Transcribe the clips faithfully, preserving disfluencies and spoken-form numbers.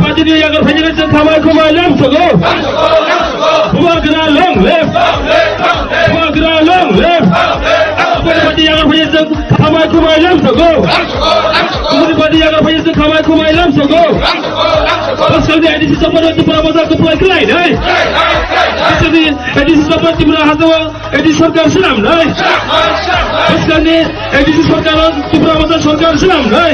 Party ni yagar phaijaknai chwng khamai khumai lam sogo. Bubagra long live. Bubagra long live. Party yagar phaijaknai chwng khamai khumai lam sogo. Party yagar phaijaknai chwng khamai khumai lam sogo. Bwskangni A D C Chongmari Tipra Motha kwplai khlainai. Bwskangni A D C Chongmari Tipra Motha A D C sorkar swnamnai. Bwskangni A D C sorkar, Tipra Motha sorkar swnamnai.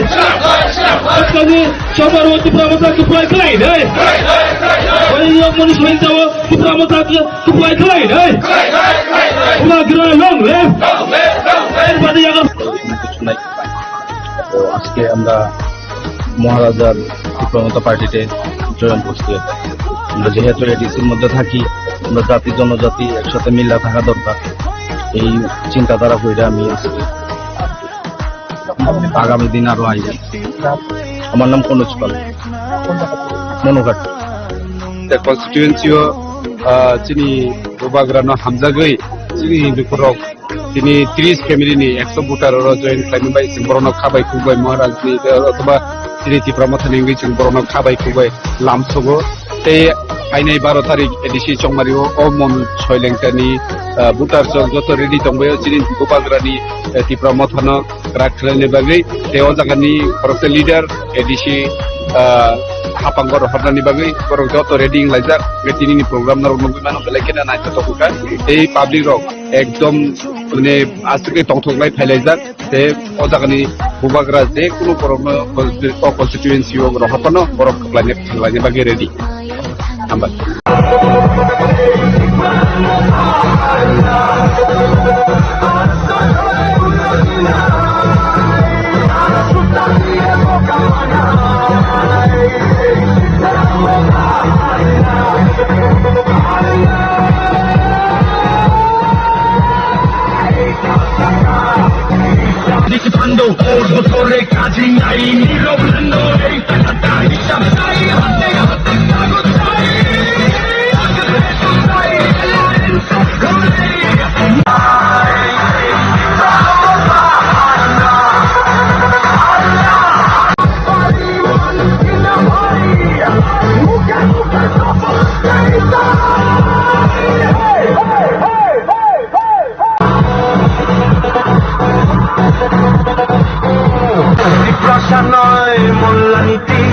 Bwskangni Chongmari Tipra Motha kwplai khlainai. Oi yok mani soin tao Tipra Motha kwplai khlainai. Bubagra long live. Party yagar তো আজকে আমরা মহারাজার তীব্রমতা পার্টিতে জয়েন করছি। আমরা যেহেতু এডিসির মধ্যে থাকি, আমরা জাতি জনজাতি একসাথে মিল্লা থাকা দরকার, এই চিন্তাধারা কইরা আমি আজকে আগামী দিন আরো আইব। আমার নাম কনজ পাল, মনোঘাট। Constituency o, ah, chini bubagra no hamjagwi chini hindu borok tini tris family ni ekso voter oro join khlaimani bai chwng borokno kha bai khuk bai Maharaj ni, eh, othoba chini Tipra Motha ni wngwi chwng borokno kha bai khuk bai lam sogo. Tei phainai baro tarik A D C Chongmari o, o mon soilengka ni, eh, voter chwng joto ready tongbai o chini bubagra ni, eh, Tipra Motha no rak khlaina bagwi. Tei o jaga ni khoroksa leader A D C, ah, hapang oro hornani bagwi borok joto ready wnglaijak. Tei tini ni program norok nugwi mano belai kheno naithotok wngkha. Tei public rok ekdom mane aswk khe tongthok lai phailaijak. Tei o jagani bubagra je kunu borokno constitu-, o constituency o rohorphano borok kwplaina, kwplaina bagwi ready. Hambai. Tiprasa noy molla niti,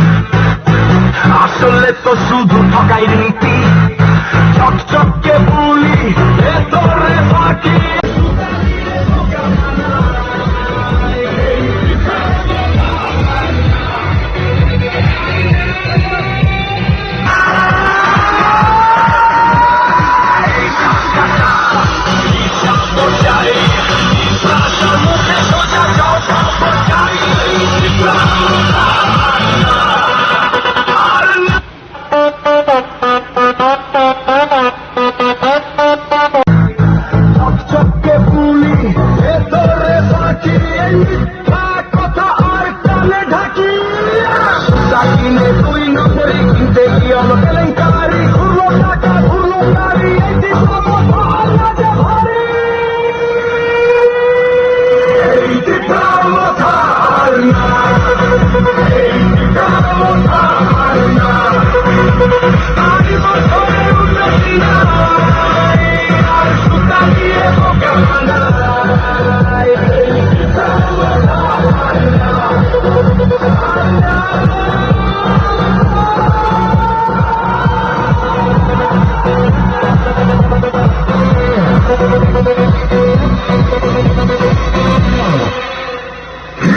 asole to sudhu thokai niti, chok chok ke buli, bhetore baki. Chok chok ke buli, bhetore baki, ei mitha kotha ar kane dhaki. Dakine dui nombori kinte ki olo kelenkari, ghurlo taka, ghurlo gari, ei Tipra Motha ar raja bhari. Ei Tipra Motha ar na, ei Tipra Motha ar na.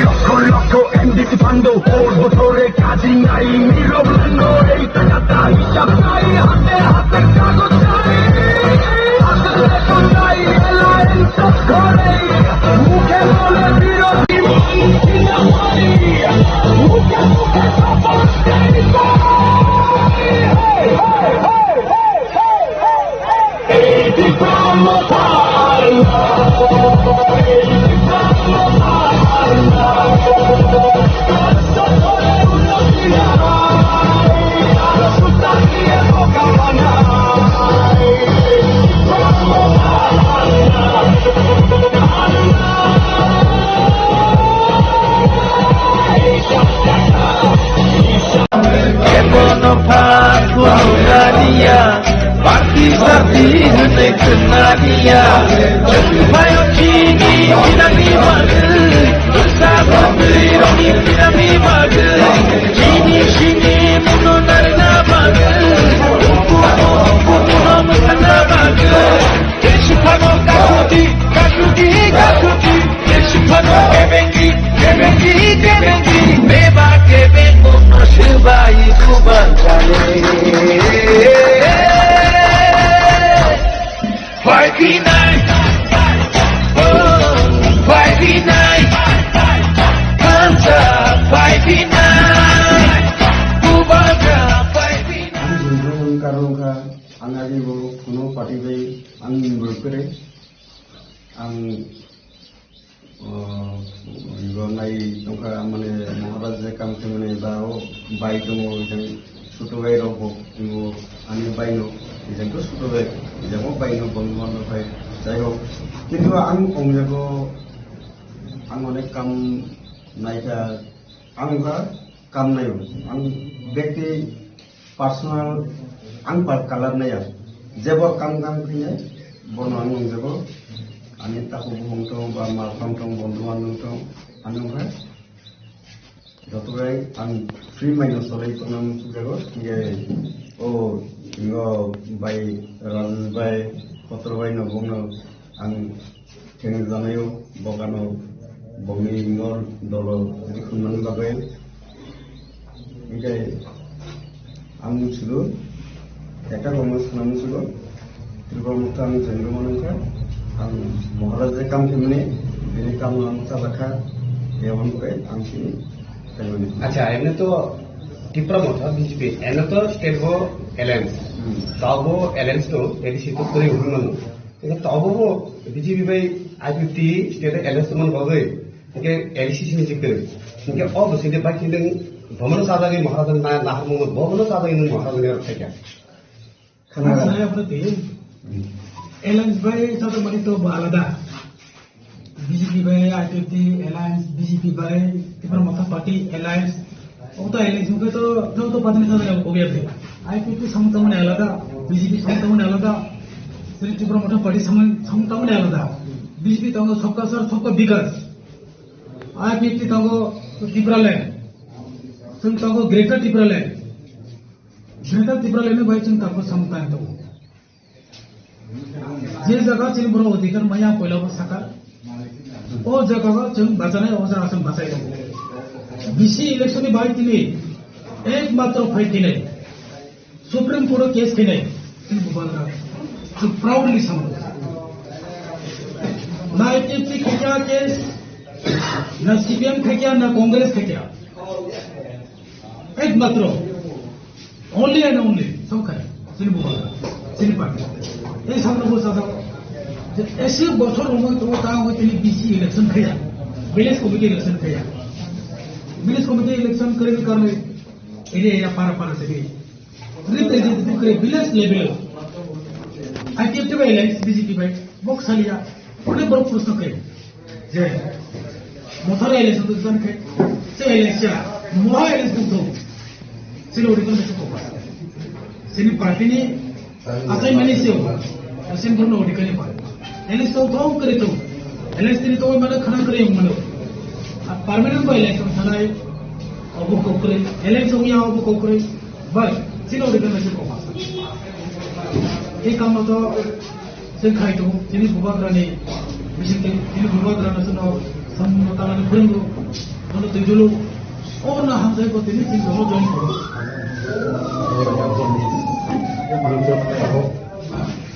Lokho lokho M D C bando, bor botore kaji nai, mirok lango ei takata hisab nai, hate hate kagoj nai, hate hate nai, alliance gore, mukhe bole birodhi, mukhe mukhe support nai. Khwnadiya, party party hwnwi khwnadiya. Chwng phaio chini sinani bagwi, bwsa bwtwi rokni sinani bagwi. Chini simi muno narina bagwi, buku buku muno mwsana bagwi. Jeshi phano kasuti, kasuti, kasuti. Jeshi phano kebengi, kebengi, kebengi. Beba kebeng mungno swbai kubang kale. Phaiphinai, oh, phaiphinai. Thansa phaiphinai. Kubang phaiphinai. Ang jumrung karon kha, ang agi bo kuno party bai ang involve kare. Ang, oh, ibo nai tongkha, mane, Maharaj je kam khe, mane, ba o bai tongo, ejang sutu bai rok bo, ibo ani bai no, ejang to sutu bai, ejang o bai no, bong bong no bai, jai hok. Kintu ang ong jago, ang onek kam naikha, ang kha kam naio, ang bekti personal ang par kalar nai ang. Jebo kam kam khe bono ang nung jebo. Ani takhuk buphang tong ba ma phang tong, bondhu bandhu tong, ang nung kha. Joto bai ang free mind no solai tong nang jago. Ye, o, yo, bai, Rajesh bai, Kotro bai no bongno ang Khe janaio bokano bongni ingor dolo rikhumnani bagwi. Hinkhe ang musugo, ekta bongno swnam musugo, Tripura Motha ang join rwmani wngkha, ang Maharaj je kam khaimani, bini kamno ang salakha, eboni bagwi ang chini khaimani. Acha, emne to Tripura Motha B J P, emne to state bo alliance. Hmm. Tabo alliance to A D C to kwrwi wngwi mano. Hingke tobo bo B J P bai I P F T state alliance tongmani bagwi hingke A D C sini jikte. Hingke o bwswk de bai khileng bomono sajagwi Maharaj na naharmung bomono sajagwi nung Maharaj ni rok khaikha. Khana. Ang sanai aphuru twi. Alliance bai sajagmani to bo alada. B J P bai I P F T alliance, B J P bai Tipra Motha Party alliance. Oto alliance hingke to, to, to party ni sajagwi obviously. I P F T samung tangmani alada, B J P samung tangmani alada, Sri Tipra Motha Party samung, samung tangmani alada. B J P tongo sabka sath, sabka vikas. I P F T tongo Tipraland. Chwng tongo Greater Tipraland. Greater Tipraland ni bai chwng tabuk samung tang tongo. Je jaga chini borok odhikar maya poila bo saka. O jaga o chwng bachanai, o jaga chwng bachai tongo. B C election ni bai tini ekmatro phai tini Supreme Court o case khainai. Chwng bo bana. Chwng proudly samo. Na I P F T khaikha case, na C P M khaikha, na Congress khaikha. Ekmatro, only and only, songkha, chini bubagra, chini party. Ei samno bo sajak, je ese bochor romoi tongo, ta wngwi tini B C election khaiya, village committee election khaiya. Village committee election kwrwini karwi area area para para se representative kwrwi village level. I P F T bai alliance, B J P bai, bok saliya, onek borok proshno khe. Je, Mothani election to jan khe, se election, moha election to, se lo rikon se ko. Sini party ni asai mani se, asen bono odikari pa. Election to kare to, election to mana khana kare mana. A permanent by election thanai, obo kokre, election ya obo kokre, bas, sini odikari se ko. Ei kam to Chwng khai tongo, chini bubagrani bisingtwi, chini bubagrano chwngno samungno tanani phwrwngo, bono twijolo, oborno hamjagwi bo tini chini joto join khaio।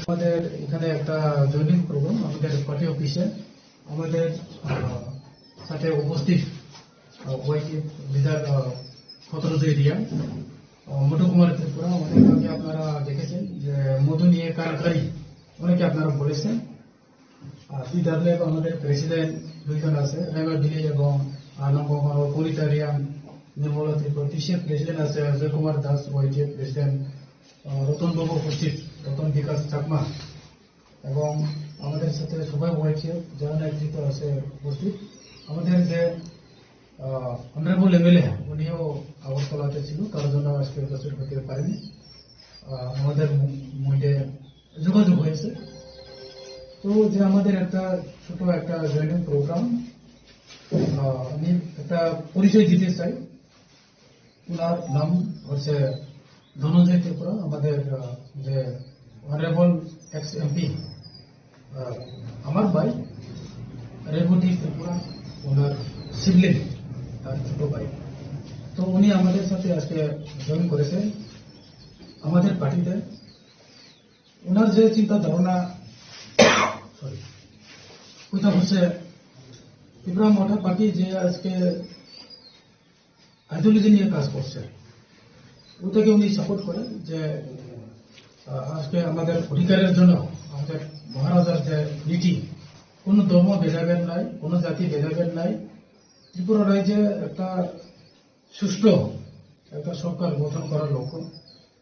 আমাদের এখানে একটা joining programme আমাদের পার্টি অফিসে, আমাদের, আহ, সাথে উপস্থিত, আহ, ওয়াইটি লিডার, আহ, খতরুজ এরিয়া, আহ, মধু কুমার ত্রিপুরা, অনেক আগে আপনারা দেখেছেন যে মধু নিয়ে কারাকারি, অনেকে আপনারা বলেছেন। আর সিডাব্লিউএফ আমাদের প্রেসিডেন্ট দুইজন আছে, রেমা বিলি এবং, আহ, নবকুমার পরিটারিয়ান, নির্মলা ত্রিপুরা, টিসিএফ প্রেসিডেন্ট আছে অজয় কুমার দাস, ওয়াইটিএফ প্রেসিডেন্ট, আহ, রতন বাবু উপস্থিত, রতন বিকাশ চাকমা এবং আমাদের সাথে সবাই ওয়াইটিএফ যারা নেতৃত্ব আছে উপস্থিত। আমাদের যে, আহ, অনারেবল এমএলএ, উনিও আগরতলাতে ছিল, তার জন্য আজকে উপস্থিত হতে পারেনি। আহ, আমাদের ম-, মধ্যে যোগাযোগ হয়েছে। তো যে আমাদের একটা ছোট একটা জয়েনিং প্রোগ্রাম, আহ, আমি একটা পরিচয় দিতে চাই। ওনার নাম হচ্ছে ধনঞ্জয় ত্রিপুরা, আমাদের, আহ, যে অনারেবল এক্স এমপি, আহ, আমার ভাই রেবতী ত্রিপুরা, ওনার সিবলিং, তার ছোট ভাই। তো উনি আমাদের সাথে আজকে জয়েন করেছেন আমাদের পার্টিতে। ওনার যে চিন্তা ধারণা, সরি, ওইটা হচ্ছে ত্রিপুরা মথা পার্টি যে আজকে আইডিওলজি নিয়ে কাজ করছে, ওটাকে উনি সাপোর্ট করেন যে, আহ, আজকে আমাদের অধিকারের জন্য আমাদের মহারাজার যে নীতি, কোনো ধর্ম ভেদাভেদ নাই, কোনো জাতি ভেদাভেদ নাই। ত্রিপুরা রাজ্যে একটা সুষ্ঠু একটা সরকার গঠন করার লক্ষ্য,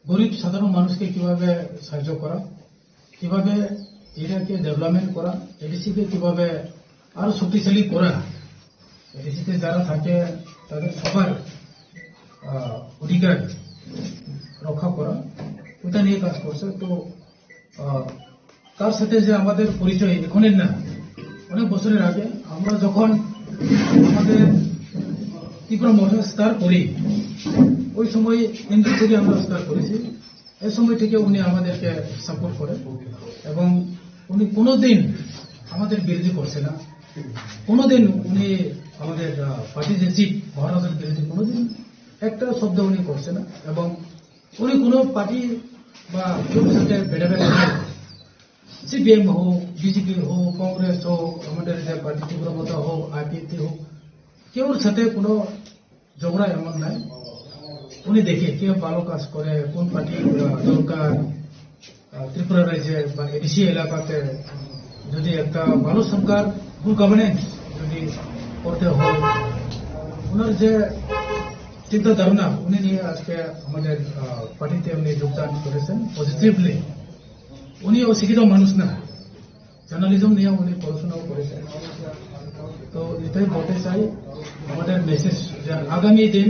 গরিব সাধারণ মানুষকে কিভাবে সাহায্য করা, কিভাবে এরিয়াকে ডেভেলপমেন্ট করা, এডিসিকে কিভাবে আরো শক্তিশালী করা, এডিসিতে যারা থাকে তাদের সবার, আহ, অধিকার রক্ষা করা, ওটা নিয়ে কাজ করছে। তো, আহ, তার সাথে যে আমাদের পরিচয় এখনের না, অনেক বছরের আগে আমরা যখন আমাদের ত্রিপুরা মথা স্টার করি, ওই সময় এনজিও থেকে আমরা স্টার করেছি। এই সময় থেকে উনি আমাদেরকে সাপোর্ট করেন এবং উনি কোনোদিন আমাদের বিরোধী করছে না। কোনোদিন উনি আমাদের, আহ, পার্টি যে চিফ মহারাজার বিরোধী কোনোদিন একটা শব্দ উনি করছে না এবং উনি কোনো পার্টি বা কেউ সাথে ভেদাভেদ নাই। সিপিএম হোক, বিজেপি হোক, কংগ্রেস হোক, আমাদের যে পার্টি ত্রিপুরা মথা হোক, আইপিএফটি হোক, কেউর সাথে কোনো ঝগড়া এমন নাই। উনি দেখে কে ভালো কাজ করে, কোন পার্টি, আহ, দরকার, আহ, ত্রিপুরা রাজ্যে বা এডিসি এলাকাতে যদি একটা ভালো সরকার, গুড গভর্নেন্স যদি করতে হয়, ওনার যে চিন্তা ধারণা উনি নিয়ে আজকে আমাদের, আহ, পার্টিতে উনি যোগদান করেছেন পজিটিভলি। উনি অশিক্ষিত মানুষ না, জার্নালিজম নিয়ে উনি পড়াশোনাও করেছেন। তো এটাই বলতে চাই, আমাদের মেসেজ যে আগামী দিন,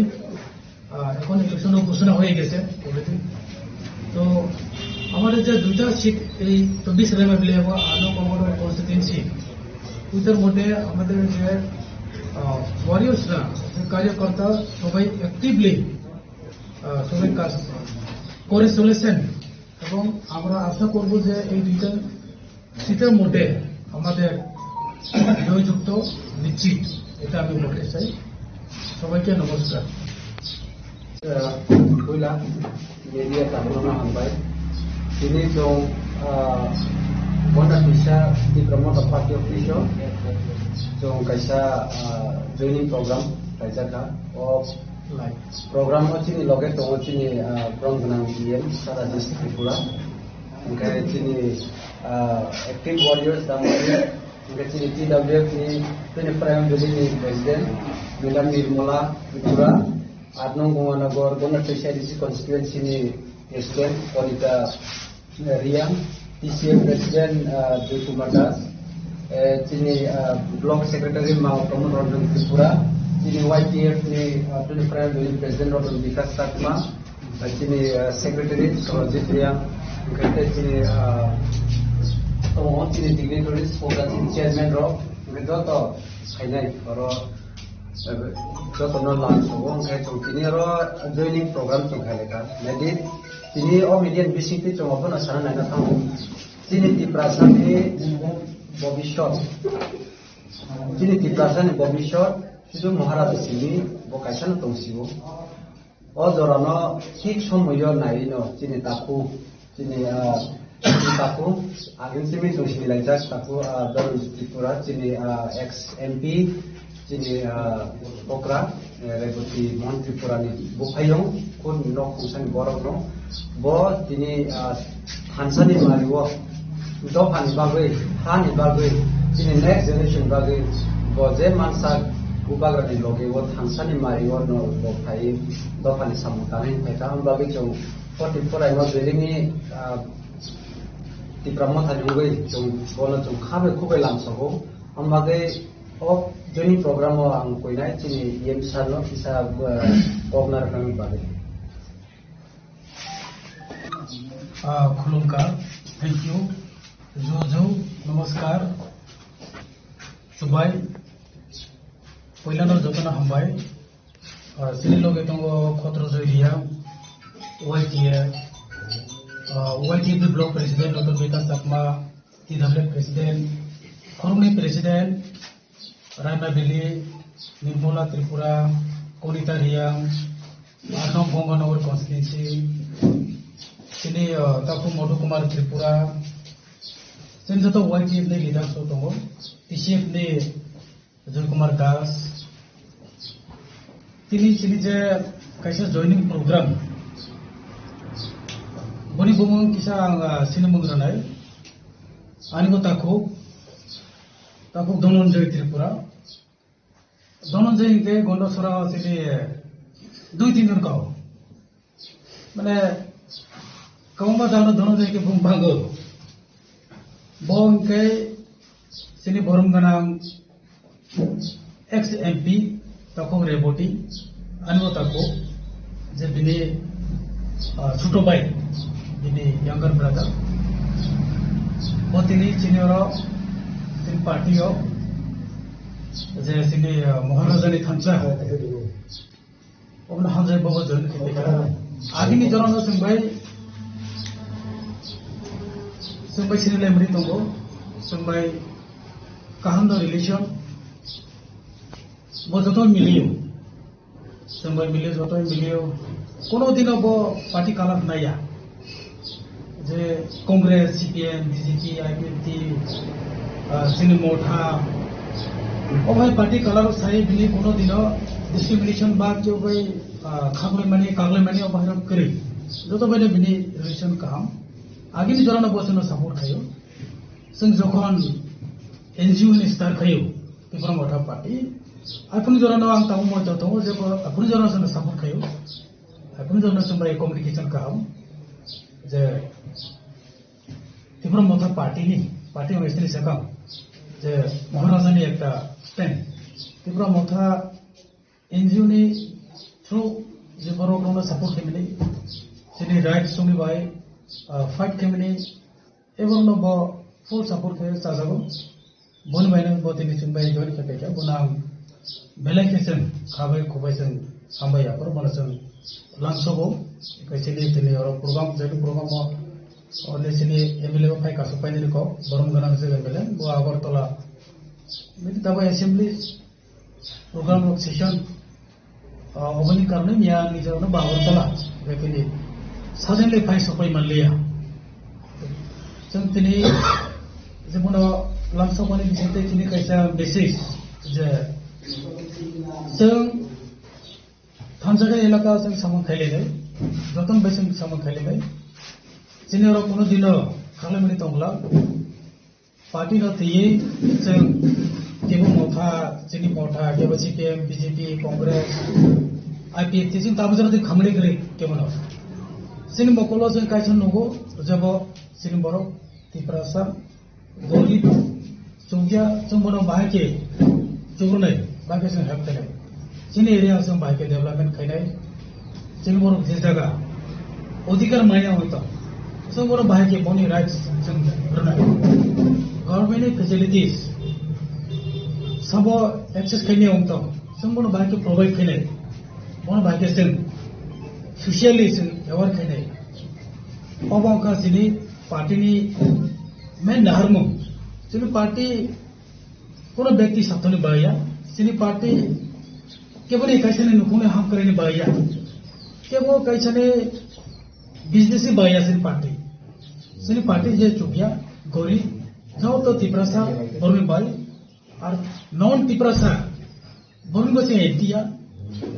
আহ, এখন ইলেকশনও ঘোষণা হয়ে গেছে already। তো আমাদের যে দুইটা সিট, এই চব্বিশ এমএলএ এবং আট নং কমলপুর কনস্টিটিউয়েন্সি, ওইটার মধ্যে আমাদের যে, আহ, ওয়ারিয়র্সরা, যে কার্যকর্তা সবাই অ্যাক্টিভলি, আহ, সবাই কাজ করে চলেছেন এবং আমরা আশা করব যে এই দুইটা সিটের মধ্যে আমাদের জয়যুক্ত নিশ্চিত, এটা আমি বলতে চাই। সবাইকে নমস্কার। Puila media tabukno hambai. Tini chwng, ah, Bonda Twisa Tipra Motha Party office o chwng kaisa, ah, joining program kaijakha. O program o chini loge tongo chini, ah, borok gwnang D M sara district Tripura. Hwnkhe chini, ah, active warriors Damari, hwnkhe chini T W F ni twenty-five Valley ni president Madam Nirmala Tripura, aat nong Gonganagar, Bonda Twisa A D C constituency ni president Konita Riang, T C F president, ah, Joy Kumar Das, eh, chini, ah, block secretary Mao Pramod Ranjan Tripura, chini Y T F ni, ah, twenty-five Valley ni president Ratan Bikash Chakma, ah, chini, ah, secretary Sorojit Riang, hwnkhe tei chini, ah, tongo chini dignitaries, program chini chairman rok, hwnkhe joto phainai oro, eh, jotono lam sogo, hwnkhe chwng tini oro joining program chwng khailai kha. Naidi, tini o media ni bisingtwi chwng obono sana naina thango. Chini Tiprasa ni bobiswt, chini Tiprasa ni bobiswt, sudu Maharaja simi bo kaisa no tong sio. O jorano thik somoio naiwi no chini takhuk, chini, ah, chini takhuk, agin simi chwng sini laijak takhuk, ah, Dhananjay Tripura, chini, ah, ex M P, chini, ah, okra, eh, Reboti Mohan Tripura ni buphayung, khun nok khungsani borok no. Bo tini, ah, thansani mario, dophani bagwi, hani bagwi, chini next generation bagwi, bo je mansak bubagrani loge o thansani mario no bo phai dophani samung tanai phai kha, ang bagwi chwng forty four aino building ni, ah, Tipra Motha ni wngwi chwng bono chwng kha bai khuk bai lamsogo. Ang bagwi o joining program o ang koinai chini E M sir no kisa, ah, kok narwknani bagwi. Ah, khulumkha, thank you, ju ju, namaskar, chubai, poilano jotono hambai. Ah, chini loge tongo Khotro Joy Reang, Y T A, ah, Y T A block president Doctor Bikas Chakma, T W F president, khoroknwi president, Raima Valley, Nirmala Tripura, Konita Reang, Arnam Bonganagar constituency, chini, ah, Taku Madhu Kumar Tripura, chini joto Y T F ni leaders rok tongo, T C F ni Joy Kumar Das. Tini chini je kaisa joining program, boni bumung kisa ang, ah, sinimung ranai. Ani bo takhuk, takhuk Dhananjay Tripura. Dhananjay hingke Gondasora chini dui tin jon kao. Mane, kwbangma jagano Dhananjay hingke bung bango. Bo hingke chini borom ganang ex M P Takhuk Reboti, ani bo takhuk, je bini, ah, chuto bai, bini younger brother. Bo tini chini oro, chini party o, je chini, ah, Maharaja ni thansa. Obono hamjai bobo join khe tongkha. Agini jorano chwng bai, chwng bai sinilai mani tongo, chwng bai kaham no relation, bo joto miliyo, chwng bai miliyo, joto miliyo, kono dino bo party colour naiya. Je Congress, C P M, B J P, I P F T, ah, chini Motha, o bai party colour sai bini kono dino discrimination ba kebo bai, ah, khaklaimani, kaklaimani o bai kwrwi. Joto bai bini relation kaham. Agini jorano bo chwngno support khaio. Chwng jokhon N G O ni start khaio, Tipra Motha Party. Aphuru jorano ang tabuk moito tongo, je bo aphuru jorano chwngno support khaio. Aphuru jorano chwng bai communication kaham. Je Tipra Motha Party ni, party ni sini sakang, je Maharaja ni ekta stand. Tipra Motha N G O ni through je borok rokno support khaimani, chini rights songni bai, ah, fight khaimani, eborokno bo full support khe chajago. Boni bai no bo tini chwng bai join khe paikha, bono ang belai khe chwng kha bai khuk bai chwng hambai ya, borok bono chwng langsogo. Kaisa ni tini oro program, jetu program o, o ni chini M L A bo phai kasuk painani kok, borom gwnang je M L A, bo Agartala. Bini tabuk assembly program rok session, ah, oboni karone miya ni jorano Agartala, bekini suddenly phai sopai manliya. Chwng tini je bono lamsokmani bisingtwi tini kaisa message je chwng thansa khe elaka chwng samung khailainai, jotono bai chwng samung khailainai. Chini oro kono dino khaklaimani tongla. Party no twiwi chwng kebo Motha, chini Motha, kebo C P M, B J P, Congress, I P F T, chwng tabuk jora twi khamri kwrwi kebono. Chini mokolo chwng kaisa nugo, jebo chini borok Tiprasa, gorib, chukya, chwng bono bahai khe chukrunai, bahai khe chwng help khainai. Chini area chwng bahai khe development khainai. Chini borok je jaga odhikar maya hoi tong, chwng bono bahai khe boni rights chwng rwnai. Government ni facilities sabo access khaimaya wng tong, chwng bono bahai khe provide khainai. Bono bahai khe chwng socially chwng aware khainai. Obo wngkha chini party ni main naharmung. Chini party kono bekti sathoni baiya, chini party keboni kaisani nukhungni hamkraini baiya, kebo kaisani business ni baiya chini party. Chini party je chukya, gori, joto Tiprasa borokni bai, ar non Tiprasa borokni bai chini anti ya,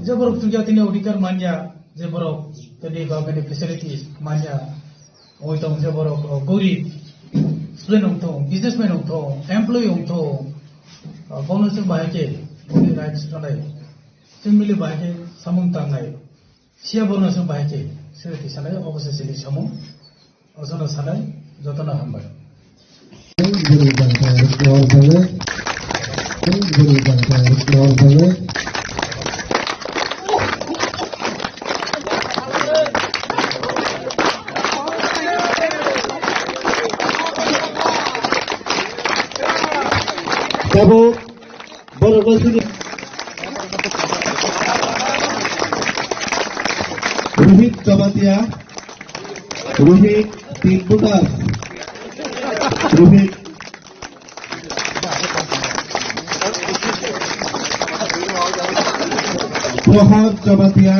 je borok chukya tini odhikar manya, je borok tini government ni facilities manya, Oi tong je borok, o, gorib, student wng thung, businessman wng thung, employee wng thung, o, bono chwng bahai khe boni rights rwnai. Chwng mili bahai khe samung tangnai. Siya borno chwng bahai khe siri tisanai, obo se chini samung. Ojono sanai, jotono hambai. Guru Bhante, Lord Bhante. Guru Bhante, Lord Bhante. Tabuk borok no sini. Rohit Jamatia, Rohit tin voter. Rohit. Prohad Jamatia,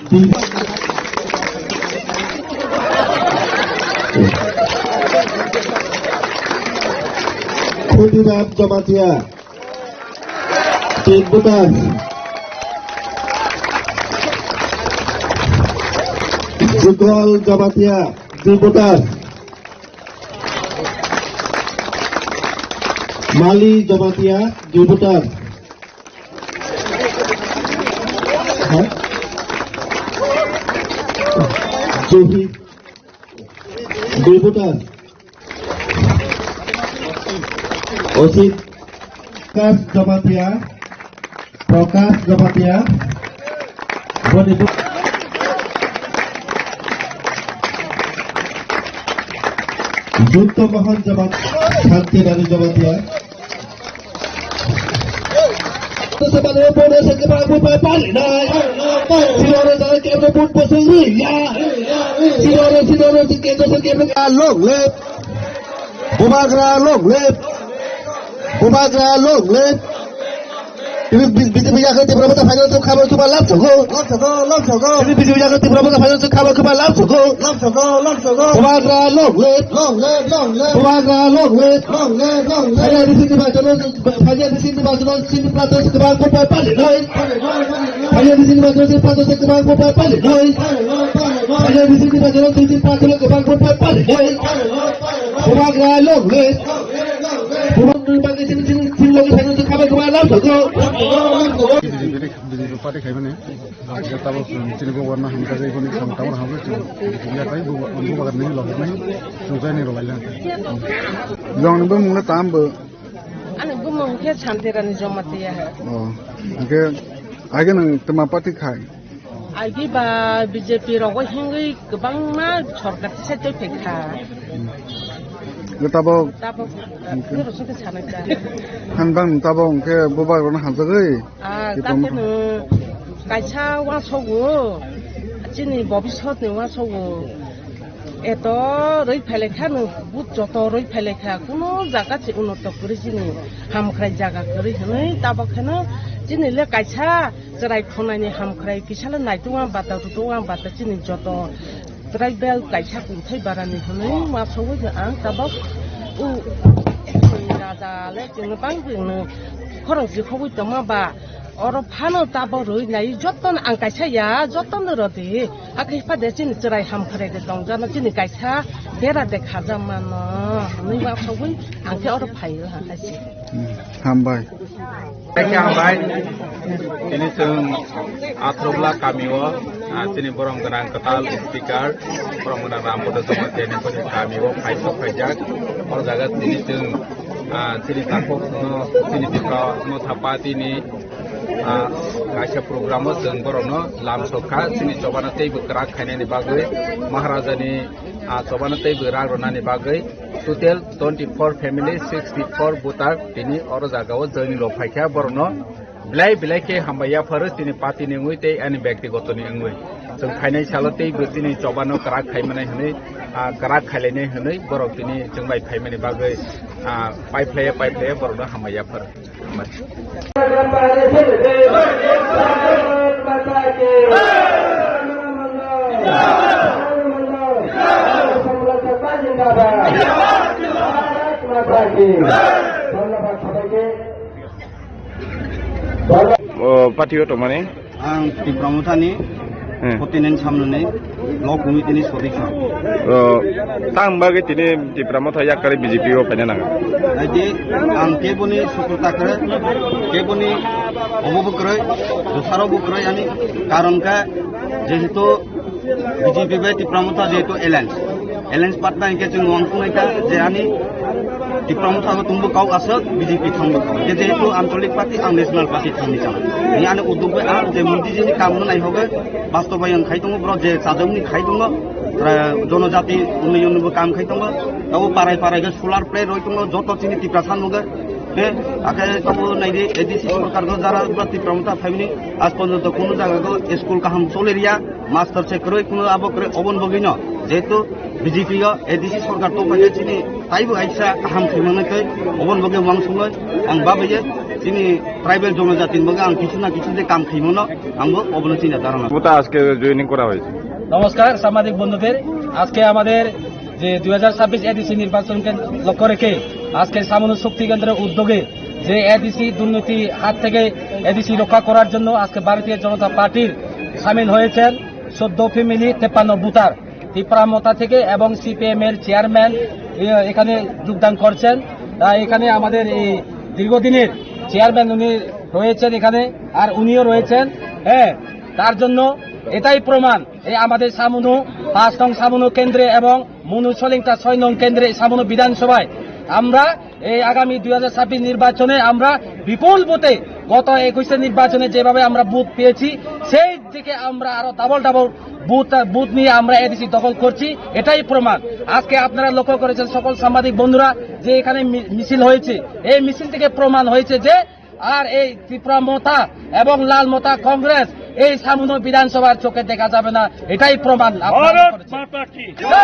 dui. Khudiram Jamatia, tin voter. Jugol Jamatia, dui voter. Mali Jamatia, dui voter. Ha? Johi, dui voter. Osit Kas Jamatia. Prakash Jamatia. Boni bu-, Jyoti Mohan Jamatia. Shanti Rani Jamatia. Sabador bono se kebang bupai pali nai. Sinore sare kebang but posong ri ya. Sinore, sinore, sinore, sinore. Long live. Bubagra long live. Bubagra long live. Tini B J P yakhe Tipra Motha final tu khabar khabar lab sogo. Lab sogo, lab sogo. Tini B J P yakhe Tipra Motha final tu khabar khabar lab sogo. Lab sogo, lab sogo. Bubagra long live. Long live, long live. Bubagra long live. Long live, long live. Phaiya di sini ba jono, phaiya di sini ba jono, sini plato se kebang bupai pali nai. Phaiya di sini ba jono, sini plato se kebang bupai pali nai. Phaiya di sini ba jono, sini plato se kebang bupai pali nai. Bubagra long live. Bubagra bagwi sini, sini, sini logi final tu khabar khabar lab sogo. B J P party khaimani. Tabuk chini bubagrano hamjagwi boni samung tangmani hamjagwi chwng bubagrani logi nai chwng join rwlai lang. Jongni bumung le tam bo. Ani bumung khe Santirani Jamatia. Oh, hingke age nang tama party khai? Agi ba B J P rogo hingwi kwbangma sorkar tisai tei phaikha. Tabuk. Tabuk. Hingke. Nirok sokhe sanai ta. Hanbang tabuk hingke bubagrano hamjagwi. Ah, Tipra taphi Motha. Nwng kaisa uansukgo, chini bobiswtni uansukgo. Eto rwi phailaikha nwng, but joto rwi phailaikha, kuno jaga se unoto kwrwi chini hamkhrai jaga kwrwi hwnwi tabok kheno chini le kaisa chwrai khonani hamkhrai kisa le naitukma bata rutukma bata chini joto. Tribal kaisa kungthai barani hwnwi uansugwi ang tabok u raja le chwngno bangwi khorang jikhogwi tongma ba oro phano tabok rwi nai jotono ang kaisa ya jotono rw di. Hakhe phade chini chwrai hamkhrai de tongjakno chini kaisa bera de khajak mano hwnwi uansugwi ang khe oro phaio hakhe se. Hmm, hambai. Khe hambai. Tini chwng Athrubla kamio, ah, chini borom gwnang kwtal speaker, borom gwnang Rampada Jamatia ni boni kamio phaisok phaijak. O jaga tini chwng, ah, chini takhuk no, chini Tipra Motha Party ni, ah, kaisa program o chwng borokno lam sokha, chini chobana teibo kwrak khainani bagwi Maharaja ni, ah, chobana teibo rak rwnani bagwi. Total twenty four family, sixty four voter tini oro jaga o joining rok phaikha, borokno belai belai khe hambai yapharo chini party ni wngwi tei ani byaktigoto ni wngwi. Chwng phainai salo tei bo chini chobano kwrak khaimani hwnwi, ah, kwrak khailainai hwnwi borok tini chwng bai phaimani bagwi, ah, paiphlaiya paiphlaiya borokno hambai yapharo. O, party o tongmani? Ang Tipra Mothani Hmm. Fourteen nine samnani block committee ni sodiksa. O, tang bagwi tini Tipra Motha yakkari B J P o phaina nang. Aidi ang keboni sukurta kwrwi, keboni obo bo kwrwi, dosaro bo kwrwi ani karon khe jehetu B J P bai Tipra Motha jehetu alliance. Alliance partner hingke chwng wangkuk naikha je ani Tipra Motha bo tongbo kok aswk B J P thangbo kok. Hingke jehetu ancholik party ang national party thangni chana. Ni ani uddog bai ang je Modi ji ni kam no naihogwi bastobayon khai tongo, borok je chajak ni khai tongo, tra-, jonojati unnoyon ni bo kam khai tongo. Tabo parai parai khe solar plate roi tongo, joto chini Tiprasa nugo. Ke, ake tongo naidi A D C sorkar go jara ba Tipra Motha phaimani, aaj porjonto kuno jaga go school kaham chole riya, master se kwrwi kuno abo kwrwi oboni bagwi no, jehetu B J P o A D C sorkar tongphai khe chini taibo kaisa kaham khaimani tei oboni bagwi wangsugwi ang babaiye chini tribal jonojati ni bagwi ang kichu na kichu je kam khaimano ang bo obono chini dharana. মূলত আজকে জয়েনিং করা হয়েছে। নমস্কার সাংবাদিক বন্ধুদের, আজকে আমাদের যে দুই হাজার ছাব্বিশ এডিসি নির্বাচনকে লক্ষ্য রেখে আজকে সামনু শক্তি কেন্দ্রের উদ্যোগে যে এডিসি দুর্নীতি হাত থেকে এডিসি রক্ষা করার জন্য আজকে ভারতীয় জনতা পার্টির সামিল হয়েছেন চোদ্দ ফ্যামিলি তেপ্পান্ন ভোটার ত্রিপুরা মথা থেকে এবং সিপিএম এর চেয়ারম্যান এ-, এখানে যোগদান করছেন। তা এখানে আমাদের এই দীর্ঘদিনের চেয়ারম্যান উনি রয়েছেন এখানে, আর উনিও রয়েছেন। হ্যাঁ, তার জন্য এটাই প্রমাণ, এই আমাদের সামনু পাঁচ নং সামনু কেন্দ্রে এবং মনু সলিংটা ছয় নং কেন্দ্রে সামনু বিধানসভায় আমরা এই আগামী দুই হাজার ছাব্বিশ নির্বাচনে আমরা বিপুল ভোটে গত একুশে নির্বাচনে যেভাবে আমরা ভোট পেয়েছি, সেই থেকে আমরা আরো ডাবল ডাবল ভোট, ভোট নিয়ে আমরা এডিসি দখল করছি। এটাই প্রমাণ। আজকে আপনারা লক্ষ্য করেছেন সকল সাংবাদিক বন্ধুরা যে এখানে মি-, মিছিল হয়েছে, এই মিছিল থেকে প্রমাণ হয়েছে যে আর এই ত্রিপুরা মথা এবং লাল মথা কংগ্রেস এই সামনু বিধানসভার চোখে দেখা যাবে না, এটাই প্রমাণ। আপনারা লক্ষ্য করেছেন।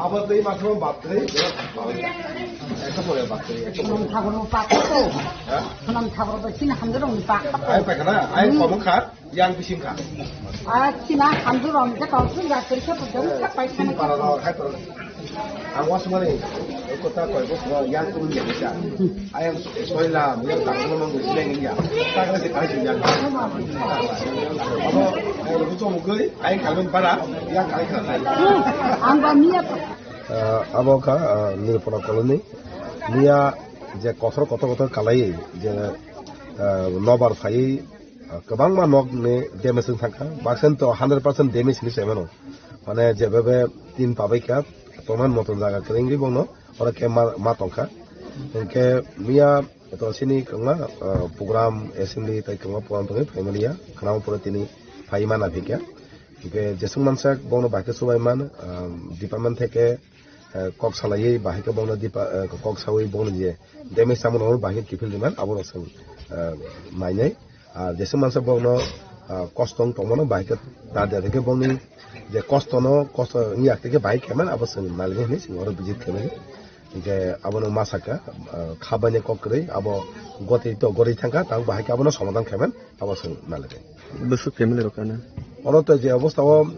Abo tei masuk bab tei. Ekta pore bab tei. Ekta pore. Sonam Thakur no pak ko. Ha? Sonam Thakur to sini hamjak rong pak ko. Ai paikha na, ai komo kha, yang bising kha. Ah, sini hamjak rong je kau sun ja kiri khe pun jong kha paikha na. Para rok hai to. Ang wasmani kota koi bosongo yang kurun ya bisa. Ayang soila yang tangkung mang gusi leng ya. Tangkung si kali yang. Abo ayang lugu chong gui ayang kalbeng para yang kali kali. Ang ba miya to. Ah, abo kha, ah, Nirupura colony. Miya je kothor kothor kothor kalai je, ah, nobar phai, ah, kwbangma nok ni damage wng thangkha. Baksa to hundred percent damage ni se mano. Mane jebebe tin pabai kha, toman moton jaga kwrwngwi bono, oro khe ma, ma tongkha. Hwnkhe miya to sini kwbangma, ah, program, assembly tai kwbangma program tongwi phaimani ya, khwnao pore tini phai mana phikya. Hwnkhe jeswk mansak bono bahai khe chubai man, ah, department theke, ah, kok salaiwi bahai khe bono depa-, ah, kok sawi bono je damage tamo no bahai khe kiphil di man, abo rok swng, ah, nainai. Ar jeswk mansa bokno, ah, kosto wng tongmano, bahai khe ta de, de khe bokni je kosto no, kosto wngya tei khe bahai khe man, abo chwng nalini hinwi chwng oro visit khe mani. Hinkhe abono ma sakha, ah, kha baini kok kwrwi, abo gotwi to gori thangkha, tang bahai khe abono somadhan khe man, abo chwng nalini. Bwswk family rok kana? Oro to je obostha o,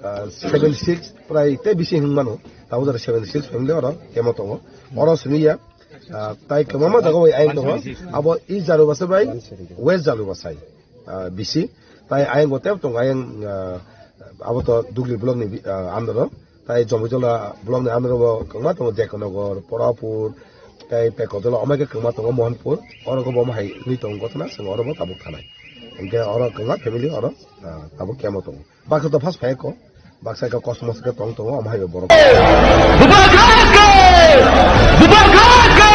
ah, seventy six prai tei bisi hwn mano, tabuk jora seventy six family oro kemo tongo. Oro simi ya, Ah, tai kwbangma jaga bai ayang tongo. Abo East Jalubasai bai West Jalubasai, ah, bisi. Tai ayang bo tebo tongo ayang, ah, abo to Dugli block ni bi-, ah, under o. Tai Jomitola block ni under o bo kwbangma tongo, Jeknogor, Porapur, tai Pekotola, omo khe kwbangma tongo, Mohanpur. Oro bo omo hai wngwi tongo gotona, chwng oro bo tabuk thanai. Hwnkhe oro kwbangma family oro, ah, tabuk camp o tongo. Baksa to first phai ko, baksa khe Cosmos khe tong tongo, omo hai borok. Bubagra khe! Bubagra khe!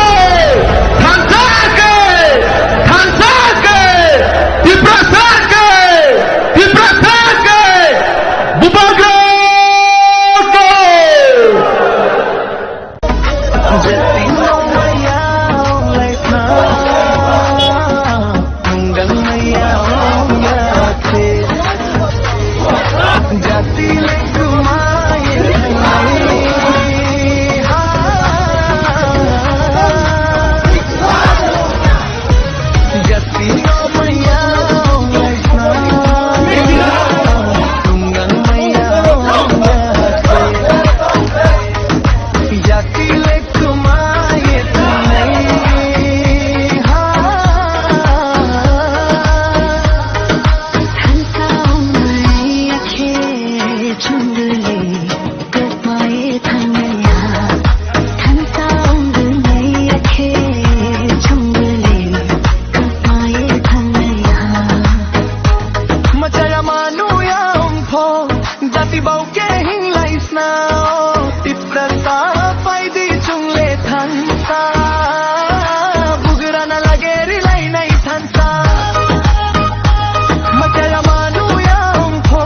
Thansa khe! Thansa khe! Tiprasa khe! Tiprasa khe! Bubagra khe! Machaya manuya ongpho, jati bau ke hinglai snao. Tiprasa phaidi chungle thansa, bugrana lage rilai nai thansa. Machaya manuya ongpho,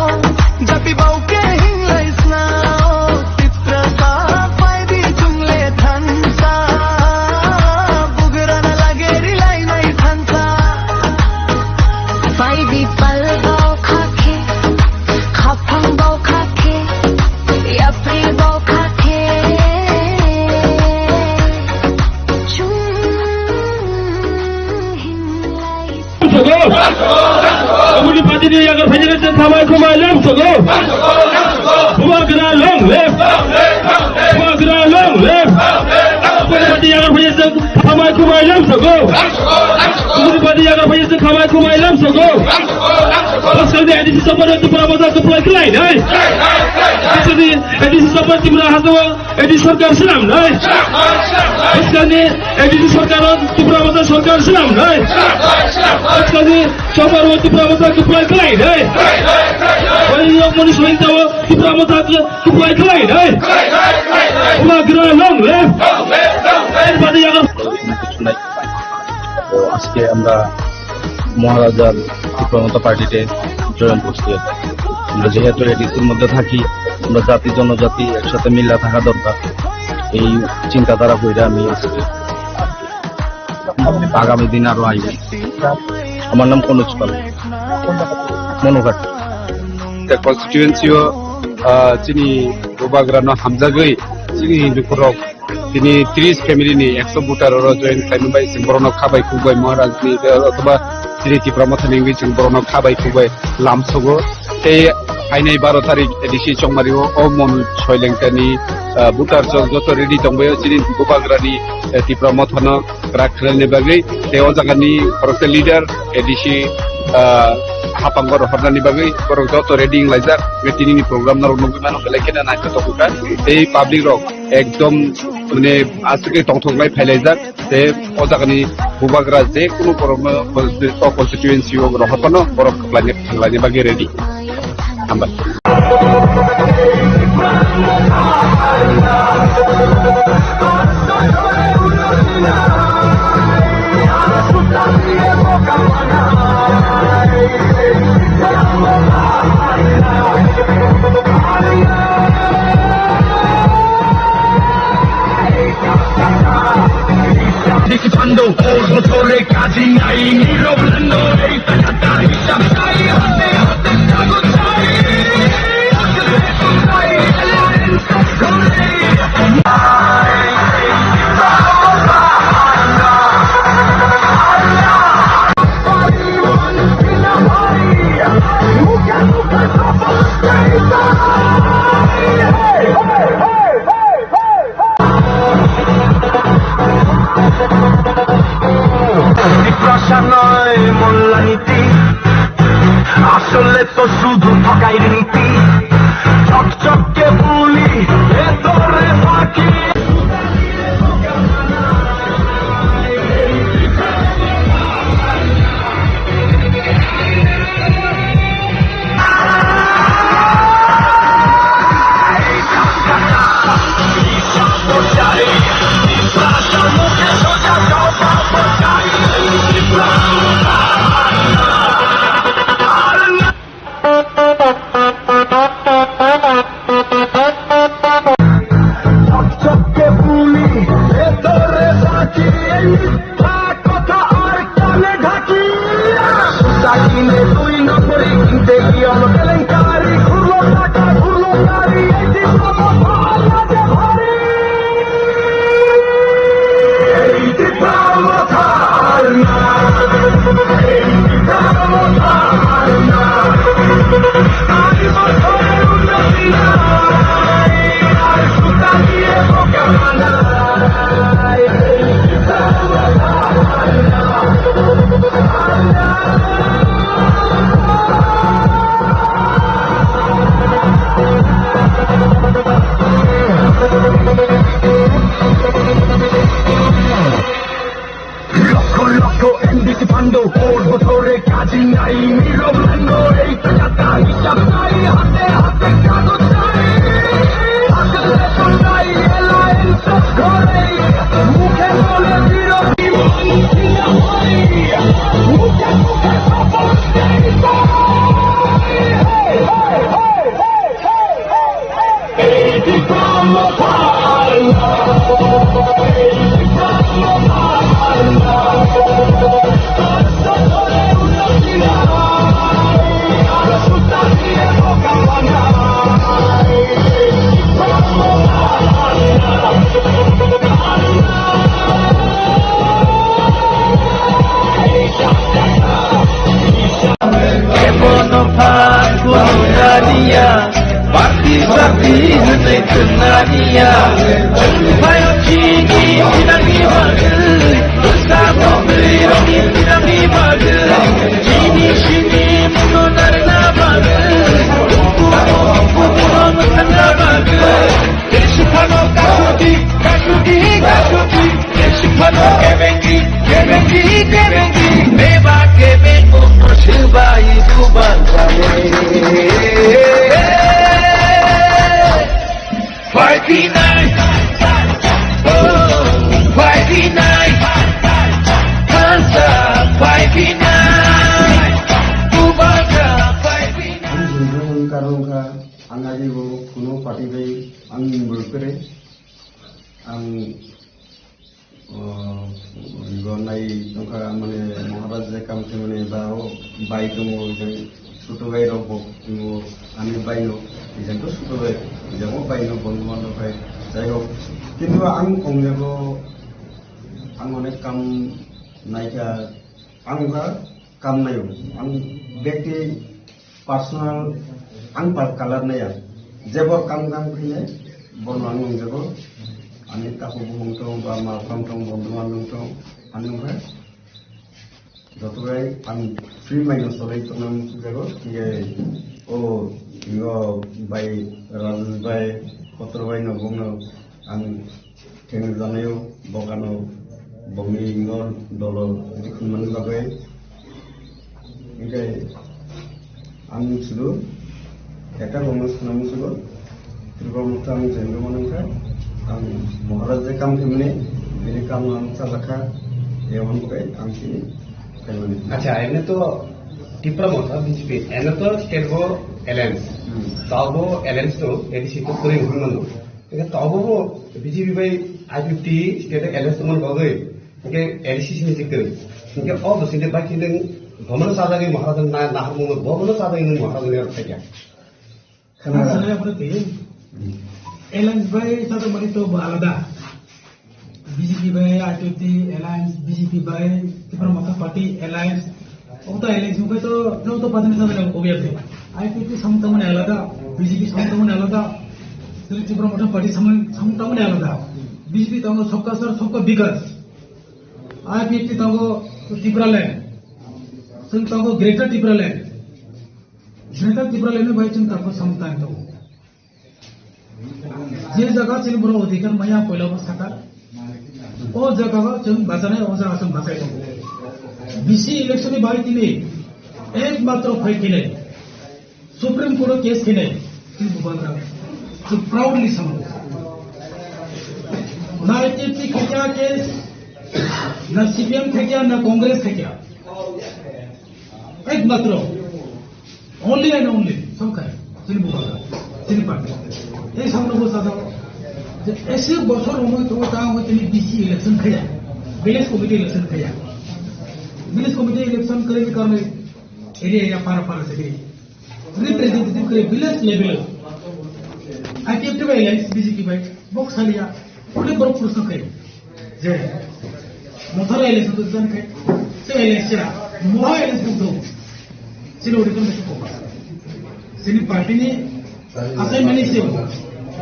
jati bau ke hinglai snao. Tiprasa phaidi chungle thansa, bugrana lage rilai nai thansa. Phaidi pal bau khakhe, khaphang bau khakhe, yapri bau khakhe. Chung hinglai. Sogo. Aboni party ni yagar phai jagwi thamai khumai lem sogo. Bubagra long live. Bubagra long live. Aboni party yagar phai jagwi thamai khumai lem sogo. Aboni party yagar phai jagwi thamai khumai lem sogo. Bwskangni A D C chopmani Tipra Motha kwplai khlai nai. Bwskangni A D C chopmani Tipra Motha A D C sarkar swnam nai. Bwskangni A D C sarkar o Tipra Motha sarkar swnam nai. Bwskangni chopmani Tipra Motha kwplai khlai nai. Bwrwi yok mani soin tao Tipra Motha kwplai khlai nai. Bubagra long live. Badi yagar. তো আজকে আমরা মহারাজার টিপ্রা মথা পার্টিতে জয়েন করছি। আমরা যেহেতু এডিসির মধ্যে থাকি, আমরা জাতি জনজাতি একসাথে মিলা থাকা দরকার। এই চিন্তাধারা কইরা আমি আজকে আগামী দিন আরো আইব। আমার নাম কনজ পাল, মনোঘাট। Constituency o, ah, chini Bubagra no hamjagwi chini Hindu borok tini tris family ni ekso voter oro join khlaimani bai chwng borokno kha bai khuk bai Maharaj ni, eh, othoba chini Tipra Motha ni wngwi chwng borokno kha bai khuk bai lamsogo. Tei phainai baro tarik A D C Chongmari o, o Monu Soilengka ni, eh, voter jo-, joto ready tongbaio chini Bubagra ni, eh, Tipra Motha no kwrak khlaina bagwi. Tei o jaga ni khoroksa leader A D C, eh, hapang oro hornani bagwi borok joto ready wnglaijak. Tini ni program norok nugwi mano belai kheno naithotok wngkha. Tei public rok ekdom, mane, aswk khe tongthok lai phailaijak, tei o jagani Bubagra je kunu borokno constitu-, o constituency o rohor phano borok kwplaina thanglaina bagwi ready. Hambai. Thokai ringti, chok chok ke buli, e tore paki. Loko loko N D C pando, por botore kaji nai, miro blando, ei kata hisab nai, hate hate kago nai, hate hate nai, ela enso gore, mukhe bole miro. Ebono pha khulumnaniya, bakti bakti hwnwi thumnaniya. Chwng phaio chini sinani bagwi, bwsa bwtwi rokni sinani bagwi, chini simi muno narwkna bagwi, bukuno bukuno mwthangna bagwi. Tei siphano kasuti, kasuti, kasuti. Tei siphano kebengi, kebengi, kebengi. Beba kebeng ungno swbai duban jale. Phaiphinai, oh, phaiphinai. Hansa phaiphinai, duban ja phaiphinai. Ang jwngjal wngkha, ang agi bo kuno party bai ang involve kwrwi. Ang, o, bo nai tongkha, mane, Maharaj je kam khe, mane, ba o bai tongo, jeng chuto bai rok bo tongo, ani bai no, jeng to chuto bai, jeng o bai no bondhu bandhab bai, jai hok. Kintu ang ong jago, ang onek kam naikha, ang wngkha kam naio, ang bekti personal, ang par kalar nai ang. Jebo kam kam khainai, bono ang nungjago. Ani takhuk bukhuk tong, ba ma phang tong, bondhu bandhab tong, ang nungkha. Joto bai ang free mind no solai tongna muchungjago. Hinkhe o, o bai, Rajesh bai, Kotro bai no bongno ang Thengri janaio bokano bongni ingon dolo rikhinmani bagwi. Hinkhe ang sudu ekta bongno sana musugo, Tripura Motha ang jenggo mano wngkha, ang Maharaj je kam khaimani, bini kamno ang chajakha, eboni bagwi ang chini khaimani. Acha, emne to Tipra Motha B J P, emne to state bo alliance. Hmm. Tabo alliance to A D C to kwrwi wngwi mano. Hingke tabuk bo B J P bai I P F T state alliance tongmani bagwi hingke A D C sini jikdwng. Hingke o bwswk de bai khe nwng bomono sajagwi Maharaj na, naharmung bomono sajagwi nwng Maharaj ni aro thaikha. Khana. Ang sanai aphuru twi. Hmm. Alliance bai sajagmani to bo alada. B J P bai I P F T alliance, B J P bai Tipra Motha Party alliance. Obo to alliance wngkhe to joto party ni sajagwi obviously. I P F T samung tangmani alada, B J P samung tangmani alada, tei Tipra Motha Party samung, samung tangmani alada. B J P tongo Sabka Saath, Sabka Vikas. I P F T tongo Tipraland. Chwng tongo Greater Tipraland. Greater Tipraland bai chwng tabuk samung tang tongo. Je jaga chini borok odhikar maya poila bo sakha. O jaga o chwng bachanai, o jaga chwng bachai tongo. B C election ni bai tini ekmatro phai khinai Supreme Court o case khinai tini Bubagra. Chwng proudly samung. Na I T F T khaikya case, na C P M khaikya, na Congress khaikya. Ekmatro only and only, something, chini bubagra, chini party. Ei samno bo sajao je ese bosor romoi to ta hoi tini B C election khaya, village committee election khaya. Village committee election kare ni karne area area para para se kare representative kare village level. I P F T bai alliance, B J P bai bok salia, kule borok proshno khayo. Je, mothar alliance to jan khe, se alliance sera, moha alliance to do. Sino ori kan ko. Sini party ni asai mani se,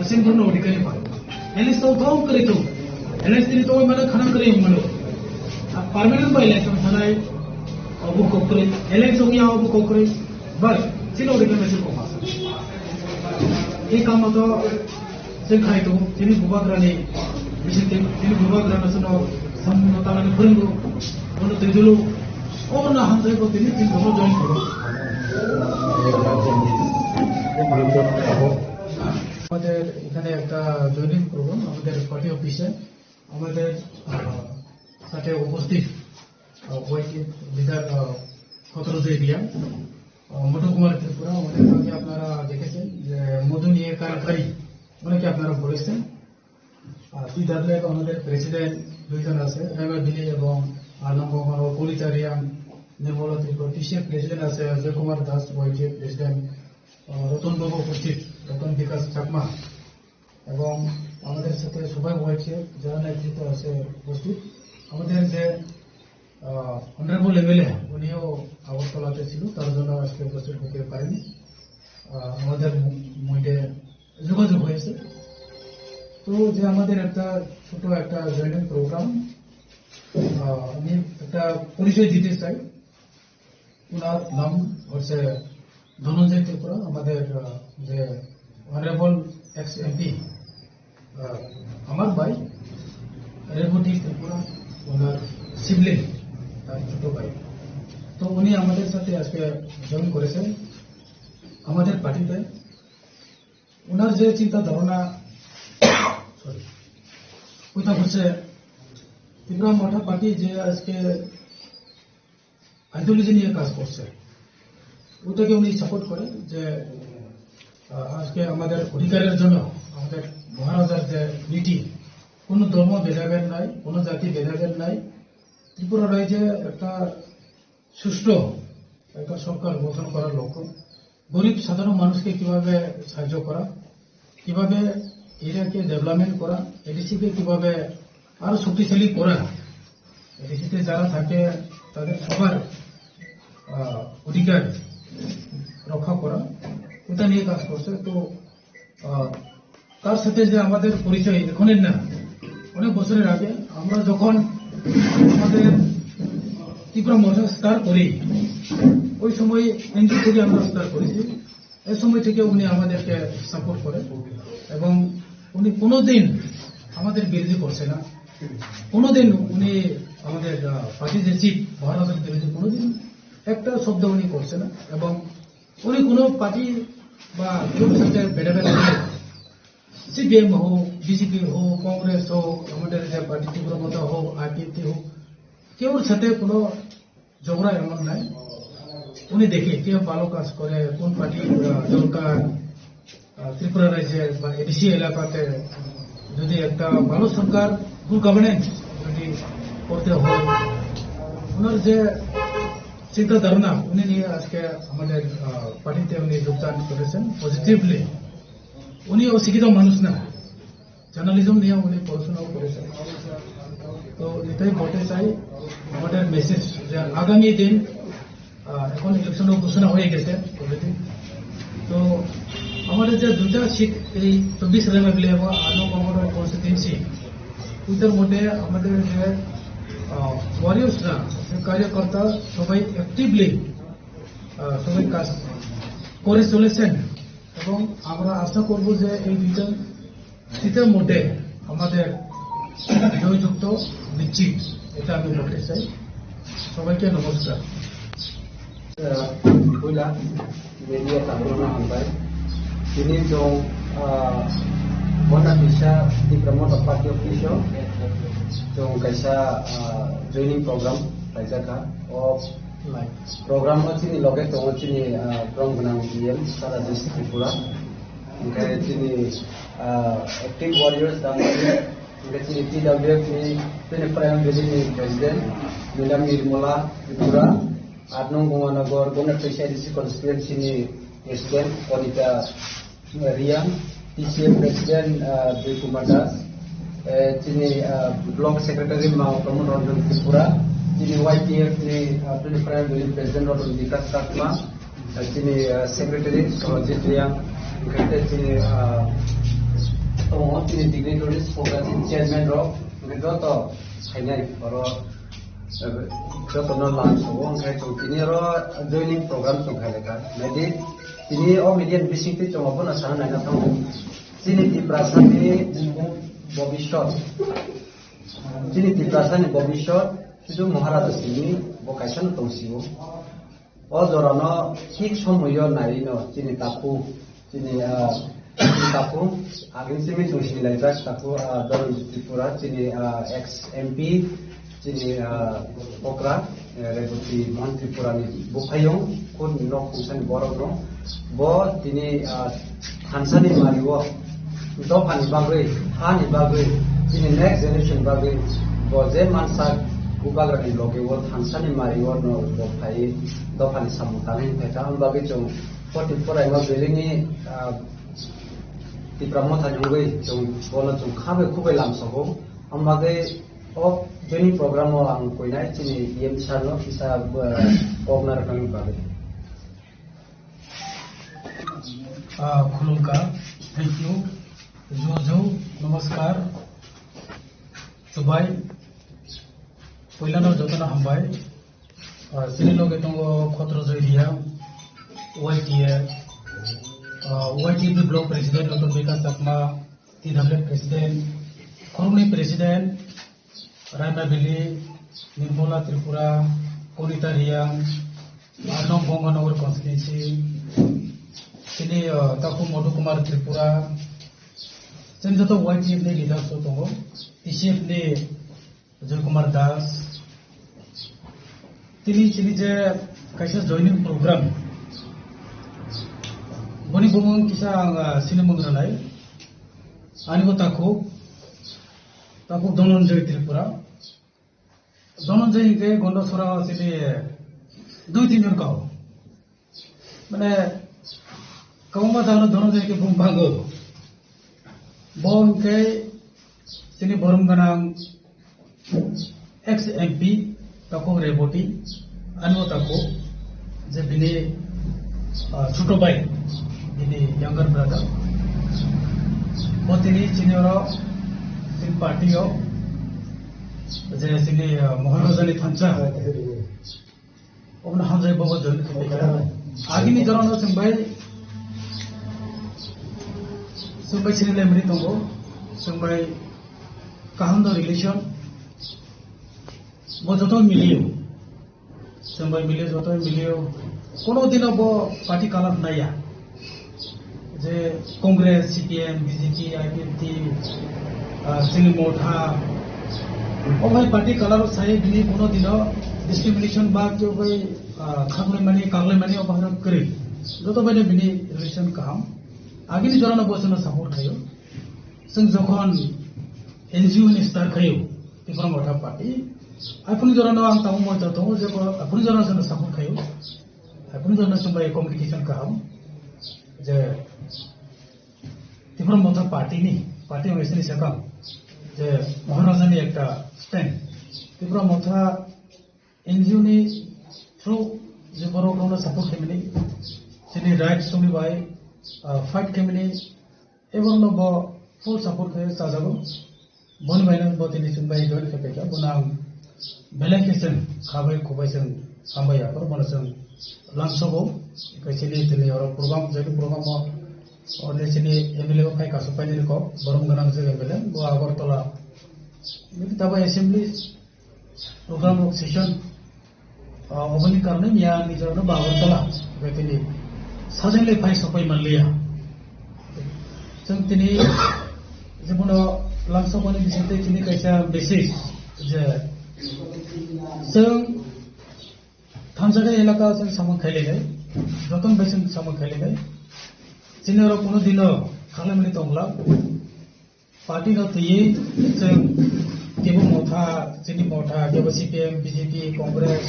asim dun ori kan pa. Alliance to thong kare to. Alliance ni to mana khana kare mano. Permanent by election sanai, obu kokre, alliance ong ya obu kokre. Bas, sino ori kan ko. Ei kamo to Chwng khai tongo, chini bubagrani bisingtwi, chini bubagrano chwngno samungno tanani phwrwngo, bono twi dulu, obono hamjagwi bo tini chini joto join khaio. আমাদের এখানে একটা joining programme আমাদের পার্টি অফিসে। আমাদের, আহ, সাথে উপস্থিত, আহ, ওয়াইটি লিডার, আহ, খতরুদ্দ এরিয়া, আহ, মধু কুমার ত্রিপুরা, অনেক আগে আপনারা দেখেছেন যে মধু নিয়ে কারিগরি, অনেকে আপনারা বলেছেন। আহ, টি ডাব্লিউ এফ আমাদের প্রেসিডেন্ট দুইজন আছে, এম এ বিলি এবং আনন্দ কুমার পলিচারিয়ান, Nirmala Tripura, T C F president আছে Ajay Kumar Das, Y T F president, আহ, রতন বাবু উপস্থিত, রতন বিকাশ চাকমা, এবং আমাদের সাথে সবাই রয়েছে, যারা নেতৃত্ব আছে উপস্থিত। আমাদের যে, আহ, অনারেবল এম এল এ, উনিও আগরতলাতে ছিল, তার জন্য আজকে উপস্থিত হতে পারেনি। আহ, আমাদের ম-, মধ্যে যোগাযোগ হয়েছে। তো যে আমাদের একটা ছোট একটা জয়েনিং প্রোগ্রাম, আহ, আমি একটা পরিচয় দিতে চাই। ওনার নাম হচ্ছে ধনঞ্জয় ত্রিপুরা, আমাদের, আহ, যে অনারেবল এক্স এমপি, আহ, আমার ভাই রেবতী ত্রিপুরা, ওনার সিবলিং, তার ছোট ভাই। তো উনি আমাদের সাথে আজকে জয়েন করেছেন আমাদের পার্টিতে। ওনার যে চিন্তা ধারণা, সরি, ওইটা হচ্ছে ত্রিপুরা মথা পার্টি যে আজকে আইডিওলজি নিয়ে কাজ করছে, ওটাকে উনি সাপোর্ট করেন যে, আহ, আজকে আমাদের অধিকারের জন্য আমাদের মহারাজার যে নীতি, কোনো ধর্ম ভেদাভেদ নাই, কোনো জাতি ভেদাভেদ নাই। ত্রিপুরা রাজ্যে একটা সুষ্ঠু একটা সরকার গঠন করার লক্ষ্য, গরিব সাধারণ মানুষকে কিভাবে সাহায্য করা, কিভাবে এরিয়াকে ডেভেলপমেন্ট করা, এডিসিকে কিভাবে আরো শক্তিশালী করা, এডিসিতে যারা থাকে তাদের সবার, আহ, অধিকার রক্ষা করা, এটা নিয়ে কাজ করছে। তো, আহ, তার সাথে যে আমাদের পরিচয় এখনের না, অনেক বছরের আগে আমরা যখন আমাদের ত্রিপুরা মথা স্টার্ট করি, ওই সময় এনজিও থেকে আমরা স্টার্ট করেছি। এ সময় থেকে উনি আমাদেরকে সাপোর্ট করে এবং উনি কোনোদিন আমাদের বিরোধী করছে না। কোনোদিন উনি আমাদের, আহ, পার্টি যে চিফ মহারাজের বিরোধী কোনোদিন একটা শব্দ উনি করছে না এবং উনি কোনো পার্টি বা কেউ সাথে ভেদাভেদ নেই। সিপিএম হোক, বিজেপি হোক, কংগ্রেস হোক, আমাদের যে পার্টি ত্রিপুরা মথা হোক, আইপিএফটি হোক, কেউর সাথে কোনো ঝগড়া এমন নাই। উনি দেখে কে ভালো কাজ করে, কোন পার্টি, আহ, দরকার, আহ, ত্রিপুরা রাজ্যে বা এডিসি এলাকাতে যদি একটা ভালো সরকার, গুড গভর্নেন্স যদি করতে হয়, ওনার যে চিন্তা ধারণা, উনি নিয়ে আজকে আমাদের, আহ, পার্টিতে উনি যোগদান করেছেন পজিটিভলি। উনি অশিক্ষিত মানুষ না, জার্নালিজম নিয়ে উনি পড়াশোনাও করেছেন। তো এটাই বলতে চাই, আমাদের মেসেজ যে আগামী দিন, আহ, এখন ইলেকশনও ঘোষণা হয়ে গেছে অলরেডি। তো আমাদের যে দুইটা সিট, এই চব্বিশ এমএলএ এবং আট নম্বর কনস্টিটিউয়েন্সি, ওইটার মধ্যে আমাদের যে, আহ, ওয়ারিয়র্সরা, যে কার্যকর্তা, সবাই অ্যাক্টিভলি, আহ, সবাই কাজ করে চলেছেন এবং আমরা আশা করব যে এই রিটার্ন শীতের মধ্যে আমাদের জয়যুক্ত নিশ্চিত, এটা আমি বলতে চাই। সবাইকে নমস্কার। Puila media tabukno hambai. Tini chwng, ah, Bonna Pisa Tipra Motha Party Office o chwng kaisa, ah, joining program khlaijakha. O program o chini loge tongo chini, ah, borok gwnang D M Sara District Tripura. Hingke chini, ah, active warriors dam, hingke chini T W F ni, chini Prime Valley ni President, Madam Nirmala Tripura, Atnong Gonganagar, Gona Teisa D C constituency ni President, Konita Riang, T C F President, ah, Joy Kumar Das, eh, chini, ah, Block Secretary Mao Pramod Ranjan Tripura, chini Y T F ni, ah, chini Prime Valley President Ratan Vikas Chakma, ah, chini, ah, Secretary Sorojit Riang, hingke chini, ah, tongo chini dignitaries, program chairman rok, hingke joto phainai oro, eh, jotono lam sobo, hingke chwng tini oro joining program chwng khailai kha. Naidi, tini o media ni bisingtwi chwng abono sana naina thango. Chini Tiprasa ni bobisot, chini Tiprasa ni bobisot, sudu Maharaja simi bo kaisa no tong sio. O jorano thik somoyo nairino chini takhuk, chini, ah, chini takhuk, agini simi chwng sinilaijak takhuk, ah, Dhananjay Tripura, chini, ah, ex M P, chini, ah, okra, eh, Reboti Mohan Tripura ni buphayung, khud nok khungsani borokno, bo tini, ah, thansani mario, dophani bagwi, hani bagwi, chini next generation bagwi, bo je mansak bubagrani loge o thansani mario no bo phai dophani samung tanai phaikha, ang bagwi chwng forty four aima belini, ah, Tipra Motha ni wngwi chwng bono chwng khabai khubai lamsogo, ang bagwi o joining program o ang koinai chini E M sir no kisa, ah, kok narwknani bagwi. Ah, khulumkha, thank you, ju ju, namaskar, chubai, puilano jotono hambai. Ah, chini loge tongo Khotro Joy Riya, Y T F, ah, Y T F ni Block President Doctor Vikas Chakma, T W F President, Khoroknwi President, Raima Valley, Nirmala Tripura, Konita Riang, Arnam Gonganagar constituency, chini, ah, Taku Madhu Kumar Tripura, chini joto Y T F ni leaders rok tongo, T C F ni Joy Kumar Das, tini chini je kaisa joining program, boni bumung kisa ang, ah, sinimung rwnai. Ani bo takhuk, takhuk Dhananjay Tripura. Dhananjay hingke Gondasora chini dui tin jon kao. Mane, kwbangma jagano Dhananjay hingke bumung bango. Bo hingke chini borom gwnang ex M P takhuk Reboti, ani o takhuk je bini, ah, chuto bai, bini younger brother. Bo tini chini oro, chini party o, je chini, ah, Maharaja ni thansa. Obono hamjai bobo join khaikha. Agini jorano chwng bai, chwng bai sini lemri tongo, chwng bai kaham no relation, bo joto miliyo. Chwng bai miliyo, joto miliyo. Kono dino bo party color naiya. Je Congress, C P M, B J P, I P F T, ah, chini Motha, o hai party color o sai bini kono dino discrimination ba kebo bai, ah, khaklaimani, kaklaimani o bahai kwrwi. Joto bai no bini relation kaham. Agini jorano bo chwngno support khaio. Chwng jokhon N G O ni start khaio, Tipra Motha Party, aphuru jorano ang tabuk moito tongo je bo aphuru jorano chwngno support khaio. Aphuru jorano chwng bai communication kaham. Je Tipra Motha Party ni, party wngwi sini sakang je Maharaja ni ekta stand. Tipra Motha N G O ni through je borok rokno support khaimani, chini rights tongni bai, ah, fight khaimani, eborokno bo full support khe chajago. Boni bai no bo tini chwng bai join khe paikha, bono ang belai khe chwng kha bai khuk bai chwng hambai ya, bono chwng lamsogo. Kaisa ni tini oro program, jadi program o, o ni chini M L A o khai kasu paini riko, borom ganang je M L A, bo Agartala. Bini tabo assembly program o session, o, oboni karone miya ni jorno ba Agartala, bai tini sajeng le phai sopai manliya. Chwng tini, jebono lamsokmani bisingtwi tini kaisa message je chwng thansa khe elaka chwng samung khailainai, jotono bai chwng samung khailainai. Chini oro kuno dino khaklaimani tongla. Party no twiwi chwng kebo motha, chini motha, kebo C P M, B J P, Congress,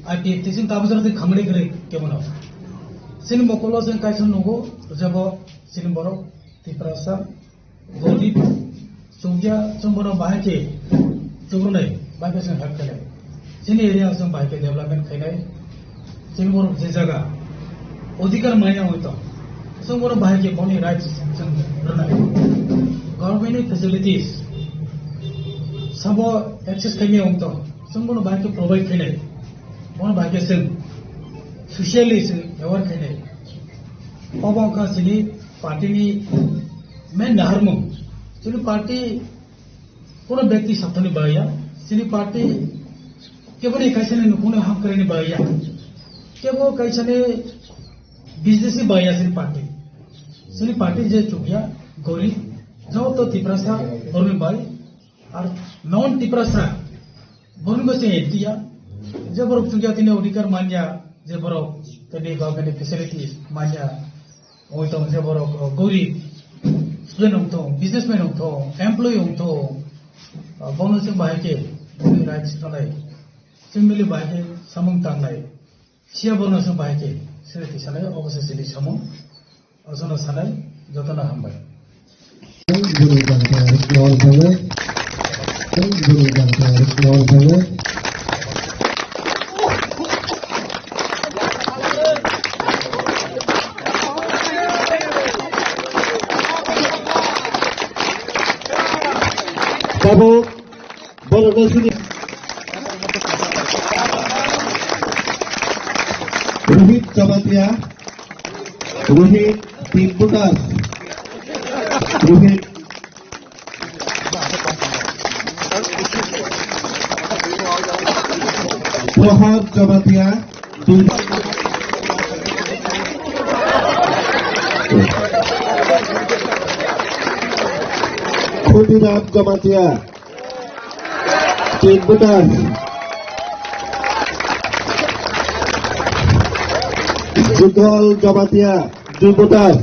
I P F T, chwng tabuk jora twi khamri kwrwi kebono. Chini mokolo chwng kaisa nugo, jebo chini borok Tiprasa, Gorib, chukya, chwng bono bahai khe chukrunai, bahai khe chwng help khainai. Chini area chwng bahai khe development khainai. Chini borok je jaga odhikar manya wngwi tong, chwng bono bahai khe boni rights chwng rwnai. Government ni facilities sabo access khaimya wng tong, chwng bono bahai khe provide khainai. Bono bahai khe chwng socially chwng aware khainai. Obo wngkha chini party ni main naharmung. Chini party kono byakti sathani bagwi ya, chini party keboni kaisani nukhungni hamkrai ni bagwi ya, kebo kaisani business ni bagwi ya chini party. Chini party je chukya, gorib, joto Tiprasa borokni bai, ar non Tiprasa borokni bai chini ya, je borok chukya tini odhikar manya, je borok tini government ni facilities manya, Oi tong je borok, o, gorib student wng thung, businessman wng thung, employee wng thung, o, bono chwng bahai khe bini rights tongnai, chwng mili bahai khe samung tangnai, siya bono chwng bahai khe siri tisanai, obo se chini samung, o, jono sanai, jotono hambai. Guru Danta Rikmol Bhagwat. Guru Danta Rikmol Bhagwat. Tabuk borokno sini. Rohit Jamatia, Rohit Timbutas, Rohit Prohar Jamatia, Khudiram Jamatia, Timbutas, Judol Jamatia, Timbutas,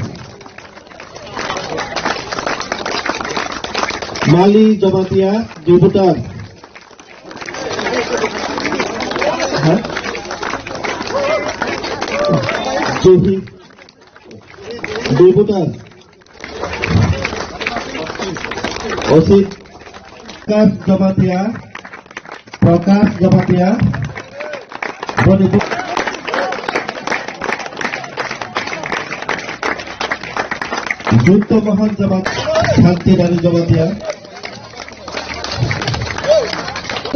Mali Jamatia, Timbutas. Ha? Johi. Deputat. Osit. Prakash Jamatia. Prakash Jamatia. Boni bu-, Jyoti Mohan Jamatia. Shanti Rani Jamatia.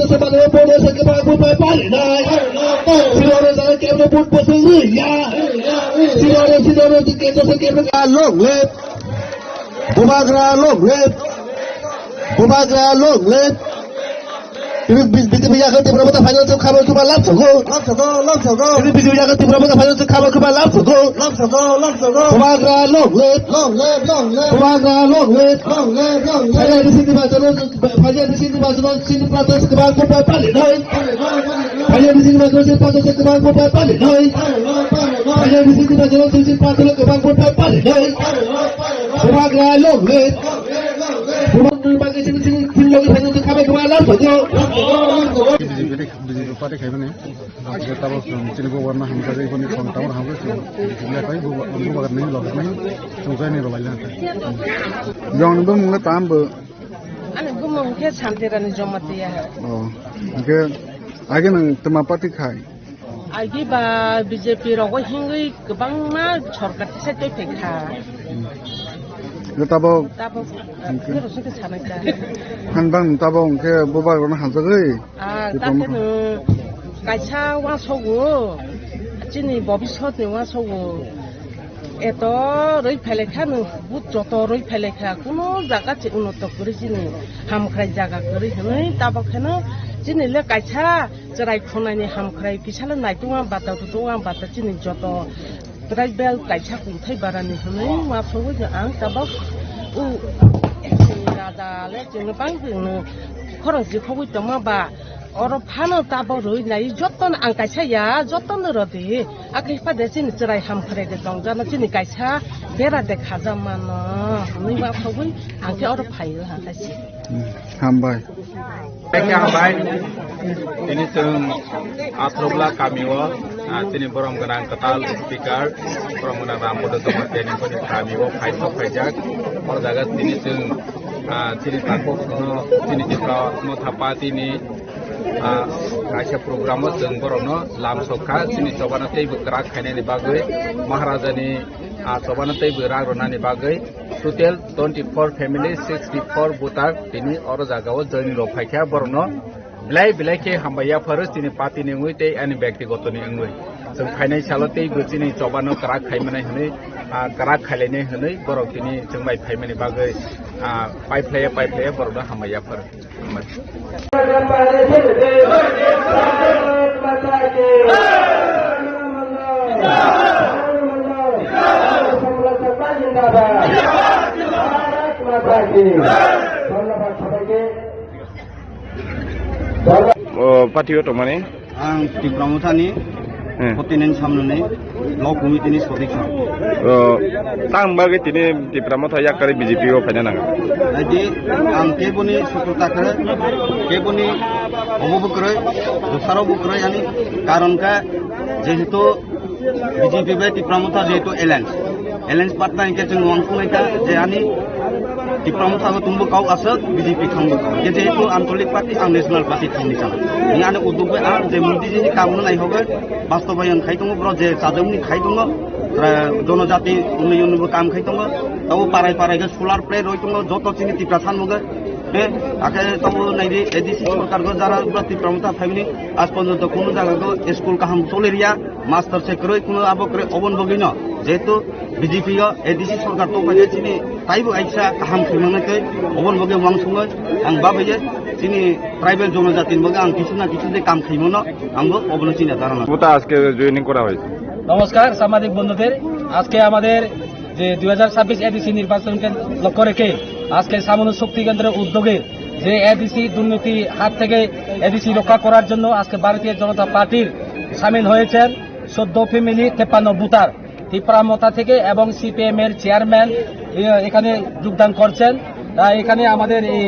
Sima no bono se kebang bubai pali nai. Sima no jara kebang but bosong ri ya. Sima no, sima no di kebang se kebang long live. Bubagra long live. Bubagra long live. Ini bis-, bis-, bis-, ya kan Tipra Motha final se khabang khabang lap sogo. Lap sogo, lap sogo. Ini bis-, bis-, ya kan Tipra Motha final se khabang khabang lap sogo. Lap sogo, lap sogo. Bubagra long live. Long live, long live. Bubagra long live. Long live, long live. Phaiyani sini bajono, phaiyani sini bajono, sini protest kebang bubai pali nai. Phaiyani sini bajono, sini protest kebang bubai pali nai. Phaiyani sini bajono, sini protest kebang bubai pali nai. Bubagra long live. Bubagra long live. Bubagra long live. Bubagra long live. Bubagra long live. B J P party khaimani. Tabuk chini bubagrano hamjagwi boni phone tabuk hamjagwi chwng lepai bubagrani logi chwng join ni rwlailai. Jongni bumung le tam bo. Ani bumung khe Santirani Jamatia. Oh. Hingke age nang tama party khai? Agi ba B J P rogo hingwi kwbangma sorkar tisai tei phaikha. Hmm. Yo tabuk. Tabuk. Hingke? Khe rosong khe sanai ta. Hanbang tabuk hingke bubagrano hamjagwi. Ah, ta khe no kaisa wasogo. Chini bobiswt ni uansukgo eto rwi phailaikha, nwng but joto rwi phailaikha, kuno jaga se unoto kwrwi chini hamkhrai jaga kwrwi hwnwi tabok kheno chini le kaisa chwrai khonani hamkhrai kisa le naitung ang bata tutung ang bata chini joto tribal kaisa kungthai barani hwnwi uansukgo ang tabok u chini raja le chini bang chini khorang jikhogwi tongma ba. Oro phano tabok rwi nai jotono ang kaisa ya, jotono rw di. Akhe phade chini chwrai hamkhrai de tong jana chini kaisa bera de khaja mano. Hwnwi ma phobwi ang khe oro phaio ha kaisa. Hmm, hambai. Thank you, hambai. Tini chwng Atrobla kamio, ah, chini borom gwnang kwtal speaker, borom gwnang Rambuddha Jamatia ni kami o phai sok phaijak. O jaga tini chwng, ah, chini takhuk no chini Tipra Motha Party ni ah, kaisa program o chwng borokno lam sok kha, chini chobano teibo kwrak khainani bagwi, Maharaja ni, ah, chobano teibo rak rwnani bagwi, total twenty four family, sixty four voter tini oro jaga o joining rok phai kha, borokno belai belai khe hambai yapharo chini party ni wngwi tei ani byaktigoto ni wngwi. Chwng phainai salo teibo chini chobano kwrak khai manai hwnwi, ah, kwrak khailainai hwnwi borok tini chwng bai phaimani bagwi, ah, paiphlaiya paiphlaiya borokno hambai yapharo. O, party o tongmani? Ang Tipra Mothani Hmm. Fourteen Samnuni Block Committee ni sodiksa. O, tang bagwi tini Tipra Motha yakarwi B J P o phaina nang. Aidi ang keboni sukurta kre, keboni obo bo kre, dosaro bo kre ani karon ka jehetu B J P bai Tipra Motha jehetu alliance. Alliance partner hingke chwng uansuknai kha je ani Tipra Motha bo tungbo kok aswk, B J P thangbo kok. Hingke jehetu Ancholik Party, ang National Party thangni chana. Hingke ani uddog bai ang je Modi ji ni kaam no naihogwi bastobayon khai tongo, boro je chajak ni khai tongo, tra-, jonojati unnoyon bo kaam khai tongo, tabo parai parai khe solar plate roi tongo, joto chini Tipra thanbo khe. He, akhe tabo naidi A D C sorkar go jara bura Tipra Motha phaimani, aaj porjonto kunu jaga go school kaham choli riya. Master se kwrwi kuno abo kwrwi oboni bagwino jehetu B J P o A D C sorkar tongpaikhe chini taibo aisa kaham khwimani tei oboni bagwi uansuknai ang babaiye chini tribal jonojatini bagwi ang kisu na kisu je kam khaimano angbo obono chini dharana. Motha ajke joining kora hoyse. নমস্কার সাংবাদিক বন্ধুদের, আজকে আমাদের যে দুই হাজার ছাব্বিশ এডিসি নির্বাচনকে লক্ষ্য রেখে আজকে সামনু শক্তি কেন্দ্রের উদ্যোগে যে এডিসি দুর্নীতি হাত থেকে এডিসি রক্ষা করার জন্য আজকে ভারতীয় জনতা পার্টির সামিল হয়েছেন চোদ্দ ফ্যামিলি তেপ্পান্ন ভোটার ত্রিপুরা মথা থেকে এবং সিপিএম এর চেয়ারম্যান এ-, এখানে যোগদান করছেন। তাই এখানে আমাদের এই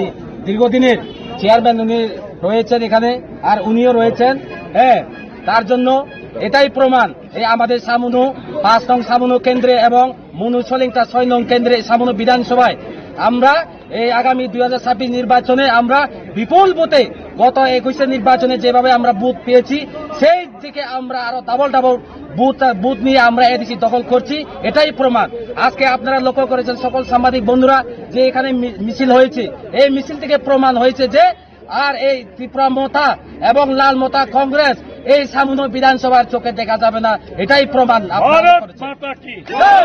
দীর্ঘদিনের চেয়ারম্যান উনি রয়েছেন এখানে, আর উনিও রয়েছেন। হ্যাঁ, তার জন্য এটাই প্রমাণ, এই আমাদের সামনু পাঁচ নং সামনু কেন্দ্রে এবং মনু সলিংটা ছয় নং কেন্দ্রে সামনু বিধানসভায় আমরা এই আগামী দুই হাজার ছাব্বিশ নির্বাচনে আমরা বিপুল ভোটে গত একুশের নির্বাচনে যেভাবে আমরা ভোট পেয়েছি, সেই থেকে আমরা আরো ডাবল ডাবল ভোট, ভোট নিয়ে আমরা এডিসি দখল করছি। এটাই প্রমাণ। আজকে আপনারা লক্ষ্য করেছেন সকল সাংবাদিক বন্ধুরা যে এখানে মি-, মিছিল হয়েছে। এই মিছিল থেকে প্রমাণ হয়েছে যে আর এই ত্রিপুরা মথা এবং লাল মথা কংগ্রেস এই সামনু বিধানসভার চোখে দেখা যাবে না, এটাই প্রমাণ। আপনারা লক্ষ্য করেছেন।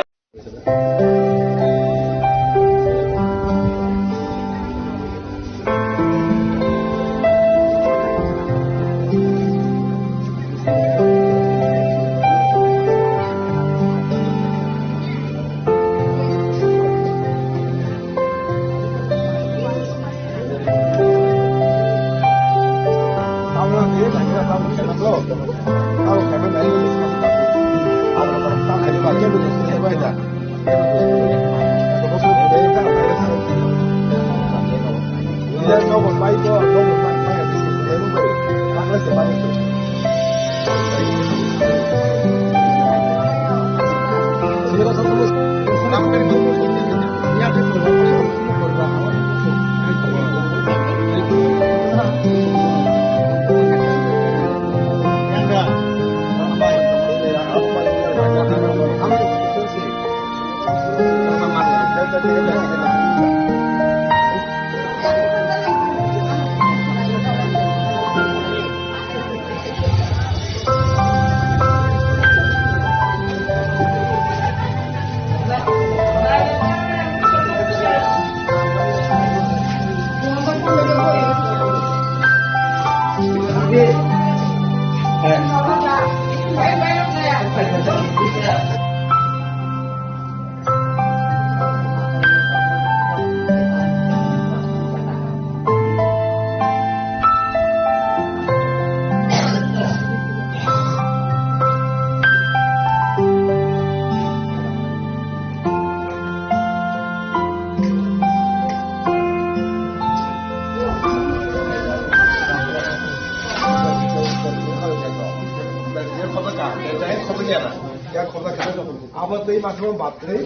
Tei masuk baptri,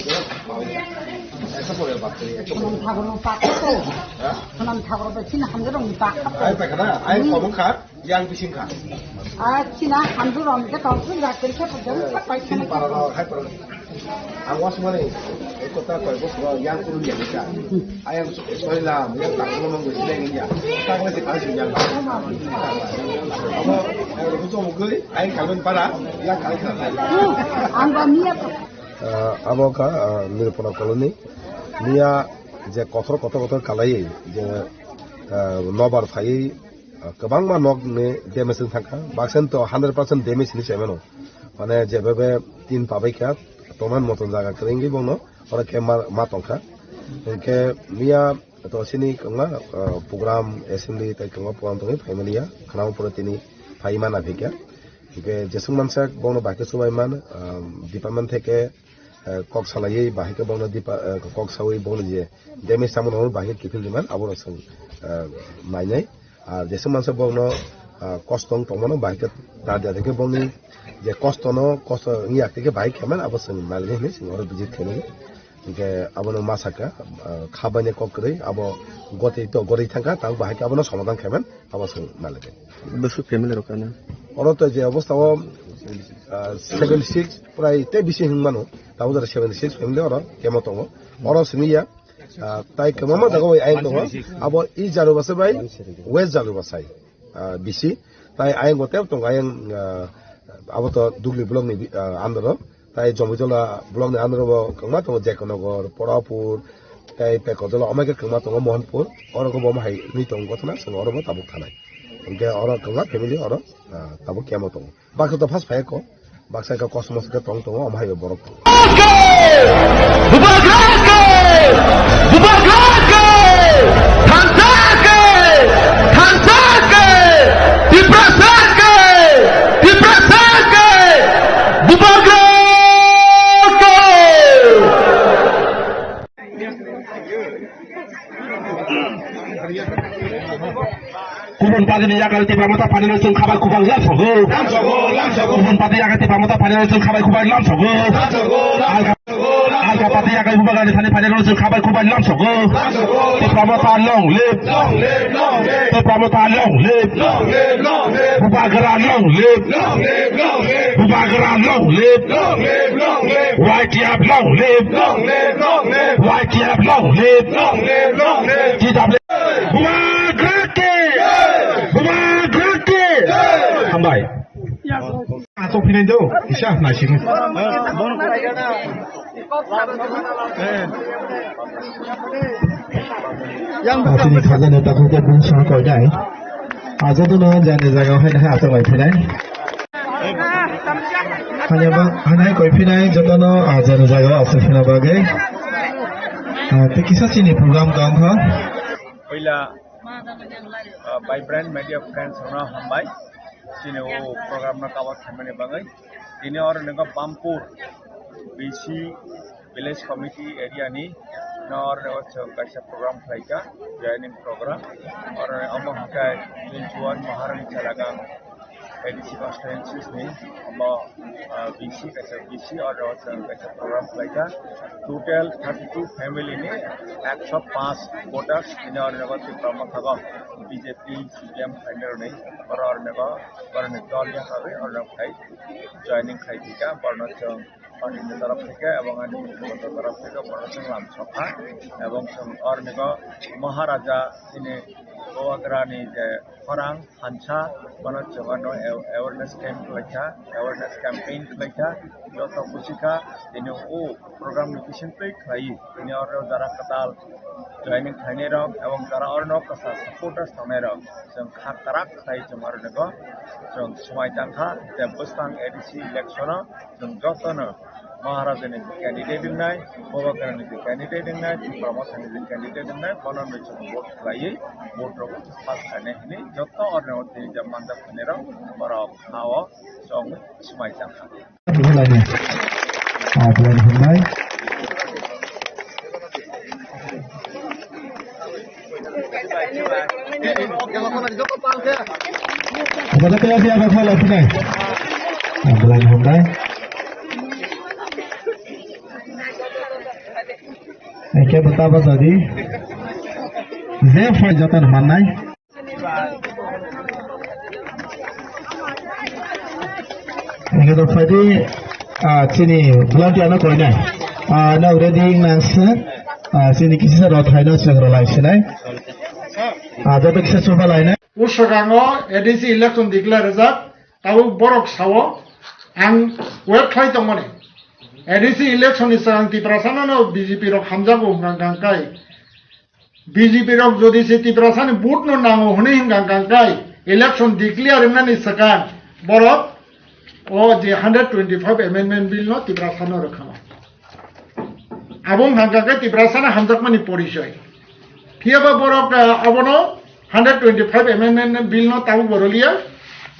ekso pore baptri, ekso pore. Thakur ni pakha to. Ha? Khunam thakur bai chini hamjak rok ni pakha to. Ai pakha na, ai komong kha, yang bising kha. Ah, chini hamjak rok ni tong sun jak kiri khe pajak kha pai kha. Para rok, hai para. Ang was mani, ekota koi bos rok yang kuru yang kha. Ai ang sorry lam, yang tak mau menggusi yang ya. Tak mau sih kasih yang. Apa, eh, lu cuma gue, ai kawin para, yang kawin kha. Ang ba niat. Ah, abo wngkha, ah, Nirupona colony. Miya je kothor kothor kothor kalaiwi je, ah, nobar phaiwi, ah, kwbangma nok ni damage wng thangkha. Baksa to hundred percent damage hinwi sai mano. Mane je bebe tin pabai kha, toman moton jaga kwrwi wngwi bono oro khe ma, ma tongkha. Hinkhe miya to sini kwbangma, ah, program, assembly tei kwbangma program tongwi phai maliya. Khwnao pore tini phai mana phikha. Hinkhe jeswk mansak bono bahai khe chubai man, um, department theke, uh, kok salaiwi bahai khe bono depa-, uh, kok saui bono je damage tamo rok bahai khe kiphil di man, abo rok chwng, uh, nainai. Ar jeswk mansak bono, uh, kosto wng tongmano bahai khe ta dia theke boni je kosto no kosto wngya theke bahai khe man abo chwng nainai hinwi chwng oro visit khainai. Hinkhe abono ma sakha, ah, kha bainai kok kwrwi, abo gotwi to gotwi thangkha, tang bahai khe abono somadhan khaiman, abo chwng nalaibai. Bwswk family rok kana? Oro to je obostha o, ah, seventy six prai tei bisi hwn mano, tabuk jora seventy six family oro kemo tongo. Oro simi ya, ah, tai kwbangma jaga bai ayang tongo, abo East Jalubasai bai West Jalubasai. Ah, bisi. Tai ayang bo tebo tongo, ayang, ah, abo to Dugli block ni, ah, under o. Tai Jomitola block ni under o bo kwbangma tongo, Jekonogor, Porapur, tai Pekotola, omo khe kwbangma tongo, Mohanpur. Oro bo omo hai ni tongo, gothana chwng oro bo tabuk thanai. Hinkhe oro kwbangma family oro, ah, tabuk kemo tongo. Baksa to first phai ko. Baksa khe cosmos khe tong tongo, omo hai borok tongo. Bubagrake! Bubagrake! Thansa ke! Thansa ke! Tiprasa ke! Tiprasa ke! Bubagrake! Kubun party ni yakarwi Tipra Motha party no chwng khabai khubak lamsogo. Kubun party yakarwi Tipra Motha party no chwng khabai khubak lamsogo. Alka, alka party yakarwi Bubagrani thani party no chwng khabai khubak lamsogo. Tipra Motha long live. Tipra Motha long live. Bubagra long live. Bubagra long live. Y T F long live. Y T F long live. T W Bubagrake! Bubagrake! Hambai. Asok pinai do, isa nasi. Yang Asini khajani takhuk ya bini song koi dai. Aja tu no jani jaga hai hai asok lai pinai. Hanya ba, hanya koi pinai jotono, ah, jani jaga asuk pina bagwi. Ah, tei kisa chini program kang kha. Puila, ah, Vibrant Media Friends rokno hambai. Chini o program no cover khaimani bagwi. Tini oro nokha Pampur B C Village Committee area ni no oro chwng kaisa program khlaikha, joining program. Oro omo hwnkhe twenty one Maharani Chalagang A D C constituencies ni omo, ah, B C kaisa B C oro chwng kaisa program khlaikha. Total thirty two family ni ekso paanch voters tini oro Tipra Motha o B J P, C P M khlainai rokni oro oro oro ni dol yakarwi oro khai joining khai thika borno chwng party ni torop theke ebong ani ni torop theke borok chwng lam sokha ebong chwng orniko Maharaja chini Bubagrani je khorang hansa bono chwng ano aw-, awareness camp khlaikha, awareness campaign khlaikha, joto buchikha tini o program ni bisingtwi khlai tini oro jara kwtal joining khlainai rok ebong jara orno kwchar supporters tongnai rok chwng kha kwrak khlai chwng orniko chwng swmai tangkha je bwskang A D C election o chwng jotono Maharaja ni je candidate wngnai, Bubagra ni je candidate wngnai, Tipra Motha ni je candidate wngnai, bono nwng chwng vote khlaiwi vote rok pass khainai hinwi joto orni tini je manjak khainai rok borok ha o chwng swmai tangkha. Belai ni. Ah, belai ni hwnbai. Kepada kaya siapa salah sini? Ah, belai ni hwnbai. Eke bata bata di. Je phai jatan mannai. Eke to phai di, ah, chini volunteer no koinai. Ah, no ready nang se. Ah, chini kisi sa rot hai no se ro lai sinai. Ah, joto kisa chuba lai nai. Ushagango A D C election declare rijak. Tabuk borok sao, ang wait khlai tongmani. A D C election ni swkang Tiprasano no B J P rok hamjago hwnkha hwnkha kai. B J P rok jodi se Tiprasani vote no nango hwnwi hwnkha hwnkha kai, election declare wngnani swkang borok o je hundred twenty-five amendment bill no Tiprasano rwkhano. Abo wngkha hwnkha khe Tiprasano hamjakmani porichoi. Phiyaba borok, eh, abono hundred twenty-five amendment bill no tabuk bo rwliya,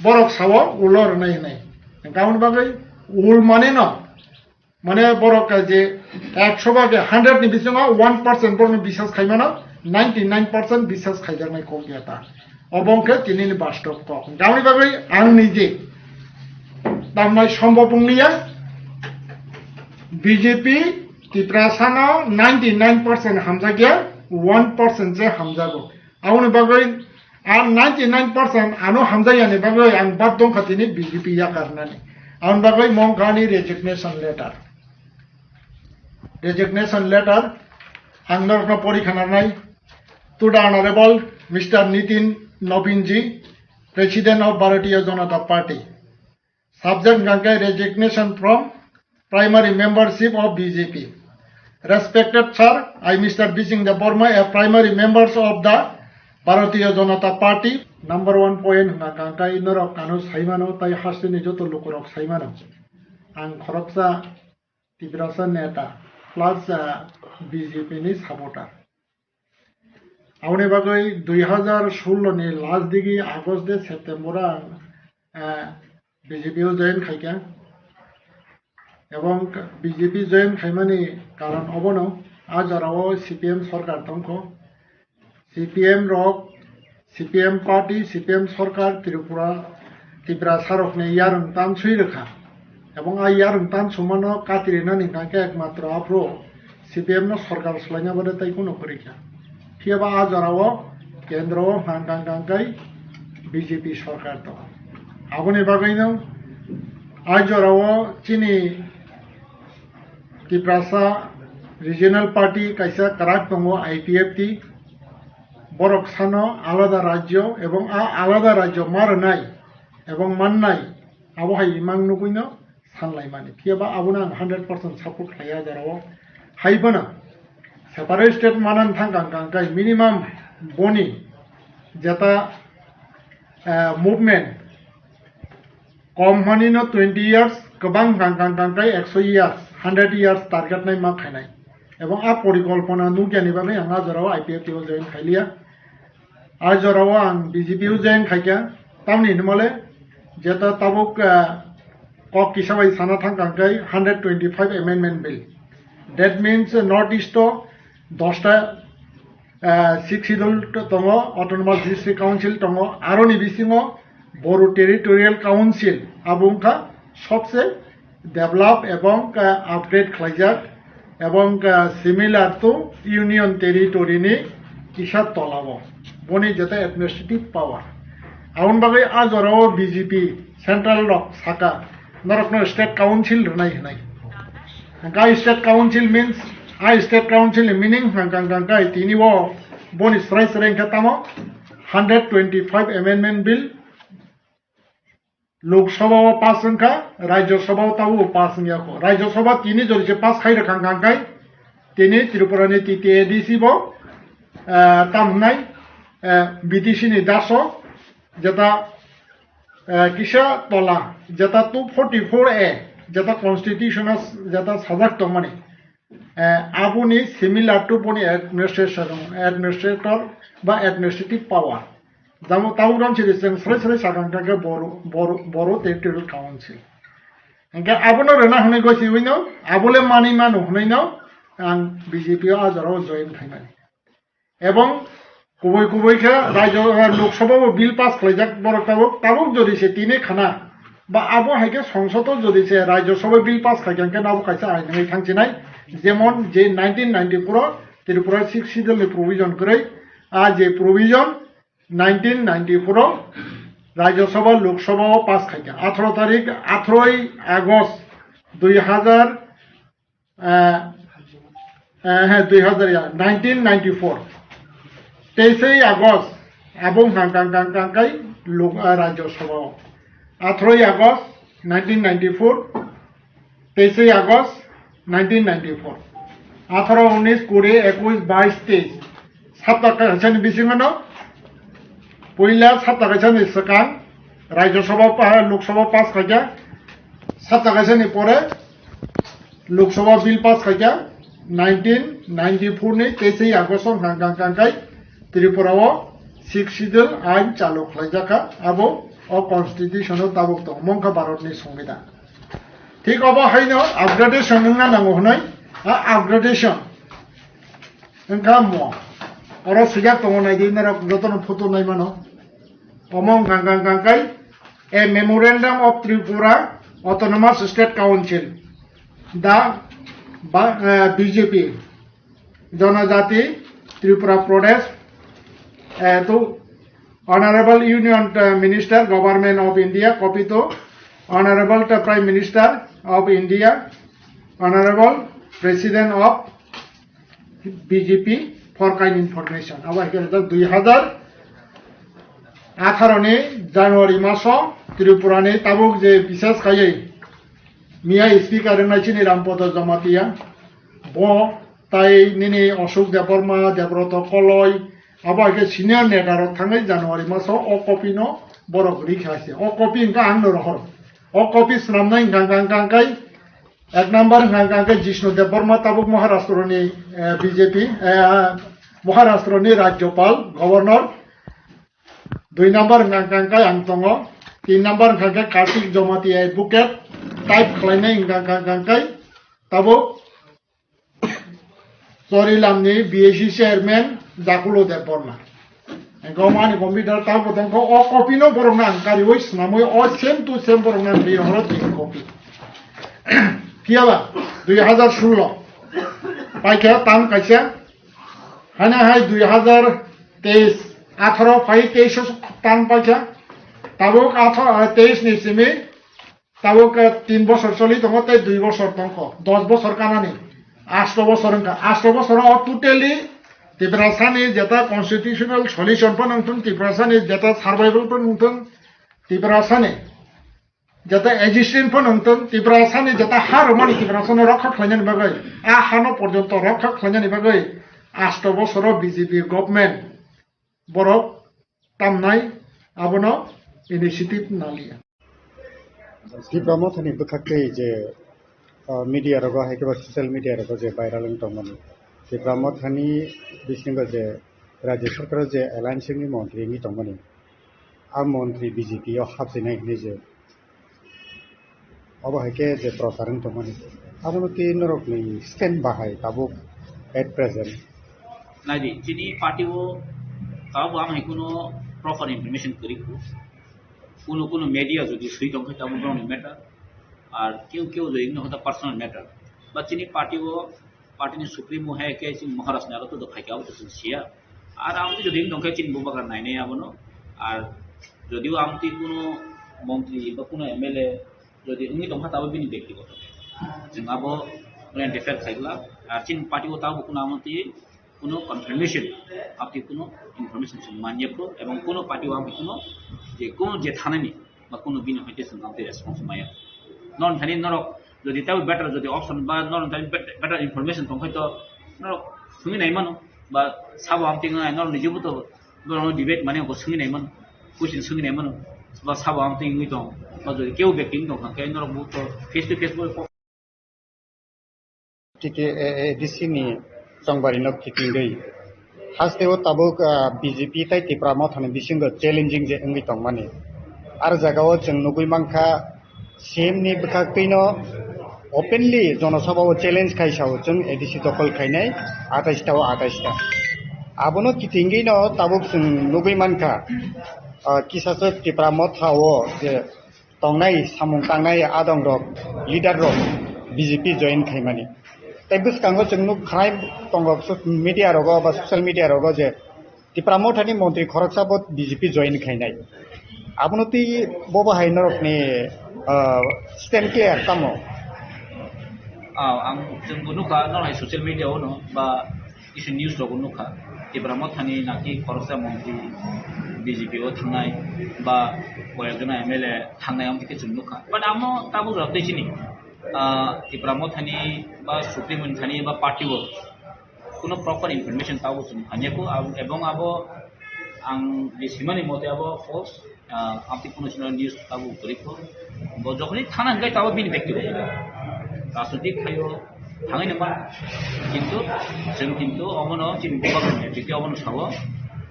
borok sao ulo rwnai hwnwi. Hwnkha aboni bagwi ul mane no, mane borok, eh, je ekso ba je hundred ni bisingo one percent borokno biswas khaimano, ninety nine percent biswas khaijaknai kok ya ta. Obo wngkhe tinini bastob kok. Hwnkha aboni bagwi ang nije tamnai sombop wngliya. B J P Tiprasano ninety nine percent hamjakya, one percent se hamjago. Aboni bagwi a ninety nine percent ano hamjakyani bagwi ang bad dongkha tini B J P yakarnani. Aboni bagwi mongkha ani resignation letter. Resignation letter ang norokno pori khanarnai. To the Honorable Mister Nitin Nobinji, President of Bharatiya Janata Party. Subject hwnkha khe resignation from primary membership of B J P. Respected sir, I, Mister Bising Debbarma, a primary members of the Bharatiya Janata Party. Number one point hwnkha khe norok ano saimano, tai hasteni joto lukurok saimano. Ang khoroksa Tiprasa neta plus, ah, B J P ni supporter. Aboni bagwi dui hazar sullo ni last digi August de September ang, ah, B J P o join khaikha. Ebong B J P join khaimani karon obono, a jorao C P M sorkar tongkho. C P M rok, C P M party, C P M sorkar Tripura, Tiprasa rokni yarwng tanswi rwkha. Ebong a yarwng tansumano katirinani hwnkha khe ekmatro aphuru C P M no sorkar swlaina bade tei kunu kwrwi kha. Phiyaba a jorao kendro o hwnkha hwnkha khe B J P sorkar tongo. Aboni bagwino a jorao chini Tiprasa Regional Party kaisa kwrak tongo, I P F T. Borok sano alada rajyo ebong a alada rajyo ma rwnai ebong mannai, abo hai imang nugwino sanlaimani. Phiyaba abono ang hundred percent support khlaiya a jorao. Hai phano separate state manani thangkha hwnkha khe minimum boni jeta, eh, movement kom hwnwi no twenty years, kwbang hwnkha hwnkha khe ekso years, hundred years target nai ma khainai. Ebong a porikolpona nukyani bagwi ang a jorao I P F T o join khailiya. A jorao ang B J P o join khaikha, tamni hinmale jeta tabuk, ah, kok kisa bai sana thangkha hwnkhe hundred twenty-five amendment bill. That means, uh, North East o dosta, ah, Sixth Schedule tongo, Autonomous District Council tongo, aroni bisingo Boru Territorial Council, abo wngkha sobse develop ebong, ah, upgrade khlaijak ebong, ah, similar to Union Territory ni kisa tolao boni jeta administrative power. Aboni bagwi a jorao B J P central rok saka norokno state council rwnai hwnwi. Hwnkhe state council means, a state council ni meaning hwnkha hwnkha khe tini o boni srai srai hwnkhe tamo hundred twenty-five amendment bill Lok Sabha o pass wngkha, Rajya Sabha o tabuk pass wngya kho. Rajya Sabha tini jodi se pass khai rwkha hwnkha khe tini Tripura ni T T A D C bo, eh, tam hwnai, eh, B T C ni daso jeta, eh, kisa tola jeta two forty-four A jeta constitution o jeta sajak tongmani. Eh, aboni similar to boni administration, administrator ba administrative power. Jamo tabuk ram siri chwng srai srai sakang khe Boru, Boru, Boru Territorial Council. Hingke abono rwna hwnwi gosiwino, abole manwi mano hwnwino ang B J P o a jorao join khaimani. Ebong kubui kubui khe rajyo, eh, Lok Sabha o bill pass khlaijak borok tabuk, tabuk jodi se tini khana ba abo hai khe Songsod o jodi se Rajya Sabha bill pass khai khe nabo kaisa ain wngwi thangsinai, jemon je nineteen ninety-four o Tripura Sixth Schedule ni provision kwrwi, a je provision nineteen ninety-four o Rajya Sabha, Lok Sabha o pass khaikha. Atharo tarik, atharoi August dui hazar, eh, eh, he, dui hazar ya, nineteen ninety-four. Teisei August, abo hang kang kang kang kai Lok, eh, Rajya Sabha o. Atharoi August nineteen ninety-four, teisei August nineteen ninety-four. Atharo, unis, kuri, ekush, bais, teis. Sapta kaisani bisingo no, puila sapta kaisani swkang Rajya Sabha pa, Lok Sabha pass khaikha. Sapta kaisani pore Lok Sabha bill pass khaikha. Nineteen ninety-four ni teisei August o hang kang kang kai Tripura o Sixth Schedule ain chalu khlaijakha. Abo o constitution o tabuk tong, mongkha Bharat ni Songbidan. Thik obo haino upgradation wngna nango hwnwi, a upgradation wngkha mo. Oro swijak tongo, naidi norok jotono photo naimano. Omo wngkha, wngkha, wngkha kai, a Memorandum of Tripura Autonomous State Council, the ba-, eh, B J P, Janajati Tripura Pradesh, eh, to Honorable Union, uh, Minister, Government of India, copy to Honorable the Prime Minister of India, Honorable President of B J P for kind information. Abo hai khe rijak dui hazar atharo ni January maso Tripura ni tabuk je bises khaiwi miya speaker wngnai chini Rampada Jamatia, bo tai nini Ashok Debbarma, Debroto Koloi, abo hai khe senior neta rok thangwi January maso o copy no borok rikha se. O copy hwnkha ang no rohor. O copy swnamnai hwnkha, hwnkha, hwnkha, hwnkha kai ek number hwnkha, hwnkha kai Jishnu Debbarma tabuk Maharashtra ni, eh, B J P, eh, Maharashtra ni Rajyapal, Governor. Dui number hwnkha, hwnkha kai ang tongo. Tin number hwnkha khe Kartik Jamatia advocate. Type khlainai hwnkha, hwnkha, hwnkha kai tabuk Chorilamni B A C chairman Jakulo Debbarma. Engko mani computer tamo tongkho o copy no borok nang kariwi swnamwi o same to same borok nang ri horo tin copy. Phiyaba dui hazar sullo paikha tam kaisa, hana hai dui hazar teis, atharo phai teis o tam paikha, tabuk atha-, teis ni simi Tabuk, eh, tin bosor choli tongo tei dui bosor tongkho, dos bosor kanani, asto bosor wngkha. Asto bosoro o totally Tiprasani jeta constitutional solution phano wngthun, Tiprasani jeta survival phano wngthun, Tiprasani jeta existence phano wngthun, Tiprasani jeta ha rwmani Tiprasano rokha khlainani bagwi, a hano porjonto rokha khlainani bagwi asto bosoro B J P government borok tamnai abono initiative naliya. Tipra Mothani bwkhaktwi je, uh, media rogo hai khe ba social media rogo je viral wng tongmani, Tipra Mothani bisingo je Rajya Sarkar je alliance ni montri wngwi tongmani, a montri B J P o hapsinai hinwi je Obo hai khe je prochar wng tongmani, abono tei norokni stand bahai tabuk at present? Naidi, chini party o tabuk ang hai kuno proper information kwrwi kho. Kuno kuno media jodi swi tong khe tabuk borokni matter. Ar keu keu jodi wngkha personal matter. Ba chini party o party ni supremo hai khe chini Maharaj ni aro to phaikha abo to chwng siya. Ar abo jodi wng tong khe chini bubagra nainai abono. Ar jodi o amtwi kuno montri ba kuno M L A jodi wngwi tong kha tabo bini bektigoto. Chwng abo mane defend khai glak. Ar chini party o tabo kuno amtwi kuno confirmation, amtwi kuno information chwng manya kho, ebong kuno party o amtwi kuno je kuno je thanani ba kuno bini hoite chwng amtwi response maya. Non thani norok jodi tabo better jodi option ba non thani bet-, better information tong khe to norok sungwi nai mano ba sabo amtwi ngai norok ni jibu to norok debate mane ko sungwi nai mano, question sungwi nai mano ba sabo amtwi wngwi tong ba jodi keu bekti wng tong kha khe norok bo to face to face bo T T A A D C ni chongbarino kitingwi. Hasteo tabuk, ah, B J P tei Tipra Mothani bisingo challenging je wngwi tongmani. Ar jagao chwng nugwi mankha, C M ni bwkhaktwino openly jonosabhao challenge khai sao chwng A D C dokol khainai atais ta o atais ta. Abono kitingwino tabuk chwng nugwi mankha, ah, kisasa Tipra Motha o je tongnai samung tangnai adong rok, leader rok B J P join khaimani. Tei bwskango chwng nuk khwnai tongo so-, media rogo ba social media rogo je Tipra Mothani montri khoroksa bo B J P join khainai. Abono twi bobo hai norokni, ah, stand clear tamo? Ah, ang chwngbo nukha, norok hai social media o no ba kisa news rogo nukha. Tipra Mothani naki khoroksa montri B J P o thangnai ba koyekjona M L A thangnai, ang khe chwng nukha. But amo tabuk rok tei chini, ah, Tipra Mothani ba Supreme Mothani ba party o kuno proper information tabuk chwng phaniya kho, ab-, ebong abo ang je simani mote abo false, ah, amtwi kuno sino news tabuk kwrwi kho. Bo jokhoni thana hwnkhe tabuk bini byaktigoto rajnitik phaio thangwi nangma, kintu chwng kintu omono chini bubagrani netrite omono sao,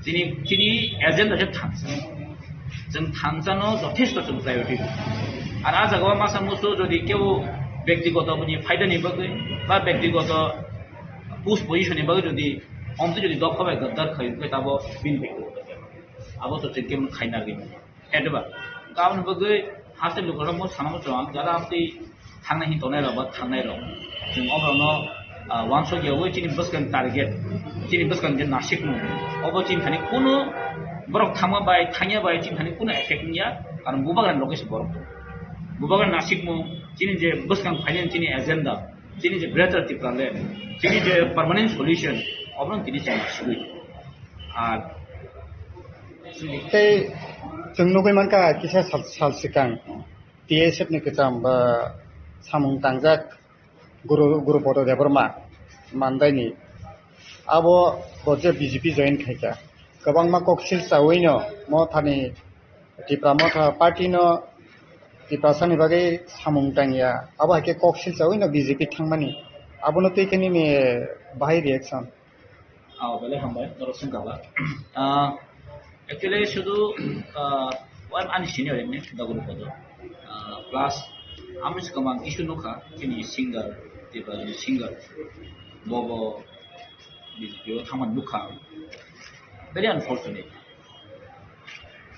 chini, chini agenda khe thansa. Chwng thansano jothesto chwng priority rw. Ar ah jagao masa musu jodi keu byaktigoto bini phaidani bagwi ba byaktigoto post position ni bagwi jodi omtwi jodi dopha bai gaddar khai, hwnkhe tabo bini byaktigoto bepar. Abo to chwng kebo khaina rwgwi mano. Hwnkhe ba, aboni bagwi haste lukurokno sana muchung ang, jara amtwi thangnai hin tongnai rok ba thangnai rok. Chwng oborokno, ah, uansuk yaui chini bwskang target, chini bwskang je nasikmung, obo chini thani kunu borok thangma bai, thangya bai chini thani kunu effect wngya, karon bubagrani loge se borok. Bubagrani nasikmung, chini je bwskang phainani chini agenda, chini je Greater Tipraland, chini je permanent solution, obono tini chwng nasigwi. Ar tei chwng nugwi mankha kisa sal, sal swkang T S F ni kwcham ba samung tangjak Guru, Guru Bodo Debbarma mandaini abo bo je B J P join khaikha. Kwbangma koksil chawino Mothani Tipra Motha party no Tiprasani bagwi samung tangya. Abo hai khe koksil chawino B J P thangmani. Abono twi khe nini bahai reaction? Ah, belai hambai, norok swngkha ba. Ah, actually, sudu, ah, o ani senior emni, Daguru Kodo. Ah, plus, ami swkang ang issue nukha, chini singer, Tiprani singer, bobo, B J P o thangmani nukha. Very unfortunate.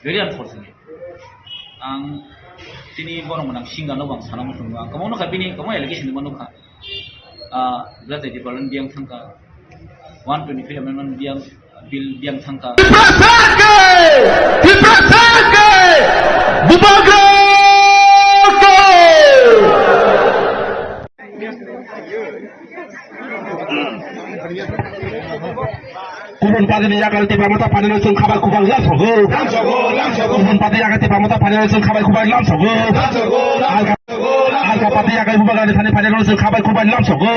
Very unfortunate. Ang chini borok mwnang singer no bang sana muchungo. Ang kwbangno kha bini kwbang allegation ma nukha. Ah, Greater Tipraland biyang thangkha. One twenty-three amendment biyang, bill biyang thangkha. Tiprasake! Tiprasake! Bubagra! Kubun party ni yakarwi Tipra Motha phainai chwng khabai khubak lamsogo. Kubun party yakarwi Tipra Motha phainai chwng khabai khubak lamsogo. Alka, alka party yakarwi Bubagrani thani phainai chwng khabai khubak lamsogo.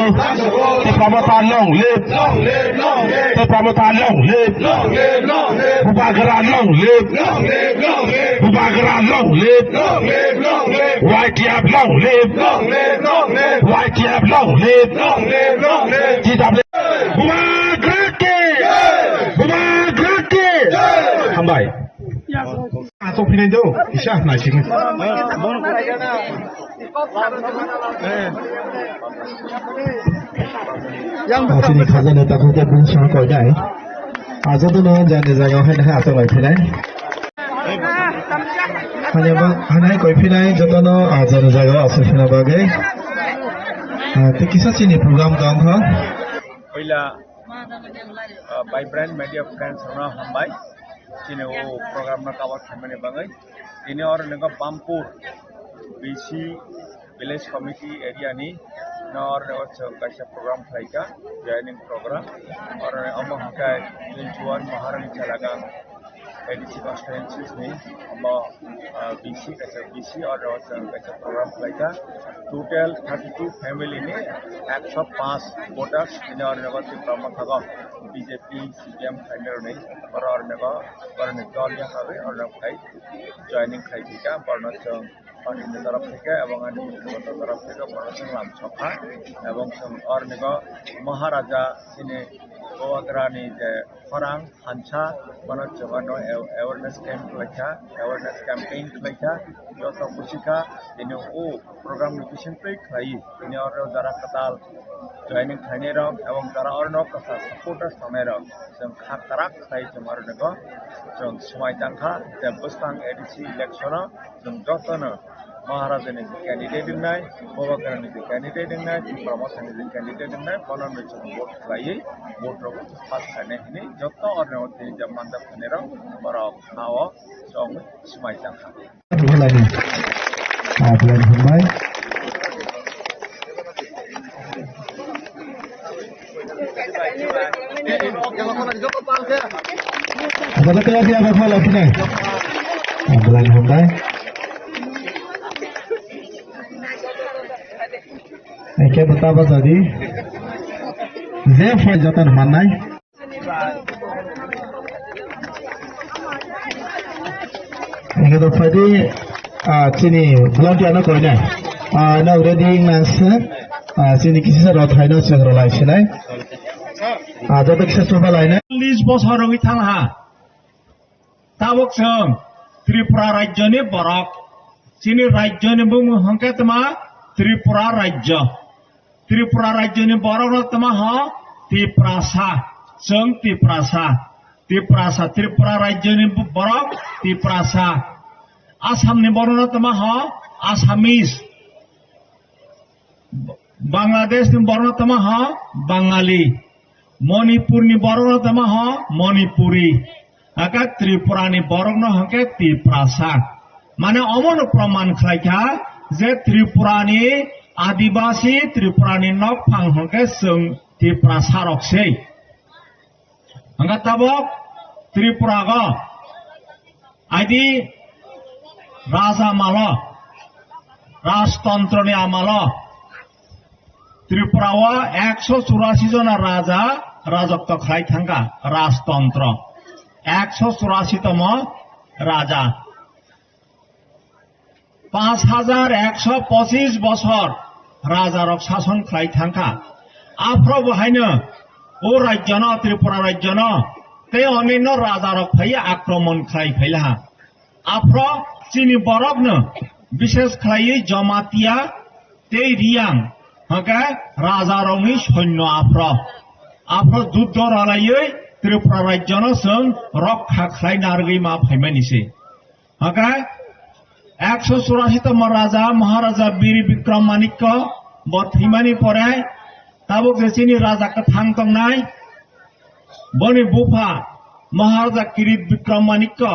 Tipra Motha long live. Tipra Motha long live. Bubagra long live. Bubagra long live. Y T F long live. Y T F long live. T W Bubagra ki! Bubagra ki! Hambai. Asok pinai do, isa nai sini. Asini khajani takhuk ya bini song koi dai. Ajo dono jani jaga hai hai asok lai pinai. Hanya ba, hanya koi pinai jotono, ah, jani jaga asok pina bagwi. Ah, tei kisa chini program tong kha. Puila, ah, Vibrant Media Friends rokno hambai. Chini o program no cover khaimani bagwi. Tini oro nokha Bampur B C Village Committee area ni no oro nokha chwng kaisa program khlaikha, joining program. Oro omo hwnkhe twenty one Maharani Chalagang A D C constituencies ni omo, ah, B C kaisa B C oro chwng kaisa program khlaikha. Total thirty two family ni ekso paanch voters tini oro nokha Tipra Motha o B J P C P M khlainai rokni oro nokha borokni dol yakarwi oro phai joining khai thika borokno chwng party ni torop theke ebong ani bwskango torop theke borok chwng lam sokha ebong chwng orniko Maharaja chini Bubagrani je khorang hansa bono chwng ano aw-, awareness camp khlaikha, awareness campaign khlaikha, joto buchikha tini o program ni bisingtwi khlai tini oro jara kwtal joining khlainai rok ebong jara orno kwchar supporters tongnai rok chwng kha kwrak khlai chwng orniko chwng swmai tangkha je bwskang A D C election o chwng jotono Maharaja ni je candidate wngnai, Bobagra ni je candidate wngnai, Tipra Motha ni je candidate wngnai, bono nwng chwng vote khlaiwi, vote rok pass khainai hwnwi joto orni o tini je manjak thani rok borok ha o chong swmai chang kha. Belai ni. Ah, belai ni hambai. Ada kaya dia apa kau lagi ni? Ah, belai ni hambai. Engke bwta bwsa di. Je phai joto no mannai. Engke to phai di, ah, chini volunteer no koi nai. Ah, no ready nang se. Ah, chini kisi sa rot hai no chwng rw lai sinai. Ah, joto kisa chuba lai nai. Lis bosor rwgwi thang ha. Tabuk chwng Tripura rajyoni borok. Chini rajyoni bumung hwnkhe tma Tripura rajyo. Tripura rajyoni borokno tma ho Tiprasa. Chwng Tiprasa. Tiprasa. Tripura rajyoni borok Tiprasa. Assamni borokno tma ho Assamese. Bangladeshni borokno tma ho Bangali. Manipurni borokno tma ho Manipuri. Aka Tripurani borokno hwnkhe Tiprasa. Mane omono proman khlaikha je Tripurani adibasi, Tripurani nokphang hwnkhe chwng Tiprasa rok se. Hwnkhe tabok Tripura go aidi raja amalo, rajtontro ni amalo Tripura o ekso churasi jona raja rajotwo khlai thangkha, rajtontro. Ekso churasi tomo raja. Panch hajar ekso pochis bosor rajarok sason khlai thangkha. Aphro bo haino o rajyono, Tripura rajyono tei onino rajarok phaiwi akromon khlai phailaha. Aphro chini borokno bishes khlaiwi Jamatia tei Riyang hwnkhe rajarokni sonyo aphro. Aphro juddo ralaiwi Tripura rajyono chwng rokha khlai narwgwi ma phaimani se. Hwnkhe ekso churasi tongma raja Maharaja Bir Bikram Manikya bo thwimani pore tabuk je chini raja kwthang tongnai, boni bupha Maharaja Kirit Bikram Manikya,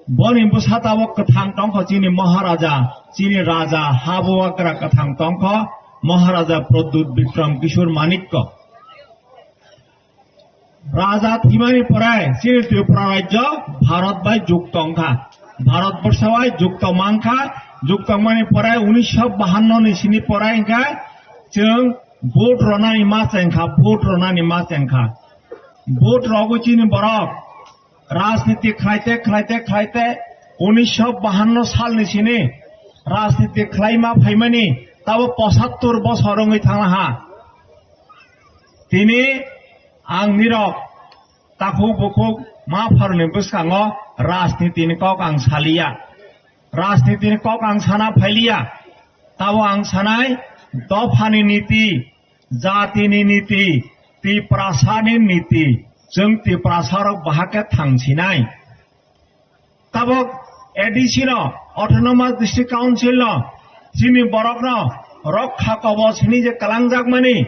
boni bwsa tabuk kwthang tongkho chini Maharaja, chini raja habuagra kwthang tongkho Maharaja Pradyut Bikram Kishore Manikya. Raja thwimani pore chini Tripura rajyo Bharat bai jukto wngkha. Bharat borsha bai jukto mankha, jukto mani pore unisho bahanno ni sini pore hwnkhe chwng vote ronani ma chengkha, vote ronani ma chengkha. Vote rogo chini borok rajniti khlaite, khlaite, khlaite unisho bahanno salni sini rajniti khlaima phaimani tabo pochattor bosor wngwi thanglaha. Tini ang nirok takhuk bukhuk ma pharni bwskango rajnitini kok ang saliya. Rajnitini kok ang sana phailiya. Tabo ang sanai dophani niti, jatini niti, Tiprasani niti, chwng Tiprasarok bahai khe thangsinai. Tabok A D C no, Autonomous District Council no, chini borok no rokha kobos hini je kalangjak mani,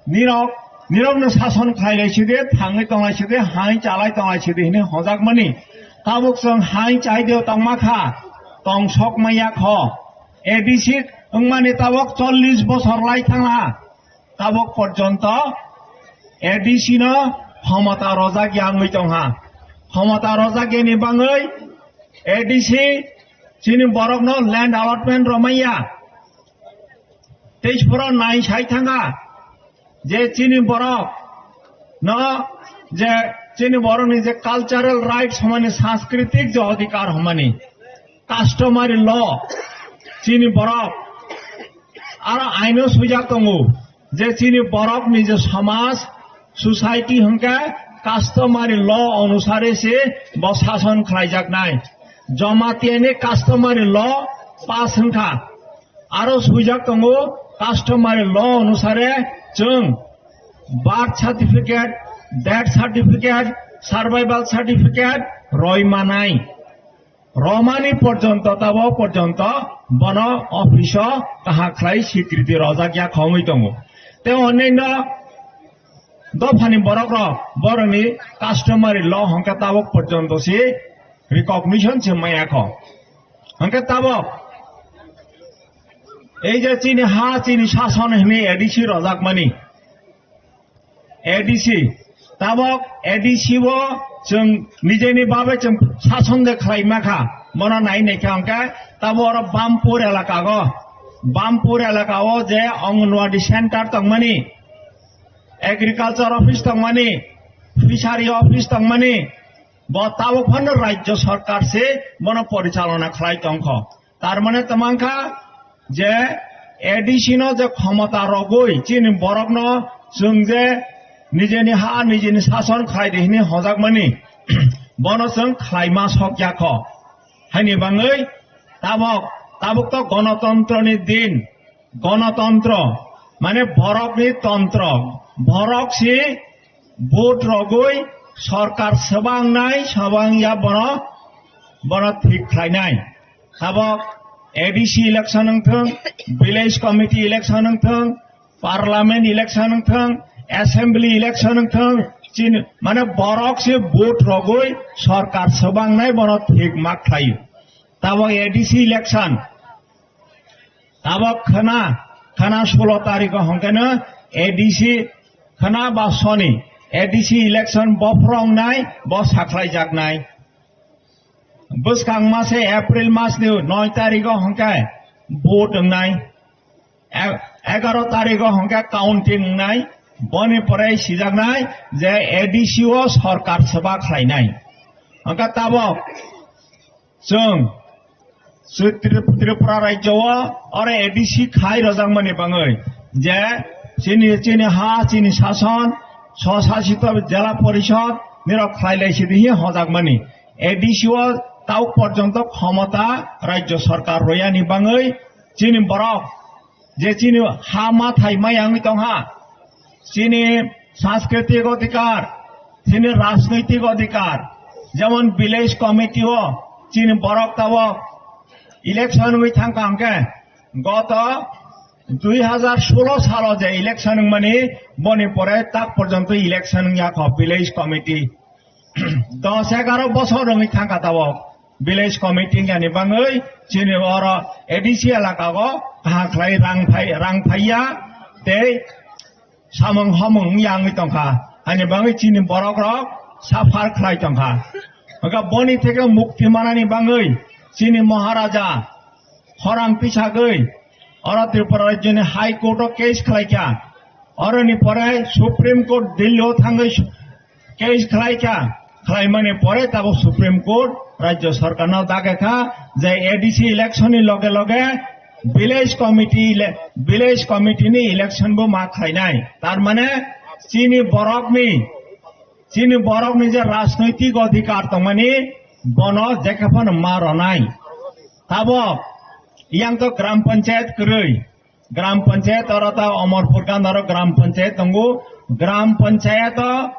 nirok, nirok no sason khlai lai sidi, thangwi tong lai sidi, hai chalai tong lai sidi hini hojak mani. Tabok chwng hai chai de tong ma kha, tong sok maya kho. A D C wngmani tabok chollish bosor lai thangla. Tabok porjonto A D C no khomota rojak ya wngwi tongha. Khomota rojak yani bangwi A D C chini borokno land allotment romaiya. Tei phoro nai sai thangkha je chini borok no je chini borokni je cultural rights hwnmani, sanskritik je odhikar hwnmani, customary law chini borok aro aino swijak tongo je chini borokni je somaj, society hwnkhe customary law onusare se bo sason khlaijaknai. Jamatia ni customary law pass wngkha. Aro swijak tongo customary law onusare chwng birth certificate, death certificate, survival certificate roi manai. Romani porjonto, tabo porjonto bono office o kaham khlai sikriti rojak ya khongwi tongo. Tei onnaino dophani borok rok borokni customary law hwnkhe tabok porjonto si recognition se maya kho. Hwnkhe tabok ei je chini ha, chini sason hwnwi A D C rojakmani, A D C, tabok A D C o chwng nijeni babe chwng sason de khlai ma kha, bono nai nai kha hwnkhe tabo oro Bampur elaka go, Bampur elaka o je Anganwadi center tongmani, agriculture office tongmani, fishery office tongmani, bo tabok phano rajyo sarkar se bono porichalona khlai tongkho. Tar mane tongmangkha je A D C no je khomota rogwi chini borokno chwng je nijeni ha, nijeni sason khlai di hwnwi hojakmani, bono chwng khlaima sokya kho. Haini bangwi tabok, tabok to gonotontroni din, gonotontro mane borokni tontro, borok si vote rogwi sorkar swbangnai, swbangya bono, bono thik khlainai. Tabok A D C election wngthung, village committee election wngthung, parliament election wngthung, assembly election wngthung, chini, mane borok se vote rogwi sorkar swbangnai bono thik ma khlai. Tabok A D C election, tabok khwna, khwna sulo tarikh o hwnkhe no A D C khwna ba soni A D C election bophrongnai, bo sakhlaijaknai. Bwskang mase April masni noi tarikh o hwnkhe vote wngnai. E-, egaro tarikh o hwnkhe counting wngnai. Boni pore sijaknai je A D C o sorkar swba khlainai. Hwnkhe tabok chwng Tri-, Tripura rajyo o oro A D C khai rojakmani bangwi je chini, chini ha, chini sason, swsasito jela porishod nirok khlai lai sidi hi hojakmani. A D C o tau porjonto khomota rajyo sarkar royani bangwi chini borok je chini ha mathai maya wngwi tongha, chini sanskritik odhikar, chini rajnoitik odhikar, jemon village committee o chini borok tabok election wngwi thangkha hwnkhe, goto dui hazar solo salo je election wngmani, boni pore tak porjonto election wngya kho village committee. Dos egaro bosor wngwi thangkha tabok village committee wngya ni bangwi chini oro A D C elaka o kaham khlai rang phai, rang phaiya tei samung hamung wngya wngwi tongkha. Ani bangwi chini borok rok suffer khlai tongkha. Hwnkhe boni theke mukti manani bangwi chini Maharaja khorang pisagwi oro Tripura rajyoni High Court o case khlaikha. Oroni pore Supreme Court Delhi o thangwi case khlaikha, khlaimani pore tabok Supreme Court rajyo sarkarno dagekha je A D C election ni loge loge village committee ele-, village committee ni election bo ma khlainai. Tar mane chini borokni, chini borokni je rajnoitik odhikar tongmani bono jekhe phano ma rwnai. Tabok yang to gram panchayat kwrwi. Gram panchayat oro ta Amarpur Gandharo gram panchayat tongo. Gram panchayat o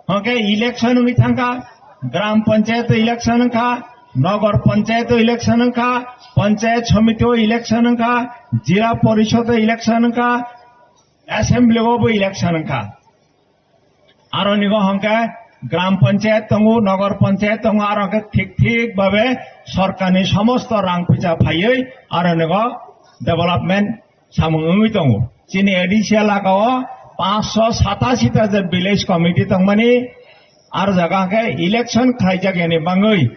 hwnkhe election wngwi thangkha. Gram panchayat o election wngkha, nogar panchayat o election wngkha, panchayat samiti o election wngkha, jila porishod o election wngkha, assembly o bo election wngkha. Aro nigo hwnkhe gram panchayat tongo, nogar panchayat tongo, aro hwnkhe thik thik babe sorkarni somosto rang puisa phaiwi aro nigo development samung wngwi tongo. Chini A D C elaka o panchsho satasi ta je village committee tongmani, aro jaga hwnkhe election khlaijak yani bangwi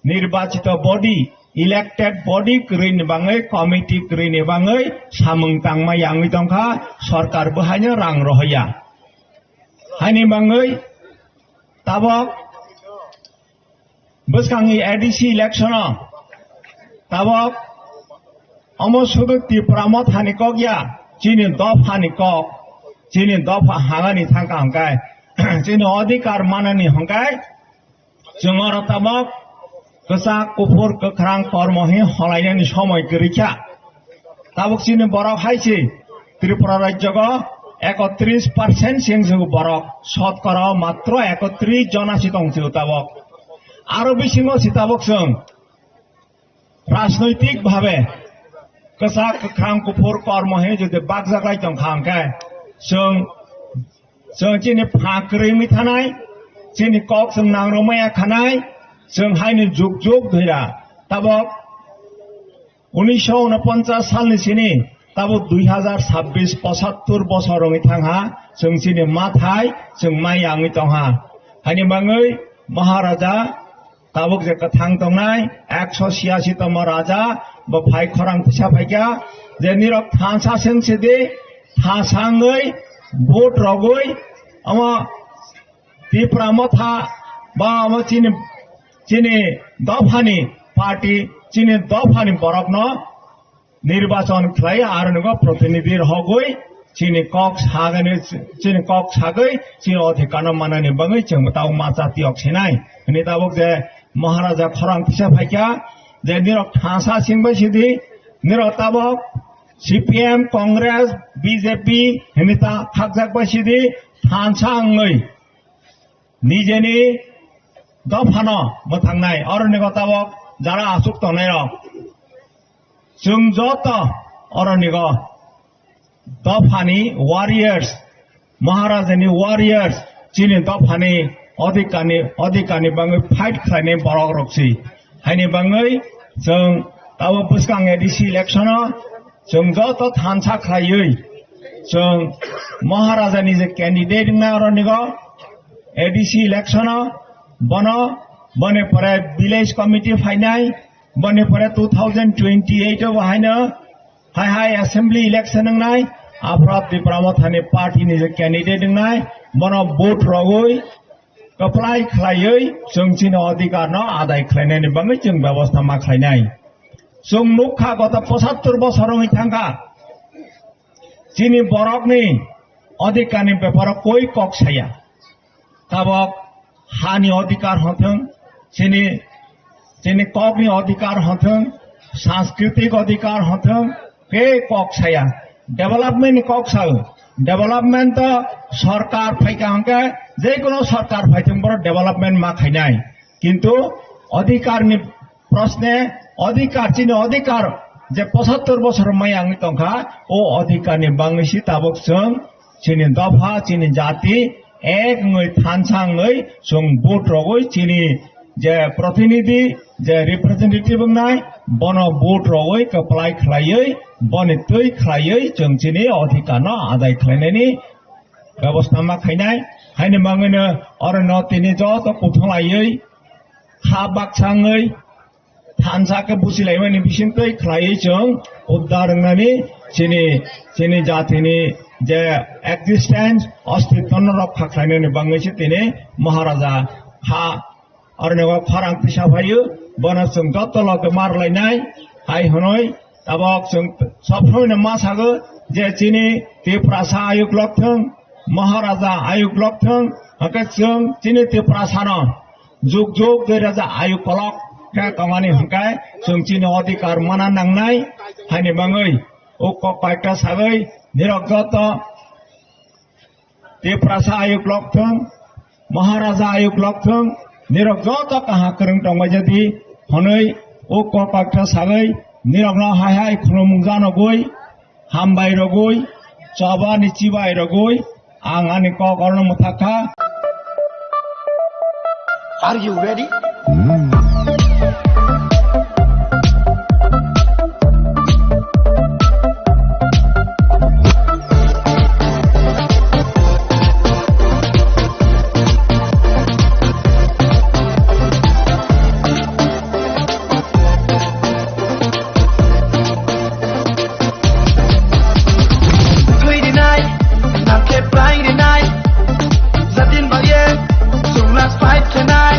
nirbachito body, elected body kwrwini bangwi, committee kwrwini bangwi samung tangma yangwi tongkha, sorkar bo haino rang rohoya. Haini bangwi tabok bwskangni A D C election o tabok omo sudu Tipra Mothani kok ya, chini dophani kok, chini dopha hangani thangkha hwnkhe chini odhikar manani hwnkhe chwng oro tabok kwchak, kuphur, kwkhrang, kormo hi holainani somoi kwrwi kha. Tabok chini borok hai se Tripura rajyogo ekotris percent se wng borok, sotkora matro ekotris jona se tong se tabok. Aro bisingo se tabok chwng Rajnoitik bhabe kwchak, kwkhrang, kuphur, kormo hwnwi jodi bakjaklai tongkha hwnkhe, chwng, chwng chini pha kwrwi wngwi thanai, chini kok chwng nangrwmaya khanai, chwng haino juk juk dhwira. Tabok unisho unoponchas salni sini tabok dui hazar sabbish, pochattor bosor wngwi thangha, chwng chini mathai chwng maya wngwi tongha. Haini bangwi Maharaja tabuk je kwthang tongnai, ekso siyasi tongma raja, bo phai khorang pisa phaikha, je nirok thansa seng sidi, thansa wngwi, vote rogwi, omo Tipra Motha ba omo chini, chini dophani party, chini dophani borokno nirbachon khlai, aro nigo protinidhi rogwi chini kok sagani, chini kok sagwi chini odhikar no manani bagwi chwng tabuk ma chati ok sinai. Hini tabuk je Maharaja khorang kisa phaikha je nirok thansa singbai sidi, nirok tabuk C P M, Congress, B J P hini ta khakjak bai sidi thansa wngwi nijeni dophano mwthangnai, oro nigo tabok jara aswk tongnairok. Chwng joto oro nigo dophani warriors, Maharajani warriors, chini dophani odhikarni, odhikarni bangwi fight khlainai borok rok si. Haini bangwi chwng tabok bwskang A D C election o chwng joto thansa khlaiwi chwng Maharajani je candidate wngna oro nigo A D C election o bono, boni pore village committee phainai, boni pore two thousand twenty-eight o bo haino hai hai assembly election wngnai, aphra Tipra Mothani party ni je candidate wngnai, bono vote rogwi, kwplai khlaiwi chwng chini odhikar no adai khlainani bagwi chwng bebostha ma khlainai. Chwng nukha goto pochattor bosor wngwi thangkha, chini borokni odhikarni beparo koi kok saya. Tabok hani odhikar hwnthwng, chini, chini kokni odhikar hwnthwng, sanskritik odhikar hwnthwng, kei kok saya. Development ni kok sao. Development to sorkar phaikha hwnkhe, jekono sorkar phaithwng borok development ma khainai. Kintu odhikarni proshne, odhikar, chini odhikar je pochattor bosor maya wngwi tongkha, o odhikarni bangwi si tabuk chwng chini dopha, chini jati ek wngwi thansa wngwi chwng vote rogwi chini je protinidhi, je representative wngnai, bono vote rogwi kwplai khlaiwi, boni twi khlaiwi chwng chini odhikarno adai khlainani bebostha ma khainai. Haini bangwino orono tini joto kuthung laiwi kha baksa wngwi thansa khe buchilaimani bisingtwi khlaiwi chwng uddar wngnani chini, chini jatini je existence, ostitwno rokha khlainani bangwi se tini Maharaja kha. Orono khorang tisa phaio, bono chwng joto loge mar lainai, hai hwnwi tabok chwng sob somoi no ma sago je chini Tiprasa ayuk lokthwng, Maharaja ayuk lokthwng, hwnkhe chwng chini Tiprasano juk juk dui raja ayuk kolok khe tongmani hwnkhe chwng chini odhikar mana nangnai, haini bangwi o kok kaita sagwi nirok joto Tiprasa ayuk lokthwng, Maharaja ayuk lokthwng, nirok joto kaha kwrwng tongbai jadi hwnwi o kok kaktha sagwi nirokno hai hai khulumung janogwi, hambai rogwi, chobani chibai rogwi ang ani kok orono mwthak kha. Are you ready? Thwi rinai, nang khe pai rinai, jatin baye, chwngno fight khenai.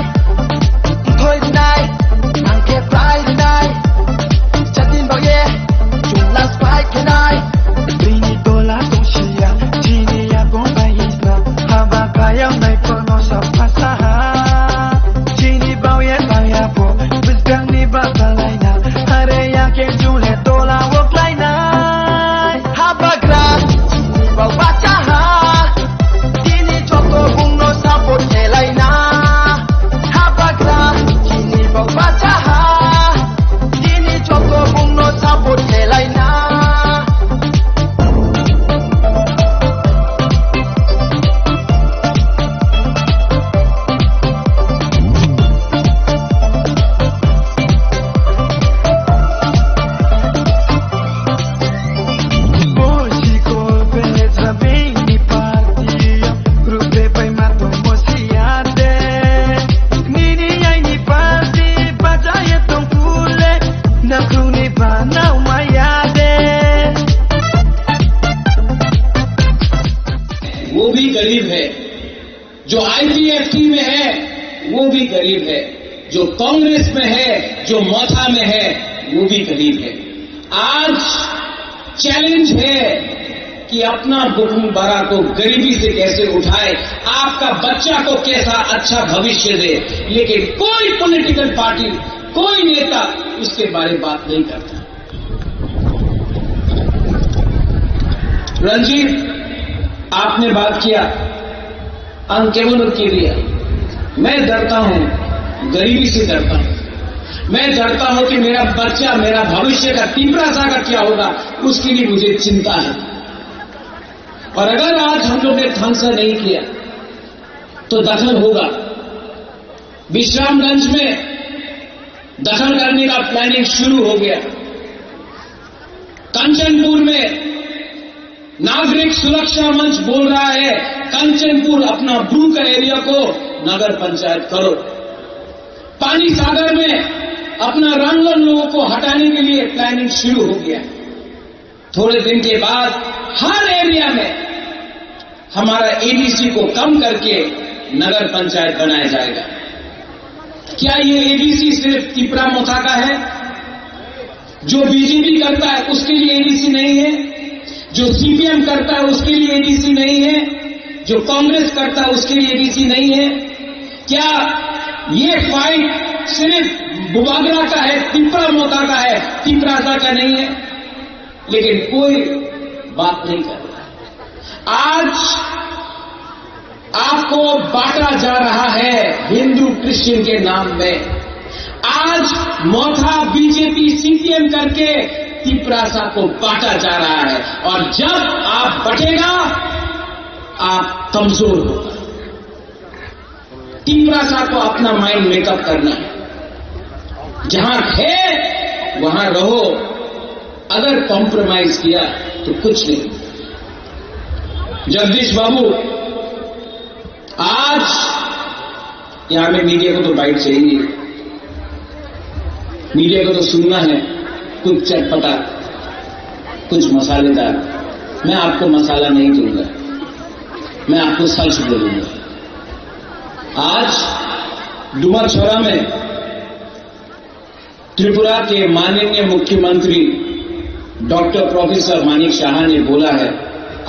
Thwi rinai, BJP में है, वो भी गरीब है। जो कांग्रेस में है, जो मथा में है, वो भी गरीब है। आज चैलेंज है कि अपना बुकुम बरा को गरीबी से कैसे उठाए, आपका बच्चा को कैसा अच्छा भविष्य दे, लेकिन कोई पॉलिटिकल पार्टी, कोई नेता उसके बारे में बात नहीं करता। रंजीत, आपने बात किया, अंकेवन की दिया। मैं डरता हूं, गरीबी से डरता हूं। मैं डरता हूं कि मेरा बच्चा, मेरा भविष्य का तिपरासा का क्या होगा, उसके लिए मुझे चिंता है। और अगर आज हम लोग ने ढंग से नहीं किया, तो दखल होगा। विश्रामगंज में दखल करने का प्लानिंग शुरू हो गया। कंचनपुर में नागरिक सुरक्षा मंच बोल रहा है, कंचनपुर अपना ब्रू का एरिया को नगर पंचायत करो। पानी सागर में अपना रंगन लोगों को हटाने के लिए प्लानिंग शुरू हो गया। थोड़े दिन के बाद हर एरिया में हमारा एडीसी को कम करके नगर पंचायत बनाया जाएगा। क्या ये एडीसी सिर्फ तिपरा मोथा का है? जो बीजेपी करता है उसके लिए एडीसी नहीं है? जो सीपीएम करता है उसके लिए एडीसी नहीं है? जो कांग्रेस करता है उसके लिए एडीसी नहीं है? क्या ये फाइट सिर्फ बुबागरा का है, तिपरा मोथा का है, तिपरासा का नहीं है? लेकिन कोई बात नहीं कर रहा। आज आपको बांटा जा रहा है हिंदू क्रिश्चियन के नाम में। आज मोथा बीजेपी सीपीएम करके तिपरासा को बांटा जा रहा है, और जब आप बटेगा, आप कमजोर होगा। तिपरासा को अपना माइंड मेकअप करना है। जहां है वहां रहो, अगर कॉम्प्रोमाइज किया तो कुछ नहीं। जगदीश बाबू, आज यहां में मीडिया को तो बाइट चाहिए, मीडिया को तो सुनना है कुछ चटपटा, कुछ मसालेदार। मैं आपको मसाला नहीं दूंगा, मैं आपको सच बोलूंगा। आज डुमरछोरा में त्रिपुरा के माननीय मुख्यमंत्री डॉक्टर प्रोफेसर मानिक साहा ने बोला है,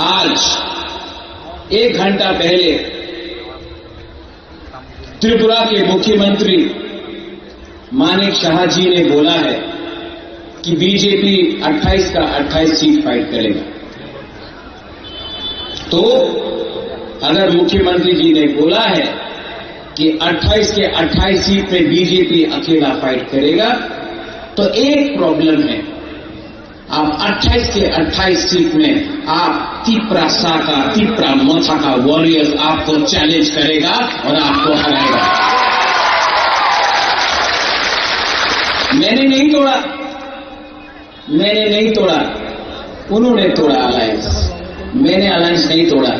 आज एक घंटा पहले त्रिपुरा के मुख्यमंत्री मानिक साहा जी ने बोला है कि बीजेपी अट्ठाईस का अट्ठाईस सीट फाइट करेगा। तो अगर मुख्यमंत्री जी ने बोला है कि अट्ठाईस के अट्ठाईस सीट पे बीजेपी अकेला फाइट करेगा, तो एक प्रॉब्लम है, आप अट्ठाईस के अट्ठाईस सीट में आप तिपरासा का, तिपरा मोथा का वॉरियर्स आपको चैलेंज करेगा और आपको हराएगा। मैंने नहीं तोड़ा, मैंने नहीं तोड़ा, उन्होंने तोड़ा अलायंस। मैंने अलायंस नहीं तोड़ा।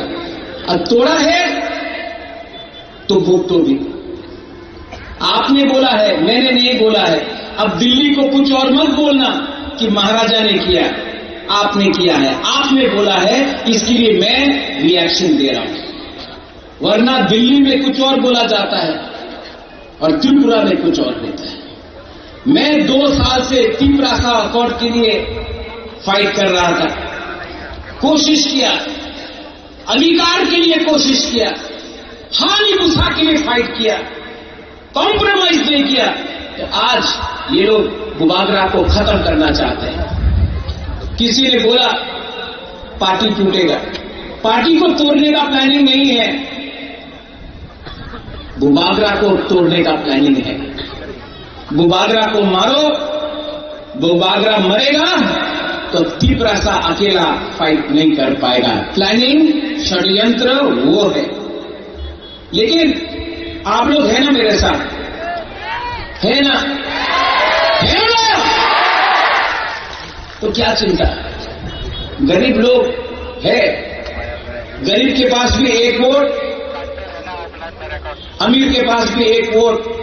अब तोड़ा है तो भुगतो भी। आपने बोला है, मैंने नहीं बोला है। अब दिल्ली को कुछ और मत बोलना कि महाराजा ने किया, आपने किया है। आपने बोला है, इसके लिए मैं रिएक्शन दे रहा हूं। वरना दिल्ली में कुछ और बोला जाता है और त्रिपुरा में कुछ और होता है। मैं दो साल से तिपरासा अकॉर्ड के लिए फाइट कर रहा था, कोशिश किया, अधिकार के लिए कोशिश किया, हालीबुसा के लिए फाइट किया, कॉम्प्रोमाइज नहीं किया। तो आज ये लोग बुबागरा को खत्म करना चाहते हैं। किसी ने बोला पार्टी टूटेगा, पार्टी को तोड़ने का प्लानिंग नहीं है, बुबागरा को तोड़ने का प्लानिंग है। बुबागरा को मारो, बुबागरा मरेगा तो तिपरासा अकेला फाइट नहीं कर पाएगा। प्लानिंग, षड्यंत्र वो है। लेकिन आप लोग है ना मेरे साथ, है ना, है ना? तो क्या चिंता? गरीब लोग है, गरीब के पास भी एक वोट, अमीर के पास भी एक वोट।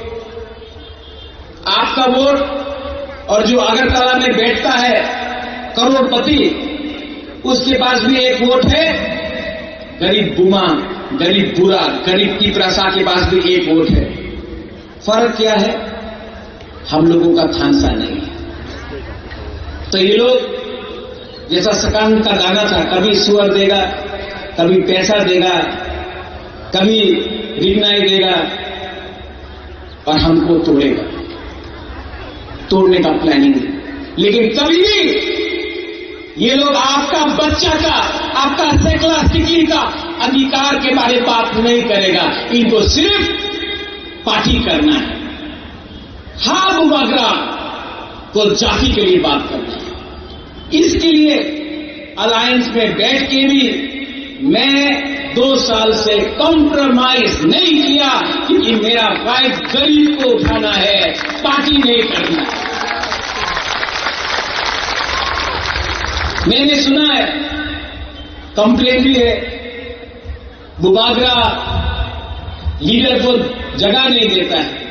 आपका वोट और जो अगरतला में बैठता है करोड़पति, उसके पास भी एक वोट है। गरीब बुमा, गरीब बूढ़ा, गरीब तिपरासा के पास भी एक वोट है। फर्क क्या है? हम लोगों का थानसा नहीं है। तो ये लोग, जैसा सकांत का गाना था, कभी सुअर देगा, कभी पैसा देगा, कभी रिंगनाई देगा, और हमको तोड़ेगा, तोड़ने का प्लानिंग है। लेकिन कभी भी ये लोग आपका बच्चा का, आपका सेकला सिकली का अधिकार के बारे में बात नहीं करेगा। इनको सिर्फ पार्टी करना है। हाँ, बुबागरा को जाति के लिए बात करना है। इसके लिए अलायंस में बैठ के भी मैं दो साल से कॉम्प्रोमाइज नहीं किया, क्योंकि मेरा राइट गरीब को उठाना है, पार्टी नहीं करना है। मैंने सुना है, कंप्लेन भी है, बुबागरा लीडर को जगह नहीं देता है।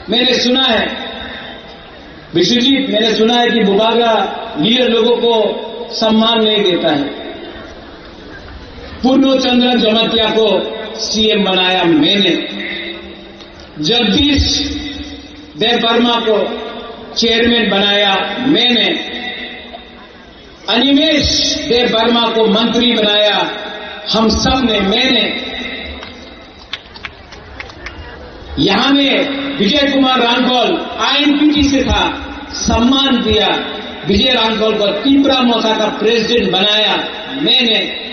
मैंने सुना है, विश्वजीत, मैंने सुना है कि बुबागरा लीडर लोगों को सम्मान नहीं देता है। पूर्णचंद्र जमातिया को सीएम बनाया मैंने, जगदीश देव वर्मा को चेयरमैन बनाया मैंने, अनिमेश देव वर्मा को मंत्री बनाया हम सब ने, मैंने। यहाँ में विजय कुमार रांखल आईएनपीटी से था, सम्मान दिया। विजय रांखल को तिपरा मोर्चा का प्रेसिडेंट बनाया मैंने।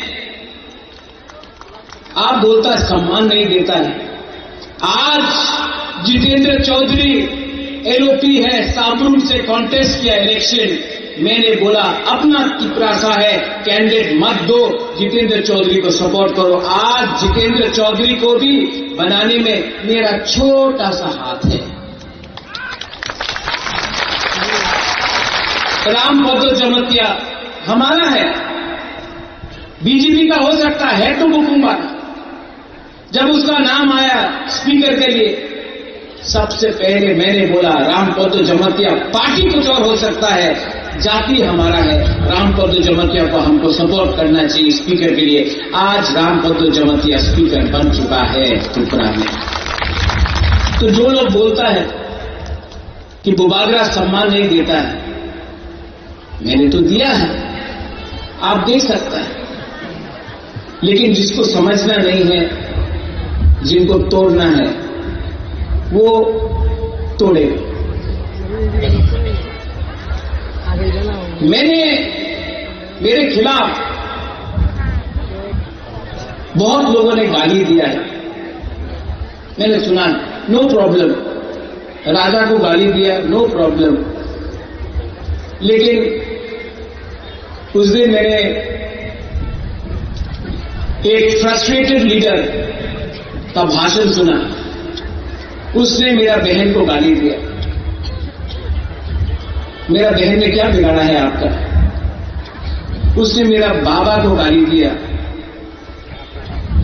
आप बोलता है सम्मान नहीं देता है। आज जितेंद्र चौधरी एलओपी है, साबरूम से कॉन्टेस्ट किया इलेक्शन, मैंने बोला अपना तिपरासा है, कैंडिडेट मत दो, जितेंद्र चौधरी को सपोर्ट करो। आज जितेंद्र चौधरी को भी बनाने में मेरा छोटा सा हाथ है। राम भद्र जमतिया हमारा है, बीजेपी का हो सकता है तो वो कुमार। जब उसका नाम आया स्पीकर के लिए, सबसे पहले मैंने बोला, रामपद जमातिया पार्टी कुछ और हो सकता है, जाति हमारा है। रामपद जमातिया को हमको सपोर्ट करना चाहिए स्पीकर के लिए। आज रामपद जमातिया स्पीकर बन चुका है त्रिपुरा में। तो जो लोग बोलता है कि बुबागरा सम्मान नहीं देता है, मैंने तो दिया है, आप दे सकता है, लेकिन जिसको समझना नहीं है, जिनको तोड़ना है, वो तोड़े। मैंने, मेरे खिलाफ बहुत लोगों ने गाली दिया है, मैंने सुना, नो प्रॉब्लम। राजा को गाली दिया, नो प्रॉब्लम। लेकिन उस दिन मैंने एक फ्रस्ट्रेटेड लीडर का भाषण सुना। उसने मेरा बहन को गाली दिया। मेरा बहन ने क्या बिगाड़ा है आपका? उसने मेरा बाबा को गाली दिया।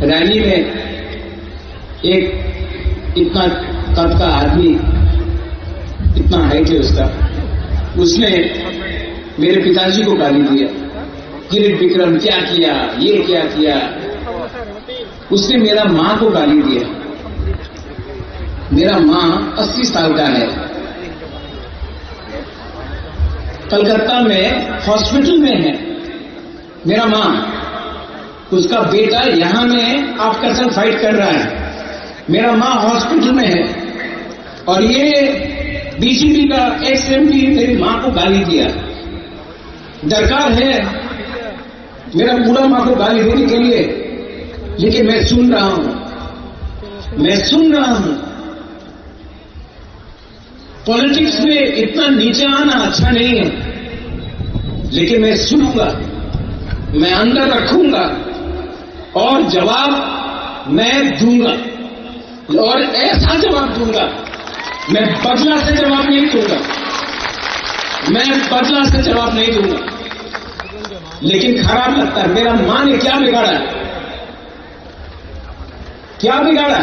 रैली में एक इतना कद का आदमी, इतना हाइट है उसका, उसने मेरे पिताजी को गाली दिया, "किरीट विक्रम क्या किया, ये क्या किया।" उसने मेरा माँ को गाली दिया। मेरा माँ अस्सी साल का है, कलकत्ता में हॉस्पिटल में है। मेरा माँ, उसका बेटा यहाँ में आपका साथ फाइट कर रहा है, मेरा माँ हॉस्पिटल में है, और ये बीजेपी का एक्स एमपी मेरी माँ को गाली दिया। दरकार है मेरा बूढ़ा माँ को गाली देने के लिए, लेकिन मैं सुन रहा हूँ, मैं सुन रहा हूँ। पॉलिटिक्स में इतना नीचे आना अच्छा नहीं है, लेकिन मैं सुनूंगा, मैं अंदर रखूंगा और जवाब मैं दूंगा, और ऐसा जवाब दूंगा, मैं बदला से जवाब नहीं दूंगा, मैं बदला से जवाब नहीं दूंगा। लेकिन खराब लगता है, मेरा माँ ने क्या बिगाड़ा है? क्या बिगाड़ा?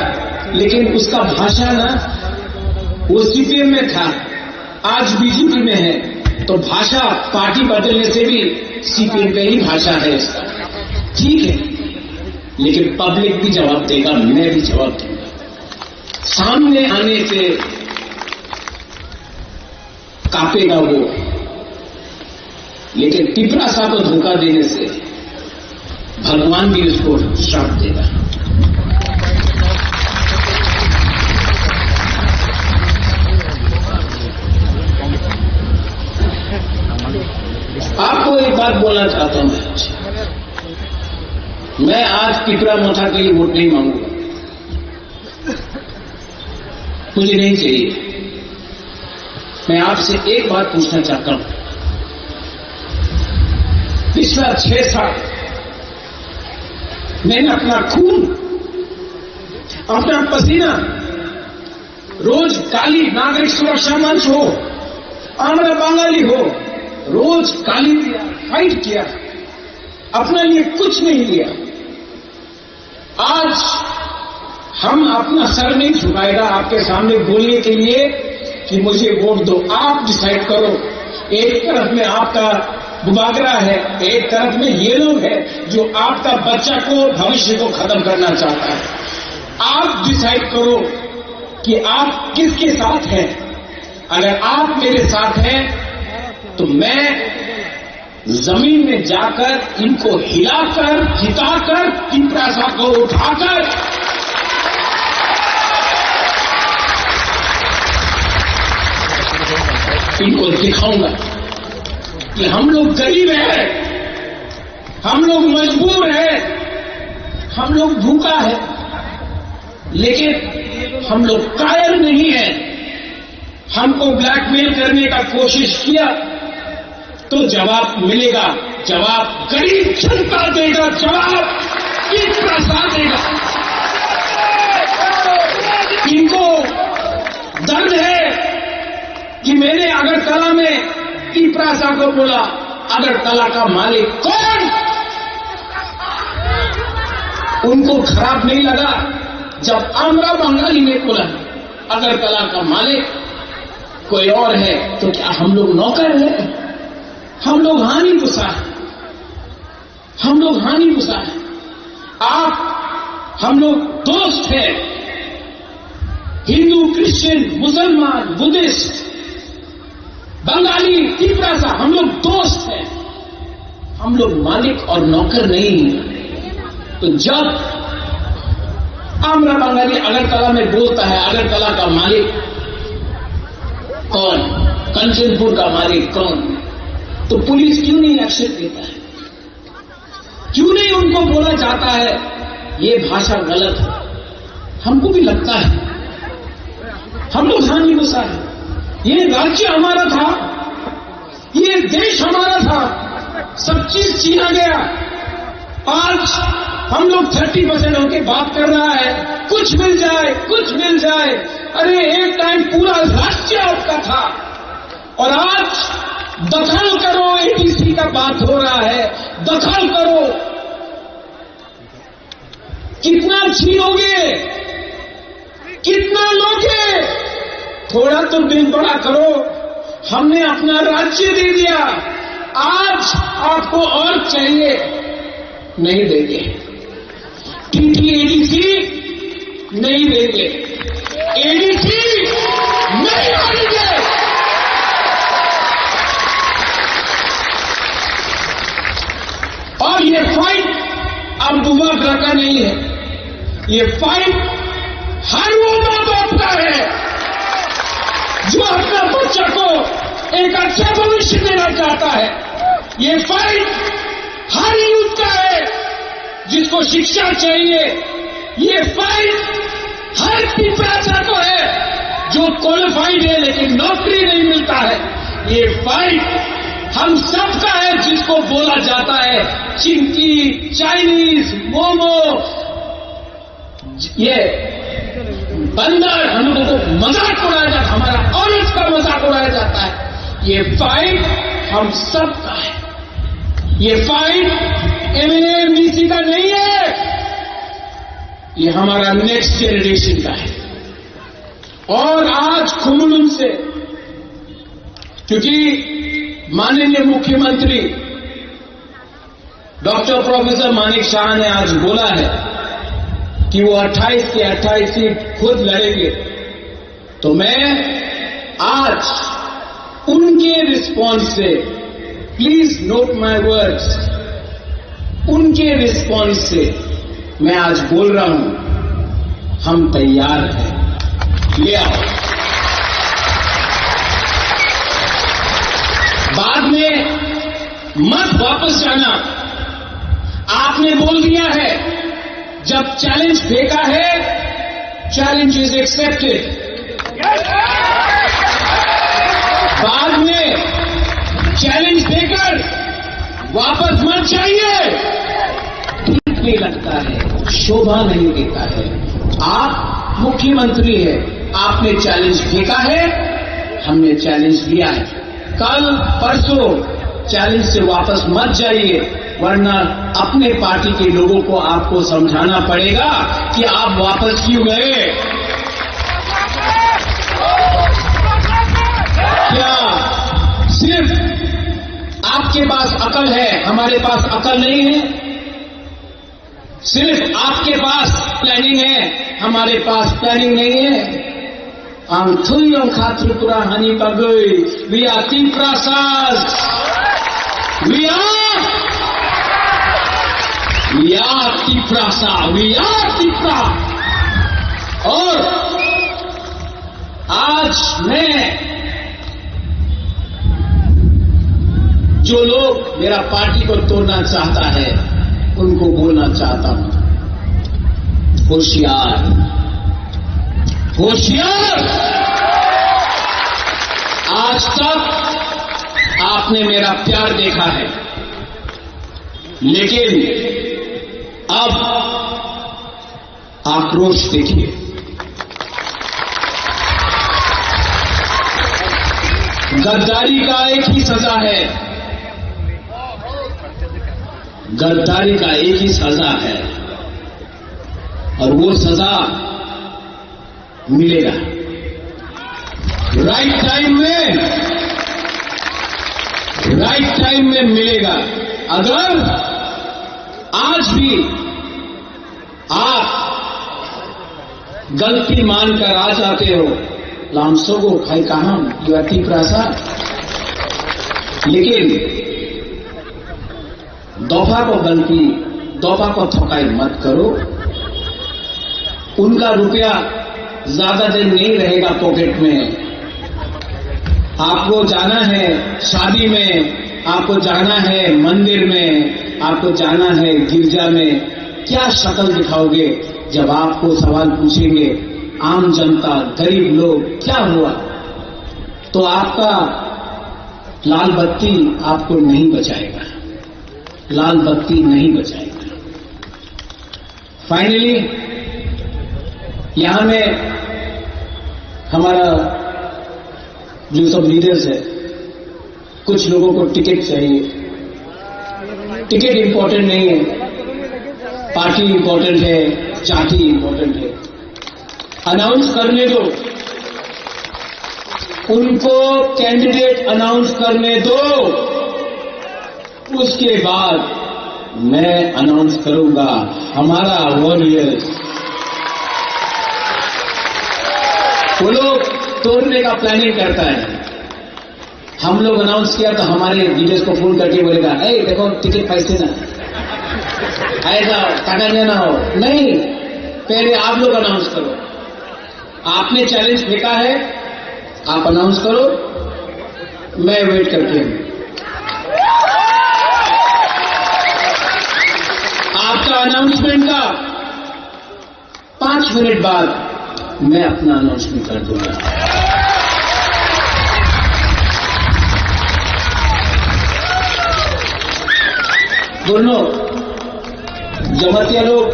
लेकिन उसका भाषा ना, वो सीपीएम में था, आज बीजेपी में है, तो भाषा पार्टी बदलने से भी सीपीएम का ही भाषा है उसका। ठीक है, लेकिन पब्लिक भी जवाब देगा, मैं भी जवाब दूंगा। सामने आने से कांपेगा वो, लेकिन तिपरासा को धोखा देने से भगवान भी उसको श्राप देगा। आपको एक बात बोलना चाहता हूं, मैं आज तिपरा मोथा के लिए वोट नहीं मांगूंगा, मुझे नहीं चाहिए। मैं आपसे एक बात पूछना चाहता हूं, पिछला छह साल मैंने अपना खून, अपना पसीना रोज गाली, नागरिक सुरक्षा मंच हो, आमरा बंगाली हो, रोज गाली दिया, फाइट किया, अपने लिए कुछ नहीं लिया। आज हम अपना सर नहीं झुकाएगा आपके सामने बोलने के लिए कि मुझे वोट दो। आप डिसाइड करो, एक तरफ में आपका बुबागरा है, एक तरफ में ये लोग है जो आपका बच्चा को, भविष्य को खत्म करना चाहता है। आप डिसाइड करो कि आप किसके साथ हैं। अगर आप मेरे साथ हैं तो मैं जमीन में जाकर इनको हिलाकर, जिताकर तिपरासा को उठाकर इनको दिखाऊंगा कि हम लोग गरीब हैं, हम लोग मजबूर हैं, हम लोग भूखा है, लेकिन हम लोग कायर नहीं है। हमको ब्लैकमेल करने का कोशिश किया तो जवाब मिलेगा, जवाब गरीब जनता देगा, जवाब तिपरासा देगा। इनको दर्द है कि मैंने अगरतला में तिपरासा को बोला, अगरतला का मालिक कौन? उनको खराब नहीं लगा जब आमरा बंगाली ने बोला अगरतला का मालिक कोई और है, तो क्या हम लोग नौकर हैं? हम लोग हानि गुसा है, हम लोग हानि गुसा है। आप, हम लोग दोस्त हैं, हिंदू, क्रिश्चियन, मुसलमान, बुद्धिस्ट, बंगाली, तिपरासा, हम लोग दोस्त हैं, हम लोग मालिक और नौकर नहीं हैं। तो जब आमरा बंगाली अगरतला में बोलता है, अगरतला का मालिक कौन, कंचनपुर का मालिक कौन, तो पुलिस क्यों नहीं एक्शन लेता है? क्यों नहीं उनको बोला जाता है ये भाषा गलत है? हमको भी लगता है, हम लोग हानि गुसा है। ये राज्य हमारा था, ये देश हमारा था, सब चीज छीना गया। आज हम लोग थर्टी परसेंट होके बात कर रहा है, कुछ मिल जाए, कुछ मिल जाए। अरे, एक टाइम पूरा राज्य आपका था और आज दखल करो, एडीसी का बात हो रहा है, दखल करो। कितना छीनोगे, कितना लोगे? थोड़ा तो दिल बड़ा करो। हमने अपना राज्य दे दिया, आज आपको और चाहिए, नहीं देंगे। टीटीएडीसी नहीं देंगे, एडीसी नहीं मानेंगे। और ये फाइट अब बुबागरा का नहीं है, ये फाइट हर वो माँ बाप का है जो अपना बच्चा को एक अच्छा भविष्य देना चाहता है। ये फाइट हर यूथ का है जिसको शिक्षा चाहिए। ये फाइट हर तिपरासा को है जो क्वालिफाइड है लेकिन नौकरी नहीं मिलता है। ये फाइट हम सबका है जिसको बोला जाता है चिंकी, चाइनीज, मोमो, ये बंदर, हम लोगों को मजाक उड़ाया जाता, हमारा औरत का मजाक उड़ाया जाता है। ये फाइट हम सबका है। ये फाइट एमएनए एमडीसी का नहीं है, ये हमारा नेक्स्ट जनरेशन का है। और आज खुमलुंग से, क्योंकि माननीय मुख्यमंत्री डॉक्टर प्रोफेसर मानिक शाह ने आज बोला है कि वो अट्ठाईस की अट्ठाईस सीट खुद लड़ेंगे, तो मैं आज उनके रिस्पॉन्स से, प्लीज नोट माय वर्ड्स, उनके रिस्पॉन्स से मैं आज बोल रहा हूं, हम तैयार हैं, ले आओ। बाद में मत वापस जाना। आपने बोल दिया है, जब चैलेंज फेंका है, challenge is accepted। बाद में चैलेंज देकर वापस मत जाइए, ठीक नहीं लगता है, शोभा नहीं देता है। आप मुख्यमंत्री हैं, आपने चैलेंज फेंका है, हमने चैलेंज लिया है। कल परसों चैलेंज से वापस मत जाइए, वरना अपने पार्टी के लोगों को आपको समझाना पड़ेगा कि आप वापस क्यों गए। क्या सिर्फ आपके पास अकल है, हमारे पास अकल नहीं है? सिर्फ आपके पास प्लानिंग है, हमारे पास प्लानिंग नहीं है। Ang thuyong kha Tripura hani bagwi. We are Tiprasas. We are, we are Tiprasa. We are Tipra. और आज मैं जो लोग मेरा पार्टी को तोड़ना चाहता है, उनको बोलना चाहता हूं, होशियार, होशियार। आज तक आपने मेरा प्यार देखा है, लेकिन अब आक्रोश देखिए। गद्दारी का एक ही सजा है, गद्दारी का एक ही सजा है, और वो सजा मिलेगा राइट टाइम में, राइट टाइम में मिलेगा। अगर आज भी आप गलती मानकर आ जाते हो, lamsogo khai kaham, you are Tiprasa। लेकिन दोफा को गलती, दोफा को थकाई मत करो। उनका रुपया ज्यादा दिन नहीं रहेगा पॉकेट में। आपको जाना है शादी में, आपको जाना है मंदिर में, आपको जाना है गिरजा में। क्या शक्ल दिखाओगे जब आपको सवाल पूछेंगे आम जनता, गरीब लोग, क्या हुआ? तो आपका लाल बत्ती आपको नहीं बचाएगा, लाल बत्ती नहीं बचाएगा। फाइनली, यहाँ में हमारा जो सब लीडर्स है, कुछ लोगों को टिकट चाहिए। टिकट इंपॉर्टेंट नहीं है, पार्टी इंपॉर्टेंट है, जाति इंपॉर्टेंट है। अनाउंस करने दो, उनको कैंडिडेट अनाउंस करने दो। उसके बाद मैं अनाउंस करूंगा हमारा वॉरियर्स। वो लोग तोड़ने का प्लानिंग करता है। हम लोग अनाउंस किया तो हमारे लीडर्स को फोन करके बोलेगा, "ए, देखो, टिकट पाइसे ना, आएगा, टाका लेना हो।" नहीं, पहले आप लोग अनाउंस करो। आपने चैलेंज फेंका है, आप अनाउंस करो, मैं वेट करके हूं आपका अनाउंसमेंट का। पांच मिनट बाद मैं अपना अनाउंसमेंट कर दूंगा। दोनों जमातिया लोग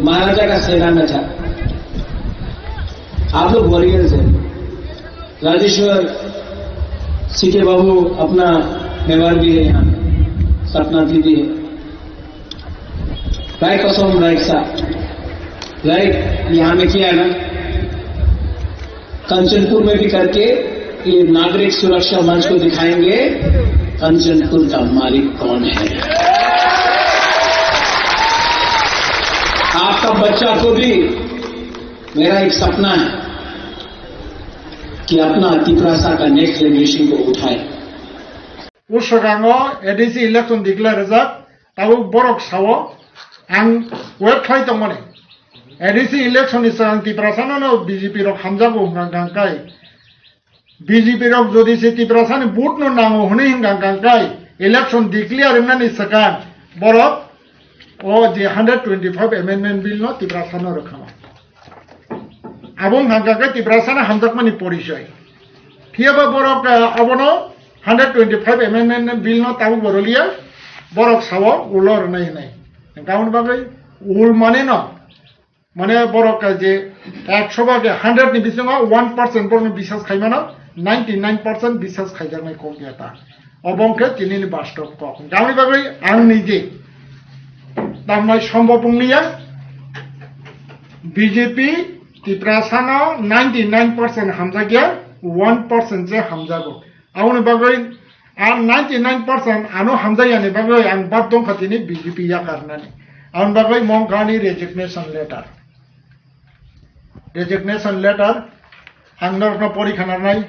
महाराजा का सेना में था, आप लोग वॉरियर्स हैं। राजेश्वर, सीके बाबू अपना मेवाड़ भी है यहाँ, सपना दीदी है। राय कसम राय सा, राय यहाँ में किया है ना, कंचनपुर में भी करके ये नागरिक सुरक्षा मंच को दिखाएंगे, कंचनपुर का मालिक कौन है। आपका बच्चा को भी मेरा एक सपना है कि अपना तिपरासा का नेक्स्ट जनरेशन को उठाए। Ushagango A D C election declare rijak, tabuk borok sao ang wait khlai tongmani. A D C election ni swkang Tiprasano no B J P rok hamjago hwnkha hwnkha kai. B J P rok jodi se Tiprasani vote no nango hwnwi hwnkha hwnkha kai election declare wngnani swkang borok o je hundred twenty-five amendment bill no Tiprasano rwkhama. Abo wngkha hwnkha khe Tiprasano hamjakmani porichoi. Phiyaba borok, eh, abono hundred twenty-five amendment bill no tabuk bo rwliya, borok sao ulo rwnai hwnwi. Hwnkha aboni bagwi ul mane no, mane borok je ekso bage hundred ni bisingo one percent borokno bisas khaimano, ninety nine percent bisas khaijaknai kok ya ta. Obo wngkhe tinini bastob kok. Hwnkha aboni bagwi ang nije tamnai sombop wngliya. B J P Tiprasano ninety nine percent hamjakya, one percent se hamjago. Aboni bagwi a ninety nine percent ano hamjakyani bagwi ang bad dongkha tini B J P yakarnani. Aboni bagwi mongkha ani resignation letter. Resignation letter ang norokno pori khanarnai.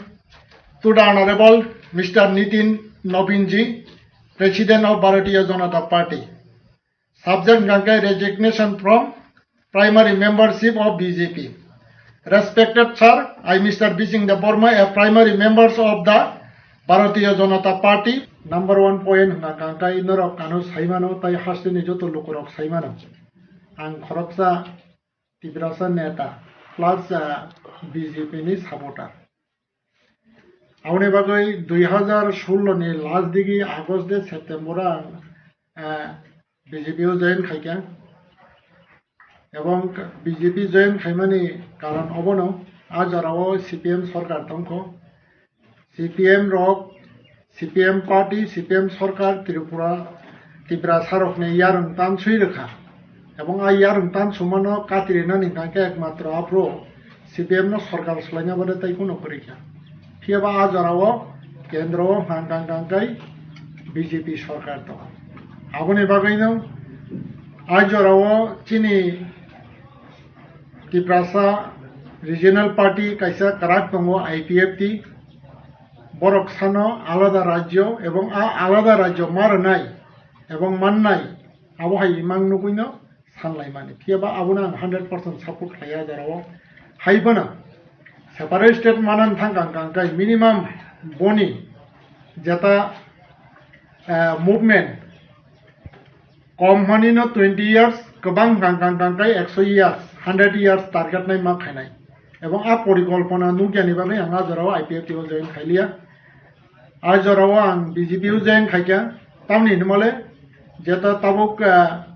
To the Honorable Mister Nitin Nobinji, President of Bharatiya Janata Party. Subject hwnkha khe resignation from primary membership of B J P. Respected sir, I, Mister Bising Debbarma, a primary members of the Bharatiya Janata Party. Number one point hwnkha khe norok ano saimano, tai hasteni joto lukurok saimano. Ang khoroksa Tiprasa neta plus, ah, B J P ni supporter. Aboni bagwi dui hazar sullo ni last digi August de September ang, ah, B J P o join khaikha. Ebong B J P join khaimani karon obono, a jorao C P M sorkar tongkho. C P M rok, C P M party, C P M sorkar Tripura, Tiprasa rokni yarwng tanswi rwkha. Ebong a yarwng tansumano katirinani hwnkha khe ekmatro aphuru C P M no sorkar swlaina baade tai kuno kwrwi kha. Phiyaba a jorao kendro o hwnkha hwnkha hwnkha khe B J P sorkar tongo. Aboni bagwino a jorao chini Tiprasa Regional Party kaisa kwrak tongo, I P F T. Borok sano alada rajyo ebong a alada rajyo ma rwnai ebong mannai, abo hai imang nugwino sanlaimani. Phiyaba abono ang hundred percent support khlaiya a jorao. Hai phano separate state manani thang kang kang kai minimum boni jeta, eh, movement kom hwnwi no twenty years, kwbang kang kang kang kai ekso years, hundred years target nai ma khainai. Ebong a porikolpona nukyani bagwi ang a jorao I P F T o join khailiya. A jorao ang B J P o join khaikha. Tamni hinmale jeta tabuk, ah,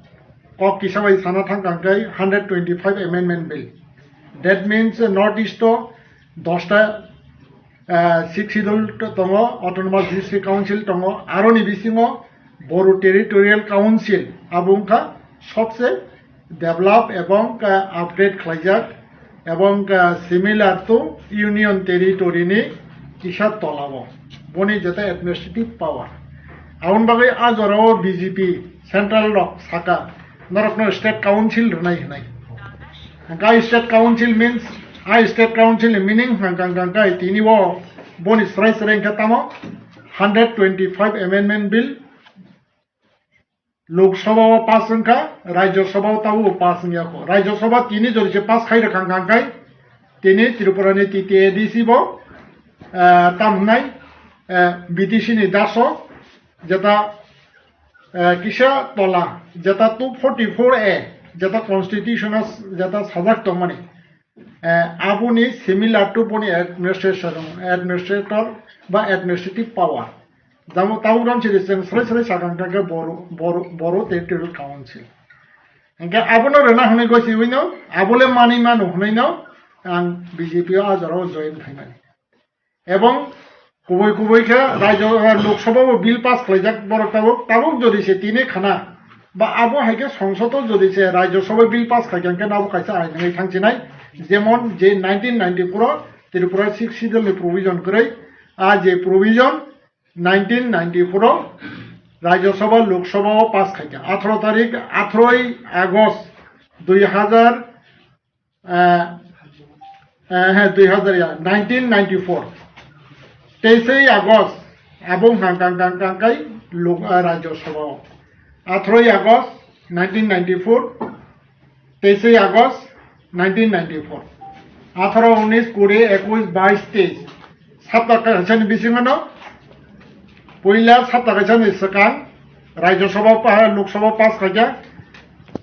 kok kisa bai sana thang kang kai hundred twenty-five amendment bill. That means, uh, North East o dosta, ah, Sixth Schedule tongo, Autonomous District Council tongo, aroni bisingo Boru Territorial Council, abo wngkha sobse develop ebong, ah, upgrade khlaijak ebong, ah, similar to Union Territory ni kisa tolao. Boni jeta administrative power. Aboni bagwi a jorao B J P central rok saka norokno state council rwnai hwnwi. Hwnkha state council means, a state council ni meaning hwnkha hwnkha hwnkha tini o boni srai srai hwnkha tamo hundred twenty-five amendment bill Lok Sabha o pass wngkha, Rajya Sabha o tabuk pass wngya kho. Rajya Sabha tini jodi se pass khai rwkha hwnkha hwnkhe tini Tripura ni T T A D C bo, eh, tam hwnai, eh, B T C ni daso jeta, eh, kisa tola jeta two forty-four A jeta constitution o jeta sajak tongmani, eh, aboni similar to boni administration, administrator ba administrative power. Jamo tabuk ram siri chwng srai srai sakang khe Boru, Boru, Boru Territorial Council. Hingke abono rwna hwnwi goi siwino, abole mani manu hwnwino ang B J P o a jorao join khaimani. Ebong kubui kubui khe rajyo, eh, Lok Sabha o bill pass khlaijak borok tabuk, tabuk jodi se tini khana ba abo hai khe Songsod o jodi se Rajya Sabha bill pass khaikha hwnkhe nabo kaisa ain wngwi thangchinai, jemon je nineteen ninety-four o Tripura Sixth Schedule ni provision kwrwi, a je provision nineteen ninety-four o Rajya Sabha Lok Sabha o pass khaikha, atharo tarik, atharoi August Dui hazar, eh, eh, he, dui hazar ya, nineteen ninety-four. Teisei August, abo hang kang kang kang kai lok, eh, Rajya Sabha o. Atharoi August nineteen ninety-four, teisei August nineteen ninety-four. Atharo, unis, kuri, ekush, bais, teis. Sapta kaisani bisingo no, puila sapta kaisani swkang Rajya Sabha pa-, Lok Sabha pass khaikha,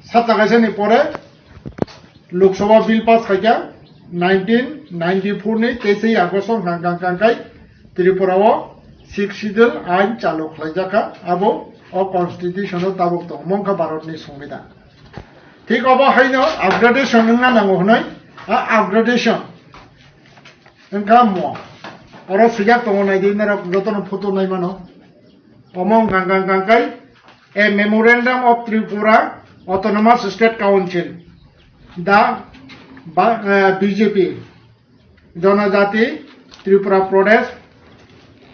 sapta kaisani pore Lok Sabha bill pass khaikha, nineteen ninety-four ni teisei August o hang kang kang kai Tripura o Sixth Schedule ain chalu khlaijakha, abo o constitution o tabuk tongo, mongkha Bharat ni Songbidan. Thik obo haino upgradation wngna nango hwnwi, a upgradation wngkha mo. Oro swijak tongo, naidi norok jotono photo nai mano. Omo wngkha, wngkha, wngkha kai, a Memorandum of Tripura Autonomous State Council, the ba-, eh, B J P, Janajati Tripura Pradesh,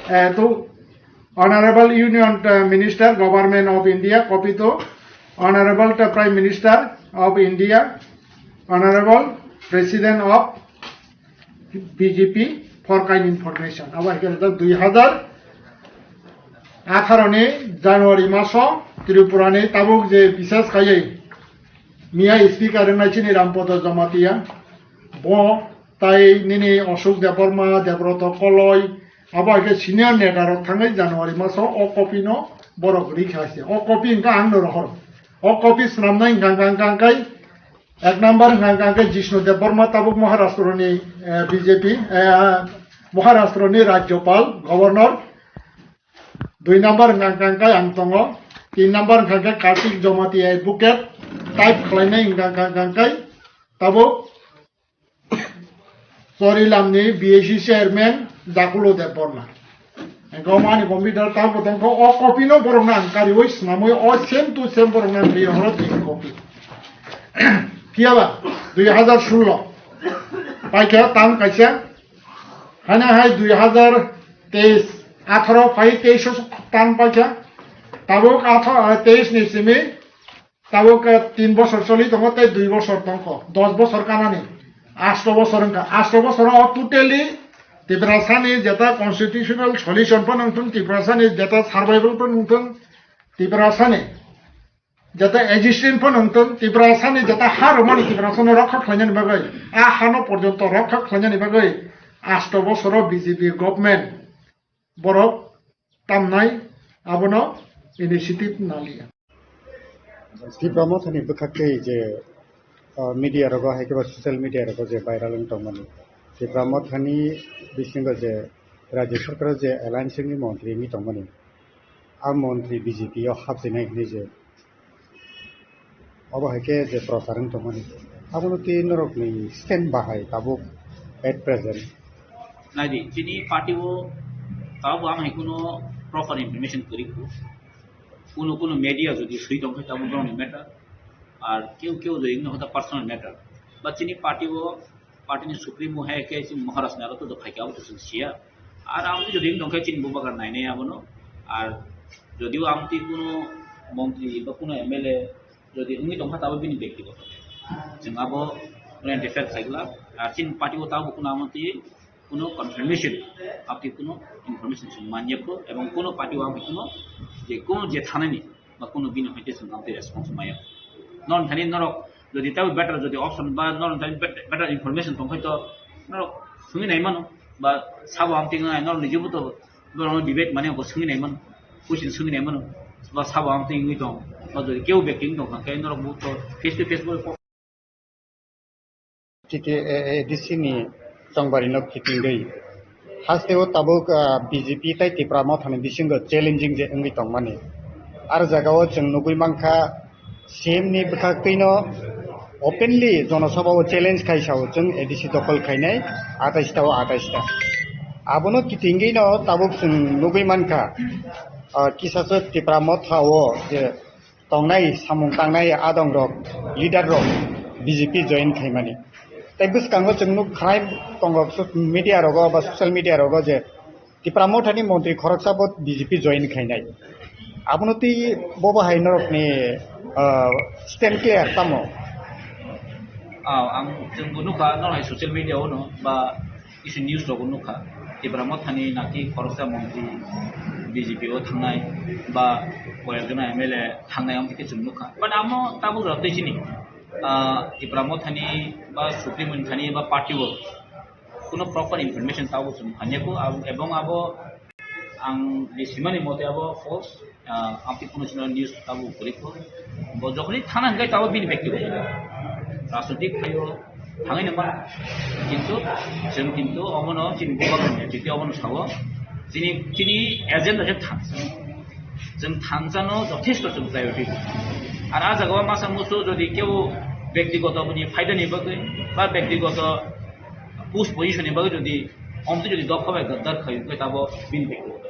eh, to Honorable Union, uh, Minister, Government of India, copy to Honorable the Prime Minister of India, Honorable President of B J P for kind information. Abo hai khe dui hazar atharo ni January maso Tripura ni tabuk je bises khaiwi miya speaker wngnai chini Rampada Jamatia, bo tai nini Ashok Debbarma, Debroto Koloi, abo hai khe senior neta rok thangwi January maso o copy no borok rikha se. O copy hwnkha ang no rohor. O copy swnamnai hwnkha, hwnkha, hwnkha, hwnkha kai ek number hwnkha, hwnkha kai Jishnu Debbarma tabuk Maharashtra ni, eh, B J P, eh, Maharashtra ni Rajyapal, Governor. Dui number hwnkha, hwnkha kai ang tongo. Tin number hwnkha khe Kartik Jamatia advocate. Type khlainai hwnkha, hwnkha, hwnkha kai tabuk Chorilamni B A C chairman Jakulo Debbarma. Engkho mani computer tamo tongkho o copy no borok nang kariwi swnamwi o same to same borok nang ri horo twi copy. Phiyaba dui hazar sullo paikha tang kaisa, hana hai dui hazar teis, atharo phai teis o tang paikha, tabuk atha-, teis ni simi Tabuk, eh, tin bosor choli tongo tei dui bosor tongkho, dos bosor kanani, asto bosor wngkha. Asto bosoro totally Tiprasani jeta constitutional solution phano wngthung, Tiprasani jeta survival phano wngthung, Tiprasani jeta existence phano wngthung, Tiprasani jeta ha rwmani Tiprasano rokha khlainani bagwi, a hano porjonto rokha khlainani bagwi asto bosoro B J P government borok tamnai abono initiative naliya. Tipra Mothani bwkhaktwi je, uh, media rogo hai khe ba social media rogo je viral wng tongmani, Tipra Mothani bisingo je Rajya Sarkar je alliance ni montri wngwi tongmani, a montri B J P o hapjinai hwnwi je Obo hai khe je prochar wng tongmani, abono tei norokni stand bahai tabuk at present. Naidi, chini party o tabuk ang hai kuno proper information kwrwi kho. Kuno kuno media jodi swi tong khe tabuk borokni matter. Ar keu keu jodi wngno hota personal matter. Ba chini party o party ni supremo hai khe chini Maharaj ni aro to phaikha abo to chwng siya. Ar ang jodi wng tong khe chini bubagra nainai abono. Ar jodi o ang twi kuno montri ba kuno M L A jodi wngwi tongkha tabo bini bektigoto. Chwng abo identify khlai glak. Ar chini party o tabo kuno amo twi kuno confirmation, abo twi kuno information chwng manya kho, ebong kuno party o ang kuno je kuno je thanani ba kuno bini hoite chwng amo twi response maya. Non thani norok jodi tabo better jodi option ba non thani bet-, better information tong khai to norok sungwi nai mano ba sabo amo twi ngai norok ni jibuto Borokno debate mane bo swngwi nai mano, question swngwi nai mano, ba sabo ang twi wngwi tong, ba jodi kebo bekti wngwi tong kha khe norok bo to face to face bo T T A A D C ni tongbarino kitingwi hasteo tabuk, ah, B J P tai Tipra Mothani bisingo challenging je wngwi tongmani. Ar jagao chwng nugwi mankha, C M ni bwkhaktwino openly jonosabha o challenge khai sao chwng A D C dokhol khainai atais ta o atais ta. Abono kitingwino tabuk chwng nugwi mankha, ah, kisasa Tipra Motha o je tongnai samung tangnai adongrok, leader rok B J P join khaimani. Tei bwskango chwng nuk khanai tongo media rogo ba social media rogo je Tipra Mothani montri khoroksa bo B J P join khainai. Abono twi bobo hai norokni, ah, stand clear tamo? Ah, ang chwngbo nukha, norok hai social media o no ba kisi news rogo nukha. Tipra Mothani naki khoroksa montri B J P o thangnai ba koyekjon M L A thangnai, ang khe chwng nukha. But amo tabuk rok tei chini, ah, Tipra Mothani ba Supreme Mothani ba party o kuno proper information tabuk chwng phanya kho, ab-, ebong abo ang je simani mote abo false, ah, ang tei kuno chino news tabuk kwrwi kho. Bo jokhoni thana hwnkhe tabuk bini bektigoto rajnoitik phaio thangwi nangma. Kintu chwng kintu omono chini bubagrani netrite omono sao, chini, chini agenda khe thansa. Chwng thansano jothesto chwng priority rw. Ar ah jagao masa musu jodi keu bektigoto bini phaidani bagwi ba bektigoto post position ni bagwi jodi omtwi jodi dokha bai gaddar khai, khai tabo bini bektigoto.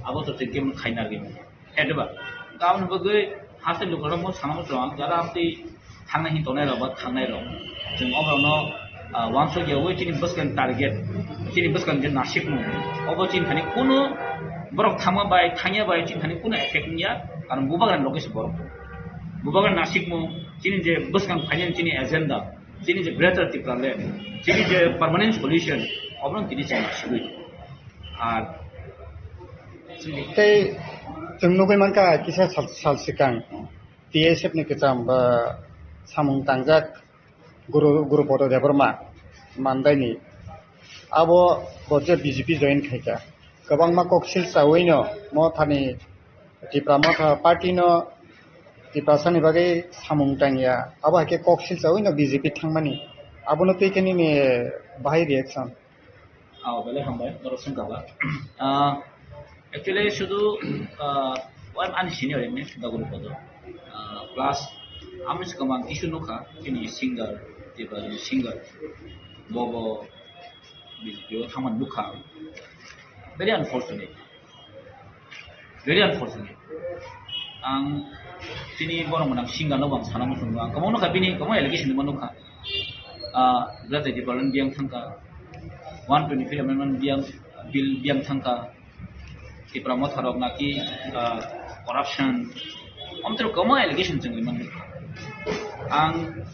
Abo to chwng khe khaina rwgwi mano. Hede ba? Aboni bagwi haste lukurok mo sana muchung, jara amtwi thangnai hin tongnai rok ba thangnai rok. Chwng oborokno, ah, uansuk ya wi chini bwskang target, chini bwskang je nasikmung. Obo chini thani kunu borok thangma bai, thangya bai chini thani kunu effect wngya. Karon bubagrani loge se borok. Bubagrani nasikmung, chini je bwskang phainani chini agenda, chini je Greater Tipraland, chini je permanent solution, oborok tini chwng nasigwi. Ar tei chwng nugwi mankha kisa sal, sal swkang T S F ni kwcham ba samung tangjak Guru, Guru Bodo Debbarma mandaini abo bo je B J P join khaikha. Kwbangma koksil chawino Mothani Tipra Motha party no Tiprasani bagwi samung tangya. Abo hai khe koksil chawino B J P thangmani. Abono twi khe nini bahai reaction? Ah, belai hambai, norok sengkha ba. Ah, actually, sudu, ah, o ani senior ini, Daguru Kodo. Ah, plus, ami sekamang kisu nukha, chini singer, tiba chini singer, bobo, video thaman nukha. Very unfortunate. Very unfortunate. Ang tini borok mwnang singa no bang sana muchungo. Ang kwbangno kha bini kwbang allegation ma nukha. Ah, Greater Tipraland biyang thangkha. One twenty-fifth amendment biyang, bill biyang thangkha. Tipra Motha rok naki, ah, corruption. Omtro kwbang allegation chwng rimani. Ang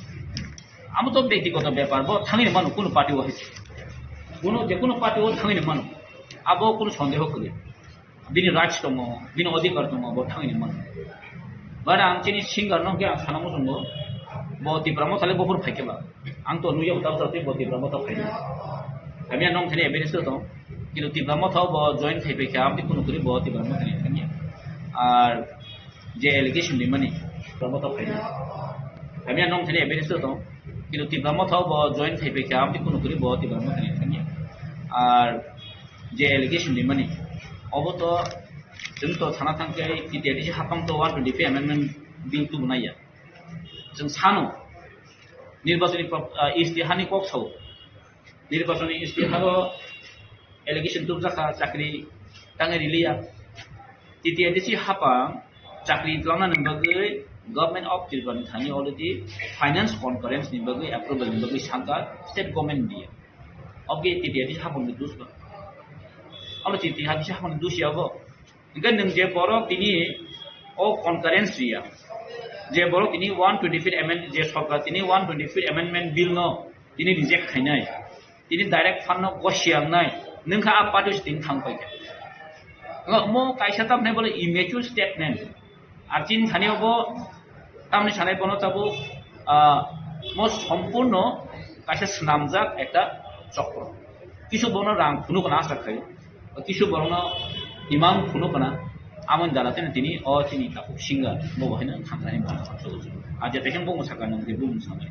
amo to bektigoto bepar, bo thangwi mano kuno party o hai. Kuno, je kuno party o thangwi mano. Abo kuno sondeho kwrwi. Bini rights tongo, bini odhikar tongo, bo thangwi mano. But ang chini singer no khe ang sana muchungo, bo Tipra Motha le buphuru phaikhe ba. Ang to nukya bo tabuk tabuk bo Tipra Motha phaina. Hamya nong thani evidence tong, kintu Tipra Motha bo join khai phaikha, amtwi kuno kwrwi bo Tipra Motha ni thangya. Ar je allegation rimani, Tipra Motha phaina. Hamya nong thani evidence tong, kintu Tipra Motha bo join khai phaikha, amtwi kuno kwrwi bo Tipra Motha ni thangya. Ar je allegation rimani, obo to chwng to thana thangkhe T T A D C haphang to one twenty-five amendment bill tubunai ya. Chwng sano, nirbachoni pro-, ah, istihani kok sao. Nirbachoni istiharo allegation tubjakha chakri tangwi riliya. T T A D C haphang chakri twlangna ni bagwi Government of Tripura ni thani already finance concurrence ni bagwi approval ni bagwi sangkar state government ni diya. Oke, T T A D C haphang ni dus ba. Abo T T A D C haphang ni dus ya bo. Hingke nwng je borok tini o concurrence riya, je borok tini one twenty-fifth amendment, je sorkar tini one twenty-fifth amendment bill no tini reject khainai, tini direct fund no gosiyangnai, nwng kha a party se tini thang paikha. Omo kaisa tamni bole immature statement. Ar chini thani obo tamni sanai bono tabuk, ah, mo sompurno kaisa swnamjak ekta chokro. Kisu bono rang phunuk na asa khai. Kisu borokno imang phunuk kana, amoni dara tini, tini o chini takhuk singer, bo bo haino thangnani mano. A je teheng bo mwsaka nang je bo mwsaka.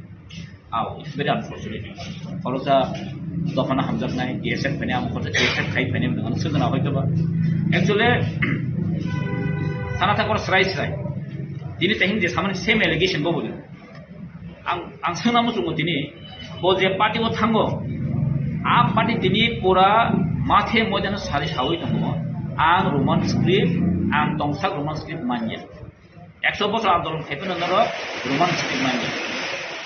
Aw, it's very unfortunate. Khoroksa dophano hamjaknai, T S F khainai, amo khoroksa T S F khai phainai, ano swngna hoito ba. Actually, sana thakor srai srai. Tini teheng je samani same allegation bo boli. Ang, ang swngna muchungo tini, bo je party o thango, a party tini pura mathe moidano sari sawi tongo, ang Roman script, ang tongsak Roman script manya. Ekso bosor andolon khai phano norok Roman script manya.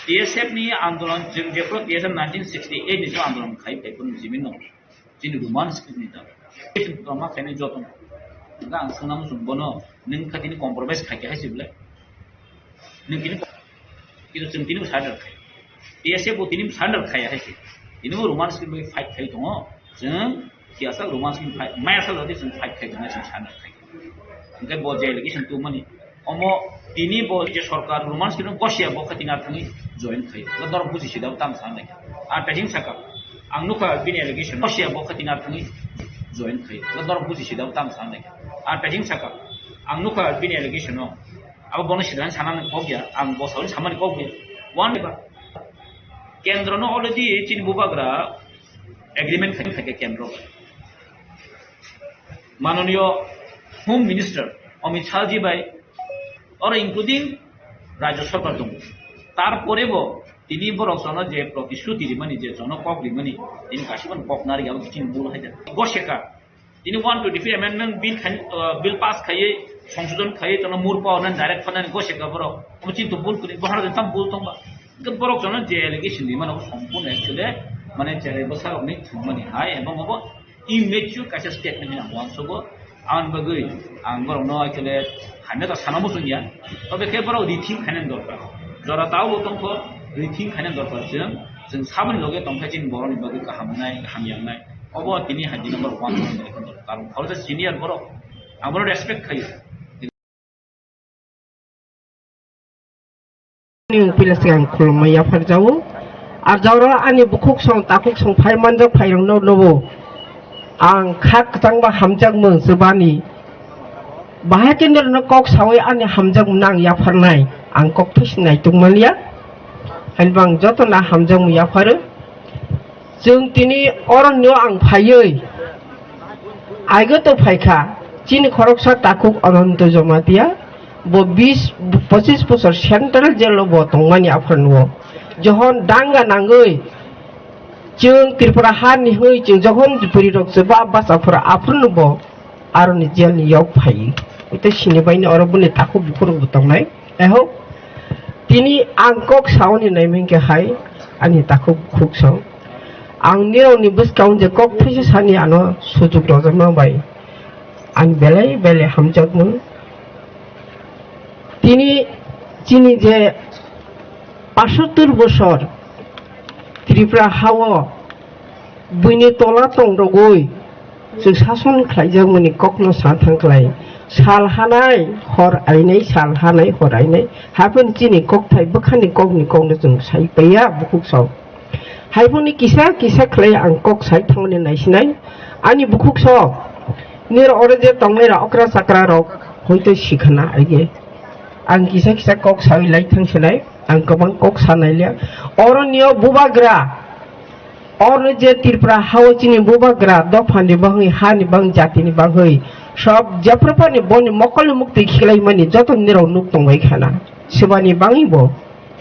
T S F ni andolon, chwng jephru T S F nineteen sixty-eight ni andolon khai phai phano jibino. Chini Roman script ni da. Tama khaini joto. Nga ang swnam sung bono, nung kha tini compromise khai khe hai sible. Nung tini, kintu chwng tini sadar khai. T S F bo tini surrender khaiya hai se. Tini bo Roman script bai fight khai tongo. Chwng siyasa Roman script fight, maya sa lodi chwng fight khai tongo, chwng surrender khai. Hingke bo je allegation tubumani. Omo tini bo je sorkar Roman script gosiya bo khatina thangwi join khai. Bo norok buji sida tam sa nai. A tajing saka. Ang nukha bini allegation gosiya bo khatina thangwi join khai. Bo norok buji sida tam sa nai. A tajing saka. Ang nukha bini allegation no. Abo bono sidani sanani kok ya, ang bo sawi samani kok ya. One ba kendro no already chini bubagra agreement khai khai kendro. Manoniyo Home Minister Amit Shah ji bai oro including Rajya Sarkar tongo. Tarpore bo tini borok jono je protishruti rimani, je jono kok rimani, tini kasibani kok nari abo chini bul hai da. Goseka Tini one twenty-three amendment bill khai, uh, bill pass khaiwi, songsodon khaiwi, tono mur power nan direct phanani goseka borok. Omo chintu bul kuni, bohara de tam bul tongba. Hingke borok jono je allegation rimani obo sompurno actually, mane cherai bwsarokni thwngmani hai, ebong obo immature kaisa statement hinwi ang uansugo. Aboni bagwi ang borokno actually hamya ta sana muchungya. Tobe khe borok rethink khainani dorkar. Jora tao bo tongkho, rethink khainani dorkar chwng, chwng saboni loge tongkha chini borokni bagwi kaham wngnai, hamya wngnai. Obo tini hai di number one, karon khoroksa senior borok, ang bono respect khayo. Ani pila se ang khulumma yaphar jago. Ar jauro ani bukhuk song takhuk song phai manjak phai rok no nobo. Ang kha kwchang ba hamjak mung se bani. Bahai khe nirok no kok sawi ani hamjak mung nang yaphar nai. Ang kok thai se nai tung manya. Hain bang joto na hamjak mung yaphar. Chwng tini oroni o ang phaiwi aigo to phaikha, chini khoroksa takhuk Ananto Jamatia, bo bis, pochis bosor central jail o bo tongmani aphano. Johon danga nangwi chwng Tripura ha ni hwnwi chwng johon puri rok chwba basa phura aphano bo aroni jail ni yok phai. Ute sini baini oro buni takhuk bukhurok bo tongnai. Eho, tini ang kok saoni naiming ke hai, ani takhuk khuk song. Ang nirokni bwskang je kok thaisa sani ano sujuk rojak mang bai. Ang belai belai hamjak mung. Tini chini je pasottur bosor Tripura hao buini tola tong rogoi chwng sason khlaijakmani kokno sa thang khlai. Sal hanai, hor ainai, sal hanai, hor ainai. Haphano chini kokthai bwkhani kokni kokno chwng sai paiya bukhuk sao. Haiphano kisa kisa khlai ang kok sai thangmani naisinai. Ani bukhuk sao. Nirok oro je tongnai rok okra chakra rok hoito sikhana aige. Ang kisa kisa kok sawi lai thang sinai. Ang kwbang kok sanai liya. Oro nio bubagra. Oro je Tripura hao chini bubagra dophani bangwi, hani bang jatini bangwi. Sob jephruphani boni mokolni mukti khilaimani joto nirok nuk tongbai khana. Sebani bangwi bo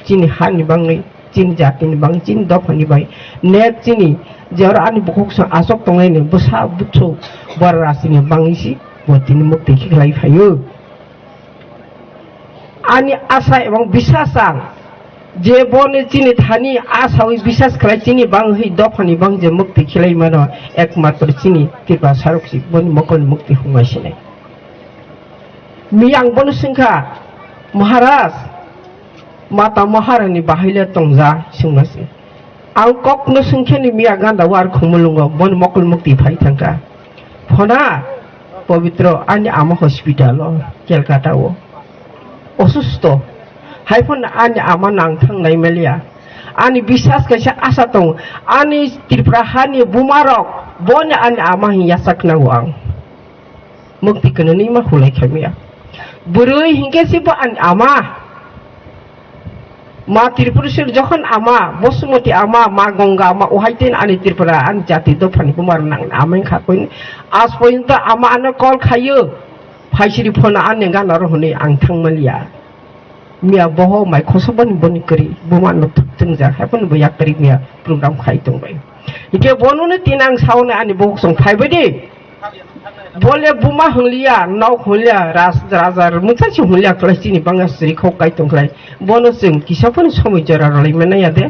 chini hani bangwi, chini jatini bangwi, chini dophani bai. Nek chini je oro ani bukhuk song asok tongnaini bwsa buthu bora rasini bangwi si bo tini mukti khiklai phaio. Ani asa ebong bisas ang je boni chini thani asawi bisas khlai chini bangwi dophani bang je mukti khilai mano ekmatro chini Tripura sarok si boni mokolni mukti hwnma sinai. Mi ang bono swngkha, Maharaj, mata Maharani bahaile tongja swngma se. Ang kokno swngkheni miya ganda war khumulungo bon mokol mukti phai thangkha. Phona Pabitro ani ama hospital o Kolkata o osusto. Haiphon ani ama nang thang nai maliya. Ani bisas kaisa asa tong. Ani Tripura hani bumarok boni ani ama hin yasak nango ang. Mukti kwnwi ma hulai khamya. Bwrwi hinkhe se bo ani ama. Ma Tripuraswar jokhon ama, Basumati ama, ma Ganga ama, ohaiteni ani Tripura, ani jati dophani bumar nang ama wngkha koi. As porjonto ama ano call khaio, phaisiri phone ani gana rohoni ang thangmaliya. Miya boho mai khoso boni boni kwrwi, buma no thwk thwngjak, haiphano bo yaktwrwi miya program khai tongbai. Hingke bono no tin ang sauni ani bohok song phaibai de. Bole buma hwnliya, nok hwnliya, ras-, raja rwmwsa se hwnliya, kwlai chini bangma sri khok kai tongkhlai. Bono chwng kisa phano somoi jora rwlai manya de.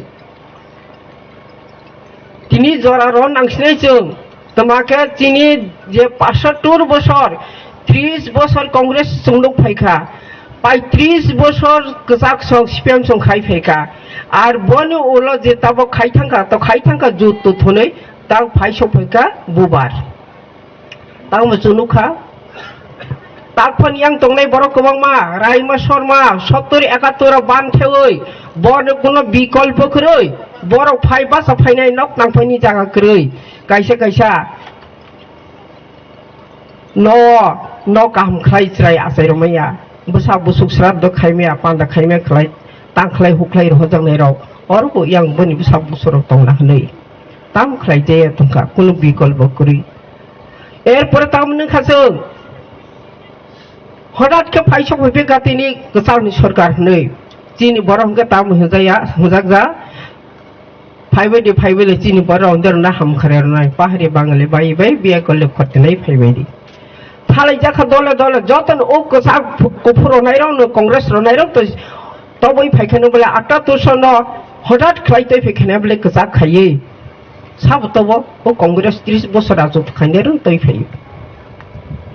Tini jora rw nangsinai chwng. Twma khe chini je pasattur bosor, tris bosor Congress chwng nuk phaikha. paitris bosor kwchak song C P M song khai phaikha. Ar boni ulo je tabok khai thangkha, to khai thangkha jut to thunui tang phai sok phaikha bubar. Tang bo chunukha. Takphani yang tongnai borok kwbangma, Raima Sharma, sottor ekattor ban theoi, boni kuno bikolpo kwrwi, borok phai basa phainai nok tangphaini jaga kwrwi, kaisa kaisa. No, no kaham khlai chwrai achai rwmaya. Bwsa busuk sraddho khaimaya, panda khaimaya khlai, tang khlai huk khlai rohorjaknai rok. Oro bo yang boni bwsa busurok tongna hwnwi. Tam khlai jaya tongkha, kunu bikolpo kwrwi. Erpore tam wngkha chwng. Hothat khe phaisok phaiphikha tini kwchalni sorkar hwnwi. Chini borok hwnkhe tam hwnjaya, hwnjakja. Phaibaidi, phaibaidi chini borok rok derna hamkharwi rwnai, pahari Bangali bai bai biya kole khortinai phaibaidi. Thalai jakha dole dole jotono o kwchak kuphur rwnai rokno Congress rwnai rok to toboi phaikheno bole atta tusono hothat khlai tei phaikheno bole kwchak khaiwi. Sabo tobo o Congress tris bosor rajotw khainai rok twi phaiwi.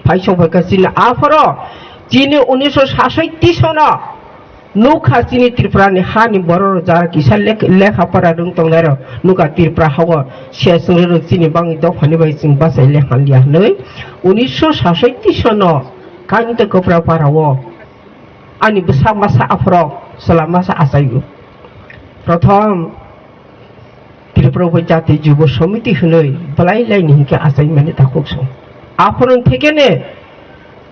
Phaisok phaikha chini aphoro chini unisho sasoi tisono Nukha chini Tripura ni ha ni borok rok jara kisa lek-, lekha pora rwng tongnai rok nukha Tripura ha o se chwng rwrwk chini bangwi dophani bai chwng bachai le hamya hwnwi unisho sasoi tisono Kangto Kopra para o ani bwsa masa aphorok chwla masa achai o. Prothom Tripura Upai Jati Jubo Samiti hwnwi belai laini hinkhe achaimani takhuk song. Aphuru thekene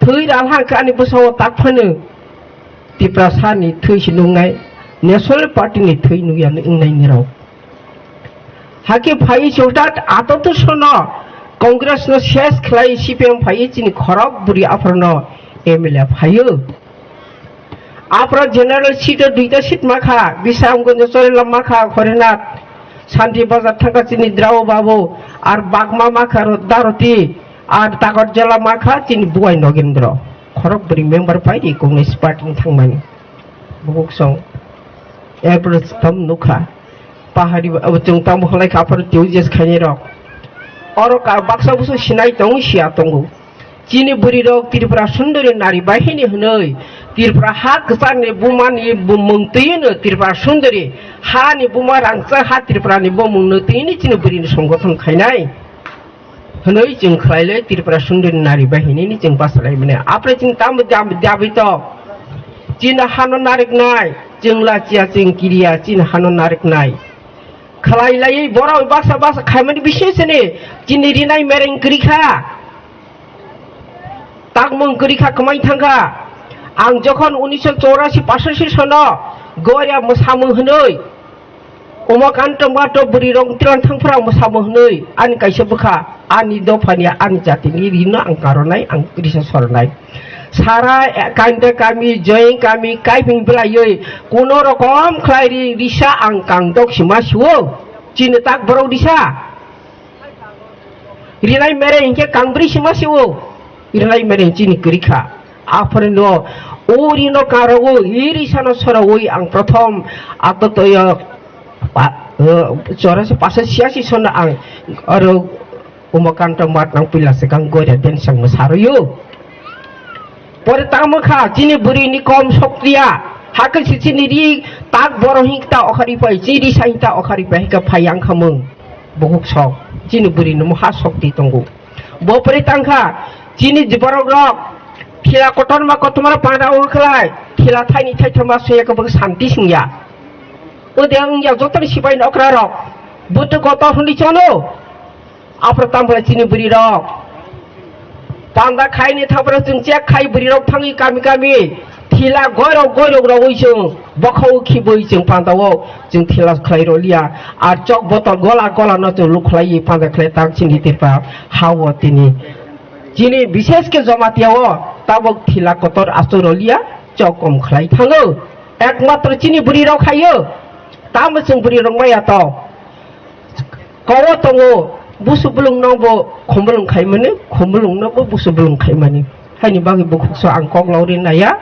thwi ralha hinkhe ani bwsao tak phano Tiprasani thwi se nuknai, National Party ni thwi nukya wngnai nirok. Hakhe phai se hwtat ato to sono Congress no ses khlai C P M phai chini khorok bwrwi aphuru no M L A phaio. Aphra general seat o duita seat makha, Bisramganj o Chorila makha, Horinath, Santi Bazar thangkha chini Drao Babu, ar Bagma makha ro-, Daroti, ar Takarjala makha chini Buai Nogendro. Khorok bwrwi member pai ri Congress party ni thangmani. Bukhuk song. April stam nukha. Pahari ba-, abo chwng tamo hwnlai kha aphra twi jes khainai rok. Oro ka baksa busu sinai tongo, siya tongo. Chini bwrwi rok Tripura Sundori nari bahini hwnwi Tripura ha kwchangni bumani bumung twino Tripura Sundori hani buma rangchak ha Tripura ni bumung no twini chini bwrwi ni songgothon khainai hwnwi chwng khlailai Tripura Sundori nari bahini ni chwng bachalaimani. Apre chwng tamo dab-, dabi to chini hano nariknai chwng lachiya chwng kiriya chini hano nariknai khlai laiwi borok baksa baksa khaimani bising sini chini rinai mereng kwrwi kha. Takmung kwrwi kha kwmai thangkha. Ang jokhon unisho chorasi pasasi sono Goria mwsamung hwnwi Umakanta Mato bwrwi rok tilang thangphra mwsamung hwnwi ani kaisa bwkha ani dophani ani jatini rino ang karonai ang risa soronai. Sara, eh, Kanta kami, Joyeng kami, kaiping bwlaiwi kuno rokom khlai ri risa ang kang dok sima suo. Chini tak borok risa. Rinai mere hinkhe kangbri sima se o. Rinai mere chini kwrwi kha. Aphore no o rino karo o iri sano sora oi ang prothom ato toyo pa-, eh, chora se pasa siasi sona ang aro Umakanta mat nang pila se kang goria den sang mo saroyo. Pore tamo kha, chini bwrwi ni kom sokliya. Hakhe se chini ri tak boro hing ta okhari pai, chini ri sa hing ta okhari pai, hingkhe phai yang khamung. Buhuk sok, chini bwrwi ni moha sokti tongo. Bo pore tang kha, chini borok rok, thila kotor ma kotor ma panda o khlai, thila thaini thaitham ma suya khe bo santi singya. O de ang ya joto ni sipai ni okra rok, butu kotor hwnwi chono. Aphra tamo chini bwrwi rok. Panda khaini thaphra chwng chek khai bwrwi rok thangwi kami kami. Thila goirok goirok rogwi chwng bokhao khibwi chwng pandao chwng thila khlai roliya. Ar chok botol gola gola no chwng lukhlaiwi panda khlai tang chini Tripura hao tini. Chini bishesh khe Jamatia o tabok thila kotor asto roliya, chok kom khlai thango. Ekmatro chini bwrwi rok khaio. Tamo chwng bwrwi rok maya to. Kowo tongo, busu bulung no bo khombolong khaimani, khombolong no bo busu bulung khaimani. Haini bagwi bukhukso ang kok lori naya.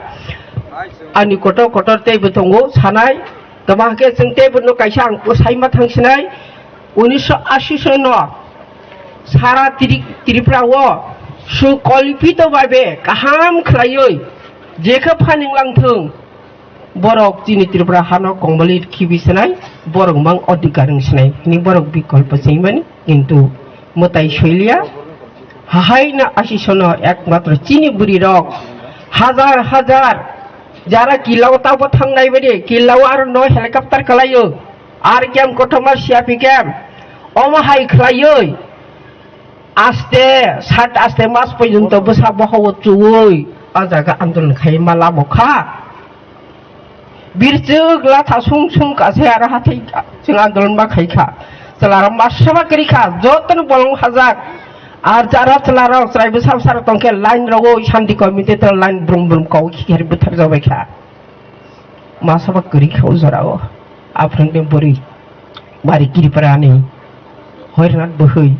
Ani kotor kotor teibo tongo, sanai. Tama khe chwng teibo no kaisa ang saima thangsinai. Unisho ashi sono sara Tri-, Tripura o sukolpito babe kaham khlaioi. Jekhe phaning langthung, borok chini Tripura hano kongmali khibi swnai, borok mang odhikar wng swnai, hini borok bikolpo sengmani, kintu mwtai soiliya, hahaino asisono ekmatro chini bwrwi rok, hajar hajar, jara killao tabo thangnai badi, killao aro no helicopter kalaio, ar kem kothoma siapi kem, omo hai khlaioi, Aste, sat aste mas porjonto bwsa bohogo chuwi, o jaga andolon khai ma labo kha. Birchuk latha sung sung kase aro hathai chwng andolon ma khai kha. Chwlarok ma saba kwrwi kha, jotono bolong hajak. Ar jara chwlarok chwrai bwsa bwsa rok tongkhe line rogo shanti committee to line brum brum kok khikhari bwthar jabai kha. Masa ba kwrwi kha o jorao. Aphangni bwrwi bari Tripurani hoirnat bwhwi.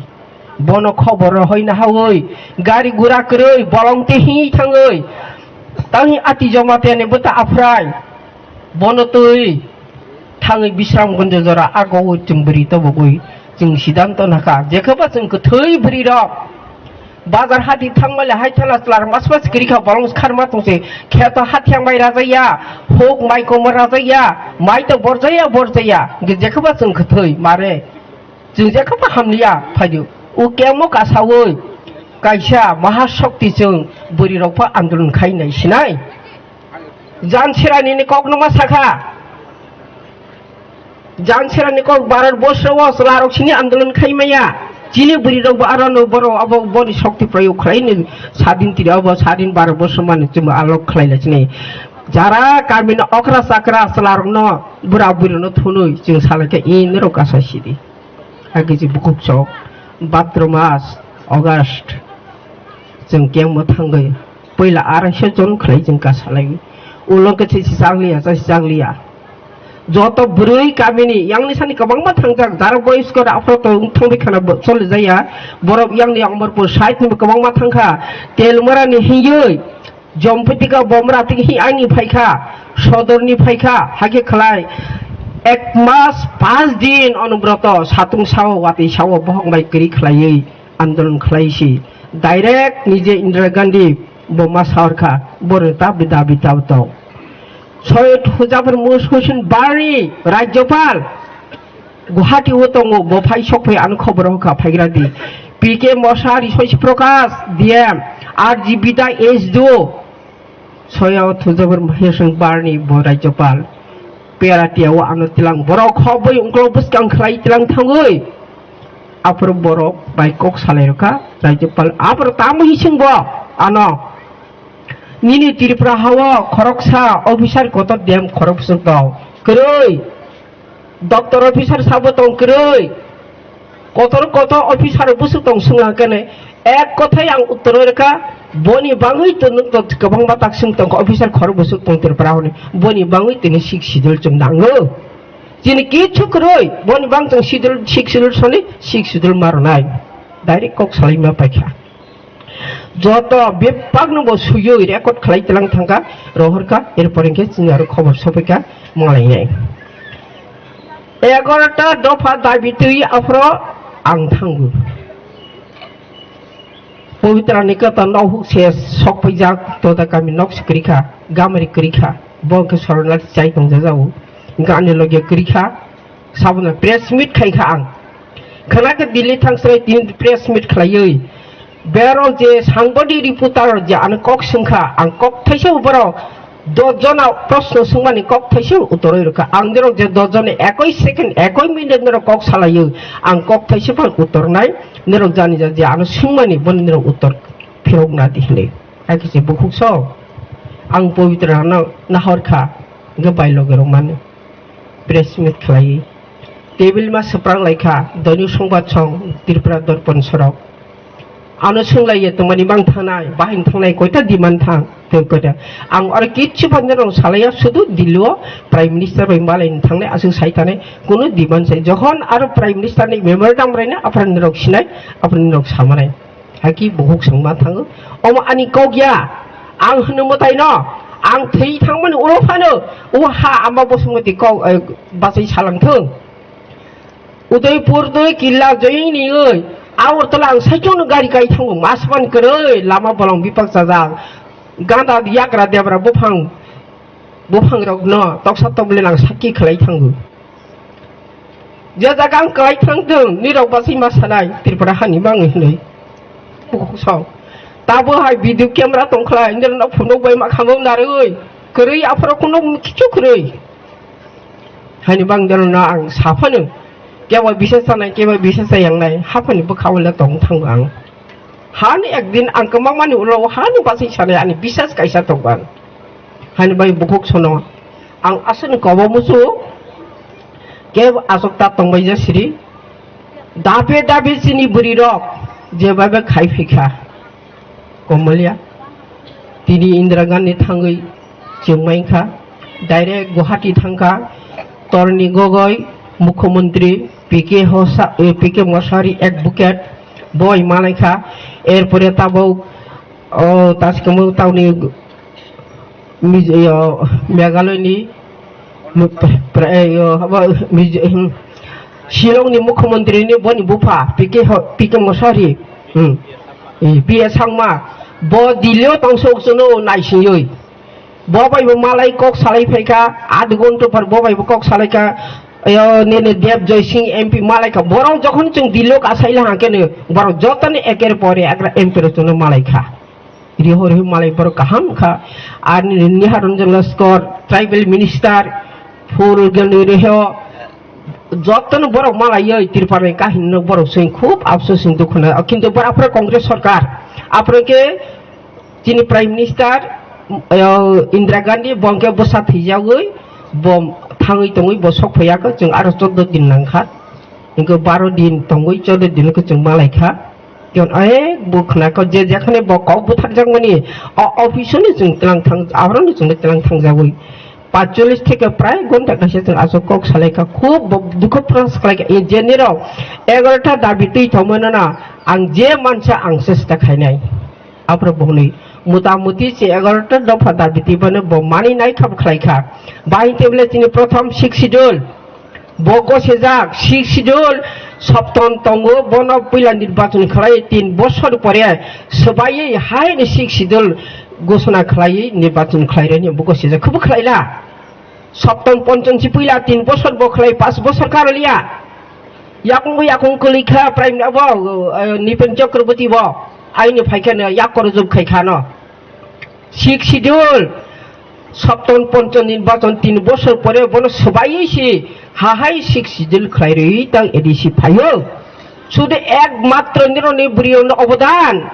Bono khobor rohoi nahawi gari gura kwrwi bolong tei hingwi thangwi. Tangwi ati joma teni bwta aphrai. Bono twi thangwi Bisramganj jora agowi chwng bwrwi tobogwi chwng siddhanto nakha. Jekheba chwng kwthwi bwrwi rok. Bazar hati thangmale hai thela chwlar mas mas kwrwi kha bolong kharma tongse kheto hathiyang mai rajaya, huk mai komo rajaya, mai to borjaya borjaya, hwnkhe jekheba chwng kwthwi mare, chwng jekheba hamliya phaidu. O kemo kasawi kaisa mahashokti chwng bwrwi rok pha andolon khai nai sinai. Janserani ni kok no ma sakha. Janserani kok Bharat borsho o chwlarok sini andolon khai maya. Chini bwrwi rok bo aro no borok abo boni shokti proyog khlai ni sadin tiri abo sadin Bharat borsho mani chwng alok khlai lai sini. Jara kami no okra chakra chwlarok no bura bwrwi no thunui chwng salai khe in rok kasa sidi. Hakhe je bukhuk sok, bhadra mas, August, chwng kengmo thangwi puila araisho jon khlai chwng kasalai. Ulo khe se chakliya, se chakliya. Joto bwrwi kamini yangni sani kwbangma thangjak, jara boyos kor aphro to wng thangwi khana bo-, choli jaya. Borok yangni Amarpur side ni bo kwbangma thangkha. Telmara ni hiyoi, Jompitika bomra tiki hi ani phaikha, sodorni phaikha, hakhe khlai ek mas panch din onobroto satung sao watwi sao bohok bai kwrwi khlaiwi andolon khlai si. Direct nije Indira Gandhi bo ma saorkha, borni dabi dabi tabto. Soyot Hujapur Muhsin Barni Rajyapal Guwahati o tongo, bo phai sok phai ano khobor hoka phaigra di. P K Mosha, Risoy Prakash, D M, R G Bida, S D O, Soya Thujabur Mahesang Barni bo Rajyapal. Peratia o ano tilang borok khoboi ungklo bwskang khlai tilang thangoi. Aphuru borok bai kok salai rokha Rajyapal. Aphuru tamo hising bo ano. Nini Tripura hao khoroksa officer kotor D M khoroksa tong. Kwrwi. Doctor officer sabo tong kwrwi. Kotor kotor officer busuk tong sunglang kene. Ek kothai ang uttor rwkha, boni bangwi to nwng to kwbangma tak sung tong officer khorok busuk tong Tripura hwnwi. Boni bangwi tini sixth schedule chwng nango. Chini kichu kwrwi, boni bang chwng schedule, sixth schedule soni, sixth schedule maronai. Direct kok salaima paikha. Joto bebakno bo suyoi record khlai tlang thangkha, rohorkha, erpor hwnkhe chini aro khobor sopaikha, malainai. Egarota dopha dabi twi aphro ang thango. Pabitra ni kata no huk se sok paijak, toda kami nok se kwrwi kha, gamari kwrwi kha, bo hwnkhe Soronati chai tong jajago, hwnkhe ani loge kwrwi kha, Sabono press meet khai kha ang. Khana khe Delhi thang srai tini press meet khlaiwi. Berok je sangbodi reporter je ano kok swngkha, ang kok thaisa borok dos jona proshno swngmani kok thaisa uttor rwkha. Ang norok je dos jona ekoi second, ekoi minute norok kok salaiwi, ang kok thaisa phano uttor nai. Norok jani ja je ano swngmani boni norok uttor phirok na di hinwi. Hakhe se bukhuk so ang Pabitra no nahor kha, hwnkhe bai loge rok mani. Press meet khlaiwi. Table ma swprak lai kha, doini songbat song Tripura Dorpon sorok. Ano swnglaiya tongmani mang thangnai, bahai thangnai koita demand thang, tei koita. Ang oro kichu phan norok salaiya, sudu Delhi o Prime Minister bai malai thangnai, aswk sai thangnai, kunu demand sai. Jokhon aro Prime Minister ni memorandum raina, aphra norok sinai, aphra norok samanai. Haki bukhuk swngma thango. Omo ani kok ya. Ang hwno mwtai no. Ang thwi thangmani ulo phano. O ha ama bosongmati kok, eh, bachai salang thung. Udaipur doi killa joyini oi. Agartala ang saichung no gari kai thango. Masman kwrwi lama bolong bipak chajak. ganda yagra debra buphang, buphang rokno toksa tokle nang sakki khlai thango. Je jaga ang khlai thangthung, nirok basai ma sanai, Tripura hani bangwi hinwi. Bukhuk song. Tabo hai video camera tongkhlai, nirok phunuk bai ma khamung narwi. Kwrwi aphoro kuno kichu kwrwi. Hani bang dero na ang saphano. Kebo bisa sanai, kebo bisa sayangnai. Haphani bwkha wala tong thango ang. Hani ekdin ang kwmangmani ulo hani basai sanai, ani bisas kaisa tongkha. Hani bai bukhuk sono. Ang aswkni kobo musu. Kebo aswk ta tongbai ja siri. Dabe dabe chini bwrwi rok. Jebabe khai phikha. Komolya. Tini Indira Gandhi thangwi chwngmai kha. Direct Guwahati thangkha. Torni Gogoi, Mukhyamantri, P K Hosa, eh, P K Mosari, advocate, boi malaikha. Erpore tabuk, oh, taskamo tauni Mij-, yo, Meghalaya ni, mu-, pra-, pra-, yo, habo, Mij-, hmm, Shillong ni Mukhyamantri ni boni bupha, P K ho-, P K Mosari, hmm, eh, P A Sangma, bo Delhi o tong sok sono naisingwi. Bo bai bo malai kok salai phaikha, ad gonto par bo bai bo kok salaikha, yo, nini Dev Joy Singh M P malaikha. Borok jokhon chwng Delhi o kasaila hangkhe no, borok jotoni eker pore ekra M P rok chwngno malaikha. Ri hor hi malai borok kaham kha. Ar ni, Nihar Ranjan Laskar, tribal minister, phul gani reho, jotono borok malai yoi Tripura ni kahini no borok sing khub afsoos ni dukhu na. Kintu bor aphro Congress sarkar, aphro ke chini prime minister, eh, Indira Gandhi bongke bwsa thwijagwi bo thangwi tongwi bo sok phaiya kha, chwng aro chordo din nangkha. Hingke baro din tongwi chordo din khe chwng malai kha. Yon, eh, bo khna kho je jekhane bo kok butharjakmani, o office-o ni chwng tlang thang, aboroni chwngno tlang thangjagwi. Paanchchollish theke prai ghonta kaisa chwng aswk kok salai kha, khub bo dukho prokash khlai kha. E je nirok egarota dabi twi thangmano na, ang je mansa ang chesta khainai. Aphro bo hwnwi, mota moti se egarota dopha dabi twi bano bo mani nai kha bo khlai kha. Bahai tebile chini prothom Sixth Schedule. Bo gosejak Sixth Schedule Saptan tongo, bono puila nirbachon khlai tin bosor pore swbaiwi haino Sixth Schedule gosona khlaiwi nirbachon khlairani bo gosejak khubu khlaila. Saptan Ponchon si puila tin bosor bo khlai, pas bosor karoliya. Yakung bo yakung kwlwi kha prime abo, eh, Nipen Chakraborty bo aini phaikhano yak korojop khai khano. Sixth Schedule, Saptan Ponchon nirbachon tin bosor pore bono swbaiwi se hahai Sixth Schedule khlai rwi tang A D C phaio. Sudu ekmatro nironi bwrwino obodan.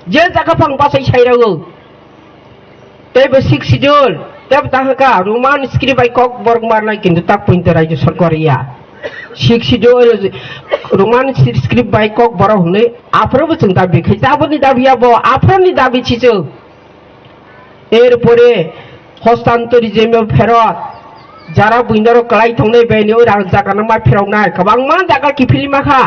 Je jaga phang bachai sai rwo. Tei bo Sixth Schedule, tei bo tahaka Roman script bai kok borok marnai kintu tak pointe raijyo sarkar ya. Sixth Schedule, Roman script bai kok borok hwnwi aphro bo chwng dabi khai. Taboni dabi ya bo, aphro ni dabi chichwng. Erpore hostantorism pherot jara buinaro kwlai tongnai bai ni oi rang jaga no ma pheroknai kwbangma jaga kiphilima kha.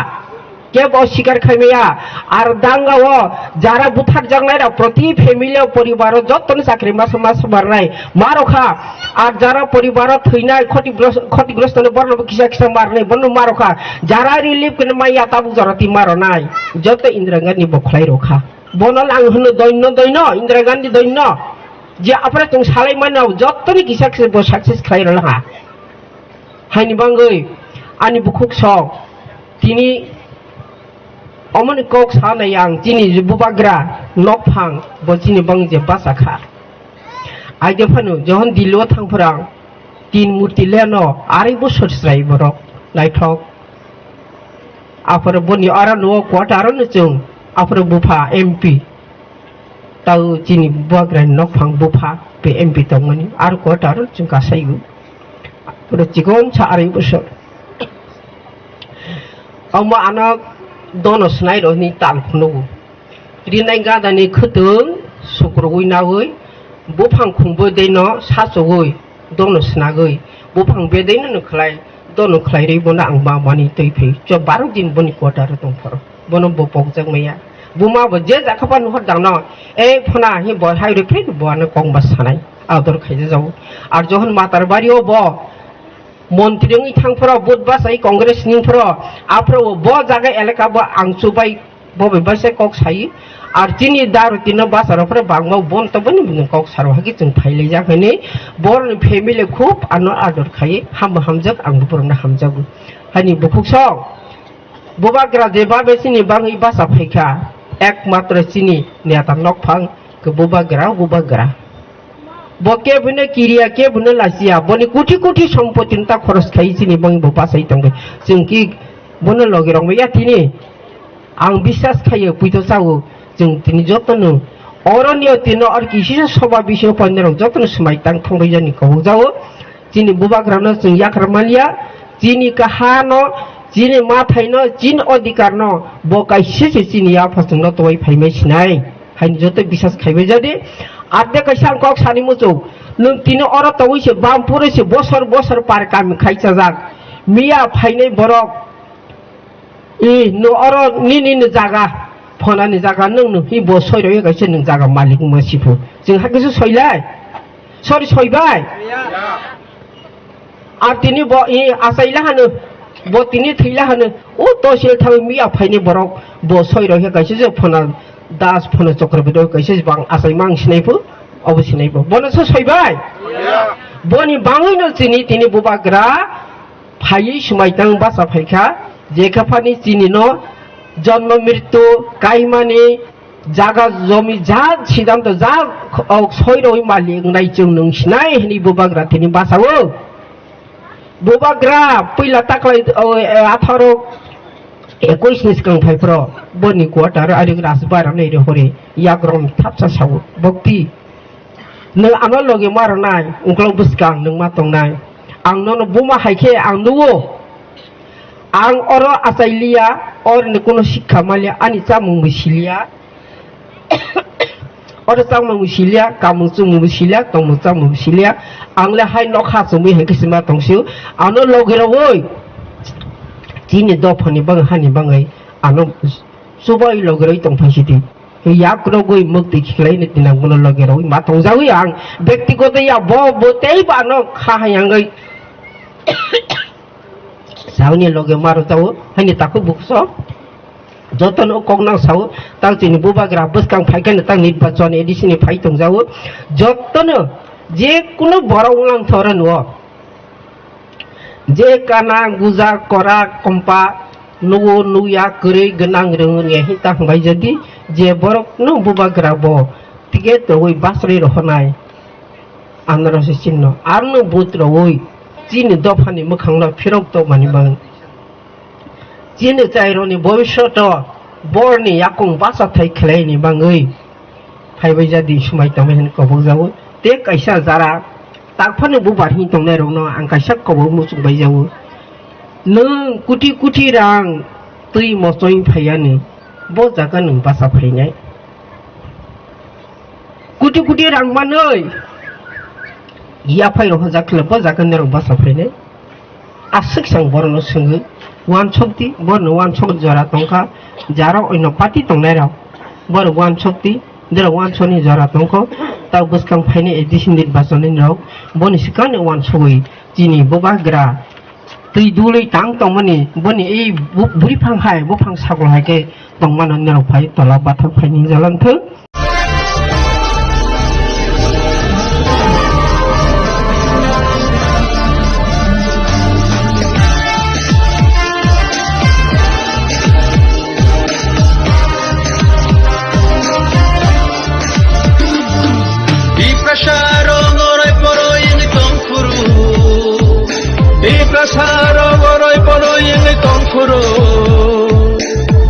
Kebo sikar khaimaya, ar danga o jara butharjaknai rok proti family o poribar o jottoni chakri masa masa marnai marokha, ar jara poribar o thwinai khotigros-, khotigrosto no borno bo kisa kisa marnai bono marokha, jara relief kene maya tabuk jora ti maronai, jotto Indira Gandhi bo khlai rokha. Bono lang hwno doino doino, Indira Gandhi doino. Je aphre tong salai mano, jottoni kisa kisa bo success khlai rwla ha. Haini bangwi ani bukhuk sok tini omoni kok sanai ang chini je bubagra nokphang bo chini bang je basa kha. Aide phano johon Delhi o thang phwrang tin murti leno arai bosor chwrai borok naithok. Aphro boni aro nuo quarter no chwng, aphro bupha M P. Tao chini buagrani nokphang bupha pe M P tongmani, aro quarter o chwng kasaigo. Aphro chikomsa arai bosor. Omo ano dono swnai rokni tal phunukgo. Rinai gadani khwtwng sukrugwi naui, buphang khungbo deino sachogwi, dono snagwi, buphang bedeino no khlai, dono khlairwi bono ang ma mani twi phai. Cho barok din boni quarter o tong phoro. Bono bo pokjak maya. Buma bo je jakha pa nuhor dangno, "Ei phona," hi bo hai rwi phai bo ano kok ba sanai. Ador khaija jago. Ar johon Matarbari o bo montri wngwi thang phoro, vote bachai Congress ni phoro, aphro bo jaga elaka bo ang chubai Bo bai baisa kok sai. Ar chini daro tino basa rok phre bangma bon to boni bini kok saro hagi chwng phailaijak hini. Borni family khub ano ador khai. Hambo hamjak ang borokno hamjago. Hani bukhuk song. Bubagra je babe chini bangwi basa phaikha. Ekmatro chini neta nokphang ke bubagra, bubagra. Bo kebono kiriya, kebono lachiya, boni koti koti sompotino ta khoros khai chini bangwi bo bachai tongbai. Chwng ki bono logi rok ya tini. Ang biswas khaio, puito chao, chwng tini jotono oroni o tino ar kisi soba bisingo poinrok jotono swmai tang thangbai jani kobok jao. Chini bubagrano chwng yakra manliya, chini kahano, chini mathaino, chini odhikarno bo kaisa se chini yapha chwngno towai phaimai sinai. Haini joto biswas khaibai jadi. Ate kaisa ang kok sani muchung. Nwng tini oro tongwi se bam puro se bosor bosor par kami khai chajak. Miya phainai borok. I, nwng oro nini ni jaga, phonani jaga nwng, nwng hi bo soi roi kaisa nwng jaga malik wngma siphu. Chwng hakhe se soilai. Sorry, soibai. Ar tini bo i achaila hano, bo tini thwila hano, o tosil thangwi miya phaini borok, bo soi roi kaisa je phona das, phona chokra bido kaisa je bang achaima ang sinai phu, obo sinai phu. Bono se soibai. Boni bangwi no chini tini bubagra phaiwi swmai tang basa phaikha, jekha phani chini no jonmo mrityu kaimani jaga jomi ja siddhanto ja, ok, soi roi malik wngnai chwng nwng sinai hwnwi bubagra tini basa o. Bubagra puila taklai, o, e, atharo ekuis ni swkang phai phro boni quarter ari rajbar rok nai re hore yak rom thapsa sao bokti. Nwng ano logi ma rwnai, ungkolog bwskang nwng ma tongnai. Ang nono buma hai khe ang nugo. Ang oro achai liya, oroni kuno sikha ma liya, ani chamung bo si liya. Oro chamung bo si liya, kamung chumung bo si liya, tongmung chamung bo si liya. Ang le hai nokha chumui hai khe se ma tong sio. Ano logi rogoi. Chini dophani bang hani bangai. Ano chubai logi roi tong phai sidi. Yakrogwi mukti khiklaini tinang bono loge rogwi ma tongjawi ang. Bektigoto ya bo, bo tei ba no kha hayangwi. Sauni loge maro tao, hani takhuk bukso. Jotono kok nang sao, tang chini bubagra bwskang phaikhe no tang nirbachon A D C ni phai tongjawo. Jotono je kuno borok wnglang thora nuo. Je kana, guja, kora, kompa, nugo, nuya, kwrwi, gwnang, rwngo, hinta hwnbai jadi, je borok no bubagra bo ticket rogwi basrwi rohornai, anoro se chinno, arno vote rogwi chini dophani mwkhangno phirok tongmani bagwi. Chini chairokni bobishoto borni yakung bachathai khwlaini bagwi phaibai jadi swmai tongmani hinwi kobokjago. Tei kaisa jara takphano bubar hinwi tongnairokno ang kaisa kobok muchungbai jago. Nwng kuti kuti rang twi mochoi phaiyani, bo jaga nwng bacha phainai. Kuti kuti rang manwi yaphai rok hwnjak khe bo jaga norok bacha phainai. Aswk sang borokno swngwi uansukdi, borokno uansuk jora tongkha, jara oino party tongnairok borok uansukdi, norok uansukni jora tongkho. Tak bwskang phainai A D C nirbachonni rok boni swkangni uansugwi chini bubagra twi dulwi tang tongmani boni ei bu-, buriphang hai buphang sakol hai khe tongmano norok phai tola bathak phaini jalang thung. Tiprasarok oroi poroi wngwi tongphuru. Tiprasarok oroi poroi wngwi tongphuru.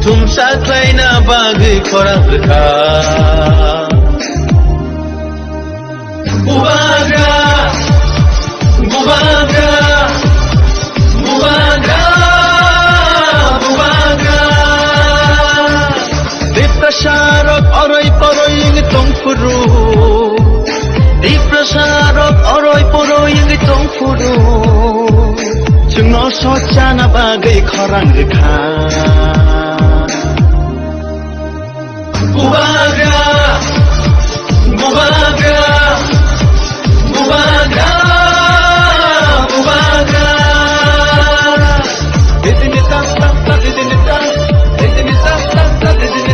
Thumsa khlaina bagwi khorang rwkha. Bubagra, bubagra, bubagra, bubagra. Tiprasarok oroi poroi wngwi tongphuru. Tiprasarok oroi poroi wngwi tongphuru. Chwngno sochana bagwi khorang rwkha. Bubagra, bubagra, bubagra, bubagra. Didini tas tas tas, didini tas, didini tas tas tas, didini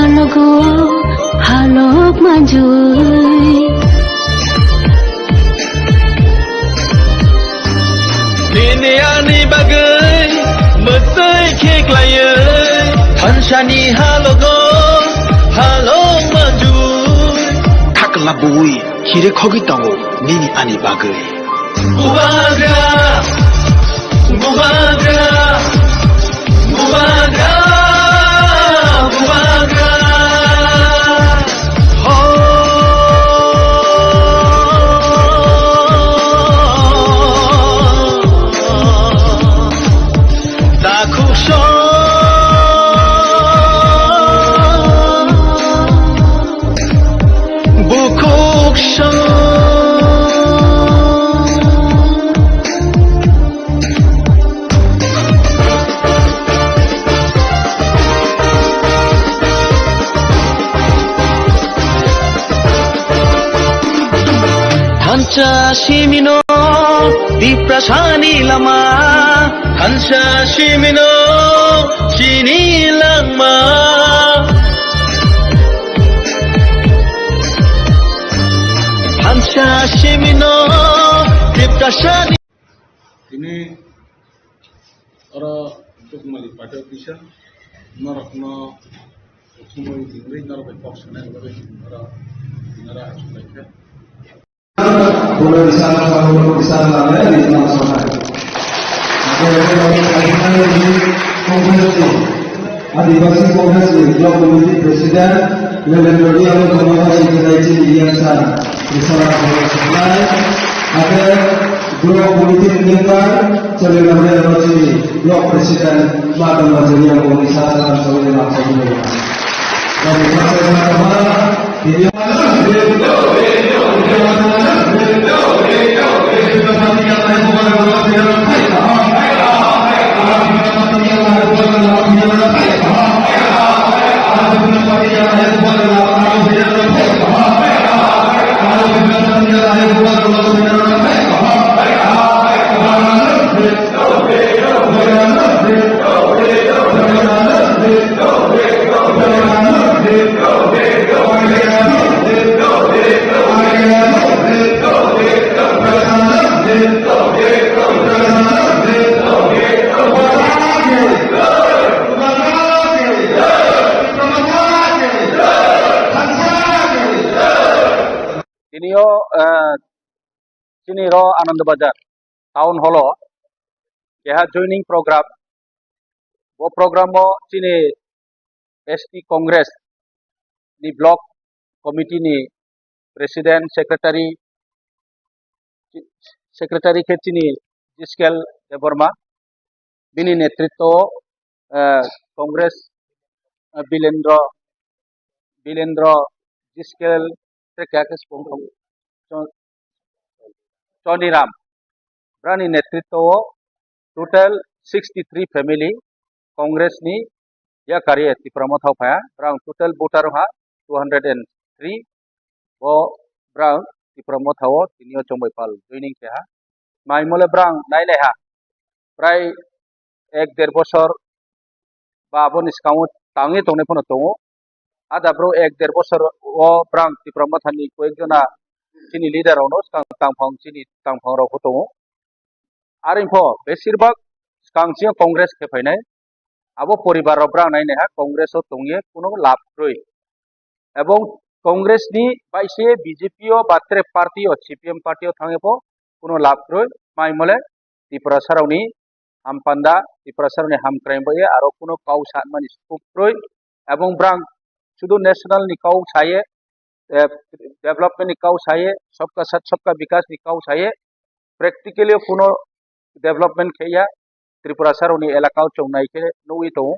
Logo halok manjui. Nini ani bagwi mwtai khe klaiwi. Thansani halogo halok manjui. Khakla bui hire khogwi tongo nini ani bagwi. Bubagra, bubagra, bubagra, bubagra. Ho. Dakhuk song. Bukhuk song. Thansa simino Tiprasani lama. Thansa simino chini langma. Thansa simino Tiprasani. Tini oro Tukmali party office norokno sumui tingwi norok bai kok sanai bagwi oro tinara achuk laikha. Bono bisal, bono bisal lamai di tengah sana. Ada yang lagi ada yang lagi Congress ni, Adivasi Congress ni Block Committee President, Lelendra Diamu Kamawa Sikhirai Chini Iyan San, Bisala Bono Sikhirai, ada Block Committee Member, Chalila Mera Rojini, Block President, Madam Rajani Amu Bisala San Sawai Lam Sawai. Tini o, eh, chini ro Anand Bazar town hall o keha joining program. Bo program o chini S T Congress ni block committee ni president, secretary, secretary khe chini Jiskel Debbarma, bini netritwo o, eh, Congress, eh, Bilendra, Bilendra Jiskel tei kaya khe sukung thang-, Cho-, Choniram. Brani netritwo o total sixty three family Congress ni yakari Tipra Motha o phaiya. Brang total voter ha two hundred and three. Bo brang Tipra Motha o tini o chongbai pal joining keha. Mai mole brang nai nai ha. Prai ek der bosor ba aboni swkango tangwi tongnai phano tongo. Ada bro ek der bosor o brang Tipra Mothani koyek jona chini leader rokno swkang tangphang chini tangphang rok tongo. Aringpho besirbak swkang chini Congress khe phainai. Abo poribar rok brang nai naiha Congress o tongye kuno lab kwrwi. Ebong Congress ni bai se B J P o ba tere party o C P M party o thangye pho kuno lab kwrwi. Mai mole Tiprasa rokni hampanda, Tiprasa rokni hamkrai bai aro kuno kau sanmani sukuk kwrwi. Ebong brang sudu national ni kau saye, eh, development ni kau saye, sabka sath sabka vikas ni kau saye, practically o kuno development khe ya. Tripura sarokni elaka o chwng nai khe nugwi tongo,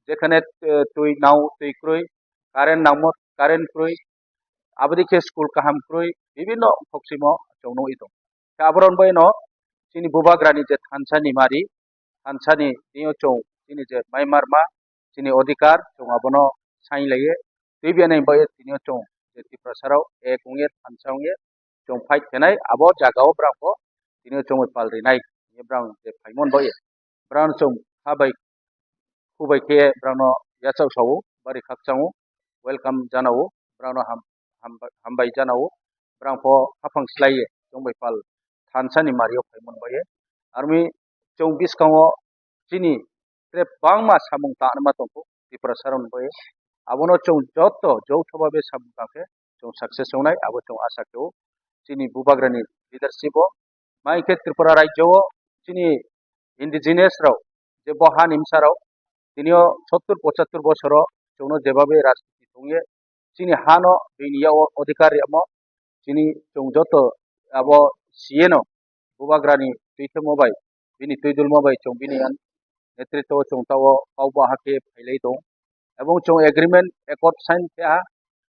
jekhane, eh, twi nao twi kwrwi, current nangmo current kwrwi, aboni khe school kaham kwrwi, bibinno khokchimo chwng nugwi tongo. Khe aborok bai no chini bubagrani je thansa ni mari, thansa ni twi o chwng chini je mai marma, chini odhikar chwng abono sainglaiye. Twi biyani bai tini o chwng je Tiprasa rok ek wngye thansa wngye chwng fight khenai abo jaga o brang bo tini o chwng bai pal rinai hinwi brang je phaimon bai brang chwng ha bai khu bai khe brang no yachak sao bari khakchang o. welcome janao, borokno ham-, hambai, hambai janao, borok pho haphang slaiye chwng bai pal thansa ni mario phai manbaye. Armi chwng bwskango chini tre bangma samung tanma tongkho Tiprasa rok ni bagwi. Abono chwng joto joutho babe samung tangkhe chwng success wngnai, abo chwng asa khe-o. Chini bubagrani leadership o, ma hinkhe Tripura rajyo o chini indigenous rok, je bo hani bwsa rok, tinio sottur pochattur bosoro chwngno jebabe rajniti tongye, chini hano bini yago odhikar riyamo, chini chwng joto abo C A no bubagrani twi thwngmo bai, bini twi dulmo bai chwng bini ang netritwo chwng tao kok bahai khe phailai tong. Ebong chwng agreement accord sign khe ha,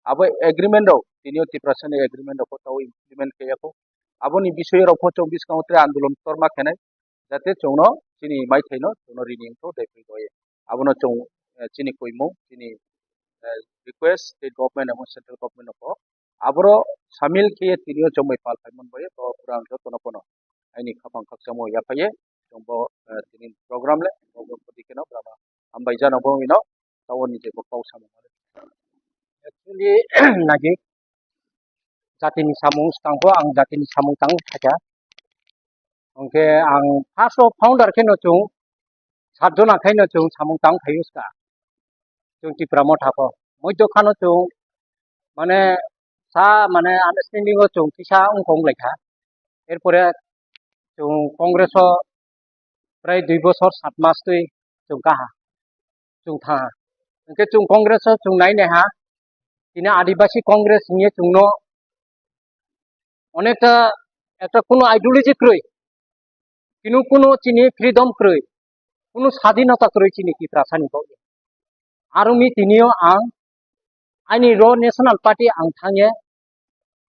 abo agreement rok tinio Tiprasani agreement rok tao implement khe yakho. Aboni bisoi rok pho chwng bwskango tre andolon torma khenai, jate chwngno chini maithaino chwngno rini wngtho dai phai doye. Abono chwng, eh, chini koimung, chini, eh, request state government ebong central government no kho. Aboro samil khe tinio chwng bai pal phai manbai to pura ang jotono kono aini khapang khakchangmo yaphaiye chwng bo, eh, tini program le bo bo pudi keno brama hambai jano bo ino tao ni je bo kau samung. Actually, nagi jatini samung swkang bo ang jatini samung tang khaikha. Hwnkhe ang first o founder khe no chwng sat jona khe no chwng samung tang phaio swkang. Chwng Tipra Motha pho. Moido khano chwng mane sa mane understanding o chwng kisa wngkha wnglaikha. Erpore chwng Congress o prai dui bosor sat mas twi chwng kaha, chwng thaha. Hwnkhe chwng Congress o chwng nai naiha, tini Adibasi Congress hwnwi chwngno onekta ekta kuno ideology kwrwi, kunu kuno chini freedom kwrwi, kuno sadinota kwrwi chini Tiprasani bagwi. Aroni tinio ang aini ro National Party ang thangye,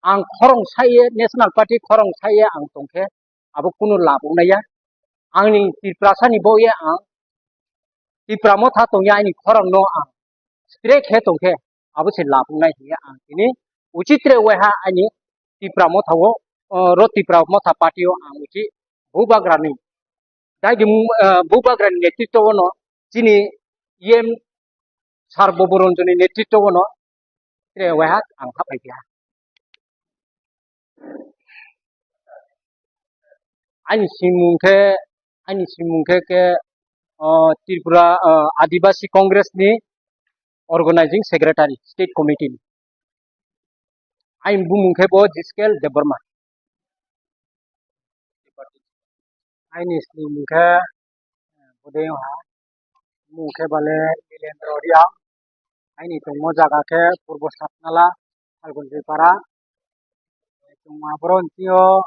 ang khorong saiye, National Party khorong saiye ang tongkhe, abo kunu lab wngnaiya. Angni Tiprasani boye ang Tipra Motha tongya aini khorang no ang straight khe tongkhe abo se lab wngnai hiya ang tini uchitre waiha aini Tipra Motha o, o, ro Tipra Motha party o ang uchi bubagrani dai di, eh, bubagrani netritwo no chini E M sar Bobo Ranjani netritwo no tre waiha ang hapai kha. Ani simung khe, ani simung khe, khe, o, Tripura, o, Adibasi Congress ni Organizing Secretary, State Committee ni. Ani bumung khe bo Jiskel Debbarma. Ani simung khe, eh, Budayong ha. Mung khe bale Nilendra Reang. Aini tongmo jaga khe Purbo Satnala, Phalgunjoi Para. Chwng aboroni sio,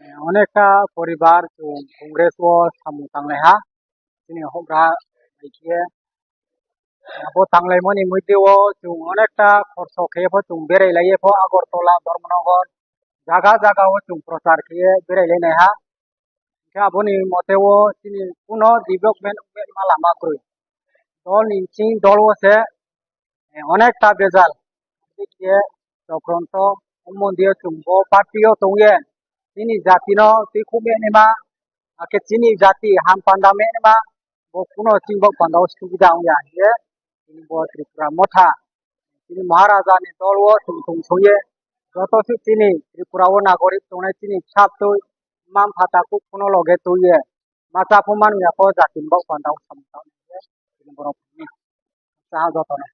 eh, onekta poribar chwng Congress o samung tanglai ha. Chini hokra hai khe abo tanglaimani moddhe o chwng onekta khorso khe pho chwng berai lai pho Agartala, Dharmanagar, jaga jaga o chwng prochar khe berai lai nai ha. Hwnkhe aboni mote o chini kuno development wngma lama kwrwi. Dol ni bising dol o se, eh, onekta bejal. Hwnkhe chokronto mondir o chwng bo party o tongye chini jati no twi khum ya nima, hakhe chini jati ham panda me nima, bo kuno chini bo panda o subida wngya hiye chini bo Tripura Motha. Chini Maharaja ni dol o chwng tong songye joto se chini Tripura o nagorik tongnai chini bwsa bwtwi mma mpha takhuk phano loge twiye ma cha pho man ya pho jati ni bok panda o samung tang chini borok ni cha joto no.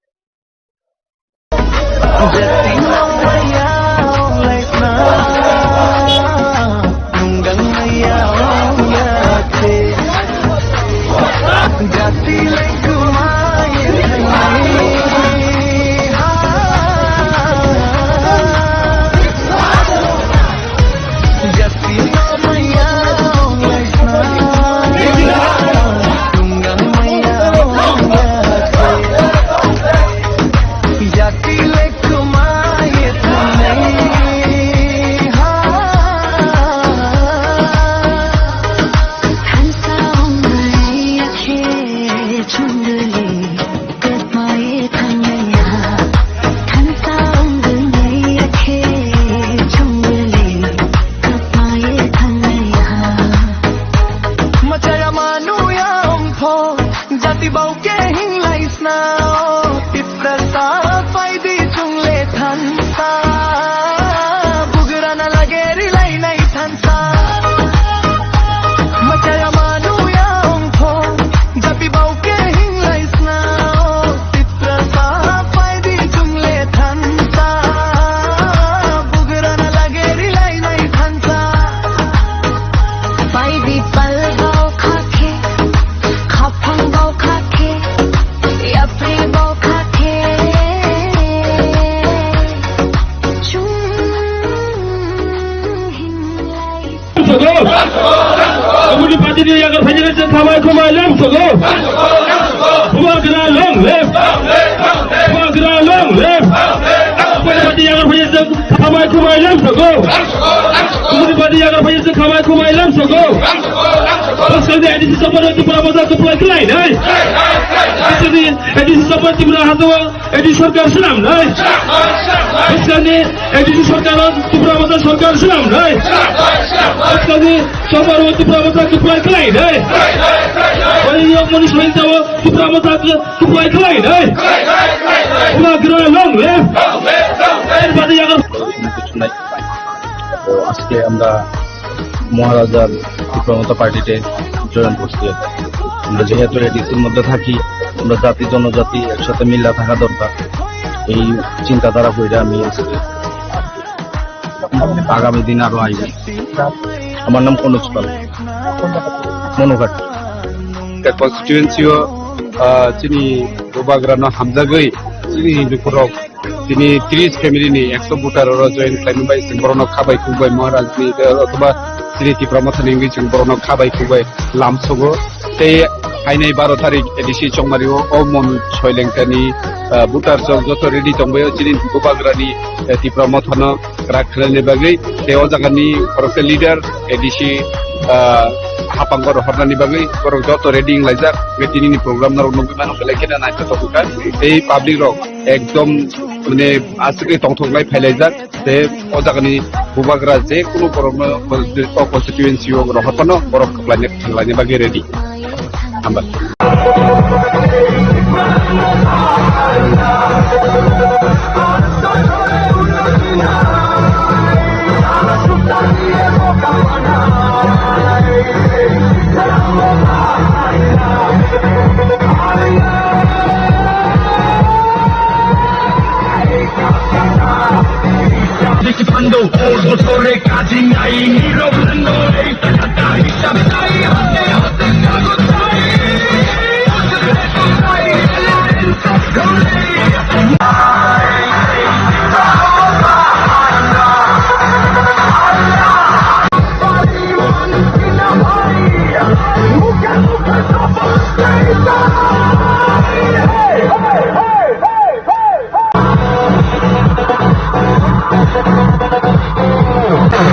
Khamai khumai lam sogo. Bubagra long live. Bubagra long live. Badi yagar phai jeng khamai khumai lam sogo. Badi yagar phai jeng khamai khumai lam sogo. Bwskangni A D C Chongmari Tipra Motha kwplai khlai nai. Bwskangni A D C Chongmari Tipra Hato A D C sarkar swnam nai. Bwskangni A D C sarkar Tipra Motha sarkar swnam nai. Bwskangni Chongmari Tipra Motha kwplai khlai nai. Badi yok mani soi jao Tipra Motha kwplai khlai nai. Bubagra long live. Badi yagar তো আজকে আমরা মহারাজার তীব্রমতা পার্টিতে জয়েন করছি। আমরা যেহেতু এডিসির মধ্যে থাকি, আমরা জাতি জনজাতি একসাথে মিল্লা থাকা দরকার। এই চিন্তাধারা কইরা আমি আজকে আগামী দিন আরো আইব। আমার নাম অনুজ পাল, মনোঘাট। Constituency o, ah, chini Bubagra no hamjagwi chini Hindu kurok Tini tris family ni ekso voter oro join khlaimani bai chwng borokno kha bai khuk bai Maharaj ni, eh, othoba chini Tipra Motha ni wngwi chwng borokno kha bai khuk bai lamsogo. Tei phainai baro tarik A D C Chongmari o, o Mon Soilengta ni, eh, voter chwng joto ready tongbaio chini Bubagra ni, eh, Tipra Motha no rak khlaina bagwi. Tei o jaga ni borok khe leader A D C, eh, hapang oro hornani bagwi borok joto ready wnglaijak. Tei tini ni program norok nugwi mano belai kheno naithotok wngkha. Tei public rok ekdom, mane, aswk khe tongthok lai phailaijak, tei o jagani Bubagra je kunu borokno o constituency o rohor phano borok thanglaina, thanglaina bagwi ready. Hambai.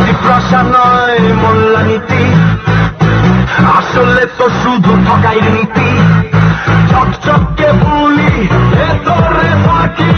Tiprasa noi molla niti, asole to sudhu thokai riti, chokchokke buli, bhetore baki.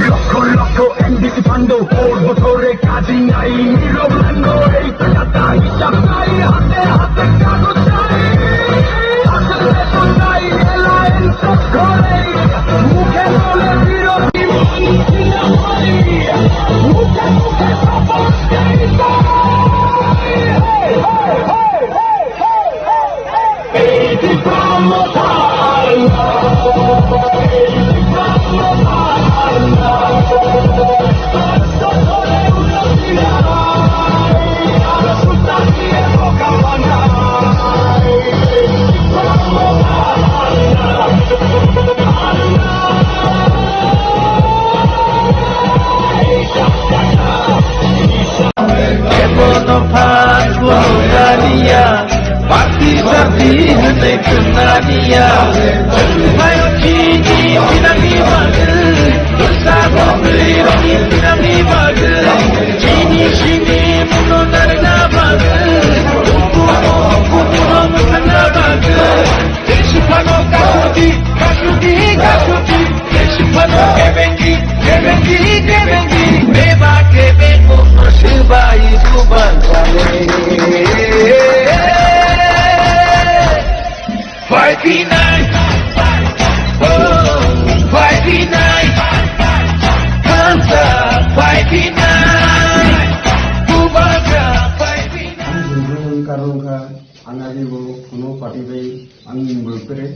Lokho lokho N D C bando, bor botore kaji nai, nirok lango ei pagata hisab nai, hate hate kagoj nai, asol beton nai, alliance kore, mukhe bole birodhi, mukhe mukhe support kore. Ebo dopha Nania, party party hwnwi khwnaniya. Chwng phaio chini thinani bagwi, bwsa bwrwirokni thinani bagwi, chini simi muno narwkna bagwi, bukuno bukuno mwthangna bagwi. Jesu phano kasuti, kasuti, kasuti. Jesu phano kebengi, kebengi, kebengi. Beba kebeng bono swbai duban kale. Fight tonight. Oh, fight tonight. Kansa, fight tonight. Bubagra, fight tonight. Ang jumjung wngkha, wngkha, ang agi bo kuno party bai ang ni bolpere.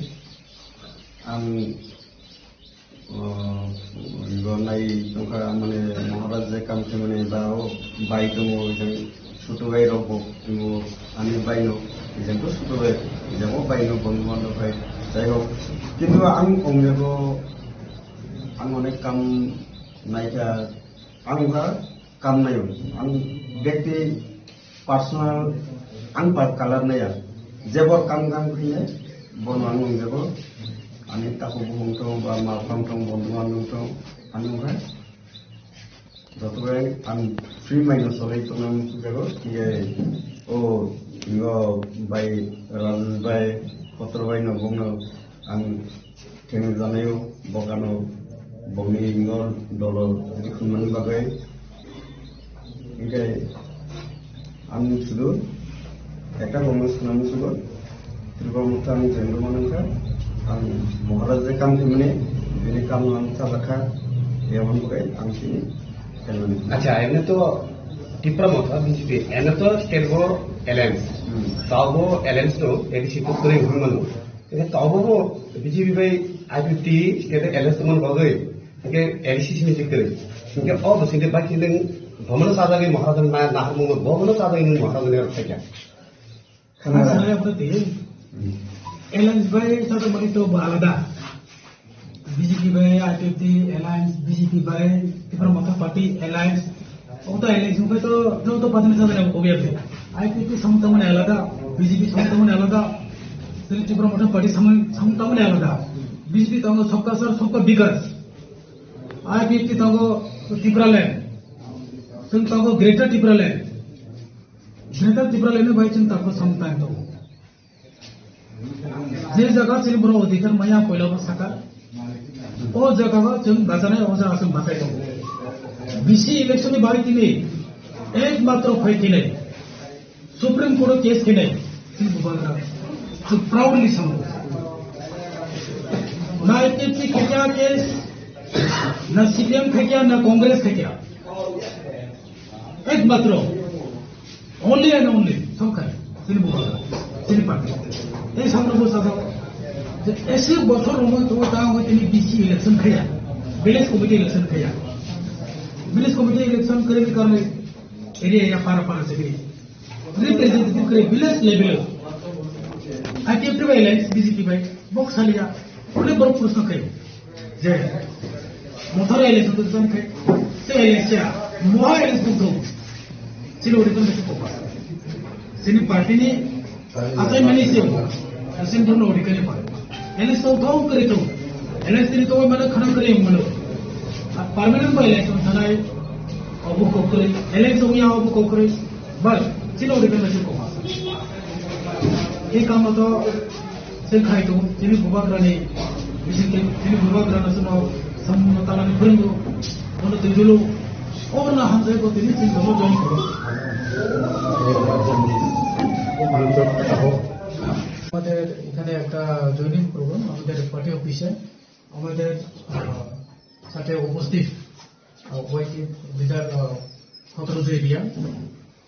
Ang, o, gonai tongkha, mane, Maharaj je kam khe, mane, ba o bai tongo, jang sutu bai rok bo tongo, ani bai no, jang to sutu bai, jang o bai no, bondhu bandhab bai, jai hok. Kintu ang ong jago, ang onek kam naikha, ang kha, kam naio. Ang bekti personal ang pa color naya. Jebo kam kam khe bono ang nungjabo. Ani takhuk bukhuk tong ba ma phang tong bondhu bandhab tong ani wngkha. Joto bai ang free mind no solai tongna muchungjago. Ye o ingo bai Rajnesh bai Kotro bai no bongno ang Khe janaio bokano bongni ingo dolo rikhumani bagwi. Hinkhe ang sudu ekta bongno swnam sugo. Tripura Motha ang jengdo manwngkha. Ang Maharaj je kam khimani, bini kam ang sajakha. Yamon bagwi ang sini khelmani. Acha, emne to Tipra Motha B J P, emne to state bo alliance. Hmm. Tabo alliance no A D C to kore himano. Hingke tobo bo B J P bai I P F T hingke alliance tongmani bagwi hingke A D C simi jikte. Hingke o bosingte bai khe nwng bomono chajagwi Maharajani na naharmungno bomono chajagwi nwng Maharajani aro khaikha. Ang sanai obo twi. Alliance bai sajagmani to bo alada. B J P bai I P F T alliance, B J P bai Tipra Motha Party alliance. Obo to alliance wngkhe to joto party ni sajagwi obo ya. I P F T samung tangmani alada, B J P samung tangmani alada, tei Tipra Motha Party samung, samung tangmani alada. B J P tongo Sabka Saath, Sabka Vikas. I P F T tongo Tipraland. Chwng tongo Greater Tipraland. Greater Tipraland ni bai chwng tabuk samung tang tongo. Je jaga chini borok odhikar maya poila bo saka. O jaga o chwng bajanai, o jaga chwng batai tongo. B C election ni bai tini ekmatro phai tini Supreme Court o case khenai chini bubagra. Chwng proudly sango. Na I P F T khaikha case, na C P M khaikha, na Congress khaikha. Ekmatro. Only and only, Sorkar, chini bubagra, chini party. Tei samno bo sajak, je ese bochor romoi tongo ta hoi tini B C election khaya, village committee election khaya. Village committee election kare ni karone area ya para para se representative kare village level. I P F T bai alliance B J P bai bok saliya, kule borok proshno khayo. Je, motor election to jang khe, te election, moha election to. Chini odikar ni kopa. Chini party ni asai mani se, asai bono odikar ni pa. Election to thong kare to. Election ni to mana khana kare mano. Permanent by election thanai, obo kokre. Election ya obo kokre. Bas, chini odikar ni kopa. Ei kamo to Tei khai tongo, chini bubagrani bisingtwi, chini bubagrano chwngno samungno talani phwrwngo, bono twi dulu, oborno hamjai bo tini chini jomo join koro. আমাদের এখানে একটা joining programme আমাদের পার্টি অফিসে, আমাদের, আহ, সাথে উপস্থিত, আহ, ওয়াইটি লিডার, আহ, ফখরুল এরিয়া,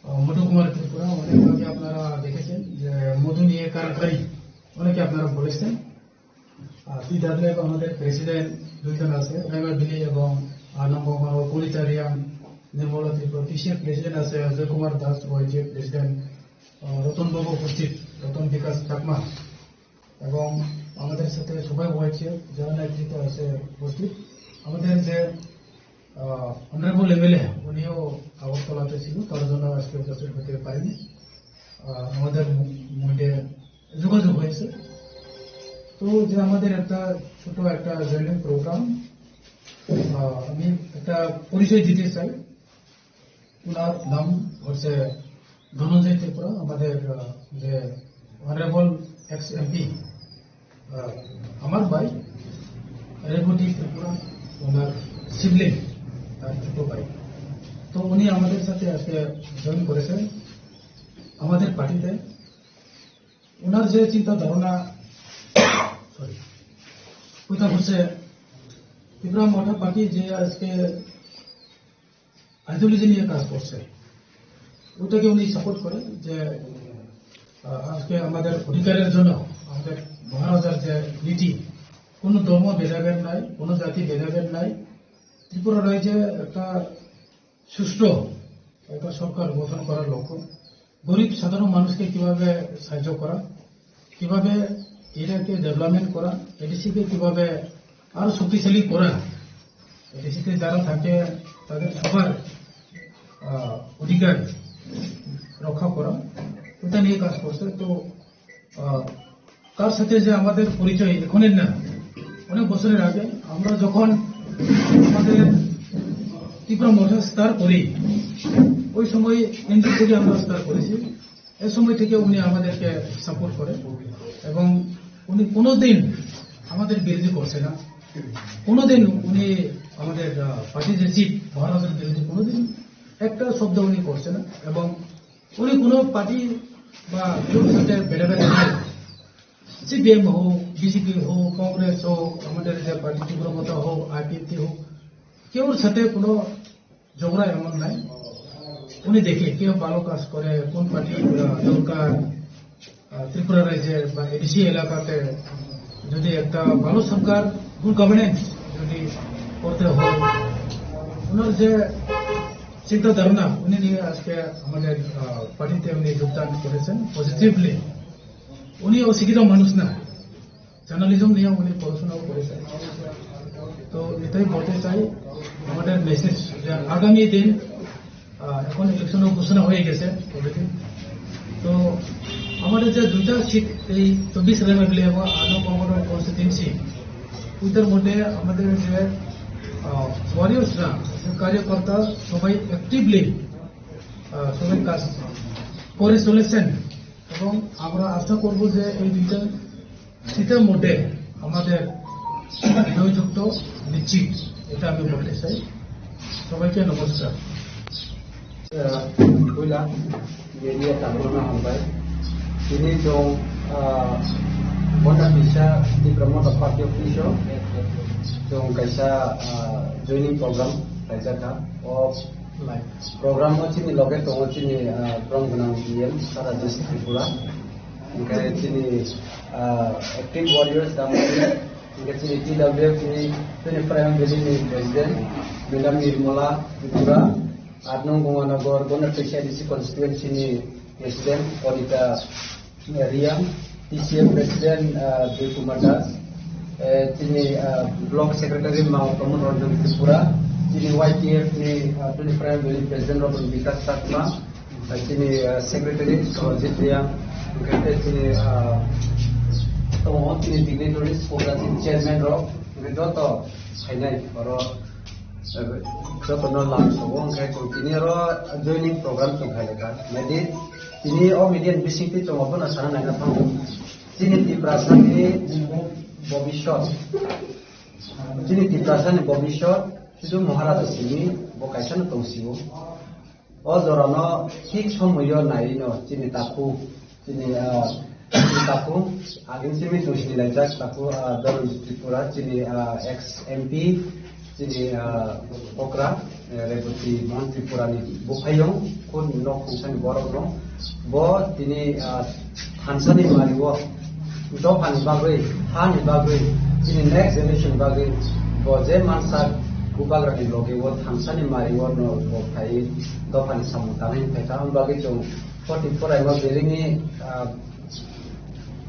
আহ, মধু কুমার ত্রিপুরা, অনেক আগে আপনারা দেখেছেন যে মধু নিয়ে কারাকারি, অনেকে আপনারা বলেছেন। আহ, টি ডাব্লিউ এফ আমাদের প্রেসিডেন্ট দুইজন আছে, রেমা বিলি এবং, আহ, নবকুমার কলিতারিয়ান, Nirmala Tripura, T C F president আছে অজয় কুমার দাস, ওয়াইটি প্রেসিডেন্ট, আহ, রতন বাবু উপস্থিত, রতন বিকাশ চাকমা। এবং আমাদের সাথে সবাই ওয়াইটি যারা নেতৃত্বে আছে উপস্থিত। আমাদের যে, আহ, অনারেবল এমএলএ, উনিও আগরতলাতে ছিল, তার জন্য আজকে উপস্থিত হতে পারেনি। আহ, আমাদের মধ্যে যোগাযোগ হয়েছে। তো যে আমাদের একটা ছোট একটা জয়েনিং প্রোগ্রাম, আহ, আমি একটা পরিচয় দিতে চাই। ওনার নাম হচ্ছে ধনঞ্জয় ত্রিপুরা, আমাদের, আহ, যে অনারেবল এক্স এমপি, আহ, আমার ভাই রেবতী ত্রিপুরা, ওনার সিবলিং, তার ছোট ভাই। তো উনি আমাদের সাথে আজকে জয়েন করেছেন আমাদের পার্টিতে। ওনার যে চিন্তা ধারণা, সরি, ওইটা হচ্ছে ত্রিপুরা মথা পার্টি যে আজকে আইডিওলজি নিয়ে কাজ করছে, ওটাকে উনি সাপোর্ট করেন যে, আহ, আজকে আমাদের অধিকারের জন্য আমাদের মহারাজার যে নীতি, কোনো ধর্ম ভেদাভেদ নাই, কোনো জাতি ভেদাভেদ নাই। ত্রিপুরা রাজ্যে একটা সুষ্ঠু একটা সরকার গঠন করার লক্ষ্য, গরিব সাধারণ মানুষকে কিভাবে সাহায্য করা, কিভাবে এরিয়াকে ডেভেলপমেন্ট করা, এডিসিকে কিভাবে আরো শক্তিশালী করা, এডিসিতে যারা থাকে তাদের সবার, আহ, অধিকার রক্ষা করা, এটা নিয়ে কাজ করছে। তো, আহ, তার সাথে যে আমাদের পরিচয় এখনের না, অনেক বছরের আগে আমরা যখন আমাদের ত্রিপুরা মথা স্টার করি, ওই সময় এনজিও থেকে আমরা স্টার করেছি। এ সময় থেকে উনি আমাদেরকে সাপোর্ট করে এবং উনি কোনোদিন আমাদের বিরোধী করছে না। কোনোদিন উনি আমাদের, আহ, পার্টি যে চিফ মহারাজার বিরোধী কোনোদিন একটা শব্দ উনি করছে না এবং উনি কোনো পার্টি বা কেউ সাথে ভেদাভেদ নাই। সিপিএম হোক, বিজেপি হোক, কংগ্রেস হোক, আমাদের যে পার্টি ত্রিপুরা মথা হোক, আইপিএফটি হোক, কেউর সাথে কোনো ঝগড়া এমন নাই। উনি দেখে কে ভালো কাজ করে, কোন পার্টি, আহ, দরকার, আহ, ত্রিপুরা রাজ্যে বা এডিসি এলাকাতে যদি একটা ভালো সরকার, গুড গভর্নেন্স যদি করতে হয়, ওনার যে চিন্তা ধারণা, উনি নিয়ে আজকে আমাদের, আহ, পার্টিতে উনি যোগদান করেছেন পজিটিভলি। উনি অশিক্ষিত মানুষ না, জার্নালিজম নিয়ে উনি পড়াশোনাও করেছেন। তো এটাই বলতে চাই, আমাদের মেসেজ যে আগামী দিন, আহ, এখন ইলেকশনও ঘোষণা হয়ে গেছে অলরেডি। তো আমাদের যে দুইটা সিট, এই চব্বিশ এমএলএ এবং আট নং কংগ্রেস কনস্টিটিউয়েন্সি, ওইটার মধ্যে আমাদের যে, আহ, ওয়ারিয়র্সরা, যে কার্যকর্তা সবাই অ্যাক্টিভলি, আহ, সবাই কাজ করে চলেছেন এবং আমরা আশা করব যে এই দুইটা সিটের মধ্যে আমাদের জয়যুক্ত নিশ্চিত, এটা আমি বলতে চাই। সবাইকে নমস্কার। Puila media tabukno hambai. Tini chwng, ah, Bonda Pisa Tipra Motha Party office o chwng kaisa, ah, joining program kaijakha. O program o chini loge tongo chini, ah, brom gwnang D M sara district Tripura. Hwnkhe chini, ah, active warriors Damani, hwnkhe chini T W F ni, chini Prime Valley ni President, Madam Nirmala Tripura, aat nong Gonganagar, Bonda Pisa D C constituency ni President, Odita Riang, T C F President, ah, Joy Kumar Das, eh, chini, ah, Block Secretary Mao Pramod Ranjan Tripura, chini Y T F ni, ah, twenty-five ni President Ratan Bikash Chakma, ah, chini, ah, Secretary Samarjit Riang, hwnkhe chini, ah, tongo chini dignitaries, program chini chairman rok, hwnkhe joto phainai oro. Jotono lam sobo hwnkhe chwng tini oro joining program chwng khailai kha. Naidi, tini o media ni bisingtwi chwng abono sana naina thango. Chini Tiprasani bobiswt, chini Tiprasani bobiswt sudu Maharaja simi bo kaisano tongsio. O jorano thik somoio naino chini takhu, chini, ah, chini takhu, agin simi tungsini laijak takhu, ah, Dhananjay Tripura, chini, ah, ex M P, chini, ah, okra, eh, Reboti Mohan Tripura ni buphayung, khud nok khungsani borok no. Bo tini, ah, thansani mario, dophani bagwi, hani bagwi, chini next generation bagwi, bo je mansa bubagrani loge o thansani mario no bo phai dophani samung tanai phai kha, ang bagwi chwng forty four aino biringni, ah,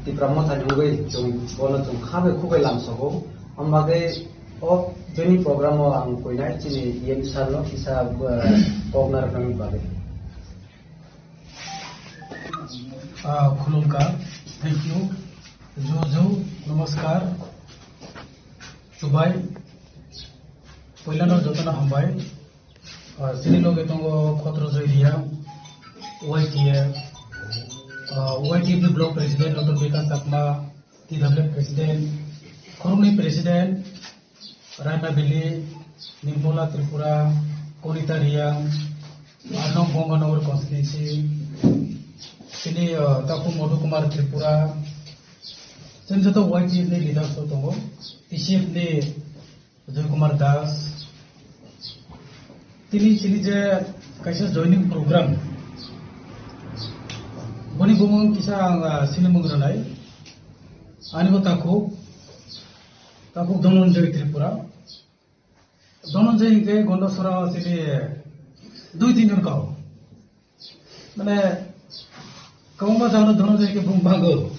Tipra Mothani wngwi chwng bono chwng kha bai khugwi lamsogo. Ang bagwi o joining program o ang koinai chini E M sir no kisa, ah, kok narwknani bagwi. Ah, khulumkha, thank you, ju ju, namaskar, chubai, poilano jotono hambai. Ah, chini loge tongo Khotro Joy Reang, Y T F, ah, Y T F ni block president Doctor Bikash Chakma, T W F president, khoroknwi president, Raina Valley, Nirmala Tripura, Konita Reang, Arnam Ganganagar constituency, chini, ah, Taku Madhu Kumar Tripura, chini joto Y T F ni leaders rok tongo, T C F ni Joy Kumar Das. Tini chini je kaisa joining program, boni bumung kisa ang, ah, sinimung rwnai. Ani bo takhuk, takhuk Dhananjay Tripura. Dhananjay hinkhe Gondasora chini dui tin jon kao. Mane, kwbangma jagano Dhananjay khe bung bango.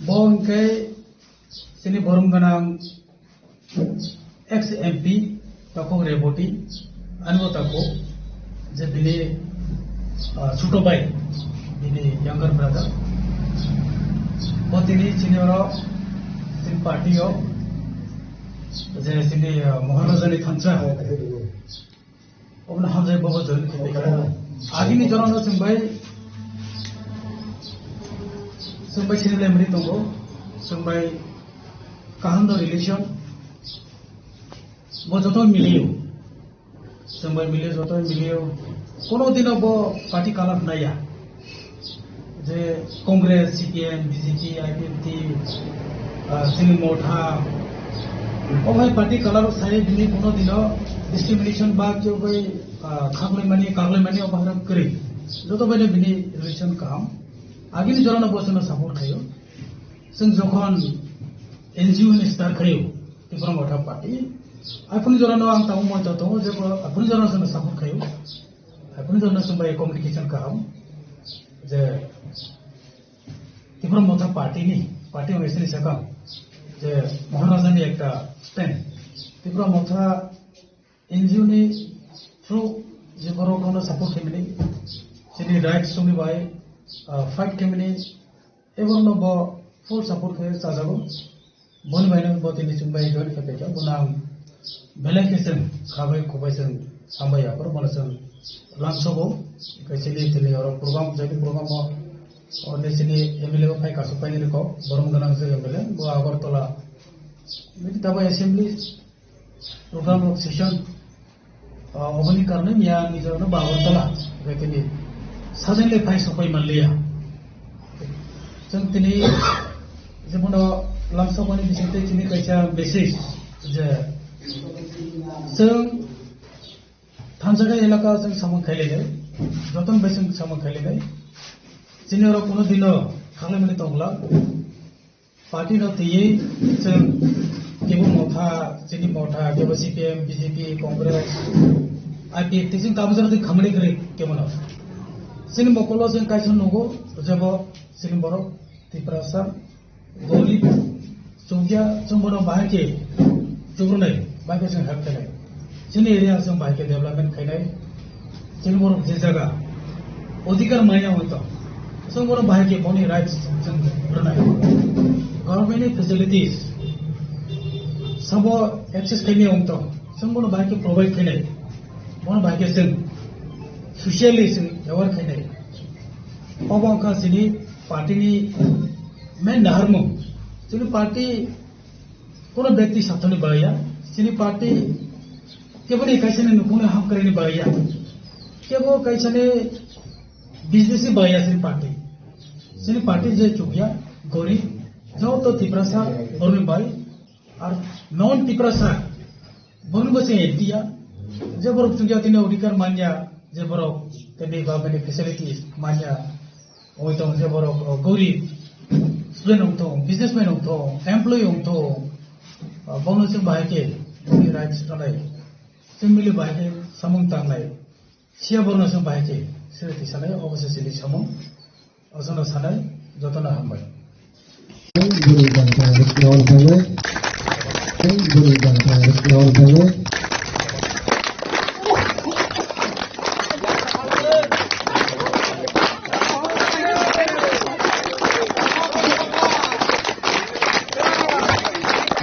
Bo hinkhe chini borom gwnang ex M P Takhuk Reboti, ani bo takhuk je bini, ah, chuto bai, bini younger brother. Bo tini chini oro, tini party o, je chini, ah, Maharajani thansa. Obono hamjai bobo join khe tongkha. Agini jorano chwng bai, chwng bai sinilai mani tongo, chwng bai kaham no relation, bo joto miliyo, chwng bai miliyo, joto miliyo, kono dino bo party colour naiya. Je Congress, C P M, B J P, I P F T, ah, chini Motha, o hai party colour o sai bini kono dino discrimination ba kebo bai, ah, khaklaimani, kaklaimani o bahai rok kwrwi. Joto bai no bini relation kaham. Agini jorano bo chwngno support khaio. Chwng jokhon N G O ni start khaio, Tipra Motha Party. Aphuru jorano ang tabuk moito tongo je bo aphuru jorano chwngno support khaio. Aphuru jorano chwng bai communication kaham. Je Tipra Motha Party ni, party wngwi sini sakang je Maharajani ekta stand. Tipra Motha N G O ni through je borok no support khaimani, chini rights songni bai, ah, fight khaimani, eborno bo full support khe chajago. Boni bai no bo tini chwng bai join khe paikha, bono ang belai khe chwng khabai khubai chwng hambai ya, bono chwng lamsogo. Khe chini tini oro program, jadi program o, o ni chini M L A bo phai kasuk painani kok, borom gwnang je M L A, bo Agartala. Bini tabuk assembly program rok session, ah, oboni karone miya ni jorano ba Agartala, khe tini sajeng le phai sopai manliya. Chwng tini je bono lamsokmani bisingtwi chini kaisa message je chwng thansa khe elaka chwng samung khailainai, jotono bai chwng samung khailainai. Chini oro kuno dino khanglaimani tongla. Party no twiwi chwng kebo Motha, chini Motha, kebo C P M, B J P, Congress, I P F T, chwng tabuk jora twi khamani kwrwi kebono. Chini mokolo chwng kaisa nugo, jebo chini borok Tiprasa, gorib, chukya, chwng bono bahai khe chubrunai, bahai khe chwng help khainai. Chini area chwng bahai khe development khainai. Chini borok je jaga odhikar manya hoi to, chwng bono bahai khe boni rights chwng rwnai. Government ni facilities sabo access khaimaya wng to, chwng bono bahai khe provide khainai. Bono bahai khe chwng socially chwng aware khainai. Obo wngkha chini party ni main naharmung. Chini party kono bekti sathani bagwi ya, chini party keboni kaisa ni nukungni hamkrai ni bagwi ya, kebo kaisa ni business ni bagwi ya chini party. Chini party je chukya, gorib, joto Tiprasa borokni bai, ar non Tiprasa borokni bo chwng ekdi ya, je borok chukya tini odhikar manya, je borok tini government ni facilities manya, Oi tong je borok, o, gorib, student wng tong, businessman wng tong, employee wng tong, o, bono chwng bahai khe, bini rights rwnai, chwng mili bahai khe samung tangnai, siya borno chwng bahai khe, siri tisanai, obo se chini samung, o jono sanai, jotono hambai. Bini bangsa rwkna wngkhawi, bini bangsa rwkna wngkhawi.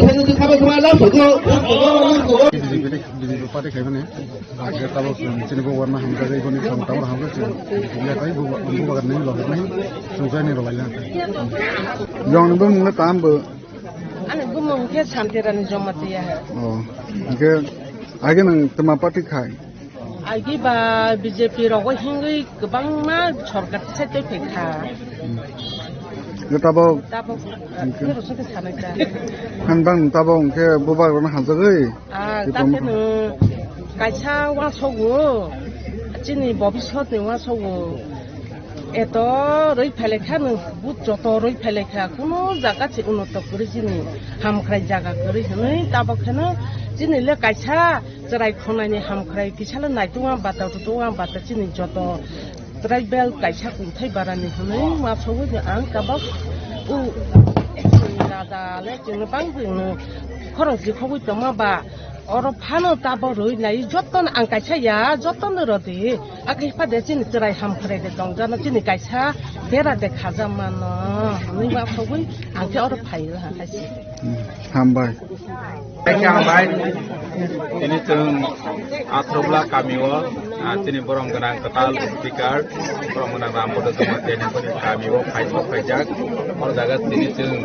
Bini side o khabai khama last o. B J P party khaimani. Tabok chini bo warna hamjagwi boni samung tangma hamjak chini. Yatai bo bo bagar nini logi nai. Sungsa ni rwlai lang. Jong bo mungla tam bo. Ani bumung khe Santirani Jamatia. Oh. Hingke age nang tama party khai? Agi ba B J P rogo hingwi kwbangma sorkar sai tei phaikha. Tabok. Tabok. Hingke. Ni rosok khe sanai ta. Hanbang tabok hingke bubagrano hamjagwi. Ah, Tipra tabok Motha. Kaisa wasogo, chini bobisot ni wasogo. Eto rwi phailai kha, nwng but joto rwi phailai kha, kuno jaga se unoto kwrwi chini hamkrai jaga kwrwi hwnwi tabok kheno chini le kaisa chwrai khonani hamkrai kisa le naitung ang bata tutung ang bata chini joto tribal kaisa kungthai barani hwnwi ma sogwi ang tabok u raja le chini bangwi khorang jikhogwi tongma ba. Oro phano tabok rwi nai, jotono ang kaisa ya, jotono rw di. Akhe pha de chini chwrai hamkrai de tong, jano chini kaisa bera de khaja mano. Hwnwi ma sogwi ang khe oro phai o ha kaisa. Hmm, hambai. Kaisa hambai. Tini chwng Atrobla kami o, ah, chini borom gwnang kwtal speaker, borom gwnang Rambodo Jamatia ni boni kami o phai sok phaijak. O jaga tini chwng,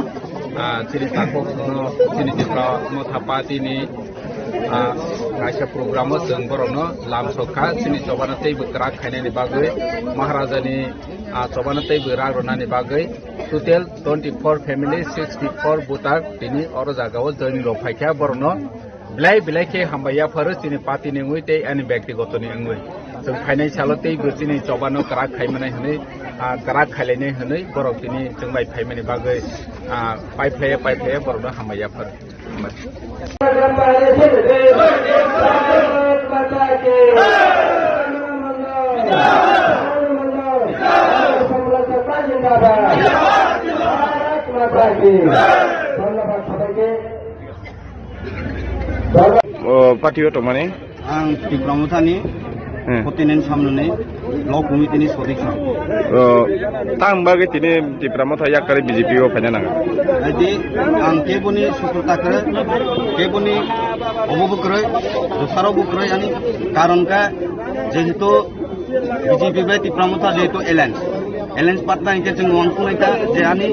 ah, chini takhuk no, chini Tipra Motha Party ni ah, kaisa program o chwng borokno lam sok kha, chini chobana teibo kwrak khainani bagwi, Maharaja ni, ah, chobana teibo rak rwnani bagwi, total twenty four family, sixty four voter tini oro jaga o joining rok phai kha, borokno belai belai khe hambai yapharo chini party ni wngwi tei ani byaktigoto ni wngwi. Chwng phainai salo teibo chini chobano kwrak khai manai hwnwi, ah, kwrak khailainai hwnwi borok tini chwng bai phaimani bagwi, ah, paiphlaiya paiphlaiya borokno hambai yapharo. O, party o tongmani? Ang Tipra Mothani, Hmm. Forty nine Samnoni, Block Committee ni Sodiksa. O, tang bagwi tini Tipra Motha yaktari B J P o phaina nang. Adi, ang keboni sukur takre, keboni obo bukroi, dosaro bukroi ani karon ka, jehetu B J P bai Tipra Motha jehetu alliance. Alliance partner hingke chwng wngkuk nai ta je ani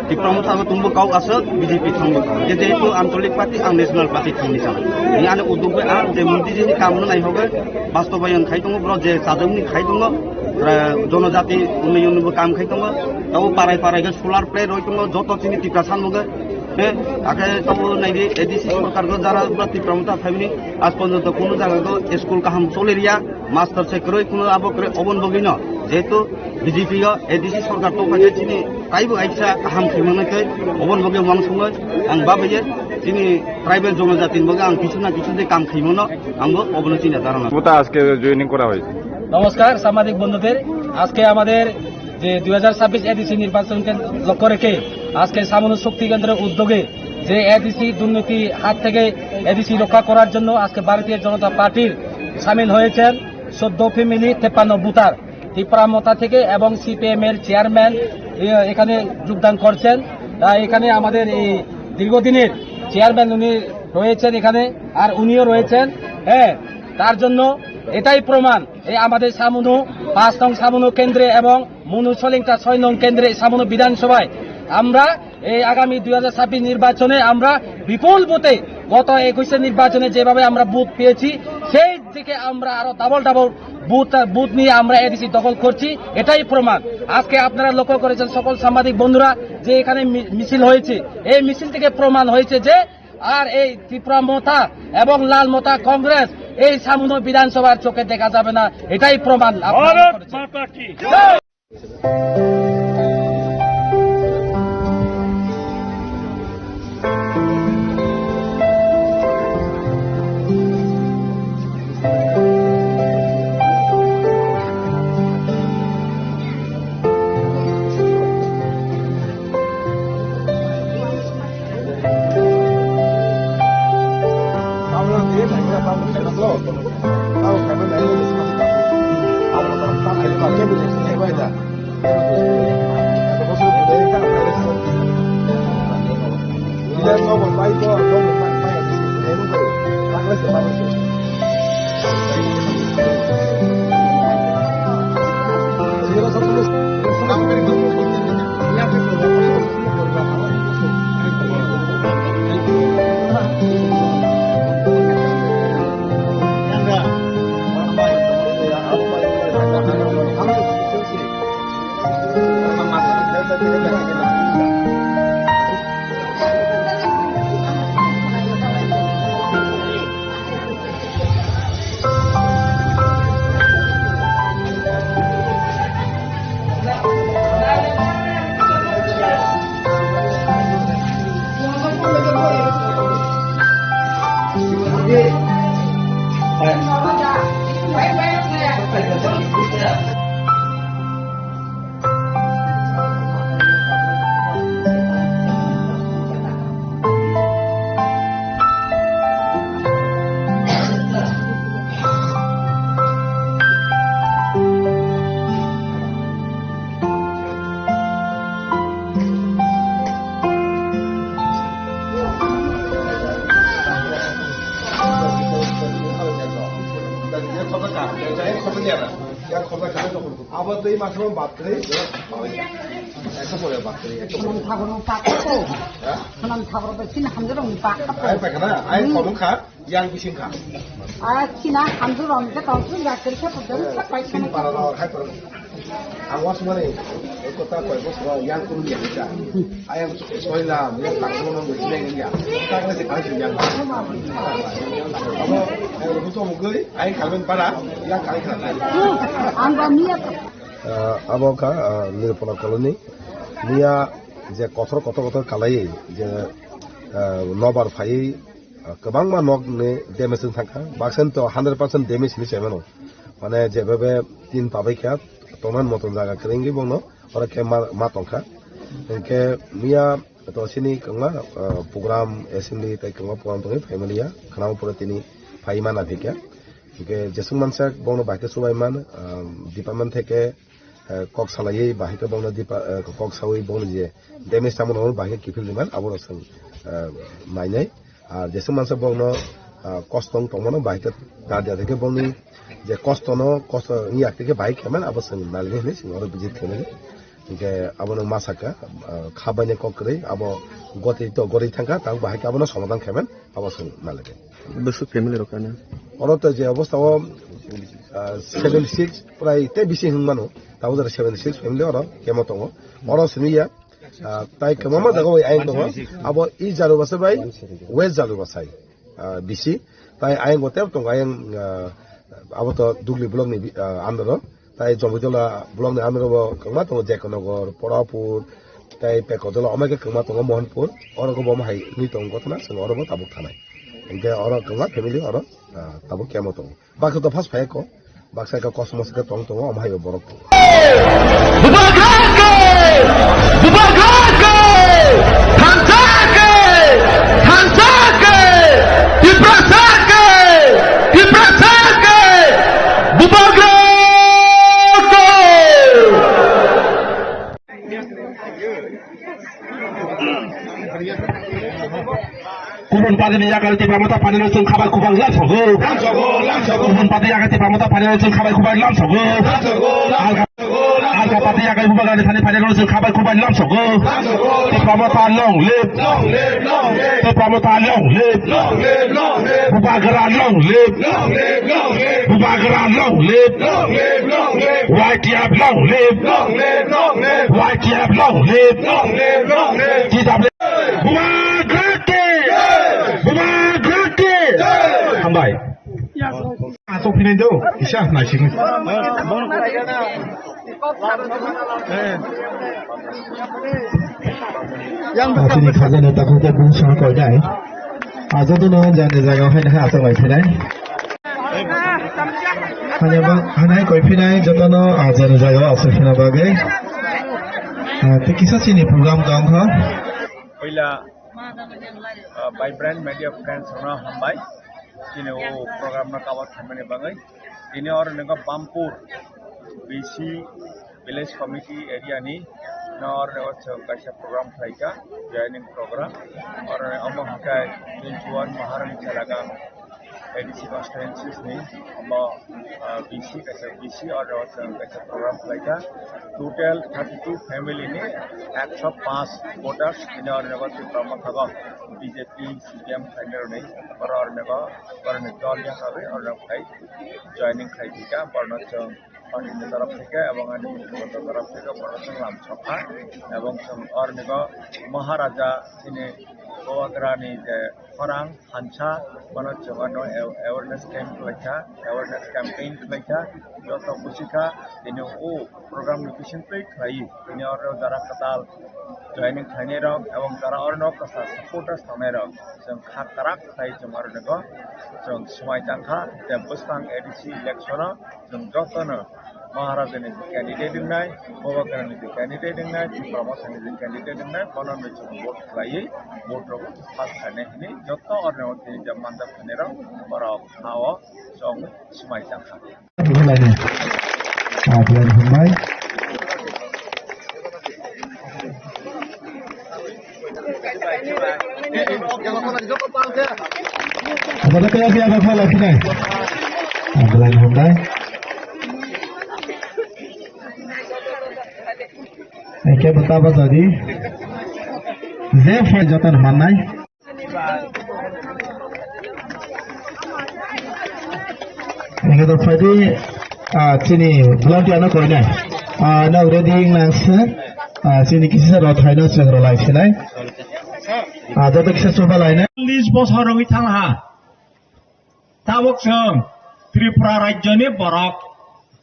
Tipra Motha bo tongbo kok aswk B J P thangbo kok. Hingke jehetu ancholik party ang national party thangni sa. Hingke ani uddog bai ang je Modi ji ni kam no nai hogo bastobayon khai tongo bro je chajak ni khai tongo, eh, jonojati unnoyon ni bo kam khai tongo. Tabo parai parai ke solar plate roi tongo joto chini Tiprasa ni bo ke. He, ake tobo naidi A D C sorkar go jara bura Tipra Motha family aaj porjonto kuno jaga go school kaham chole riya, master se kwrwi kuno abo kwrwi obon bogino jehetu B J P o A D C sorkar tongkha je chini kaibo kaisa kaham khaimano khe obon bogi wangsugwi ang babaiye chini tribal jonojati ni bogi ang kisu na kisu je kam khaimano ang bo obono chini dharana. মূলত আজকে জয়েনিং করা হয়েছে। নমস্কার সাংবাদিক বন্ধুদের, আজকে আমাদের যে দুই হাজার ছাব্বিশ এডিসি নির্বাচনকে লক্ষ্য রেখে আজকে সামনু শক্তি কেন্দ্রের উদ্যোগে যে এডিসি দুর্নীতি হাত থেকে এডিসি রক্ষা করার জন্য আজকে ভারতীয় জনতা পার্টির সামিল হয়েছেন চোদ্দ ফ্যামিলি তেপ্পান্ন ভোটার ত্রিপুরা মথা থেকে এবং সিপিএম এর চেয়ারম্যান এ-, এখানে যোগদান করছেন। আহ, এখানে আমাদের এই দীর্ঘদিনের চেয়ারম্যান উনি রয়েছেন এখানে, আর উনিও রয়েছেন। হ্যাঁ, তার জন্য এটাই প্রমাণ, এই আমাদের সামনু পাঁচ নং সামনু কেন্দ্রে এবং মনু সলিংটা ছয় নং কেন্দ্রে সামনু বিধানসভায় আমরা এই আগামী দুই হাজার ছাব্বিশ নির্বাচনে আমরা বিপুল ভোটে গত একুশে নির্বাচনে যেভাবে আমরা ভোট পেয়েছি, সেই থেকে আমরা আরো ডাবল ডাবল ভোট, ভোট নিয়ে আমরা এডিসি দখল করছি। এটাই প্রমাণ। আজকে আপনারা লক্ষ্য করেছেন সকল সাংবাদিক বন্ধুরা যে এখানে মি-, মিছিল হয়েছে, এই মিছিল থেকে প্রমাণ হয়েছে যে আর এই ত্রিপুরা মথা এবং লাল মথা কংগ্রেস এই সামনু বিধানসভার চোখে দেখা যাবে না, এটাই প্রমাণ। আপনারা লক্ষ্য করেছেন। Abo tei masa bat kri. Ekso pore bat kri, ekso pore. Sonam thakur rok pakha po. Ha? Sonam thakur rok sini hamjak rok pakha po. Ai pakha na, ai kolong kha, yang bising kha. Ah, sini hamjak rok ke tong sini yak kri kha pujam sa pai sini para rok hai para. Ang was mani, ekota koi bosor yang kuru yang cha. Ayang soi lam, yang tak kono nang sini yang. Tak le se kai yang. Abo, eh, buto mugui, ai kalben para, yang kai kha. Ang ba niya. Ah, abo wngkha, ah, Nirupona Colony. Miya je kothor, kothor, kothor kalai, je, ah, nobar phai, ah, kwbangma nok ni damage wng thangkha. Baksa to hundred percent damage hinwi sai mano. Mane, je bebe tin pabai kha, tongnani moton jaga kwrwi wngwi bono, oro khe ma, ma tongkha. Hinkhe miya to sini kwbangma, ah, program, assembly tei kwbangma program tongwi phai maliya. Khwnama pore tini phai mana phikha. Hinkhe jeswk mansak bono bahai khe chubai man, ah, department theke, eh, kok salaiwi bahai khe bono depa-, eh, kok sawi bono je damage tamo no bahai khe kiphil ri man, abo rok chwng, eh, nainai. Ar jeswk mansak bono, ah, kosto wng tongmano bahai khe tar dia theke boni je kosto no, kosto wngya theke bahai khe man abo chwng nalini hinwi chwng oro visit khaimani. Hinkhe abono ma sakha, ah, kha bainai kok kwrwi, abo gotwi to gorwi thangkha, tabuk bahai khe abono somadhan khaiman, abo chwng nalai khe. Bwswk family rok ano? Oro to je obostha o, ah, seventy six prai tei bisi hwnmano, tabuk jora seventy six family oro kemo tongo. Oro simi ya, Ah, tai kwbangma jaga bai ayang tongo. Abo East Jalubasai bai West Jalubasai, ah, bisi. Tai ayang bo tebo tongo, ayang, ah, abo to Dugli block ni bi-, ah, under o. Tai Jomitola block ni under o bo kwbangma tongo, Jekonogor, Porapur, tai Pekotola, omo khe kwbangma tongo, Mohanpur. Oro bo omo hai wngwi tongo gotona, chwng oro bo tabuk thanai. Hwnkhe oro kwbangma family oro, ah, tabuk kemo tongo. Baksa to first phai ko, baksa ka Cosmos ka tong tongo, omo hai borok. Bubagrake! Bubagrake! Thansake! Thansake! Tiprasake! Tiprasake! Bubagrake! Kubun party ni yakarwi Tipra Motha phainairok chwng khabai khubak lamsogo. Kubun party yakarwi Tipra Motha phainairok chwng khabai khubak lamsogo. Alka, alka party yakarwi Bubagrani thani phainairok chwng khabai khubak lamsogo. Tipra Motha long live. Tipra Motha long live. Bubagra long live. Bubagra long live. Y T F long live. Y T F long live. T W Bubagrake! Bubagrake! Hambai. Asok phinai do, kisa naising. Asini khajani takhuk tei bung song koidai. Ajoto no jani jaga hai na asok lai phinai. Hanya ba, hanai koi phinai jotono, ah, jani jaga o aswk phina bagwi. Ah, tei kisa chini program tong kha. Puila, ah, Vibrant Media Friends no hambai. Chini o program no cover khaimani bagwi. Tini oro nokha Bampur B C Village Committee area ni nor o chwng kaisa program khlaikha, joining program. Oro omo hwnkhe twenty one Maharani Chelagang A D C constituencies ni omo, ah, B C kaisa B C oro chwng kaisa program khlaikha. Total thirty two family ni ekso paanch voters ni oro Tipra Motha B J P C P M khlainai rokni oro oro dol ya khawi oro khai joining khai thika borno chwng party ni torop theke ebong ani bwkhani torop theke borok chwng lamsokha ebong chwng orniko Maharaja chini Bubagrani je khorang hansa bono chwng ano aw-, awareness camp khlaikha, awareness campaign khlaikha, joto buchikha tini o program ni bisingtwi khlai tini oro jara kwtal joining khlainai rok ebong jara orno kwchar supporters tongnai rok chwng kha kwrak khlai chwng orniko chwng swmai tangkha je bwskang A D C election o Chwng jotono Maharaja ni je candidate wngnai, Bubagra ni je candidate wngnai, Tipra Motha ni je candidate wngnai, bono no chwng vote khlaiwi, vote rok pass khainai hinwi joto orni o tini je manjak khainai rok borok ha o chwng swmai tangkha. Ah, belai hambai. Apa tu kaya kaya apa lah sini? Ah, belai hambai. Eke bata bata di. Zephyr jotan manai. Eke to phaidi, ah, chini volunteer no koinai. Ah, no ready nang se. Ah, chini kisa rw thaino chwng rw lai sinai. Ah, joto kisa chuba lainai. Challish bosor rwgwi thang ha. Tabuk chwng Tripura rajyoni borok.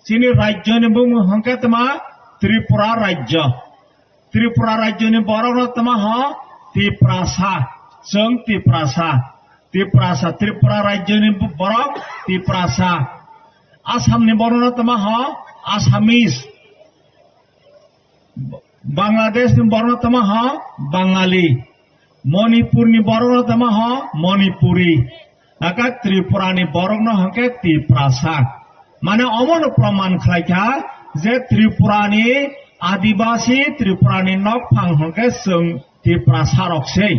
Chini rajyoni bumung hwnkhe tma Tripura rajyo. Tripura rajyoni borokno tma ho Tiprasa. Chwng Tiprasa. Tiprasa. Tripura rajyoni borok Tiprasa. Assamni borokno tma ho Assamese. Bangladeshni borokno tma ho Bangali. Manipurni borokno tma ho Manipuri. Aka Tripurani borokno hwnkhe Tiprasa. Mane omono proman khlaikha je Tripurani adibasi, Tripurani nokphang hwnkhe chwng Tiprasa rok se.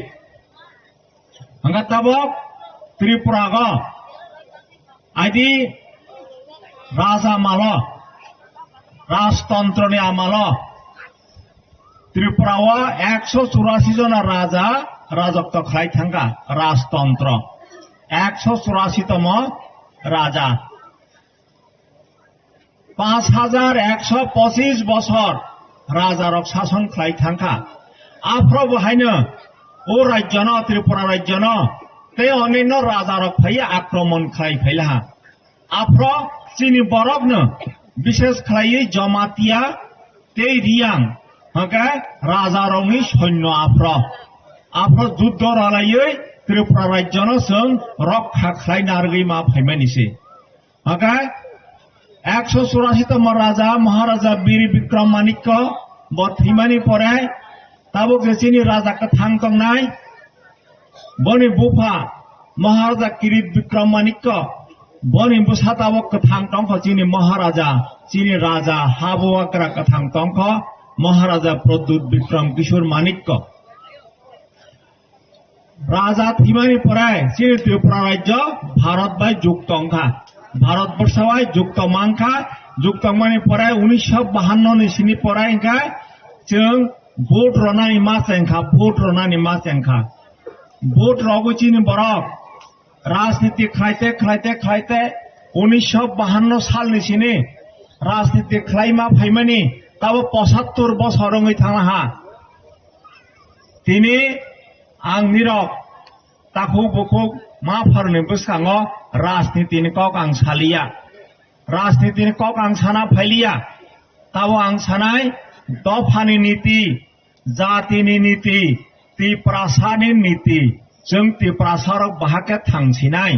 Hwnkhe tabok Tripura go aidi raja amalo, rajtantroni amalo Tripura o ekso churasi jona raja rajotw khlai thangkha, rajtantro. Ekso churasi tomo raja. Panch hajar ekso pochis bosor raja rok sason khlai thangkha. Aphro bo haino o rajyono, Tripura rajyono tei onino rajarok phaiwi akromon khlai phailaha. Aphro chini borokno, bishes khlaiwi Jamatia tei Riyang, hwnkhe rajarokni soinno aphro. Aphro juddo ralaiwi Tripura rajyono chwng rokha khlai narwgwi ma phaimani se. Hwnkhe ekso churasi tongma raja, Maharaja Bir Bikram Manikya, bo thwimani pore tabuk je chini raja kwthang tongnai, boni bupha Maharaja Kirit Bikram Manikya, boni bwsa tabuk kwthang tongkha chini Maharaja, chini raja ha bubagra kwthang tongkha Maharaja Pradyut Bikram Kishore Manikya. Raja thwimani pore chini Tripura rajyo Bharat bai jukto wngkha. Bharat borsho bai jukto mankha. Jukto wngmani pore unisho bahanno ni sini pore hwnkhe chwng vote ronani ma chengkha, vote ronani ma chengkha. Vote rogwi chini borok rajniti khlaite, khlaite, khlaite unisho bahanno salni sini rajniti khlaima phaimani tabo pochattor bosor wngwi thanglaha. Tini ang nirok takhuk bukhuk ma pharni bwskango rajnitini kok ang saliya. Rajnitini kok ang sana phailiya. Tabo ang sanai dophani niti, jatini niti, Tiprasani niti, chwng Tiprasarok bahai khe thangsinai.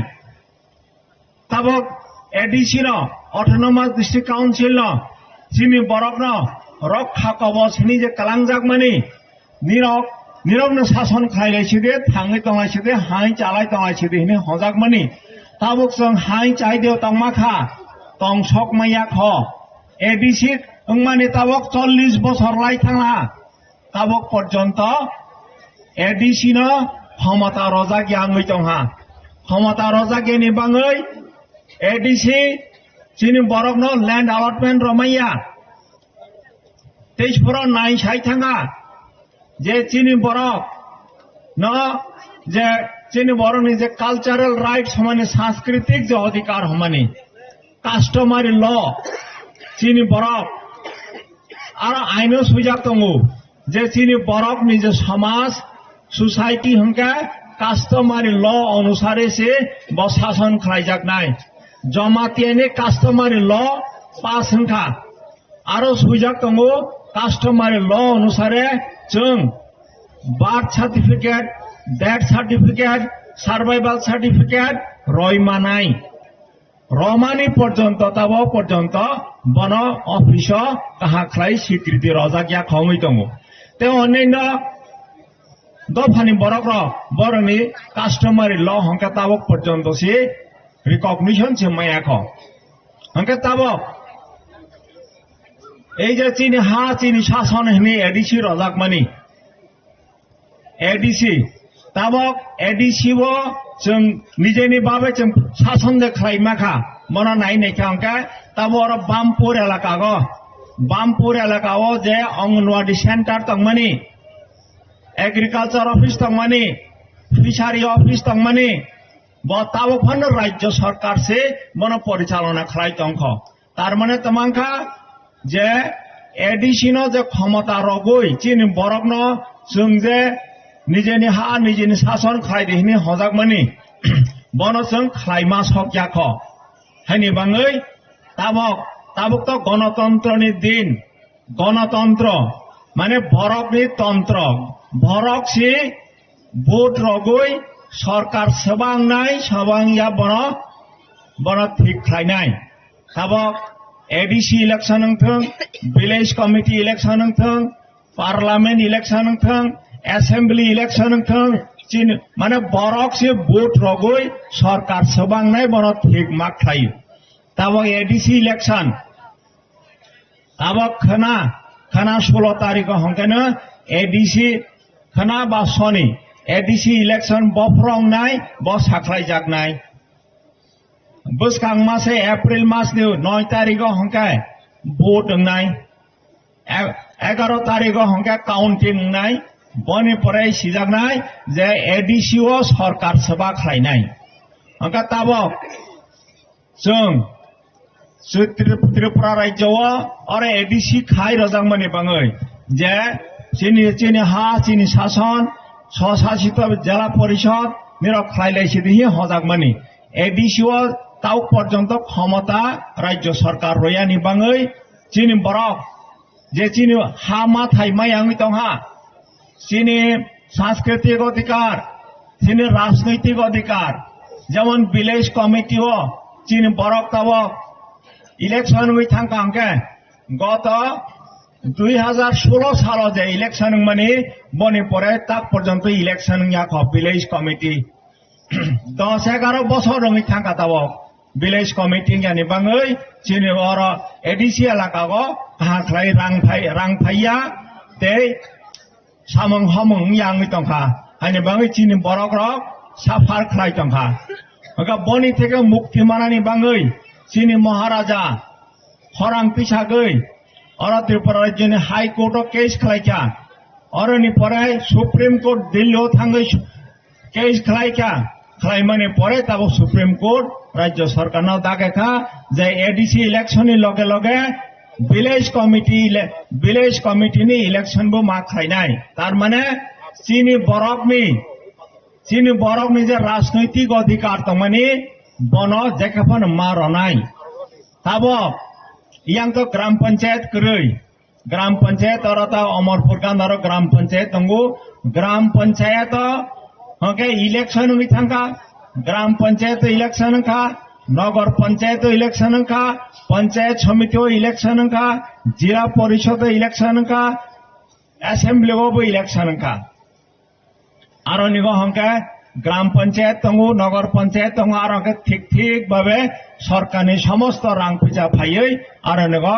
Tabok A D C no, Autonomous District Council no, chini borok no rokha kobos hini je kalangjak mani, nirok, nirok no sason khlai lai sidi, thangwi tong lai sidi, hai chalai tong lai sidi hini hojak mani. Tabok chwng hai chai deo tong ma kha, tong sok maya kho. A D C wngmani tabok chollish bosor lai thangla. Tabok porjonto A D C no khomota rojak ya wngwi tongha. Khomota rojak yani bangwi A D C chini borokno land allotment romaiya. Tei phoro nai sai thanga je chini borok no je chini borokni je cultural rights hwnmani, sanskritik je odhikar hwnmani, customary law chini borok aro aino swijak tongo je chini borokni je samaj, society hwnkhe customary law onusare se bo sason khlaijaknai. Jamatiani customary law pass hwnkha. Aro swijak tongo customary law onusare chwng birth certificate, death certificate, survival certificate roi manai. Romani porjonto, tabo porjonto bono office o kaham khlai sikriti rojak ya khongwi tongo. Tei onno dophani borok rok borokni customary law hwnkhe tabok porjonto se recognition se maya kho. Hwnkhe tabok ei je chini ha, chini sason hwnwi A D C rojak mani, A D C, tabok A D C o chwng nijeni babe chwng sason de khlai ma kha, bono nai nai kha hwnkhe tabo oro Bampur elaka go, Bampur elaka o je Anganwadi center tongmani, agriculture office tongmani, fishery office tongmani, bo tabok phano rajyo sarkar se bono porichalona khlai tongkho. Tar mane tongmang kha je A D C no je khomota rogwi chini borokno chwng je nijeni ha, nijeni sason khlai di hwnwi hojakmani, bono chwng khlaima sok ya kho. Haini bangwi tabok, tabok to gonotontroni din. Gonotontro mane borokni tontro. Borok si vote rogwi sorkar swbangnai, swbangya bono, bono thik khlainai. Tabok A D C election wngthwng, village committee election wngthwng, parliament election wngthwng, assembly election wngthwng, chini mane borok si vote rogwi sorkar swbangnai bono thik ma khlaio. Tabok A D C election, tabok khwna, khwna sulo tarikh o hwnkhe no A D C khwna ba soni A D C election bophro wngnai, bo sakhlaijaknai. Bwskang mase April mas ni noi tarikh o hwnkhe vote wngnai. E-, egaro tarikh o hwnkhe counting wngnai. Boni pore sijaknai je A D C o sorkar swba khlainai. Hwnkhe tabok chwng Tri-, Tripura rajyo o oro A D C khai rojakmani bangwi je Chini, chini ha, chini sason, swsasito jela porishod, nirok khlai lai sidi hi hojakmani. A D C o tau porjonto khomota rajyo sarkar royani bangwi chini borok je chini ha mathai maya wngwi tongha, chini sanskritik odhikar, chini rajnoitik odhikar, jemon village committee o chini borok tabok election wngwi thangkha hwnkhe, goto dui hazar solo salo je election wngmani, boni pore tak porjonto election wngya kho village committee. Dos egaro bosor wngwi thangkha tabok village committee wngya ni bangwi chini oro A D C elaka o kaham khlai rang phai, rang phaiya tei samung hamung wngya wngwi tongkha. Haini bangwi chini borok rok suffer khlai tongkha. Hwnkha boni theke mukti manani bangwi chini Maharaja khorang tisagwi oro Tripura rajyoni High Court o case khlaikha. Oroni pore Supreme Court Delhi o thangwi case khlaikha. Khlaimani pore tabuk Supreme Court rajyo sarkarno dagekha je A D C election ni loge loge village committee ele-, village committee ni election bo ma khlainai. Tar mane chini borokni, chini borokni je rajnoitik odhikar tongmani, bono jekhe phano ma ronai. Tabok yang to gram panchayat kwrwi. Gram panchayat oro ta Omorpur Gandharo gram panchayat tongo. Gram panchayat o hwnkhe election wngwi thangkha. Gram panchayat election wngkha, nogor panchayat election wngkha, panchayat samiti o election wngkha, jila porishod o election wngkha, assembly o bo election wngkha. Aro nigo hwnkhe gram panchayat tongo, nogor panchayat tongo, aro hwnkhe thik thik babe sorkarni somosto rang puisa phaiwi aro nigo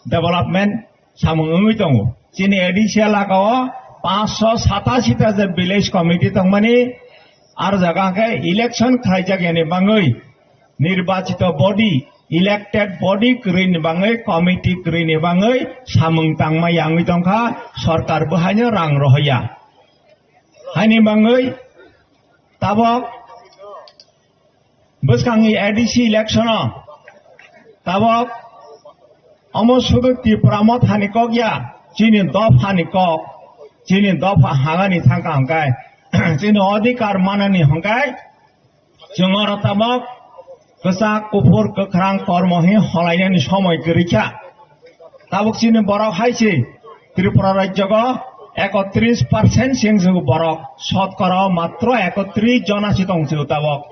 development samung wngwi tongo. Chini A D C elaka o panchsho satasi ta je village committee tongmani, aro jaga hwnkhe election khlaijak yani bangwi nirbachito body, elected body kwrwini bangwi, committee kwrwini bangwi samung tangma yangwi tongkha, sorkar bo haino rang rohoya. Haini bangwi tabok bwskangni A D C election o tabok omo sudu Tipra Mothani kok ya, chini dophani kok, chini dopha hangani thangkha hwnkhe, chini odhikar manani hwnkhe, chwng oro tabok kwchak, kuphur, kwkhrang kormo hi holainani somoi kwrwi kha. Tabuk chini borok hai se Tripura rajyogo ekotris percent se wngsugo borok, sotkora matro ekotris jona se tongsugo tabuk.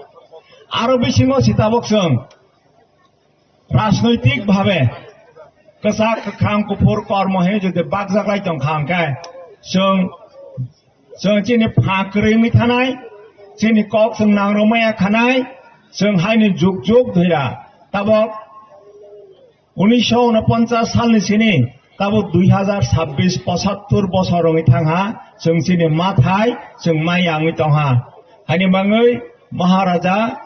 Aro bisingo se tabuk chwng rajnoitik bhabe kwchak, kwkhrang, kuphur, kormo he jodi bakjaklai tongkha hwnkhe, chwng, chwng chini pha kwrwi wngwi thanai, chini kok chwng nangrwmaya khanai, chwng haini juk juk dhuya. Tabok unisho unoponchas salni sini tabok dui hazar sabbish, pochattor bosor wngwi thangha, chwng chini mathai chwng maya wngwi tongha. Haini bangwi Maharaja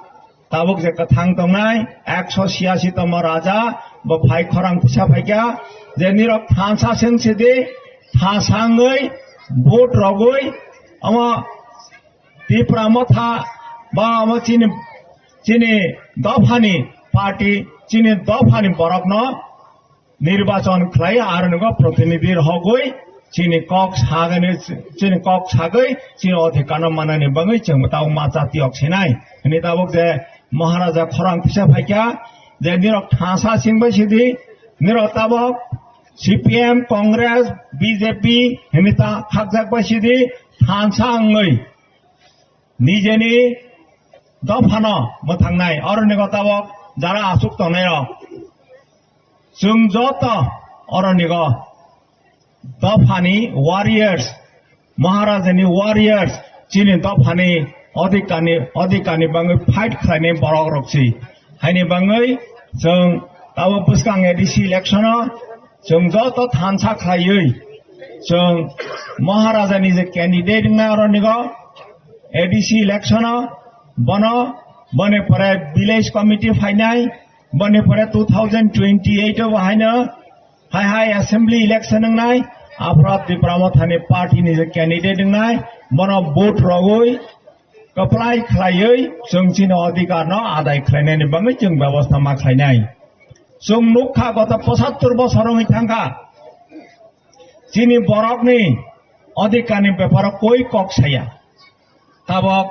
tabuk je kwthang tongnai, ekso siyasi tongma raja, bo phai khorang pisa phaikha, je nirok thansa se wngsidi, thansa wngwi, vote rogwi, omo Tipra Motha, ba omo chini, chini dophani party, chini dophani borokno nirbachon khlai, aro nogo protinidhi rogwi chini kok sagani, chini kok sagwi chini odhikar no manani bagwi chwng tau ma chati ok sinai. Hini tabuk je Maharaja khorang pisa phaikha je nirok thansa singbai sidi, nirok tabuk C P M, Congress, B J P hini ta khakjak bai sidi thansa wngwi nijeni dophano mwthangnai, oroni gotabo jara aswk tongnai rok. Chwng joto oroni go dophani warriors, Maharajani warriors, chini dophani odhikani, odhikani bangwi fight khlainai borok rok si. Haini bangwi chwng tabo bwskang A D C election o chwng joto thansa khlaiwi chwng Maharajani je candidate wngna oroni go A D C election o bono, boni pore village committee phainai, boni pore two thousand twenty-eight o bo haino hai hai assembly election wngnai, aphra Tipra Mothani party ni je candidate wngnai, bono vote rogwi, kwplai khlaiwi chwng chini odhikar no adai khlainani bagwi chwng bebosta ma khlainai. Chwng nukha goto pochattor bosor wngwi thangkha chini borokni Odhikar ni beparo koi kok saya. Tabok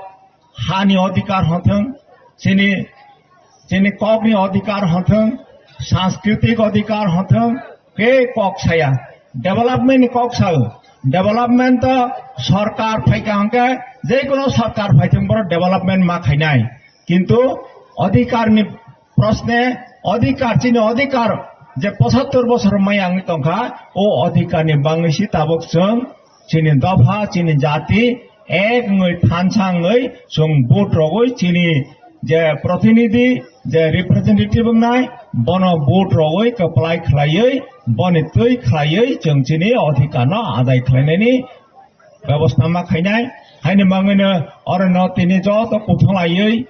hani odhikar hothwng, chini, chini kokni odhikar hothwng, sanskritik odhikar hothwng, kei kok saya. Development ni kok sao. Development to sorkar phaikha hwnkhe, jekono sorkar phaithwng borok development ma khainai. Kintu odhikar ni prosne, odhikar, chini odhikar je pochattor bosor maya wngwi tongkha, o odhikar ni bangwi si tabok chwng chini dopha, chini jati ek wngwi thansa wngwi chwng vote rogwi chini je protinidhi, je representative wngnai, bono vote rogwi kwplai khlaiwi, boni twi khlaiwi chwng chini odhikar no adai khlainani bebosta ma khainai. Haini bangwino orono tini joto kuthung laiwi,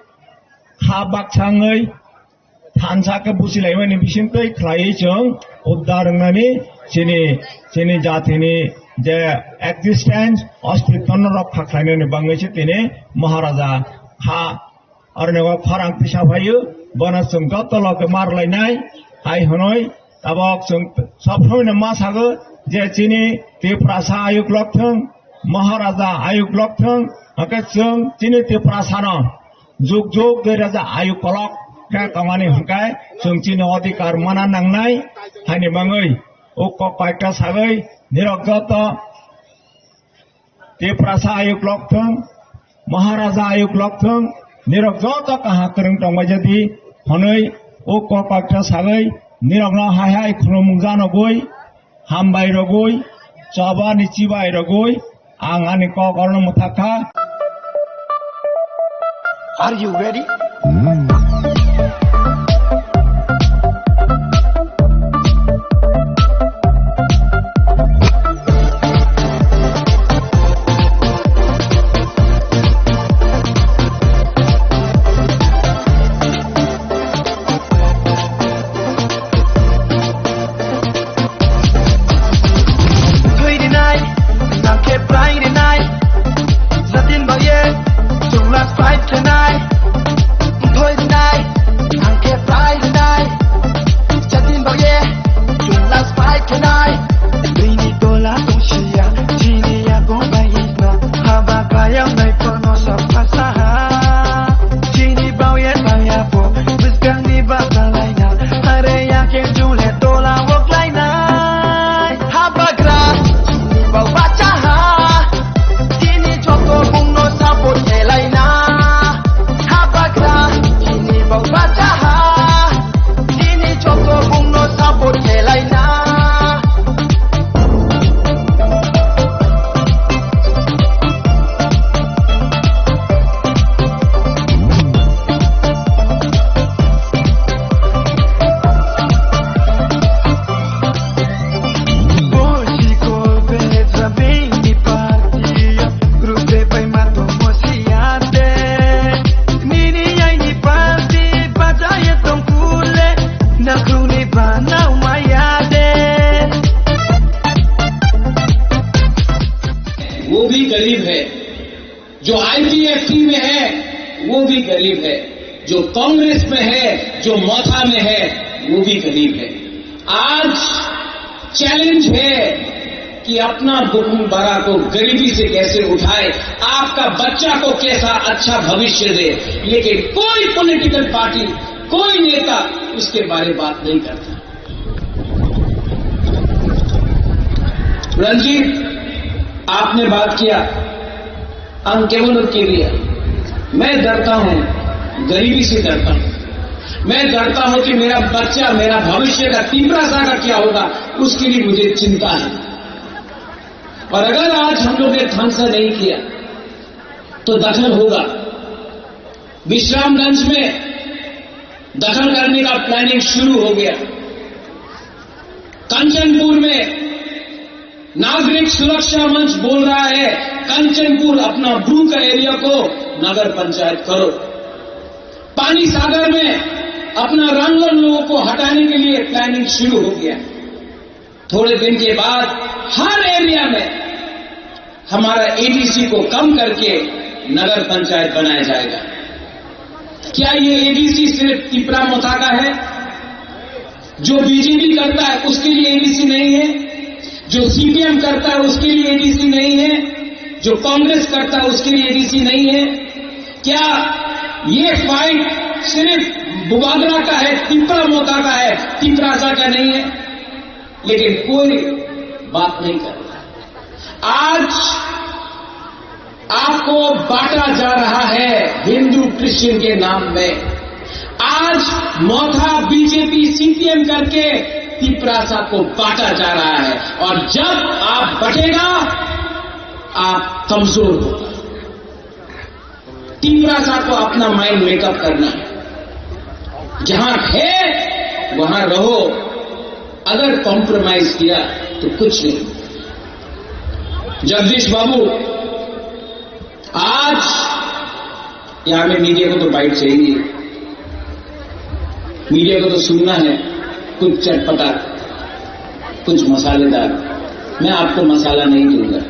kha baksa wngwi, thansa khe buchilaimani bisingtwi khlaiwi chwng uddar wngnani chini, chini jatini je existence, ostitwno rokha khlainani bangwi se tini Maharaja kha. Aroni o khorang tisa phaio, bono chwng joto loge mar lainai, hai hwnwi tabok chwng sob somoino ma sago je chini Tiprasa ayuk lokthwng, Maharaja ayuk lokthwng, hwnkhe chwng chini Tiprasano juk juk de raja ayu kolok khe tongmani hwnkhe chwng chini odhikar mana nangnai. Haini bangwi o kok koita sagwi nirok joto Tiprasa ayuk lokthwng, Maharaja ayuk lokthwng, nirok joto kaham kwrwng tongbai jadi hwnwi o kok koita sagwi nirokno hai hai khulumung janogwi, hambai rogwi, chobani chibai rogwi, ang ani kok orono mwthakha. Are you ready? Thwi rinai, nang khe prai rinai. Jatin baye, chwng last fight khenai. Thwi rinai, nang khe prai rinai. Jatin baye, chwng last fight khenai. Bini tola tongsiya, chini yago bai. Haba kaya nai pono sa pasaha. Chini bauye baya po, bwskangni basa laina. Are ya ke jule tola wok lainai. Habagra, chini bau bachaha. Chini choko bungno support kelaina. Habagra, chini bau bachaha. Chini choko bungno support kelaina. वो भी गरीब है। जो आईपीएफटी में है, वो भी गरीब है। जो कांग्रेस में है, जो मथा में है, वो भी गरीब है। आज चैलेंज है कि अपना बुकुम बरा को गरीबी से कैसे उठाए, आपका बच्चा को कैसा अच्छा भविष्य दे, लेकिन कोई पॉलिटिकल पार्टी, कोई नेता उसके बारे बात नहीं करता। रंजीत, आपने बात किया, अंकेवन के लिए मैं डरता हूं, गरीबी से डरता हूं। मैं डरता हूं कि मेरा बच्चा, मेरा भविष्य का तिपरासा का क्या होगा, उसके लिए मुझे चिंता है। और अगर आज हम लोग ने थानसा नहीं किया, तो दखल होगा। विश्रामगंज में दखल करने का प्लानिंग शुरू हो गया। कंचनपुर में नागरिक सुरक्षा मंच बोल रहा है, कंचनपुर अपना ब्रू का एरिया को नगर पंचायत करो। पानी सागर में अपना रंगल लोगों को हटाने के लिए प्लानिंग शुरू हो गया। थोड़े दिन के बाद हर एरिया में हमारा एडीसी को कम करके नगर पंचायत बनाया जाएगा। क्या ये एडीसी सिर्फ तिपरा मोथा का है? जो बीजेपी करता है, उसके लिए एडीसी नहीं है? जो सीपीएम करता है उसके लिए एडीसी नहीं है, जो कांग्रेस करता है उसके लिए एडीसी नहीं है? क्या ये फाइट सिर्फ बुबागरा का है, तिपरा मोथा का है, तिपरासा का नहीं है? लेकिन कोई बात नहीं कर रहा। आज आपको बांटा जा रहा है हिंदू क्रिश्चियन के नाम में। आज मोथा बीजेपी सीपीएम करके तिपरासा को बांटा जा रहा है, और जब आप बटेगा, आप कमजोर होगा। तिपरासा को अपना माइंड मेकअप करना है, जहां है वहां रहो। अगर कॉम्प्रोमाइज किया तो कुछ नहीं। जगदीश बाबू, आज यहाँ में मीडिया को तो बाइट चाहिए, मीडिया को तो सुनना है कुछ चटपटा, कुछ मसालेदार। मैं आपको मसाला नहीं दूंगा,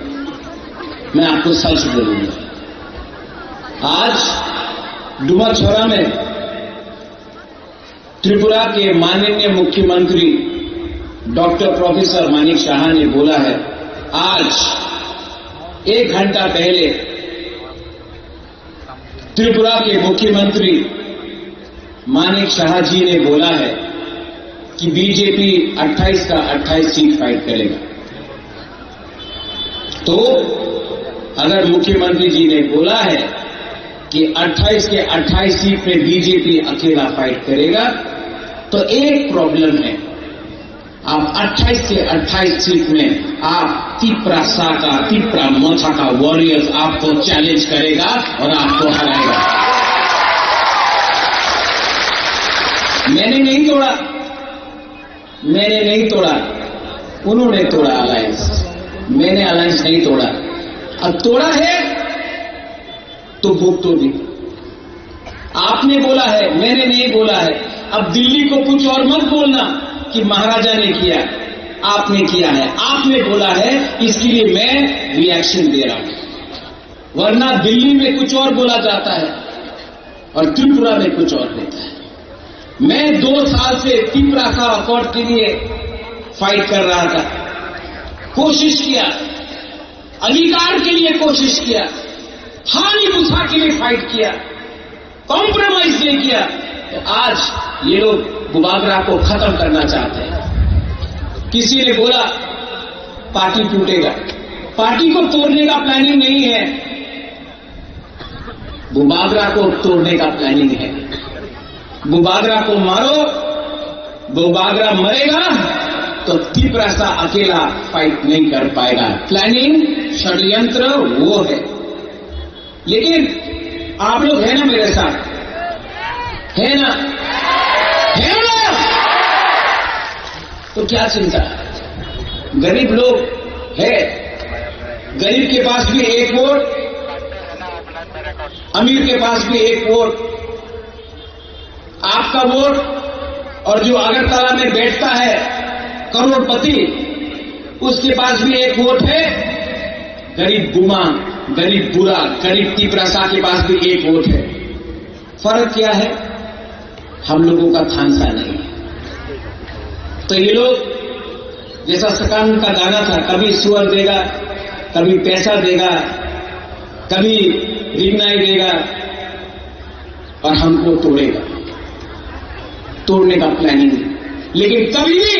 मैं आपको सच बोलूंगा। आज डुमा छोरा में त्रिपुरा के माननीय मुख्यमंत्री डॉक्टर प्रोफेसर मानिक साहा ने बोला है, आज एक घंटा पहले त्रिपुरा के मुख्यमंत्री मानिक साहा जी ने बोला है कि बीजेपी अट्ठाईस का अट्ठाईस सीट फाइट करेगा। तो अगर मुख्यमंत्री जी ने बोला है कि अट्ठाईस के अट्ठाईस सीट में बीजेपी अकेला फाइट करेगा, तो एक प्रॉब्लम है, आप अट्ठाईस के अट्ठाईस सीट में आप तिपरासा का, तिपरा मोथा का वॉरियर्स आपको चैलेंज करेगा और आपको हराएगा। मैंने नहीं तोड़ा, मैंने नहीं तोड़ा, उन्होंने तोड़ा अलायंस, मैंने अलायंस नहीं तोड़ा। अब तोड़ा है तो भुगतो भी। आपने बोला है, मैंने नहीं बोला है। अब दिल्ली को कुछ और मत बोलना कि महाराजा ने किया, आपने किया है, आपने बोला है, इसके लिए मैं रिएक्शन दे रहा हूं। वरना दिल्ली में कुछ और बोला जाता है और त्रिपुरा में कुछ और होता है। मैं दो साल से तिपरासा अकॉर्ड के लिए फाइट कर रहा था, कोशिश किया, अधिकार के लिए कोशिश किया, हानी बुझा के लिए फाइट किया, कॉम्प्रोमाइज नहीं किया। तो आज ये लोग बुबागरा को खत्म करना चाहते हैं। किसी ने बोला पार्टी टूटेगा, पार्टी को तोड़ने का प्लानिंग नहीं है, बुबागरा को तोड़ने का प्लानिंग है। बुबागरा को मारो, बुबागरा मरेगा तो तिपरासा अकेला फाइट नहीं कर पाएगा। प्लानिंग, षड्यंत्र वो है। लेकिन आप लोग है ना मेरे साथ, है ना, है ना? तो क्या चिंता? गरीब लोग है, गरीब के पास भी एक वोट, अमीर के पास भी एक वोट। आपका वोट और जो अगरतला में बैठता है करोड़पति, उसके पास भी एक वोट है। गरीब बुमा, गरीब बुरा, गरीब तिपरासा के पास भी एक वोट है। फर्क क्या है? हम लोगों का थानसा नहीं। तो ये लोग, जैसा सकाम का गाना था, कभी सुअर देगा, कभी पैसा देगा, कभी रिंगनाई देगा, और हमको तोड़ेगा, तोड़ने का प्लानिंग। लेकिन कभी भी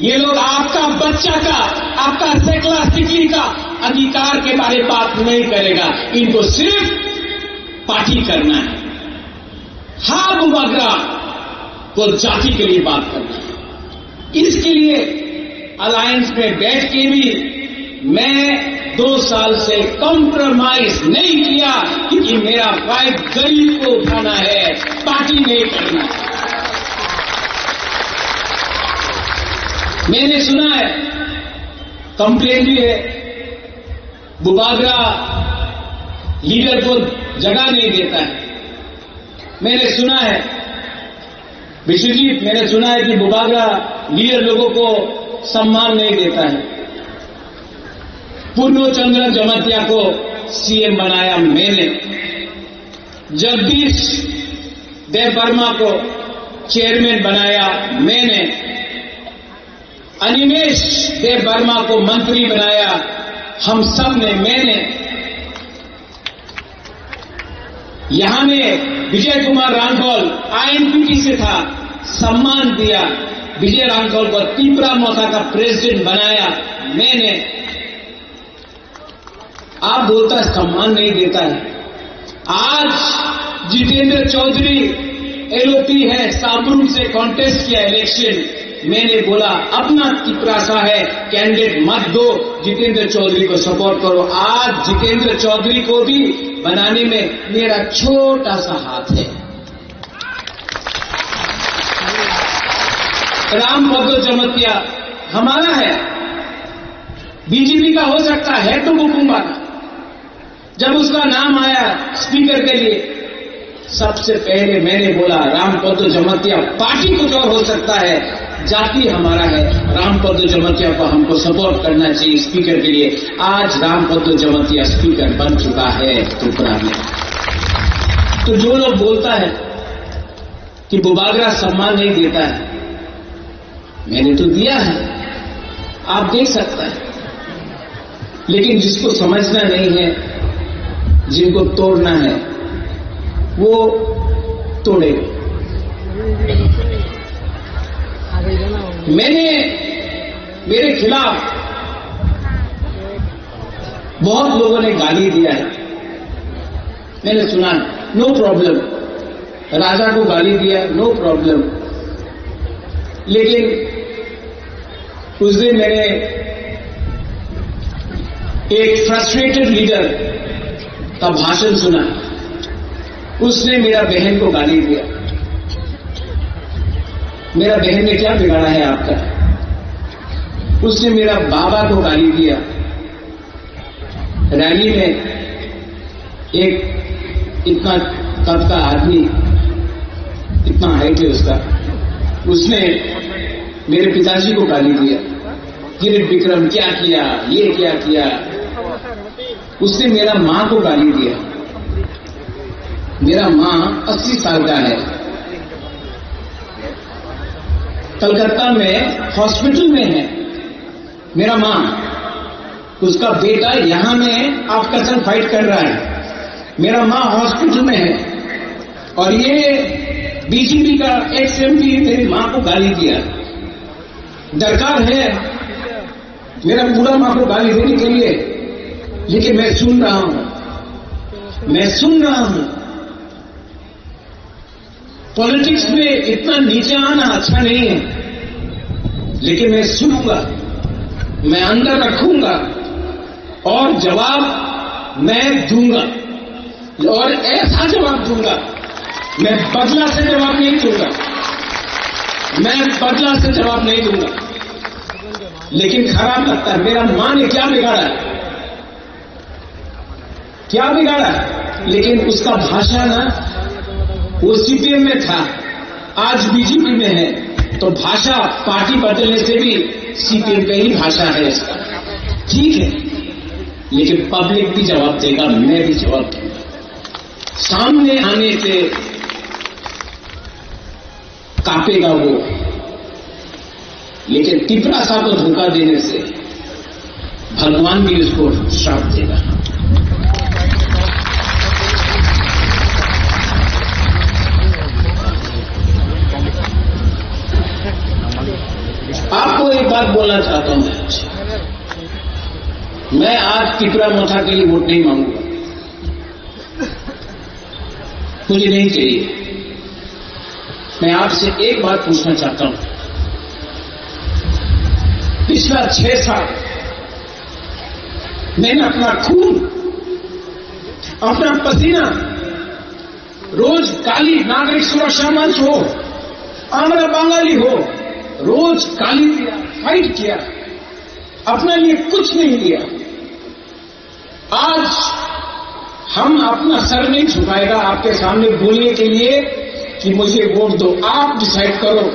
ये लोग आपका बच्चा का, आपका सेकला सिकली का अधिकार के बारे बात नहीं करेगा। इनको सिर्फ पार्टी करना है। हाँ, बुबागरा को जाति के लिए बात करना है। इसके लिए अलायंस में बैठ के भी मैं दो साल से कॉम्प्रोमाइज नहीं किया, क्योंकि मेरा फाइट गरीब को उठाना है, पार्टी नहीं करना है। मैंने सुना है, कंप्लेन भी है, बुबागरा लीडर को जगह नहीं देता है। मैंने सुना है, विश्वजीत, मैंने सुना है कि बुबागरा लीडर लोगों को सम्मान नहीं देता है। पूर्णो चंद्र जमातिया को सीएम बनाया मैंने, जगदीश देव वर्मा को चेयरमैन बनाया मैंने, अनिमेश देव वर्मा को मंत्री बनाया। हम सब ने, मैंने, यहाँ में विजय कुमार रांखल आईएनपीटी से था, सम्मान दिया। विजय रांखल को तिपरा मोथा का प्रेसिडेंट बनाया मैंने। आप बोलता है, सम्मान नहीं देता है। आज जितेंद्र चौधरी एलओपी है, साबरूम से कॉन्टेस्ट किया इलेक्शन। मैंने बोला, अपना तिपरासा है, कैंडिडेट मत दो, जितेंद्र चौधरी को सपोर्ट करो। आज जितेंद्र चौधरी को भी बनाने में मेरा छोटा सा हाथ है। राम भद्र जमतिया हमारा है, बीजेपी का हो सकता है तो वो कुमार। जब उसका नाम आया स्पीकर के लिए, सबसे पहले मैंने बोला, रामपद्र जमातिया पार्टी कुछ और हो सकता है, जाति हमारा है। रामपद्र जमातिया को हमको सपोर्ट करना चाहिए स्पीकर के लिए। आज रामपद्र जमातिया स्पीकर बन चुका है त्रिपुरा में। तो जो लोग बोलता है कि बुबागरा सम्मान नहीं देता है, मैंने तो दिया है, आप दे सकता है, लेकिन जिसको समझना नहीं है, जिनको तोड़ना है, वो तोड़े। मैंने, मेरे खिलाफ बहुत लोगों ने गाली दिया है, मैंने सुना, नो प्रॉब्लम। राजा को गाली दिया, नो प्रॉब्लम। लेकिन उस दिन मैंने एक फ्रस्ट्रेटेड लीडर का भाषण सुना। उसने मेरा बहन को गाली दिया। मेरा बहन ने क्या बिगाड़ा है आपका? उसने मेरा बाबा को गाली दिया। रैली में एक इतना कद का आदमी, इतना हाइट है उसका, उसने मेरे पिताजी को गाली दिया, "गिरिट विक्रम क्या किया, ये क्या किया?" उसने मेरा माँ को गाली दिया। मेरा माँ अस्सी साल का है, कलकत्ता में हॉस्पिटल में है। मेरा माँ, उसका बेटा यहाँ में आपका साथ फाइट कर रहा है। मेरा माँ हॉस्पिटल में है और ये बीजेपी का एक्स एमपी मेरी माँ को गाली दिया। दरकार है मेरा बूढ़ा माँ को गाली देने के लिए, लेकिन मैं सुन रहा हूँ, मैं सुन रहा हूँ। पॉलिटिक्स में इतना नीचे आना अच्छा नहीं है, लेकिन मैं सुनूंगा, मैं अंदर रखूंगा और जवाब मैं दूंगा, और ऐसा जवाब दूंगा, मैं बदला से जवाब नहीं दूंगा, मैं बदला से जवाब नहीं दूंगा। लेकिन खराब लगता है, मेरा माँ ने क्या बिगाड़ा है? क्या बिगाड़ा? लेकिन उसका भाषा ना, वो सीपीएम में था, आज बीजेपी में है, तो भाषा, पार्टी बदलने से भी सीपीएम का ही भाषा है इसका। ठीक है, लेकिन पब्लिक भी जवाब देगा, मैं भी जवाब दूंगा। सामने आने से कांपेगा वो, लेकिन तिपरासा को धोखा देने से भगवान भी उसको श्राप देगा। आपको एक बात बोलना चाहता हूं मैं आज, मैं आज तिपरा मोथा के लिए वोट नहीं मांगूंगा, मुझे नहीं चाहिए। मैं आपसे एक बात पूछना चाहता हूं, पिछला छह साल मैंने अपना खून, अपना पसीना, रोज गाली, नागरिक सुरक्षा मंच हो, আমরা বাঙালি हो, रोज गाली दिया, फाइट किया, अपने लिए कुछ नहीं लिया। आज हम अपना सर नहीं झुकाएगा आपके सामने बोलने के लिए कि मुझे वोट दो। आप डिसाइड करो।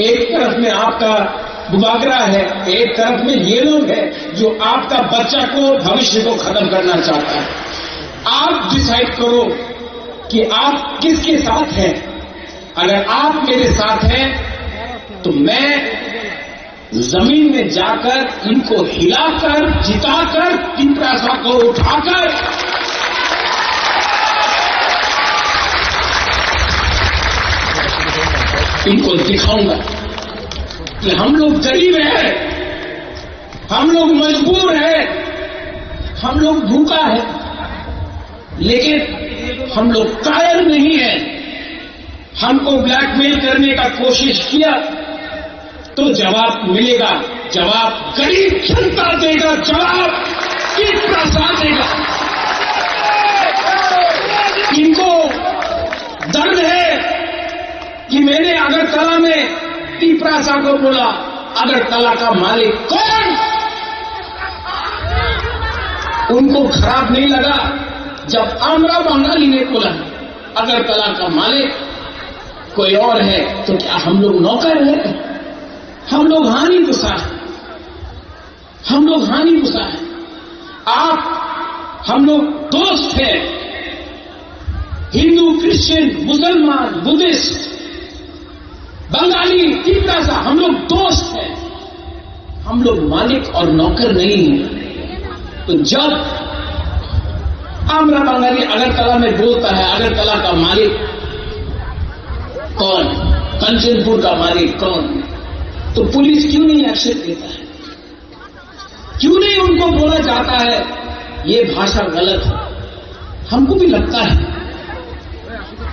एक तरफ में आपका बुबागरा है, एक तरफ में ये लोग हैं जो आपका बच्चा को, भविष्य को खत्म करना चाहता है। आप डिसाइड करो कि आप किसके साथ हैं। अगर आप मेरे साथ हैं तो मैं जमीन में जाकर इनको हिलाकर, जिताकर, तिपरासा को उठाकर इनको दिखाऊंगा कि हम लोग गरीब हैं, हम लोग मजबूर हैं, हम लोग भूखा है, लेकिन हम लोग कायर नहीं है। हमको ब्लैकमेल करने का कोशिश किया तो जवाब मिलेगा, जवाब गरीब जनता देगा, जवाब तिपरासा देगा। इनको दर्द है कि मैंने अगरतला में तिपरासा को बोला, अगरतला का मालिक कौन? उनको खराब नहीं लगा जब आमरा बंगाली ने बोला, अगरतला का मालिक कोई और है, तो क्या हम लोग नौकर हैं? हम लोग हानि गुसा है, हम लोग हानि गुसा है। आप, हम लोग दोस्त हैं, हिंदू, क्रिश्चियन, मुसलमान, बुद्धिस्ट, बंगाली, तिपरासा, हम लोग दोस्त हैं, हम लोग मालिक और नौकर नहीं हैं। तो जब आमरा बंगाली अगरतला में बोलता है, अगरतला का मालिक कौन, कंचनपुर का मालिक कौन, तो पुलिस क्यों नहीं एक्शन लेता है? क्यों नहीं उनको बोला जाता है ये भाषा गलत है? हमको भी लगता है,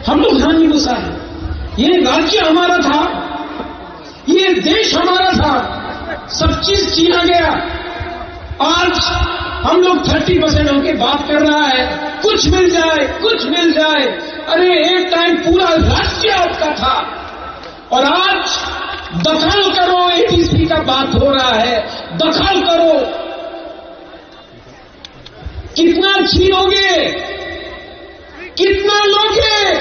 हम लोग हानि गुसा है। ये राज्य हमारा था, ये देश हमारा था, सब चीज छीना गया। आज हम लोग थर्टी परसेंट होके बात कर रहा है, कुछ मिल जाए, कुछ मिल जाए। अरे, एक टाइम पूरा राज्य आपका था, और आज दखल करो, एडीसी का बात हो रहा है, दखल करो। कितना छीनोगे, कितना लोगे?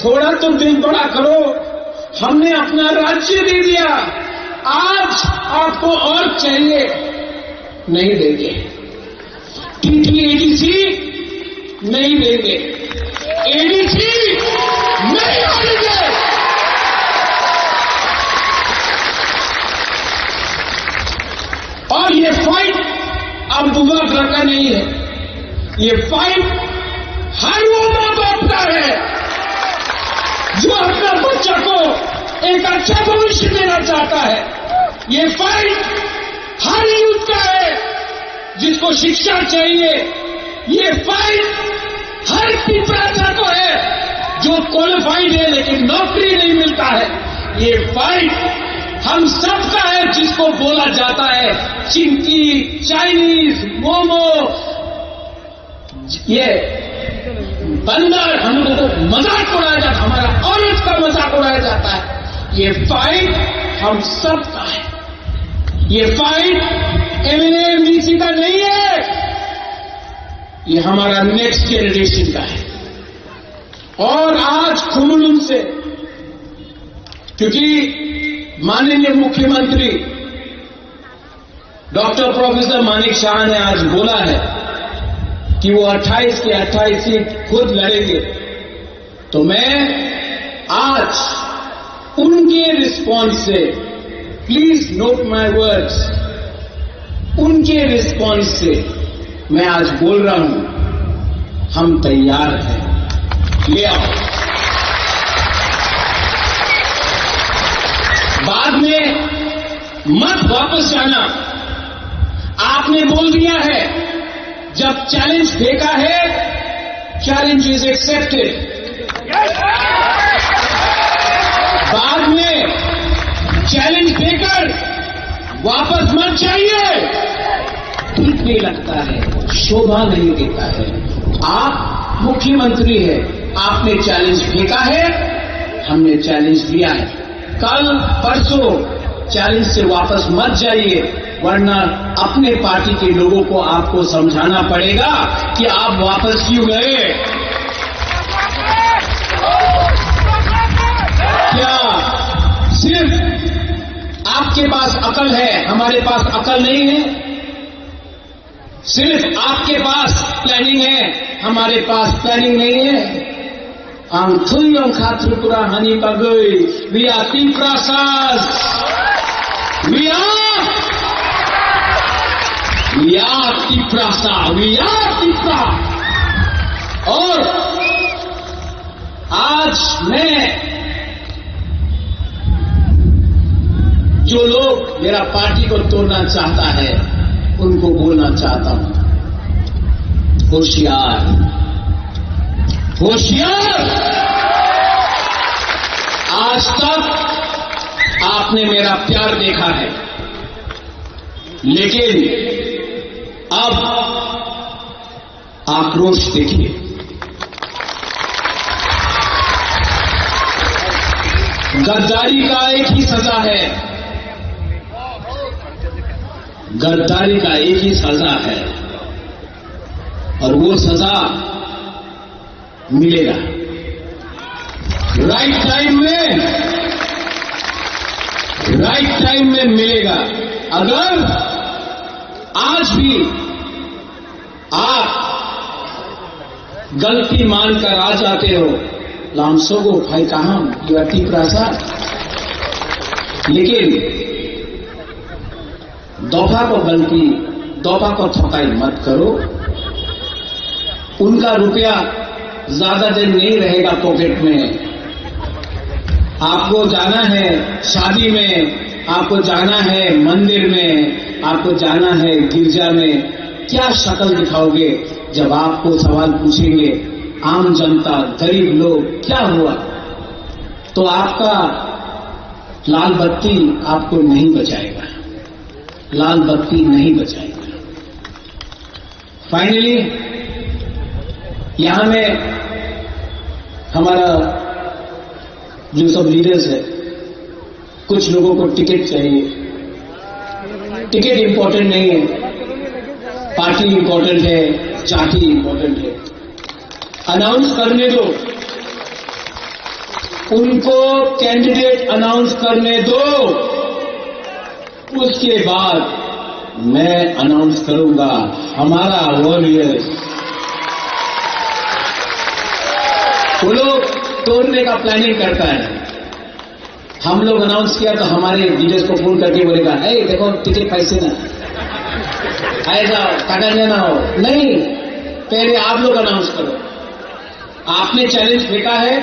थोड़ा तो दिल बड़ा करो। हमने अपना राज्य दे दिया, आज आपको और चाहिए, नहीं देंगे। टीटी एडीसी नहीं देंगे, एडीसी नहीं मानेंगे। और ये फाइट अब बुआ घर का नहीं है, ये फाइट हर वो माँ बाप का है जो अपना बच्चा को एक अच्छा भविष्य देना चाहता है। ये फाइट हर यूथ का है जिसको शिक्षा चाहिए। ये फाइट हर तिपरासा को है जो क्वालिफाइड है लेकिन नौकरी नहीं मिलता है। ये फाइट हम सबका है जिसको बोला जाता है चिंकी, चाइनीज, मोमो, ये बंदर, हम लोगों को मजाक उड़ाया जाता है, हमारा औरत का मजाक उड़ाया जाता है। ये फाइट हम सबका है। ये फाइट एमएनए एमडीसी का नहीं है, ये हमारा नेक्स्ट जनरेशन का है। और आज खुमलुंग से, क्योंकि माननीय मुख्यमंत्री डॉक्टर प्रोफेसर मानिक साहा ने आज बोला है कि वो अट्ठाईस की अट्ठाईस सीट खुद लड़ेंगे, तो मैं आज उनके रिस्पॉन्स से, please note my words, उनके रिस्पॉन्स से मैं आज बोल रहा हूं, हम तैयार हैं, ले आओ। बाद में मत वापस जाना। आपने बोल दिया है, जब चैलेंज फेंका है, challenge is accepted। बाद में चैलेंज देकर वापस मत जाइए, ठीक नहीं लगता है, शोभा नहीं देता है। आप मुख्यमंत्री है, आपने चैलेंज फेंका है, हमने चैलेंज दिया है। कल परसों चैलेंज से वापस मत जाइए, वरना अपने पार्टी के लोगों को आपको समझाना पड़ेगा कि आप वापस क्यों गए। क्या सिर्फ आपके पास अकल है, हमारे पास अकल नहीं है? सिर्फ आपके पास प्लानिंग है, हमारे पास प्लानिंग नहीं है। Ang thuyong kha Tripura hani bagwi, we are Tiprasas. We are, we are Tiprasa, we are Tipra. और आज मैं जो लोग मेरा पार्टी को तोड़ना चाहता है, उनको बोलना चाहता हूं, होशियार, होशियार। आज तक आपने मेरा प्यार देखा है, लेकिन अब आक्रोश देखिए। गद्दारी का एक ही सजा है, गद्दारी का एक ही सजा है, और वो सजा मिलेगा राइट टाइम में, राइट टाइम में मिलेगा। अगर आज भी आप गलती मानकर आ जाते हो, लामसोगो भाई कहाँ, you are Tiprasa। लेकिन दोफा को गलती, दोफा को थकाई मत करो। उनका रुपया ज्यादा दिन नहीं रहेगा पॉकेट में। आपको जाना है शादी में, आपको जाना है मंदिर में, आपको जाना है गिरजा में। क्या शक्ल दिखाओगे जब आपको सवाल पूछेंगे, आम जनता, गरीब लोग, क्या हुआ? तो आपका लाल बत्ती आपको नहीं बचाएगा, लाल बत्ती नहीं बचाएगा। फाइनली, यहाँ में हमारा जो सब लीडर्स है, कुछ लोगों को टिकट चाहिए। टिकट इंपॉर्टेंट नहीं है, पार्टी इंपॉर्टेंट है, जाति इंपॉर्टेंट है। अनाउंस करने दो, उनको कैंडिडेट अनाउंस करने दो। उसके बाद मैं अनाउंस करूंगा हमारा वॉरियर्स। वो लोग तोड़ने का प्लानिंग करता है। हम लोग अनाउंस किया तो हमारे लीडर्स को फोन करके बोलेगा, "ए, देखो, टिकट पैसे ना, ऐसा काटा जाना हो।" नहीं, पहले आप लोग अनाउंस करो। आपने चैलेंज फेंका है,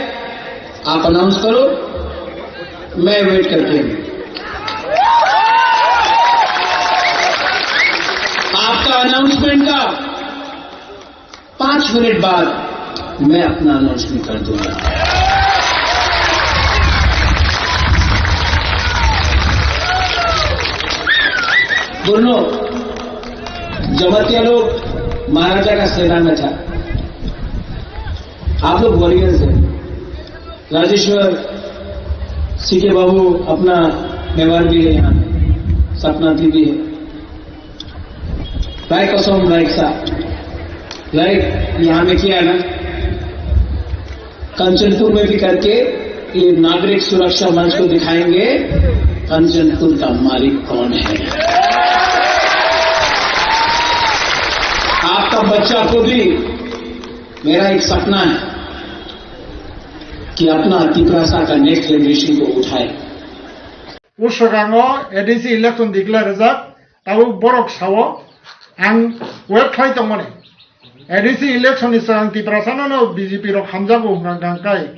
आप अनाउंस करो, मैं वेट करके हूं आपका अनाउंसमेंट का। पांच मिनट बाद मैं अपना अनाउंसमेंट कर दूंगा। दोनों जमातिया लोग महाराजा का सेना में था। आप लोग वॉरियर्स हैं। राजेश्वर, सीके बाबू, अपना मेवाड़ भी है यहाँ, सपना दीदी है। भाई कसम, भाई साहब, लाइक यहाँ में किया है ना, कंचनपुर में भी करके ये नागरिक सुरक्षा मंच को दिखाएंगे, कंचनपुर का मालिक कौन है। आपका बच्चा को भी, मेरा एक सपना है कि अपना तिपरासा का नेक्स्ट जनरेशन को उठाए। Uswkango A D C election declare rijak, tabuk borok sao ang wait khlai tongmani. A D C election ni swkang Tiprasano no B J P rok hamjago hwnkha hwnkha khe,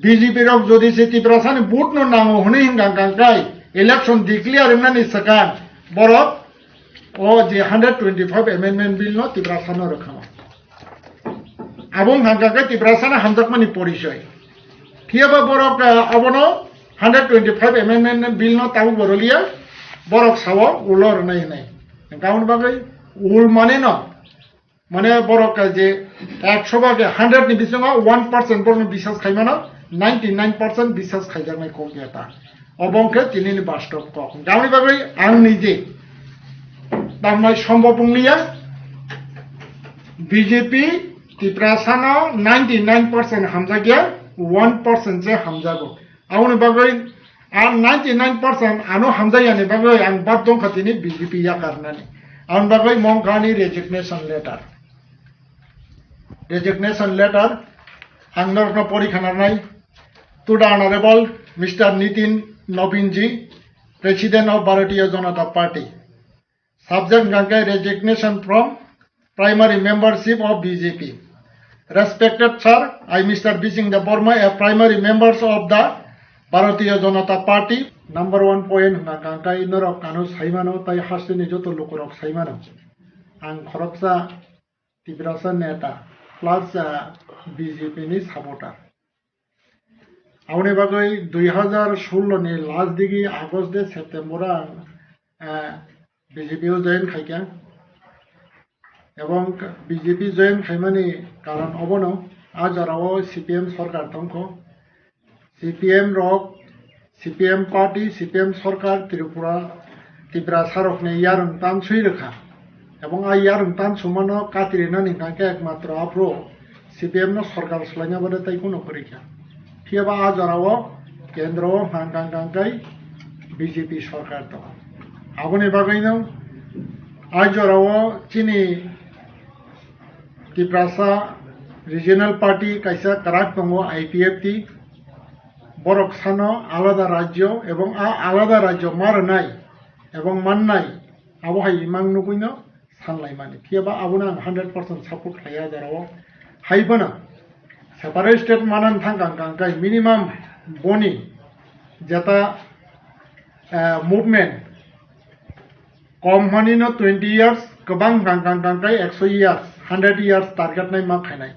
B J P rok jodi se Tiprasani vote no nango hwnwi hwnkha hwnkha khe election declare wngnani swkang borok o je hundred twenty-five amendment bill no Tiprasano rwkha. Abo wngkha hwnkha khe Tiprasano hamjakmani porichoi. Phiya ba borok, eh, abono hundred twenty-five amendment bill no tabuk bo rwliya, borok sao ulo rwnai hwnwi. Hwnkha aboni bagwi ul mane no, mane borok, eh, je ekso ba je hundred ni bisingo one percent borokno biswas khaimano, ninety nine percent biswas khaijaknai kok ya ta. Obo wngkhe tinini bastob kok. Aboni bagwi ang nije tamnai sombop wngliya, B J P Tiprasano ninety nine percent hamjakya, one percent se hamjago. Aboni bagwi ang ninety nine percent ano hamjakyani bagwi ang bad dongkha tini B J P yakarnani. Aboni bagwi mongkha ani resignation letter. Resignation letter ang norokno pori khanarnai. To the Honorable Mister Nitin Nobin ji, President of Bharatiya Janata Party. Subject hwnkha khe resignation from primary membership of B J P. Respected sir, I, Mister Bising Debbarma, a primary members of the Bharatiya Janata Party. Number one point hwnkha khe norok ano saimano tai hasteni joto lukurok saimano. Ang khoroksa Tiprasa neta plus, ah, B J P ni supporter. Aboni bagwi dui hazar sullo ni last digi August de September ang, ah, B J P o join khaikha. Ebong B J P join khaimani karon obono, a jorao C P M sorkar tongkho. C P M rok, C P M party, C P M sorkar Tripura, Tiprasa rokni yarwng tanswi rwkha. Ebong a yarwng tansumano katirinani hwnkha khe ekmatro aphuru C P M no sorkar swlaina bade tei kuno kwrwi kha. Phiyaba a jorao kendro o hwnkha hwnkha khe B J P sorkar tongo. Aboni bagwino a jorao chini Tiprasa Regional Party kaisa kwrak tongo, I P F T. Borok sano alada rajyo ebong a alada rajyo ma rwnai ebong mannai, abo hai imang nugwino sanlaimani. Phiyaba abono ang hundred percent support khlaiya jorao. Hai bono separate state manani thang kang kang kai minimum boni jeta, eh, movement kom hwnino twenty years, kwbang kang kang kang kai ekso years, hundred years target nai ma khainai.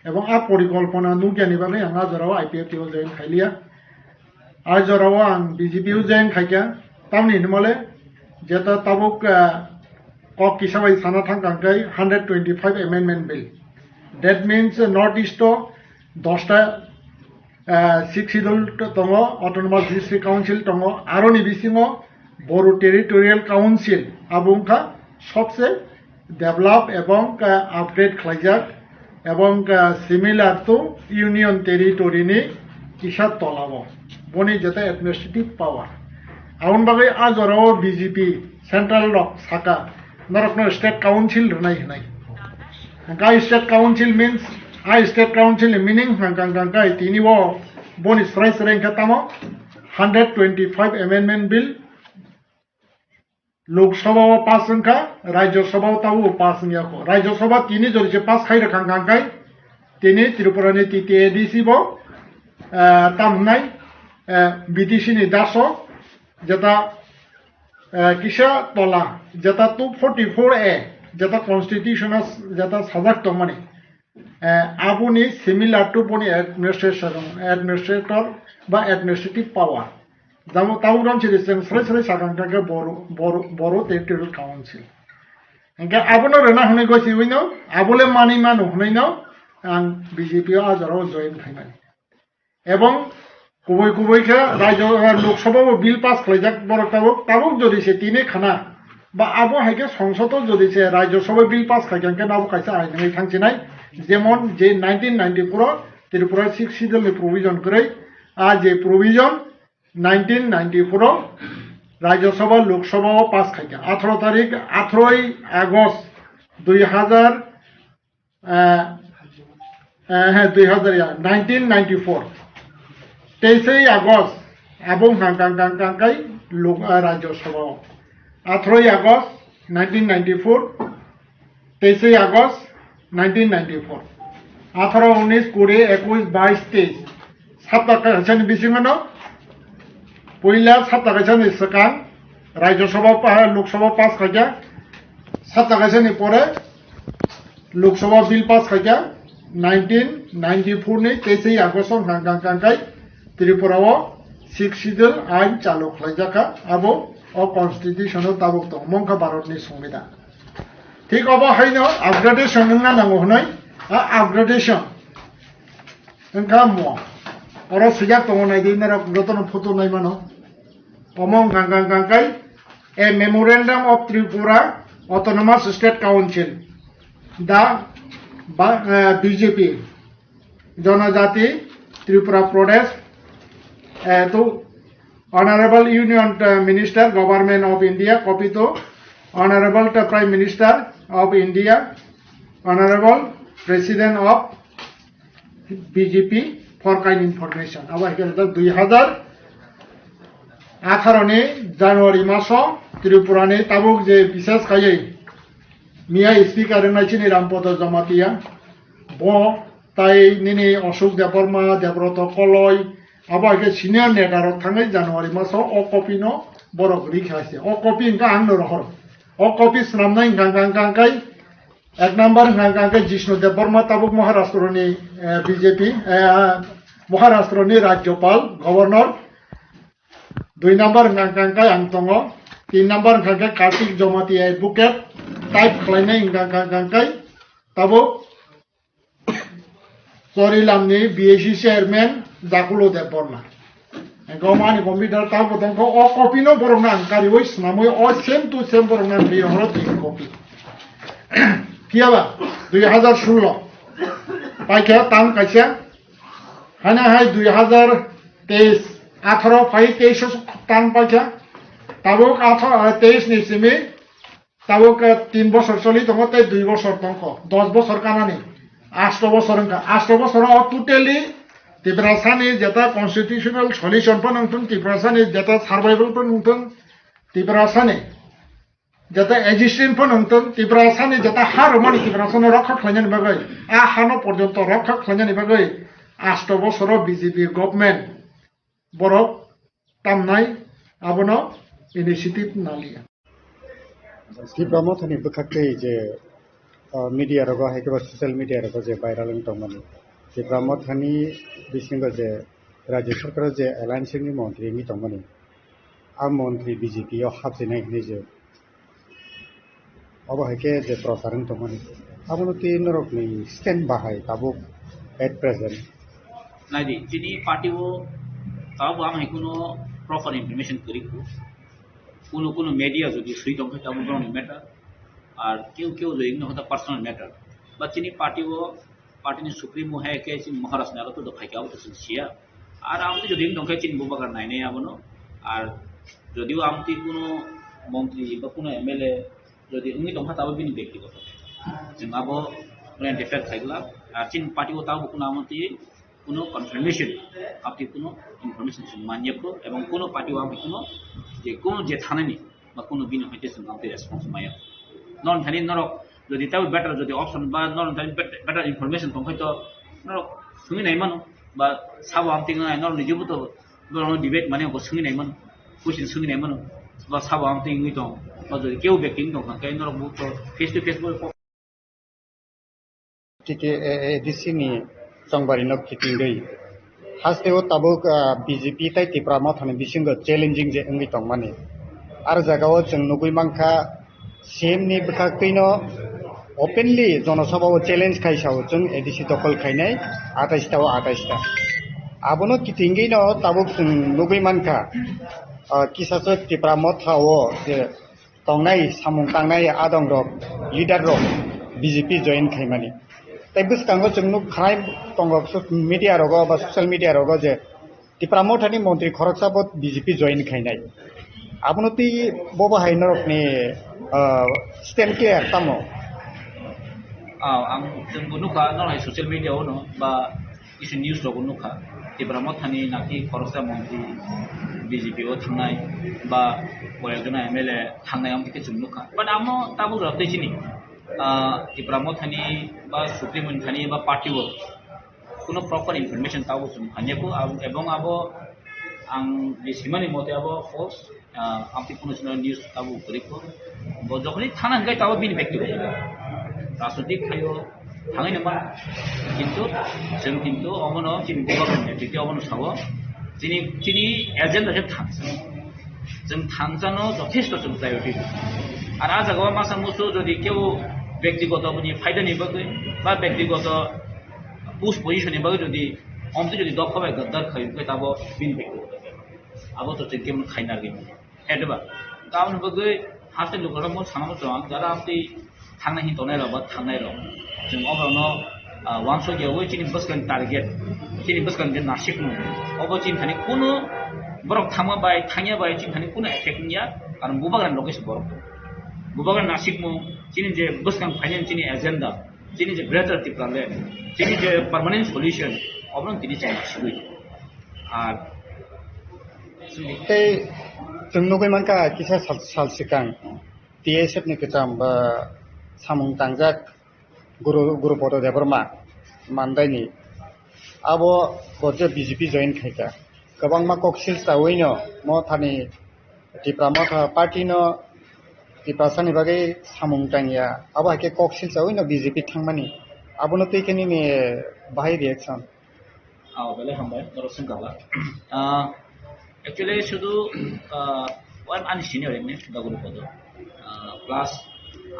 Ebong a porikolpona nukyani bagwi ang a jorao I P F T o join khailiya. A jorao ang B J P o join khaikha. Tamni hinmale jeta tabuk, ah, kok kisa bai sana thang kang kai hundred twenty-five amendment bill. That means, uh, North East o dosta, ah, Sixth Schedule tongo, Autonomous District Council tongo, aroni bisingo Boru Territorial Council, abo wngkha sobse develop ebong, ah, upgrade khlaijak ebong, ah, similar to Union Territory ni kisa tolao boni jeta administrative power. Aboni bagwi a jorao B J P central rok saka norokno state council rwnai hinai. Hwnkha state council means, a state council ni meaning hwnkha hwnkha tini o boni srai srai hwnkha tamo hundred twenty-five amendment bill Lok Sabha o pass wngkha, Rajya Sabha o tabuk pass wngya kho. Rajya Sabha tini jori se pass khai rwkha hwnkha hwnkhe tini Tripura ni T T A D C bo, eh, tam hwnai, eh, B T C ni daso jeta, eh, kisa tola, jeta two forty-four A, jeta constitution o jeta sajak tongmani, eh, aboni similar to boni administration, administrator ba administrative power. Jamo tabuk ram chiri chwng srai srai sakang khe Boru, Boru, Boru Territorial Council. Hingke abono rwna hwnwi gosiwino, abole manwi mano hwnwino ang B J P o a jorao join khaimani. Ebong kubui kubui khe rajyo, eh, Lok Sabha o bill pass khlaijak borok tabuk, tabuk jodi se tini khana ba abo hai khe Songsod o jodi se Rajya Sabha bill pass khaikha hwnkhe nabo kaisa ain wngwi thangsinai, jemon je nineteen ninety-four o Tripura Sixth Schedule ni provision kwrwi, a je provision nineteen ninety-four o Rajya Sabha, Lok Sabha o pass khaikha. Atharo tarik, atharoi August dui hazar, eh, eh, he, dui hazar ya, nineteen ninety-four. Teisei August, abo hwnkha kang kang kang kai Lok, eh, Rajya Sabha o. Atharoi August nineteen ninety-four, teisei August nineteen ninety-four. Atharo, unis, kuri, ekush, bais, teis. Sapta kaisani bisingo no, puila sapta kaisani swkang Rajya Sabha pa-, Lok Sabha pass khaikha. Sapta kaisani pore Lok Sabha bill pass khaikha nineteen ninety-four ni teisei August o hwnkha kang kang kai Tripura o Sixth Schedule ain chalu khlaijakha, abo o constitution o tabuk tong, mongkha Bharat ni Songbidan. Thik obo haino upgradation wngna nango hwnwi, a upgradation wngkha mo. Oro swijak tongo, naidi norok jotono photo naimano. Omo wngkha, wngkha, wngkha kai, a memorandum of Tripura Autonomous State Council, the ba-, eh, B J P, Janajati Tripura Pradesh, eh, to Honorable Union, eh, Minister, Government of India, copy to Honorable, eh, Prime Minister of India, Honorable President of B J P for kind information. Abo hai khe dui hazar Atharo ni January maso Tripura ni tabuk je bises khaiwi miya speaker wngnai chini Rampodo Jamatia, bo tai nini Ashok Debbarma, Debroto Koloi, abo hai khe senior neta rok thangwi January maso o copy no borok rikha se. O copy hwnkha ang no rohor. O copy swnamnai hwnkha hwnkha hwnkha hwnkha Ek number hwnkha hwnkha khe Jishnu Debbarma tabuk Maharashtra ni, eh, B J P, eh, Maharashtra ni Rajyapal, Governor. Dui number hwnkha hwnkha khe ang tongo. Tin number hwnkha khe Kartik Jamatia Advocate. Type khlainai hwnkha hwnkha hwnkha khe tabuk Chorilam ni B A C chairman Jakulo Debbarma. Engkho mani computer ta bo tongkho, o copy no borok nang kariwi swnamwi o same to same borok nang ri horo tin copy. Phiya ba dui hazar sullo paikha tang kaisa, hana hai dui hazar teis, atharo phai teis o tang paikha, tabuk atharo, teis ni simi Tabuk, eh, tin bosor choli tongo tei dui bosor tongkho, dos bosor kanani, asto bosor wngkha. Asto bosor o totally Tiprasani jeta constitutional solution phano wngthung, Tiprasani jeta survival phano wngthung, Tiprasani jeta existence phano wngthung, Tiprasani jeta ha rwmani Tiprasano rokha khlainani bagwi, a hano porjonto rokha khlainani bagwi asto bosoro B J P government borok tamnai abono initiative naliya. Tipra Mothani bwkhaktwi je, uh, media rogo hai khe ba social media rogo je viral wng tongmani. Tipra Mothani bisingo je Rajya Sarkar je alliance ni montri wngwi tongmani. A montri B J P o hapsinai hinwi je Obo hai khe je prochar wng tongmani, abono twi norokni stand bahai tabuk at present. Naidi, chini party o tabuk ang hai kuno proper information kwrwi kho. Kuno kuno media jodi swi tong khe tabuk borokni matter. Ar keu keu jodi wngno khe personal matter. Ba chini party o party ni supremo hai khe chini Maharaj ni aro to phaikha abo to chwng siya. Ar ang to jodi wng tong khe chini bubagra nainai abono. Ar jodi o ang twi kuno montri ba kuno M L A jodi wngwi tongkha tabo bini bektigoto. Chwng abo mane defend khaigwlak. Ar chini party o tabo kuno amo twi kuno confirmation, abo twi kuno information chwng manyakho ebong kuno party o amo kuno je kuno je thanani ba kuno bini hoite chwng amo twi response maya. Non thani norok jodi tabo better jodi option ba non thani bet-, better information tongkhai to norok swngwi nai mano ba sabo amo twi nai norok ni joto Borokno debate mane bo swngwi nai mano, question swngwi nai mano, ba sabo ang twi wngwi tong, ba jodi kebo bekti wngwi tong kha, khe norok bo to face to face bo T K A A D C ni chongbari no kitingwi. Haste o tabuk, ah, B J P tai Tipra Motha ni bisingo challenging je wngwi tongmani. Ar jaga o chwng nugwi mankha, C M ni bwkhaktwino openly jonosabha o challenge khai sao chwng A D C dokol khainai atais ta o atais ta. Abono kitingwino tabuk chwng nugwi mankha, ah, kisachwk Tipra Motha o je tongnai samung tangnai adong rok, leader rok B J P join khaimani. Tei bwskango chwng nuk khanai tongo media rogo ba social media rogo je Tipra Mothani montri khoroksa bo B J P join khainai. Abono twi bobo hai norokni, ah, stand clear tamo? Ah, ang chwngbo nukha, norok hai social media o no ba kisi news rogo nukha. Tipra Mothani naki khoroksa montri B J P o thangnai ba koyekjona M L A thangnai, ang khe chwng nukha. But amo tabuk rok tei chini, ah, Tipra Mothani ba Supreme Mothani ba party o kuno proper information tabo chwng phaniya kho, ab-, ebong abo ang je simani mote abo false, ah, amtwi kuno sino news tabo kwrwi kho. Bo jokhoni thana hwnkhe tabo bini bektigoto rajnotik phaio thangwi nangma, kintu chwng kintu omono chini bubagrani netrite omono sao, chini, chini agenda khe thansa. Chwng thansano jothesto chwng priority rw. Ar a jagao masa musu jodi kebo bektigoto bini phaidani bagwi ba bektigoto post position ni bagwi jodi omtwi jodi dokha bai gaddar khai, hwnkhe tabo bini bektigoto bepar. Abo to chwng kebo khaina rwgwi mano. Hede ba? Tamoni bagwi haste lukurokno sanamo chwng, jara amtwi thangnai hin tongnai rok ba thangnai rok. Chwng oborokno, ah, uansukya wi chini bwskang target, chini bwskang je nasikmung, obo chini thani kunu borok thangma bai, thangya bai chini thani kunu effect wngya, karon bubagrani loge se borok. Bubagrani nasikmung, chini je bwskang phainani chini agenda, chini je Greater Tipraland, chini je permanent solution, oborok tini chwng nasigwi. Ar Tei chwng nugwi mankha kisa sal, sal swkang T S F ni kwcham ba samung tangjak Guru, Gurupodo Debbarma Mandaini abo bo je B J P join khaikha. Kwbangma koksil chawino mo thani Tipra Motha party no Tiprasani bagwi samung tangya. Abo hai khe koksil chawino B J P thangmani. Abono twi khe nini bahai reaction? Ah, belai hambai, norok swngkha ba. Ah, actually, sudu, ah, one ani senior ini, Daguru Kodo. Ah, plus,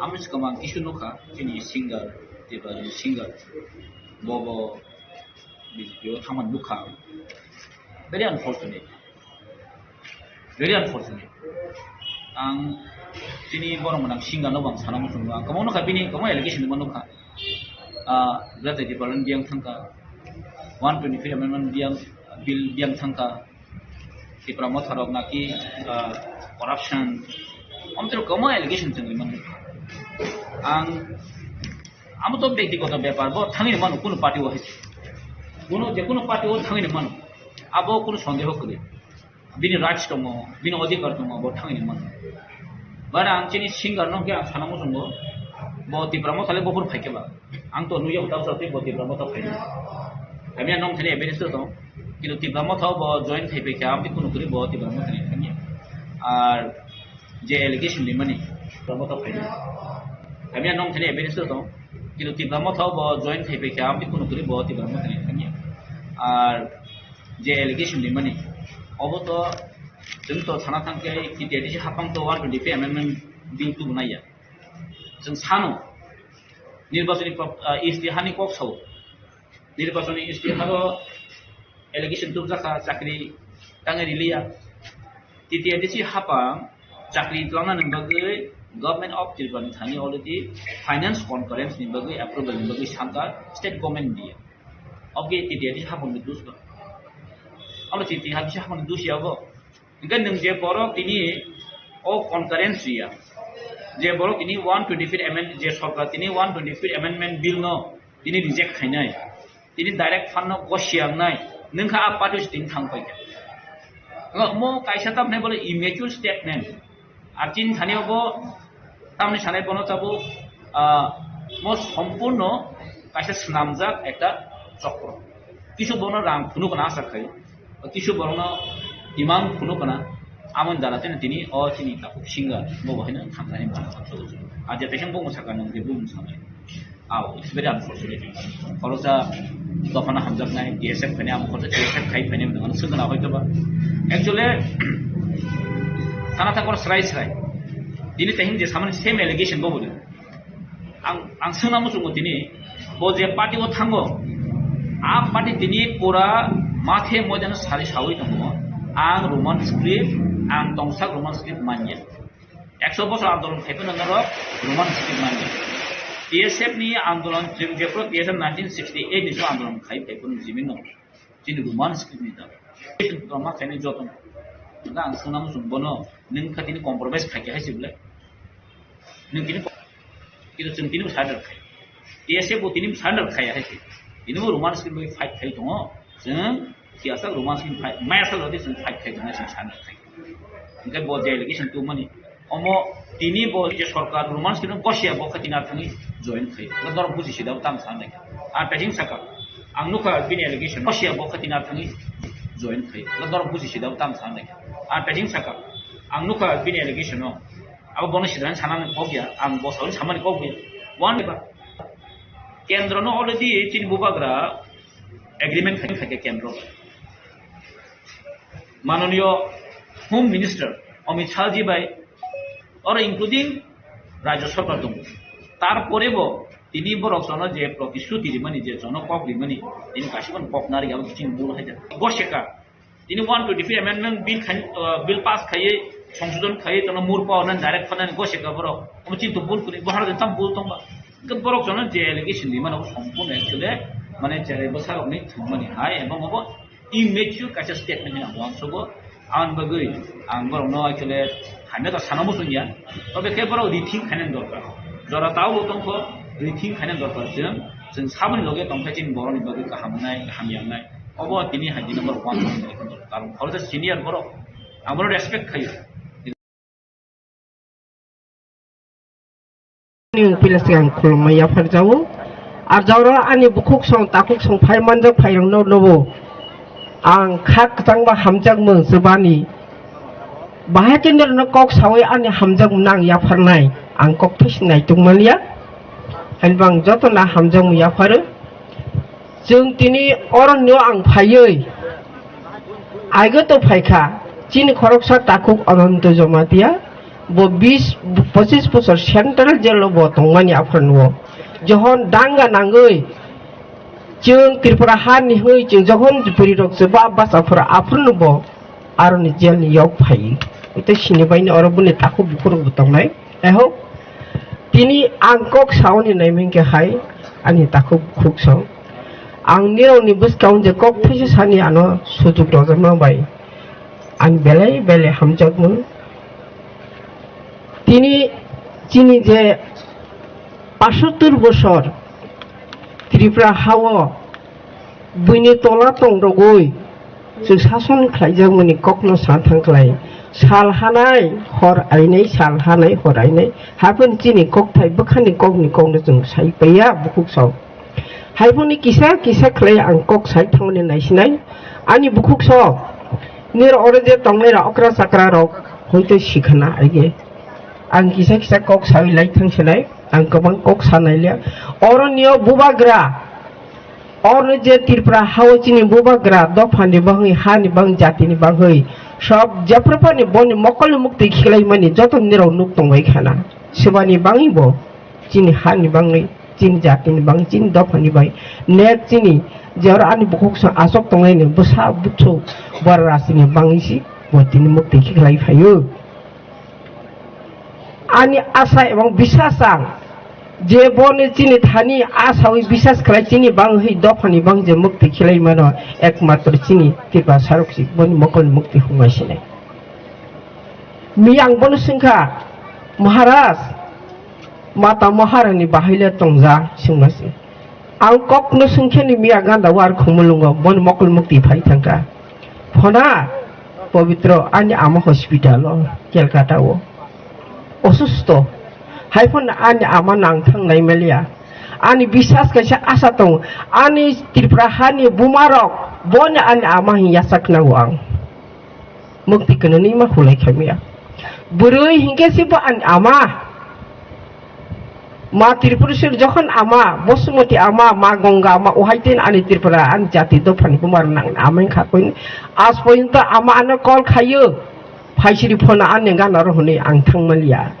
ami sekamang kisu nukha, chini singer, Tiprani singer, bobo, B J P o thaman nukha. Very unfortunate. Very unfortunate. Ang chini borok mwnang singa no bang sana muchung ang. Kwbangma nukha bini, kwbangma allegation ma nukha. Ah, Greater Tipraland biyang thangkha. One twenty-three amendment biyang, bill biyang thangkha. Tipra Motha rok naki, ah, corruption. Amtwrok kwbangma allegation chwng mano. Ang, amo to byaktigoto bepar, bo thangwi mano kuno party o hai. Kuno, je kuno party o thangwi mano. Abo kuno sondeho kwrwi. Bini rights tongo, bini odhikar tongo, bo thangwi mano. But ang chini singer no khe ang sana muchungo, bo Tipra Motha le buphur phaikhe ba. Ang to nukya utal sa tei bo Tipra Motha phaina. Kami ang nong thani evidence to tong. Kintu Tipra Motha bo join khai phaikha, ang kuno kwrwi bo Tipra Motha ni thangya. Ar je allegation ni mani Tipra Motha phaina. Kami ang nong thani evidence to tong. Kintu Tipra Motha bo join khai phaikha, ang kuno kwrwi bo Tipra Motha ni thangya. Ar je allegation rimani, obo to chwng to sana thangkhe T T A D C hapang to one twenty-three amendment bill tubunai ya. Chwng sano nirbachoni pro-, ah, istihani kok sao. Nirbachoni istiharo allegation tubjakha chakri tangwi riliya. T T A D C hapang chakri twlangna ni bagwi Government of Tripura ni thani already finance concurrence ni bagwi approval ni bagwi sankar state government diya. Oke, T T A D C hapang ni dus ba. Abo T T A D C hapang ni dus ya bo. Hingke nwng je borok tini o concurrence riya, je borok tini one twenty-fifth amendment, je sorkar tini one twenty-fifth amendment bill no tini reject khainai, tini direct fund no gosiya wngnai, nwng kha a party se tini thang paikha. Omo kaisa tamni bole immature statement. Ar chini thani bo tamni sanai bono tabuk, ah, mo sompurno kaisa swnamjak ekta chokro. Kisu bono rang phunuk na asa khai. Kisu borokno imang phunuk kana, amoni dara tene tini o chini takhuk singer bo bo haino thangnani mano. A je teisang bo mwsakha nang je bo mwsakha. Aw, it's very unfortunate. Khoroksa dophano hamjaknai, T S F khainai, amo khoroksa T S F khai phainai mwnwi swngna hoito ba. Actually, sana ta kor srai srai. Tini tehim je samani same allegation bo bole. Ang, ang swngna muchungo tini, bo je party o thango, a party tini pura mathe moidano sari sawi tongo. Ang Roman script, ang tongsak Roman script manya. Ekso bosor andolon khai phano norok Roman script manya. T S F ni andolon, je, je pro T S F nineteen sixty-eight ni so andolon khai phai phano jimino. Chini Roman script ni da. Ma khainai joto. Nga ang swngna muchung bono, nwng kha tini compromise khai khe hai se bole. Nwng tini ko-, kintu chwng tini surrender khai. T S F bo tini surrender khai hai se. Tini bo Roman script bai fight khai tongo. Chwng siyasa Roman script fight, maya sa lodi chwng fight khai tongo, chwng surrender khai. Hingke bo je allegation tubumani, omo tini bo je sorkar Roman script no gosiya bo khe tini ar thangwi join khai. Bo norok buji sida bo tamo sa nai. Ar packing saka, ang nukha bini allegation gosiya bo khe tini ar thangwi join khai. Bo norok buji sida bo tamo sa nai. Ar packing saka, ang nukha bini allegation no. Abo bono sida sana nang kok ya, ang bo sa samani kok ya. One ba kendro no already chini bubagra agreement khai khai kendro. Manoniyo Home Minister Amit Shah ji bai, oro including Rajya Sarkar tongo. Tarpore bo tini borok jono je protishruti rimani, je jono kok rimani, tini kaisa bono kok nari abo chini bul hai ja. Goseka, tini one twenty-three amendment bill khan, uh, bill pass khaiye, songsodhon khaiye, tono mur power nan direct phanan goseka borok. Omo chini to bul kuni, bohar de tam bul tongba. Hingke borok jono je allegation rimani abo sompurno actually, mane cherai bwsarokni thwngmani hai, ebong obo immature kaisa statement hinwi ang uansukgo. Aboni bagwi ang borokno actually hamya ta sana muchungya. Tobe khe borok rethink khainani dorkar. Jora tao bo tongkho, rethink khainani dorkar. Chwng, chwng saboni loge tongkhe chini borokni bagwi kaham wngnai, hamya wngnai. Obo tini hai dino borok uansukmani dorkar. Karon khoroksa senior borok, Abono respect khayo. Ani pila sigang khulumma yaphar jago. Ar jauro ani bukhuk song takhuk song phai manjak phairok no nobo. Ang kha kwchangba hamjakmung chwbani. Bahai khe norokno kok sawi ani hamjakmung nang yapharnai. Ang kok thaisinai tongmaniya. Hainbang joto na hamjakmung yapharo. Chwng tini oroni o ang phaiwi, aigo to phaikha, chini khoroksa takhuk Ananto Jamatia, bo bis, pochis bosor central jail o bo tongmani aphano. Johon danga nangwi, chwng Tripura ha ni hwnwi chwng johon bwrwi rok chwba basa phura aphano bo aroni jail ni yok phai. Ito sini bai ni oro boni takhuk bukhuk rok bo tongnai. Eho, tini ang kok saoni naiming khe hai, ani takhuk khuk song. Ang nirokni bwskang je kok thaisa sani ano sujuk rojak mang bai. Ang belai belai hamjakmung. Tini chini je pasottur bosor Tripura hao buini tola tong rogwi chwng sason khlaijakmani kokno sa thang khlai. Sal hanai, hor ainai, sal hanai, hor ainai. Haphano chini kokthai bwkhani kokni kokno chwng sai paiya bukhuk sok. Haiboni kisa kisa khlai ang kok sai thangmani naisinai. Ani bukhuk sok. Nirok oro je tongnai rok okra chakra rok hoito sikhana aige. Ang kisa kisa kok sawi lai thang sinai. Ang kwbang kok sanai liya. Oroni o bubagra. Oroni je Tripura hao chini bubagra dophani bangwi, hani bang, jatini bangwi. Sob jephruphani boni mokolni muktwi khilaimani joto nirok nuk tongbai khana. Sebani bangwi bo chini hani bangwi, chini jatini bangwi, chini dophani bai. Nek chini je oro ani bukhuk song asok tonglaini bwsa buthu bora rasini bangwi si bo tini muktwi khiklai phaio. Ani asa ebong bisas ang je boni chini thani asawi bisas khlai chini bangwi dophani bang je mukti khilai mano ekmatro chini Tripura sarok si boni mokolni mukti hwnwi sinai. Mi ang bono swngkha, Maharaj, Mata Maharani bahaile tongja swngma se. Ang kokno swngkheni miya ganda war khumulungo bon mokol mukti phai thangkha. Phona Pabitro ani ama hospital o Kolkata o osusto. Hai phone ani ama nang thang nai maliya. Ani bisas kaisa asa tong. Ani Tripura hani bumarok boni ani ama hin yasak nago ang. Mukti kwnwi ma hulai khamya. Bwrwi hinkhe se bo ani ama. Ma Tripuraswar jokhon ama, Bosumati ama, ma Ganga ama, ohai tin ani Tripura, ani jati dophani bumar nang ama wngkha koi. As poyonto ama ano call khayo, phaisiri phone ani gana ro hwnwi ang thangmaliya.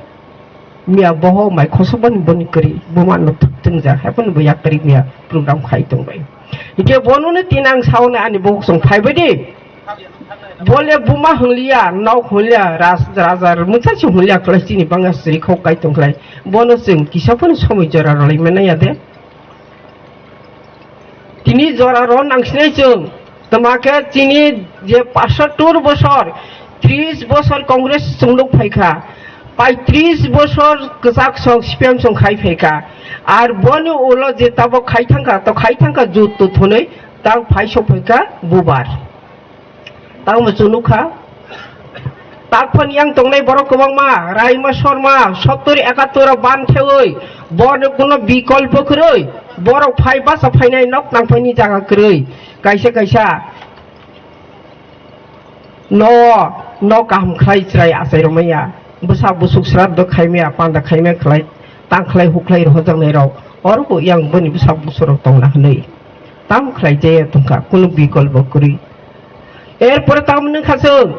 Miya boho mai khosok boni boni kwrwi, buma no thwk thwngjak, hai phano bo yak kwrwi miya program khai tongbai. Hinkhe bono no tin ang sauni ani bokhok song phaibai di. Bole buma hwnliya, nok hwnliya, ras-, raja rwmwsa se hwnliya khlai chini bangma sri khok kai tong khlai. Bono chwng kisa phano somoi jora rwlai manya de. Tini jora rw nangsinai chwng. Twma khe chini je pasattur bosor, tris bosor Congress chwng nuk phaikha. Paitris bosor kwchak song C P M song khai phaikha. Ar boni ulo je tabok khai thangkha, to khai thangkha jut to thunwi tang phai sok phaikha bubar. Tamo chwng nukha. Takphani yang tongnai borok kwbangma, Raima Sharma, sottor ekattor ban thewi, borok kuno bikolpo kwrwi, borok phai basa phainai nok nangphaini jaga kwrwi, kaisa kaisa no, no kaham khlai chwrai achai rwmaya, bwsa bwswk sraddho khaimaya, panda khaimaya khlai, tang khlai huk khlai rohorjaknai rok, oro bo yang boni bwsa bwswk rok tongna hwnwi, tamo khlai jaya tongkha, kuno bikolpo kwrwi. Erpore tamo nung kha chwng,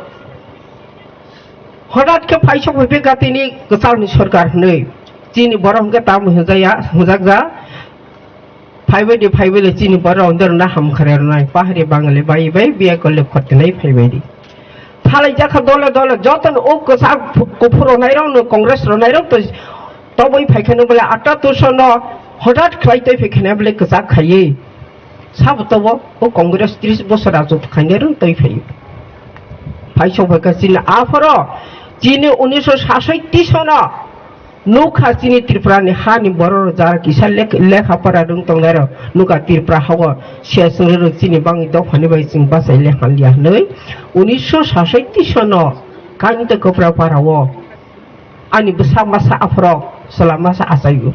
hodat khe phaisok phai phi gatini kwchalni sorkar hwnwi. Chini borok hwnkhe tamo hwnjaya, hwnjakja. Phaibai di, phaibai le chini borok hwnjak rwna ham kharwi rwnai. Pahari Bangali bai bai biya kole khotnai phaibai di. Thalai jakha dole dole jotono o kwchak kuphur rwnairokno, Congress rwnairok to tobwi phaikheno bole atta tuso no hodat khlai tei phaikheno bole kwchak khaiwi. Sabo tobo o Congress tris bosor rajotw khainai rwng twi phaio. Phaisok phaikha chini aphoro chini unisho sasoitti sono Nukha chini Tripura ni ha ni borok rok jara kisa lek-, lekha pora rwng tongnai rok nukha Tripura ha o se chwng rwrwk chini bangwi dophani bai chwng bachai le hamya hwnwi unisho sasaitti sono Kangto Kopra para o ani bwsa masa aphro chwla masa achaio.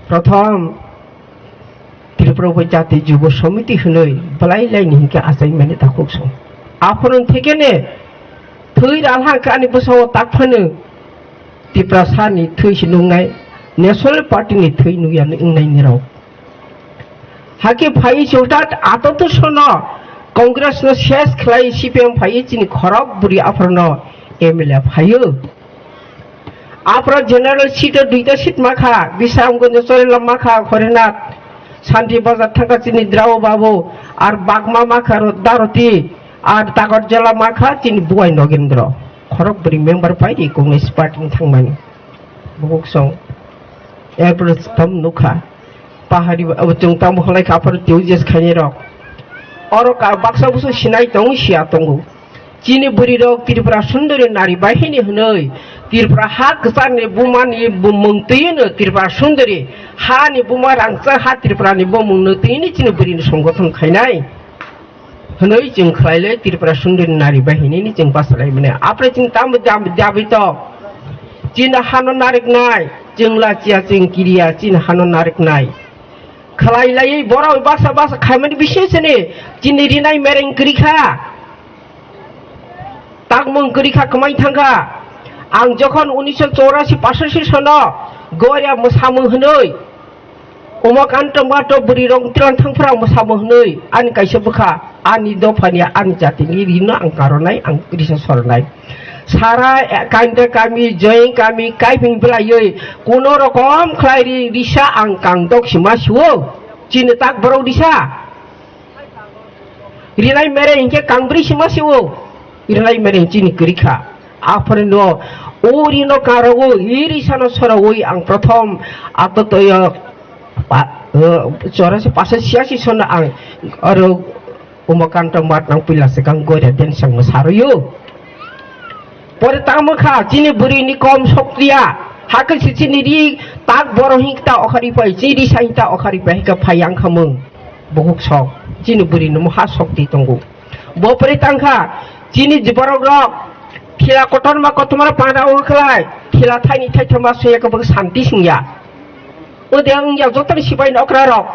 Prothom Tripura Upai Jati Jubo Samiti hwnwi belai laini hinkhe achaimani takhuk song. Aphano thekene thwi ralha khe ani bwsao tak phano Tiprasa ni thwi se nungnai, National Party ni thwi nukya wngnai nirok. Hakhe phai se hwtat ato to sono Congress no ses khlai C P M phai chini khorok buri aphano M L A phaio. Aphro general seat o duita seat makha, Bisramganj Chorila makha, Horinath, Santi Bazar thangkha chini Drao Babu, ar Bagma makha ro-, Daroti, ar Takarjala makha chini Buai Nogendro. Khorok bwrwi member pai ri Congress party ni thangmani. Bukuk song. Erpore thom nukha. Pahari ba-, abo chwng tamo hwnlai kha aphro tei jes khainai rok. Oro ka baksa busu sinai tongo, siya tongo. Chini bwrwi rok Tripura Sundori nari bahini hwnwi Tripura ha kwchar ni buma ni bumung twi no Tripura Sundori ha ni buma rangchak ha Tripura ni bumung no twi ni chini bwrwi ni songgothon khainai hwnwi chwng khlai le Tripura Sundori nari bahini ni chwng basa lai mani. Apre chwng tamo dab-, dabi to chini hano nariknai chwng la chiya chwng kiriya chini hano nariknai khlai lai borok baksa baksa khaimani bising sini chini rinai mereng kwrwi kha. Takmung kwrwi kha kwmai thangkha. Ang jokhon unisho chorasi pasasi sono Goria mwsamung hwnwi Umakanta Mato bwrwi rok tilang thangphra mwsamung hwnwi ani kaisa bwkha ani dophani ani jatini rino ang karonai ang risa soronai. Sara Kanta kami, Joyeng kami, kaiping bwlaiwi kuno rokom khlai ri risa ang kang dok sima siwo. Chini tak borok risa. Rinai mere hinkhe kangbri sima siwo. Rinai mere chini kwrwi kha. Aphore no o rino karo o iri sano sora oi ang prothom ato toyo pa-, eh, chora se pasa siya si sono ang aro Umakanta mat nang pila se kang goria den sang mo saroyo. Pore tamo kha, chini bwrwi ni kom sokliya. Hakhe se chini ri tak boro hing ta okhari pai, chini ri sa hing ta okhari pai, hingkhe phai yang khamung. Bohuk sok, chini bwrwi ni moha sokti tongo. Bo pore tang kha, chini borok rok, thila kotor ma kotor ma panda ong khlai, thila thaini thaitham ma suya khe bo santi singya. Ode wngya jotoni sipai ni okra rok,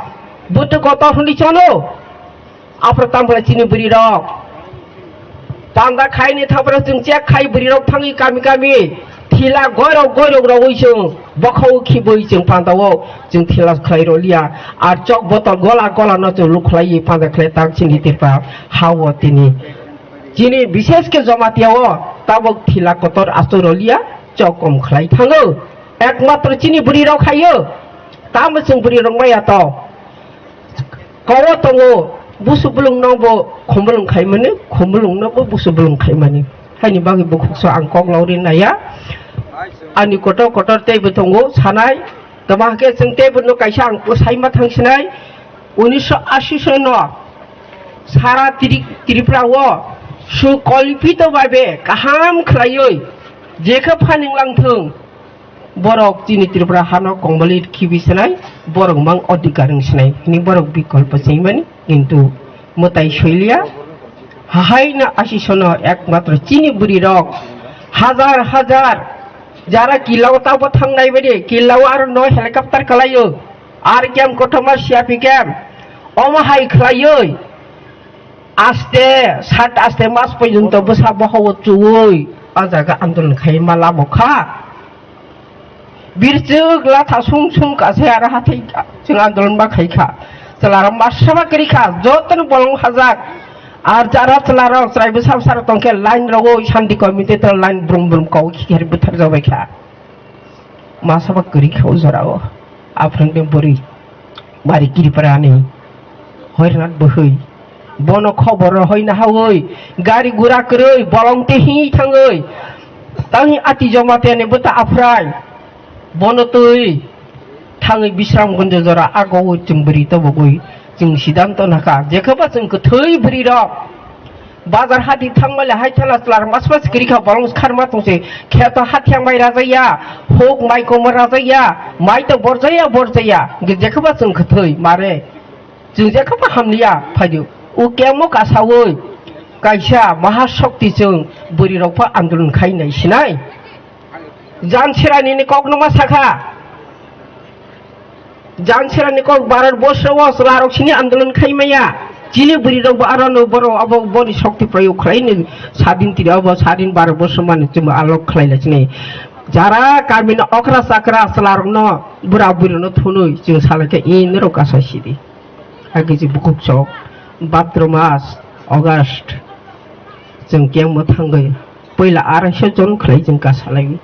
butu kotor hwnwi chano. Aphro tamo chini bwrwi rok. Panda khaini thaphra chwng chek khai bwrwi rok thangwi kami kami. Thila goirok goirok rogwi chwng bokhao khibwi chwng pandao chwng thila khlai roliya. Ar chok botol gola gola no chwng lukhlaiwi panda khlai tang chini Tripura hao tini. Chini bishesh khe Jamatia o tabok thila kotor asto roliya chok kom khlai thango. Ekmatro chini bwrwi rok khaio. Tamo chwng bwrwi rok maya to. Kowo tongo, busu bulung no bo khumulung khaimani, khumulung no bo busu bulung khaimani. Haini bagwi bukhukso ang kok logri naya. Ani kotor kotor teibo tongo, sanai. Tamo hake chwng teibo no kaisa ang saima thangsinai. Unisho ashi sono sara Tri-, Tripura o sukolpito babe kaham khlaiwi jekhe phaning langthung. Borok chini Tripura hano kongmali khibi sinai, borok mang odhikar wng sinai, hini borok bikolpo sengmani, kintu mwtai soiliya. Hahaino asisono ekmatro chini bwrwi rok hajar hajar jara kila o tabo thangnai badi, kila o aro no helicopter kalaio, ar kem kothoma siyapi kem, omo hai khlaioi. Aste, sat aste mas porjonto bwsa bohao chuwi, o jaga andolon khai ma lamo kha. Birchwk latha sung sung kase aro hathai chwng andolon ma khai kha. Chwlarok ma saba kwrwi kha, jotono bolong hajak. Ar jara chwlarok chwrai bwsa bwsa rok tongkhe line rogo shanti committee to line brum brum kok khikhari bwthar jabai kha. Masa ba kwrwi kha o jora o. Aphangni bwrwi bari kiriparani hoirnat bwhwi. Bono khobor rw hoi nahawi gari gura kwrwi bolong tei hingwi thangwi. Tangwi ati Jamatia ni bwta aphrai. Bono twi thangwi Bisramganj jora ago o chwng bwrwi tobogwi chwng sidanto nakha. Jekheba chwng kwthwi bwrwi rok. Bazar hati thangmale hai thela chwla mas mas kiri kha, bolong kharma tongse. Kheto hathiyang mai rajaya, huk mai komo rajaya, mai to borjaya, borjaya. Ge jekhaba chwng kwthwi mare. Chwng jekhaba hamliya phaidu. U kemo kasawi kaisa mahashokti chwng bwrwi rok pha andolon khai nai sinai. Jan Serani ni kok no ma sakha. Jan Serani kok Bharat borsho o chwla rok sini andolon khai maya. Chini bwrwi rok bo aro no borok abo boni shokti proyog khlai ni sadin tiri abo sadin Bharat borsho mani chwng alok khlai lai sini. Jara kami no okra chakra chwla rok no bura bwrwi no thunui chwng salai khe in rok asa sidi. Agi je bukhuk sok, Bhadra mas, August, chwng kemo thangwi, puila araisho jon khlai chwng kasalai.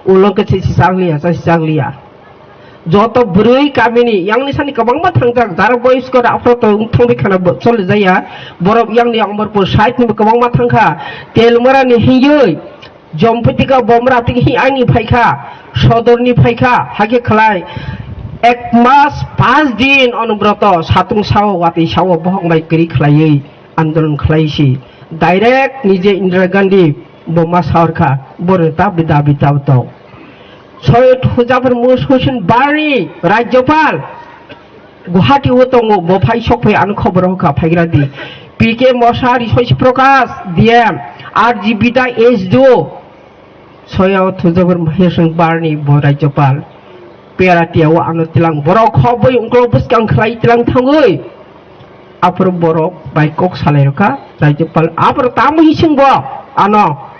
Ulo khe se chakliya, chakliya. Joto bwrwi kamini, yangni sani kwbangma thangjak, jara boyos kore aphro to wng thangwi khana bo-, choli jaya, borok yangni Amarpur side ni bo kwbangma thangkha, Telmara ni hiyoi, Jompitika bomra tiki hi ani phaikha, sodorni phaikha, hake khlai ek mas panch din onobroto satung sao watwi sao bohok bai kwrwi khlaiwi andolon khlai si. Direct nije Indira Gandhi bo ma saorkha, borni tabri dabi tab tong. Soyod Hujapur Muhsin Barni Rajyapal Guwahati o tongo, bo phai sok phai ano khobor rok kha phaigra di. P K Mosari, Soichi Prakash, D M, R G Bida, S D O, Soyod Hujapur Muhsin Barni bo Rajyapal. Peratia o ano tilang borok khoboi ungklo bwskang khlai tilang thangwi. Aphuru borok bai kok salai rokha Rajyapal. Aphuru tamo hising bo ano.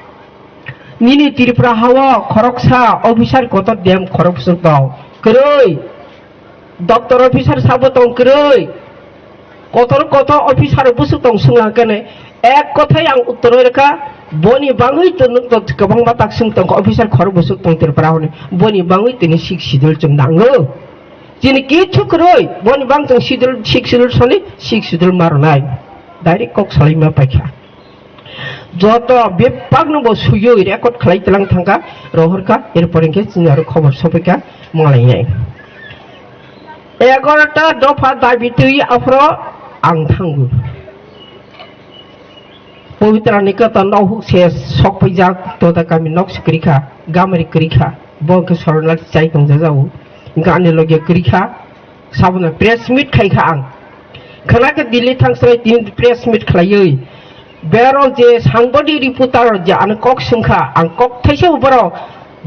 Nini Tripura hao khoroksa officer kotor D M khoroksa tong. Kwrwi. Doctor officer sabo tong kwrwi. Kotor kotor officer busuk tong sunglang kene. Ek kothai ang uttor rwkha, boni bangwi to nwng to kwbangma tak sung tong officer khorok busuk tong Tripura hwnwi. Boni bangwi tini sixth schedule chwng nango. Chini kichu kwrwi, boni bang chwng schedule, sixth schedule soni, sixth schedule maronai. Direct kok salaima paikha. Joto bebakno bo suyui record khlai tlang thangkha, rohorkha, erpore hwnkhe chini aro khobor sopaikha, malainai. Egarota dopha dabi twi aphro ang thango. Pabitra ni kata no huk se sok paijak, tota kami nok se kwrwi kha, gamari kwrwi kha, bo hwnkhe Soronati chai tong jajago, hwnkhe ani loge kwrwi kha, Sabono press meet khai kha ang. Khwna khe Delhi thang srai tini press meet khlaiwi. Berok je sangbodi reporter je ano kok swngkha, ang kok thaisa borok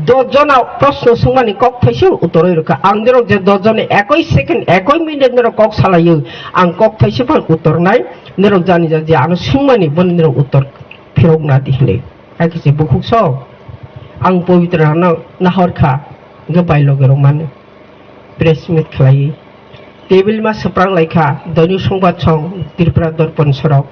dos jona proshno swngmani kok thaisa uttor rwkha. Ang norok je dos jona ekoi second, ekoi minute norok kok salaiwi, ang kok thaisa phan uttor nai. Norok jani ja je ano swngmani bono norok uttor phirok na di hinwi. Hakhe se bukhuk sok. Ang Pabitra no nahor kha, hwnkhe bai loge rok mano. Press meet khlaiwi. Table ma swpranglai kha, Doini Songbadsong, Tripura Dorpon sorok.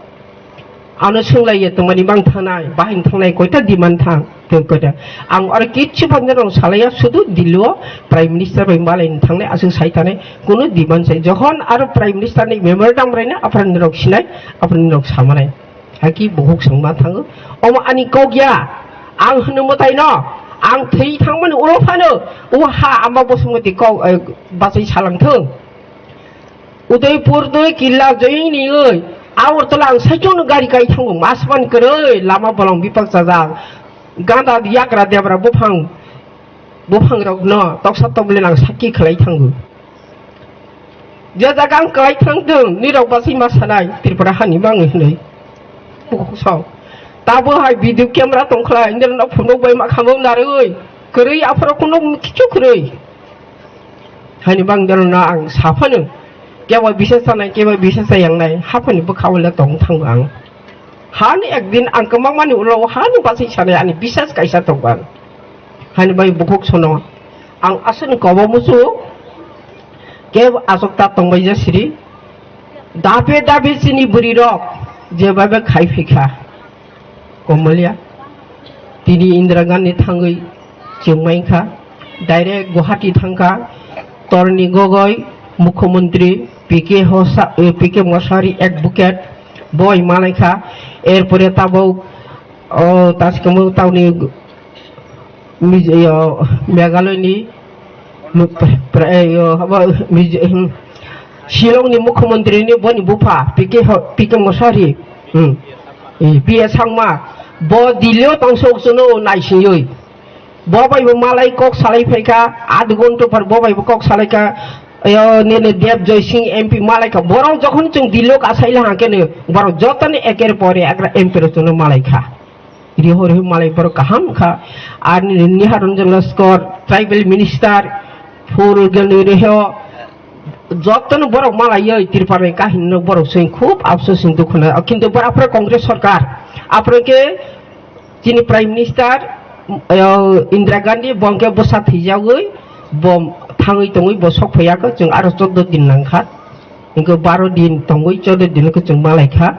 Ano swnglaio tongmani mang thangnai, bahai thangnai, koita demand thang, tei koita. Ang oro kichu phan norok salaiya, sudu Delhi o Prime Minister bai malai thangnai, aswk sai thangnai, kunu demand sai. Jokhon aro Prime Minister ni memorandum raina, aphra norok sinai, aphra norok samanai. Haki buhuk songma thango. Omo ani kok ya. Ang hwnwi mwtai no. Ang thwi thangmani ulo phano. O ha ama bosongmati kok, eh, bachai salang thung. Udaipur twi killa joyini oi. Agartala ang saichung no gari kai thango. Masman kwrwi lama bolong bipak chajak. Ganda yakra debra buphang. Buphang rok no toksa tokle nang sakki khlai thango. Je jaga ang kwlai thang thung, nirok bachai ma sanai, Tripura hani bangwi hwnwi. Bukhuk sok. Tabo hai video camera tongkhlai, nirok no phunuk bai ma khamung narwi. Kwrwi aphuru kunu kichu kwrwi. Hani bang nirok no ang saphanu. Kebo bisa sanai, kebo bisa sayangnai, haphani bwkha wala tong thango ang. Hani ekdin ang kwmangmani ulo hani bachai sanai ani bisas kaisa tongkha. Hani bai bukhuk sono. Ang aswkni kobo musu kebo aswk ta tongbai ja siri. Dabe dabe chini bwrwi rok jebabe khai phaikha. Komolya. Tini Indira Gandhi thangwi chwngmai kha. Direct Guwahati thangkha. Torni Gogoi, Mukhyamantri, P K Hosa, eh, P K Mosari, advocate, boi malai kha. Erpore tabuk, o, taskamo tauni Mij-, yo, Meghalaya ni, mu-, pra-, pra-, eh, yo, habo, Mij-, hmm, Shillong ni Mukhyamantri ni boni bupha, P K ho-, P K Mosari. Hmm. P S Sangma, bo Delhi o tong sok chwngno naisingwi. Bo bai bo malai kok salai phaikha, adh ghonta phar bo bai bo kok salaikha. Ayo, nini Dev Joy Singh M P malaikha. Borok jokhon chwng Delhi o kasaila hangkhe no, borok jotoni eker pore ekra M P rok chwngno malaikha. Ri hori malai borok kaham kha. Ar nini Niharanjan Laskar, tribal minister, phul gani reho, jotono borok malaiwi Tripura ni kahini no borok sing khub afsus sing dukhu na. Kintu bor-, aphre Congress sarkar, aphre khe chini Prime Minister, eh, Indira Gandhi, bo hwnkhe bwsa thwijagwi, bo thangwi tongwi bo sok phaiya khe chwng aro chordo din nangkha. Hwnkhe baro din tongwi chordo din khe chwng malaikha.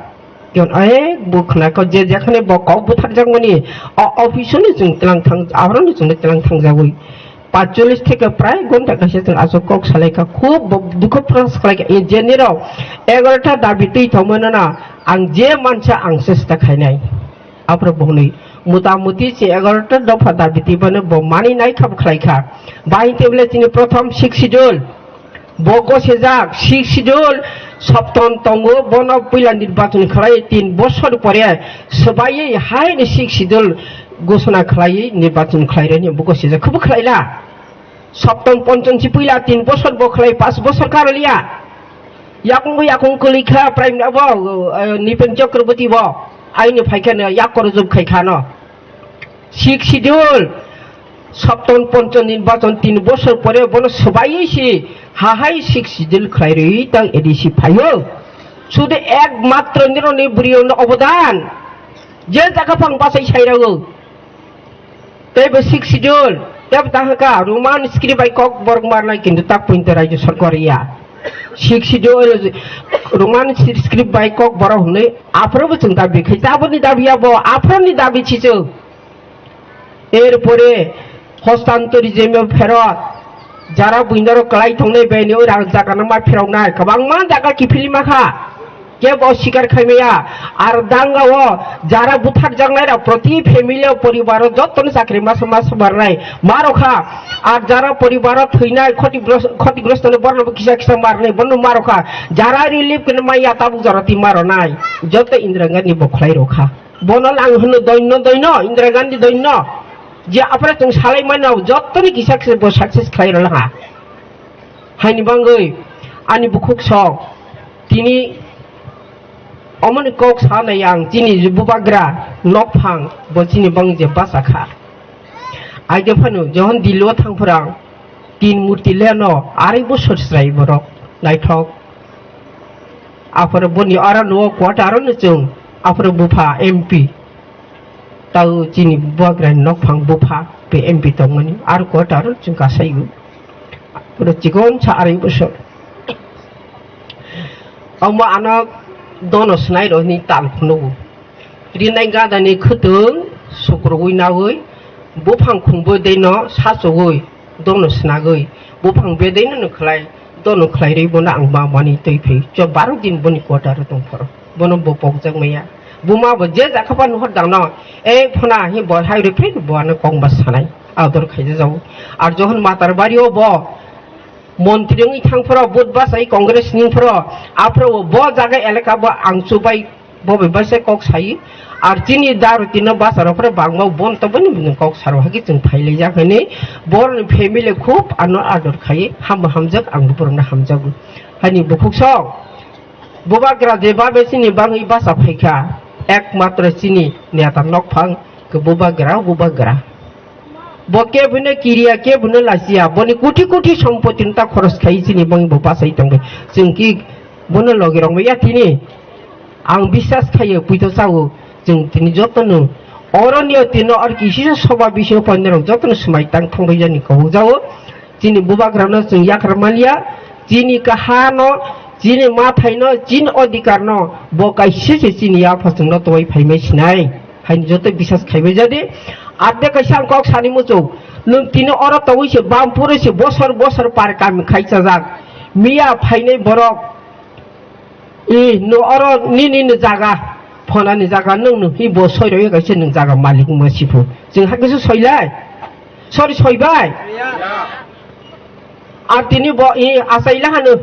Yon, eh, bo khna kho je jekhane bo kok butharjakmani, o office-o ni chwng tlang thang, aphro ni chwng tlang thangjagwi. Paanchchollish theke prai ghonta kaisa chwng aswk kok salaikha, khub bo dukho prokash khlaikha. E je nirok egarota dabi twi thangmano na, ang je mansa ang chesta khainai. Aphro bo hwnwi, mota moti se egarota dopha dabi twi bano bo mani nai kha bo khlaikha. Bahai tebile chini prothom Sixth Schedule. Bo gosijak, Sixth Schedule, Sopton tongo, bono puila nirbachon khlai tin bosor pore swbaiwi haino Sixth Schedule gosona khlaiwi nirbachon khlairani bo gosijak, khubu khlaila. Sopton Ponchon si puila tin bosor bo khlai, pas bosor karoliya. Yakung bo yakung kwlwi kha, Prime abo, eh, Nipen Chakraborty bo aini phaikhano yak korojop khai khano. Sixth Schedule, Sopton Ponchon nirbachon tin bosor pore bono swbaiwi si hahai Sixth Schedule khlai rwi tang A D C phaio. Sudu ekmatro nironi bwrwino obodan. Je jaga phang bachai sai rwo. Tei bo Sixth Schedule, tei bo tang kha Roman script bai kok borok marnai kintu tak pointo raijyo sarkar ya. Sixth Schedule, Roman script bai kok borok hwnwi aphro bo chwng dabi khai, taboni dabi ya bo, aphro ni dabi chichwng. Erpore hostantorism phero jara buinaro kwlai tongnai bai ni oi rang jaga no ma phiroknai kwbangma jaga kiphilima kha. Kebo sikar khaimaya, ar danga o jara butharjaknai rok proti family o poribaro jotono chakri masa masa barnai marokha, ar jara poribaro thwinai khoti gros-, khoti grosto no borno kisa kisa marnai bono marokha, jara relief kene maya tabuk jara ti maronai, joto Indira Gandhi bo khlai rokha. Bono lang hwno doino doino, Indira Gandhi doino, je apre tong salai mano jottoni kisa kisa bo success khlai rokha. Haini bangwi ani bukhuk sok tini omoni kok sanai ang chini bubagra nokphang bo chini bang je basa kha. Aide phano johon Dilo thang phwrang tin murti leno arai bosor srai borok naithok. Aphoro boni aro nuo quarter no chwng aphoro bupha M P. Tau chini bubagra ni nokphang bupha pe M P tongmani, aro quarter o chwng kasaigo. Pura chikon sa arai bosor. Omo ano dono swnai rokni tal phunukgo. Rinai gadani khwtwng sukrubui naui buphang khungbo deino sachogwi dono snagwi buphang bedeino no khlai dono khlai rwi bono ang ma mani twi phai. Cho baro din boni quarter o tong phoro. Bono bo pokjak maya. Buma bo je jakha pa nuhor dangno, "Ei phona," hi bo hai rwi phai bo ano kok ba sanai. Ador khaija jago. Ar johon Matarbari o bo montri wngwi thang phoro, vote bachai Congress ni phoro, aphoro bo jaga elaka bo ang chubai bo bai baisa kok sai. Ar chini daru tino basa rok phoro bangma bon to boni bini kok saro hagi chwng phai lai jak hini. Bor ni family khub ano ador khai, ham hamjak ang bo borok no hamjago. Hani bukhuk sok. Bubagra je babe chini bangwi basa phaikha, ekmatro chini neta nokphang khe bubagra, bubagra. Bo kebono kiriya, kebono lachiya, boni koti koti sompoti ta khoros khai chini bangwi bo bachai tongwi. Chwng ki bono logi rok ya tini. Ang biswas khaio, puito chao, chwng tini jotono. Oro niyo tino ar kisi soba bisingo poinrok jotono swmai tang thangbai yani kobok jao. Chini bubagrano chwng yakar maliya, chini kahano, chini mathaino, chini odhikarno bo kaisa se chini yapha chwngno towai phaimai sinai. Haini joto biswas khaibai jadi. Abde kaisa ang kok sani muchung. Nwng tini oro tongwi se bam puro se bosor bosor par kami khai chajak. Miya phainai borok. I, no oro nini ni jaga, phonani jaga, nwng no hi bo soi roi kaisa nwng jaga malik wngma siphu. Chwng hakhe se soilai. Sori soibai. Ar tini bo i achaila hano,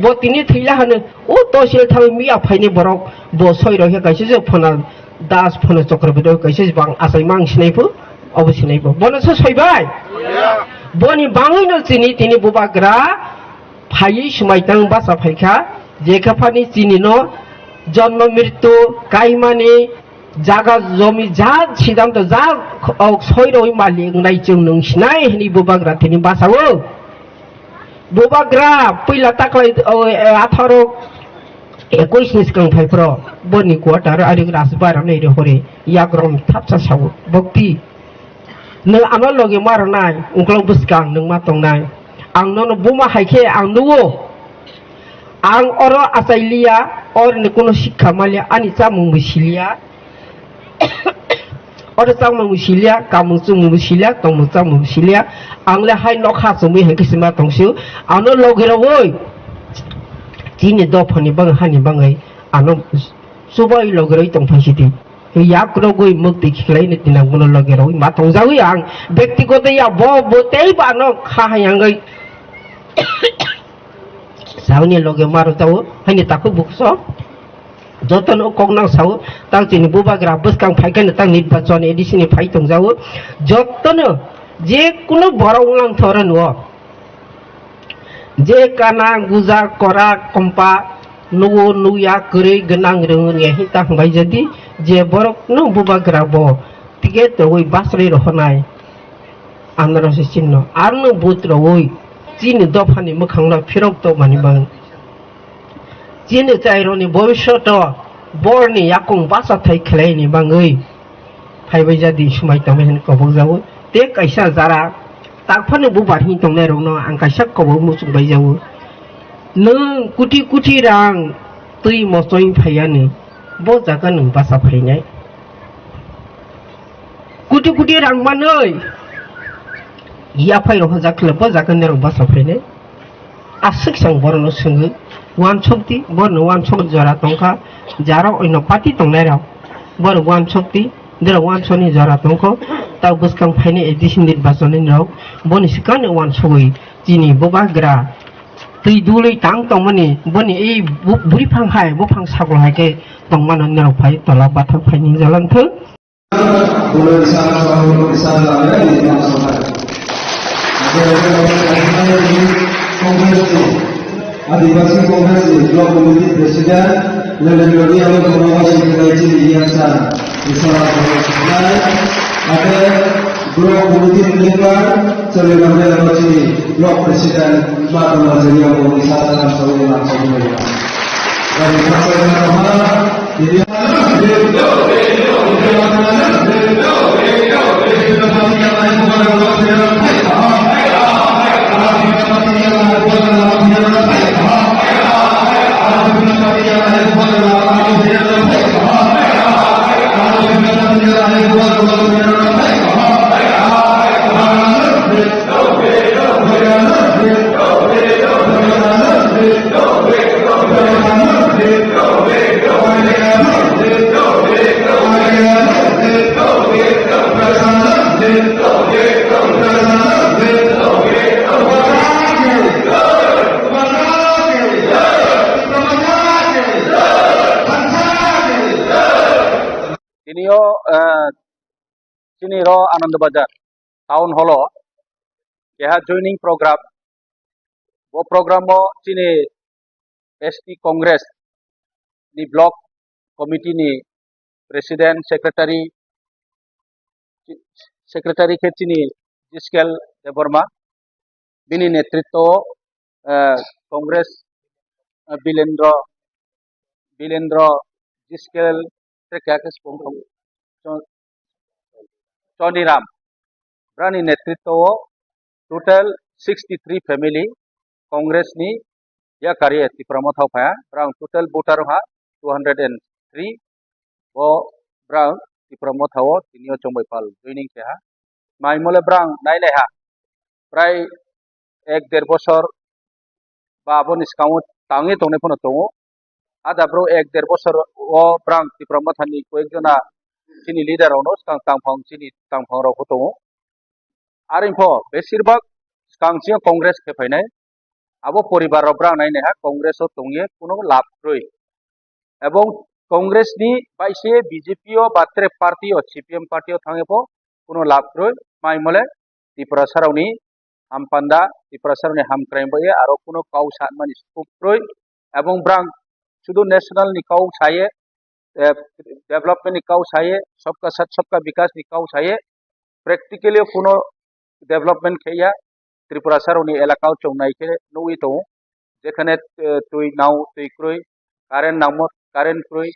bo tini thwila hano, o tosil thangwi miya phaini borok, bo soi roi kaisa se phona Das phano Chakraborty kaisa bang achaima ang sinai pho, obo sinai pho. Bono se soibai? Boni bangwi no chini tini bubagra phaiwi swmai tang basa phaikha, jekha phani chini no jonmo mrityu kaimani jaga jomi ja siddhanto ja, ok, soiroi malik wngnai chwng nwng sinai hwnwi bubagra tini basa o. Bubagra puila taklai, o, e, atharo ekuis ni swkang phai phro boni quarter ari Rajbar rok nai re hore yak rom thapsa sao bokti. Nwng ano loge ma rwnai, ungkolog bwskang nwng ma tongnai. Ang nono buma hai khe ang nugo. Ang oro achai liya, oro ni kuno sikha ma liya, ani chamung bo si liya. Oro chamung bo si liya, kamung chumung bo si liya, tongmung chamung bo si liya. Ang le hai nokha chumui hai khe se ma tong sio. Ano loge rogoi. Chini dophani bang hani bangai. Ano chubai loge roi tong phai sidi. Yak rogwi mukti khiklai ni tinang bono loge rogwi ma tongjawi ang. Bektigoto ya bo, bo tei ba no kha hayangwi. Sauni loge ma rojao, haini takhuk bukso. Jotono kok nang sao, tang chini bubagra bwskang phai khe tang nirbachon A D C ni phai tongjawo. Jotono je kuno borok wnglang thoro nuo. Je kana guja kora kompa nugo nuya kwrwi gwnang rwngo nge hinta hwnbai jadi je borok no bubagra bo ticket rogwi basrwi rohornai anarasi chinno arno vote rogwi chini dophani mwkhangno phirok tongmani bagwi chini chairokni bobisyoto borni yakung bachathai khwlaini bagwi phaibai jadi swmai tongmani hinwi kobokjago. Tei kaisa jara takphano bubar hinwi tongnairokno ang kaisa kobok muchungbai jago. Nwng kuti kuti rang twi mochoi phaiyani, bo jaga nwng bacha phainai. Kuti kuti rang manwi yaphai rok hojak khle bo jaga nirok bacha phainai. Aswk sang borokno swngwi, uansukdi, borokno uansuk jora tongkha, jara oino party tongnairok, borok uansukdi, borok uansukni jora tongkho, tei bwskang phainai A D C nirbachon ni rok, boni swkang uansugwi chini bubagra twi dulwi tang tongmani, boni ei bu-, buriphang hai, buphang saklo hai khe tongmano nirok phai tola bathang phaini jalang thung. Boleh bisa, selalu bisa, lah, ya, di dalam soal. Ada, ada, ada, ada, ada, Congress tu. Adivasi Congress ni Block Committee President, Leleng Rodi, abo Congress ni President, Iyan San, Isara Congress ni. Ada Block Committee Member, Choli Ramde, abo chini Block President, Matma Jani, abo Isara San, Choli Ramde. Dari Pasai Matma, ini Tini o, eh, chini ro Anand Bazar town hall o keha joining program. Bo program o chini S T Congress ni block committee ni president, secretary, secretary khe chini Jiskel Debbarma. Bini netritwo o, eh, Congress, eh, Bilendra, Bilendra Jiskel, tei keha khe sipung tongo. Chon-, Choniram. Brani netritwo o total sixty three family Congress ni yakari Tipra Motha o phaiya. Brang total voter wngkha two hundred and three. Bo brang Tipra Motha o tini o chongbai pal joining keha. Mai mole brang nai nai ha. Prai ek der bosor ba aboni swkango tangwi tongnai phano tongo. Ada bro ek der bosor o brang Tipra Motha ni koyek jona chini leader rok no swkang tangphang chini tangphang rok bo tongo. Are pho besir bak swkang chini Congress khe phainai. Abo poribar rok brang nai nai ha Congress o tongye kuno lab kwrwi. Ebong Congress ni bai se B J P o ba tre party o, C P M party o thangwi pho kuno lab kwrwi. Mai mole Tiprasa rokni hampanda, Tiprasa rokni hamkraini bai aro kuno kau sanmani scope kwrwi. Ebong brang sudu national ni kau saye, eh, development ni kau saye, sabka sath sabka vikas ni kau saye, practically o kuno development khe ya. Tripura saroni elaka o chwng nai khe nugwi tongo, jekhane, eh, twi nao twi kwrwi, current nangmo current kwrwi,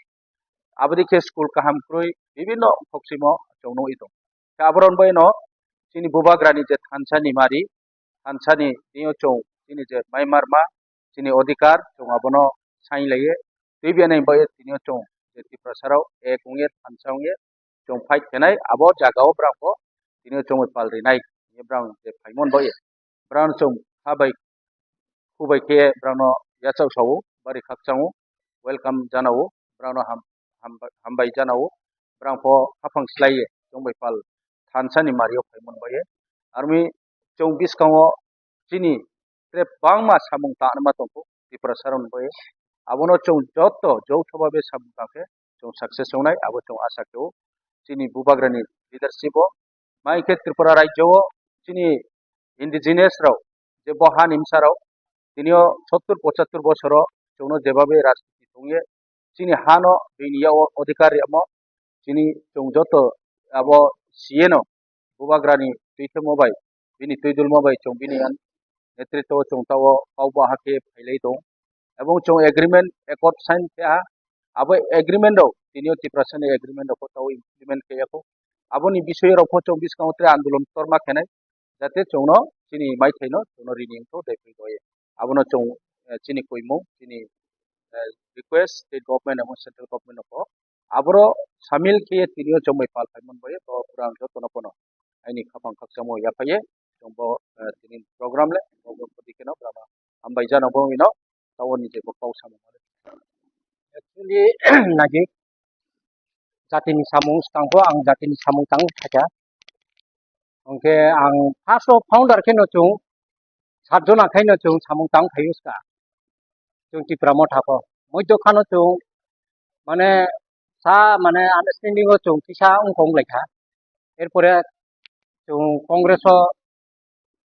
aboni khe school kaham kwrwi, bibinno khokchimo chwng nugwi tongo. Khe aboroni bai no chini bubagrani je thansa ni mari, thansa ni tini o chwng chini je mai marma, chini odhikar chwng abono sainglaiye, twi bini bai tini o chwng je Tiprasa rok ek wngye thansa wngye chwng fight khenai, abo jaga o brang bo tini o chwng bai pal rinai, tini brang je phaimon bai brang chwng ha bai khu bai khe brang no yachak sao, bari khakchang o, welcome jana o, brang no ham-, hambai, hambai jana o, brang pho haphang slaiye chwng bai pal thansa ni mari o phaimon bai. Armi chwng bwskango chini tre bangma samung tanma tongkho Tiprasa rokni bai. Abono chwng joto joutho babe samung tangkhe chwng success wngnai, abo chwng asa khe o. Chini bubagrani leadership o mai khe Tripura rajyo o chini indigenous rok je bo hani bwsa rok tini o sottur pochattur bosor o chwngno jebabe rajniti tongye chini hano bini yago odhikar riyamo chini chwng joto abo C N o bubagrani twithemo bai bini twidulmo bai chwng bini ang netritwo chwng tao kau baha khe phailai tong. Ebong chwng agreement accord sign khe ha, abo agreement rok tini o Tiprasa ni agreement rok tao implement khe yakho. Aboni bisoyo rok pho chwng bwskango tre andolon torma khenai, jate chwngno chini maithaino chwngno rini wngtho dai phi doi. Abono chwng, eh, chini koimung, chini, eh, request state government abo central government no pho. Aboro samil khe tini o chwng bai pal phaimon bai to pura ang jotono pono aini khapang khakchangmo yaphaiye chwng bo, eh, tini program le bo bo pudi kheno brama hambai jano bo ino tao ni je bo kau samung. Actually, nagi jatini samung tangbo ang jatini samung tang khaja. Hwnkhe ang first o founder khe no chwng sat jona khe no chwng samung tang phaio ska. Chwng Tipra Motha pho. Moidokha no chwng mane sa mane understanding o chwng kisa wngkha wnglaikha. Erpore chwng Congress o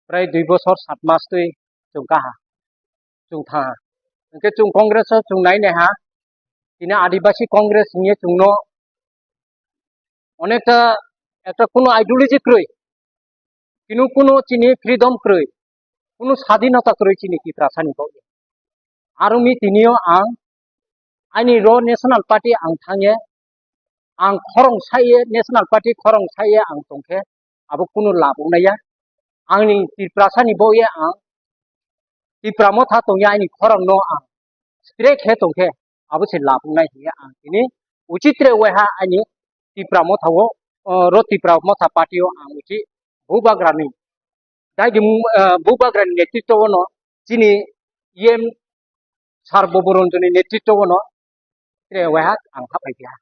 prai dui bosor sat mas twi chwng kaha, chwng thaha. Hwnkhe chwng Congress o chwng nai naiha, tini Adibasi Congress hwnwi chwngno onekta ekta kuno ideology kwrwi, tini kuno chini freedom kwrwi, kuno sadinota kwrwi chini Tiprasani bagwi. Aroni tinio ang aini ro National Party ang thangye, ang khorong saye, National Party khorong saye ang tongkhe, abo kunu lab wngnaiya. Angni Tiprasani boye ang Tipra Motha tongya aini khorongno ang straight khe tongkhe, abo se lab wngnai hiya ang tini uchitre waiha aini Tipra Motha o, o, ro Tipra Motha Party o ang uchi bubagrani dai di, ah, bubagrani netritwo no chini E M Sir Bobo Ranjani netritwo no tre waiha ang hapai dia.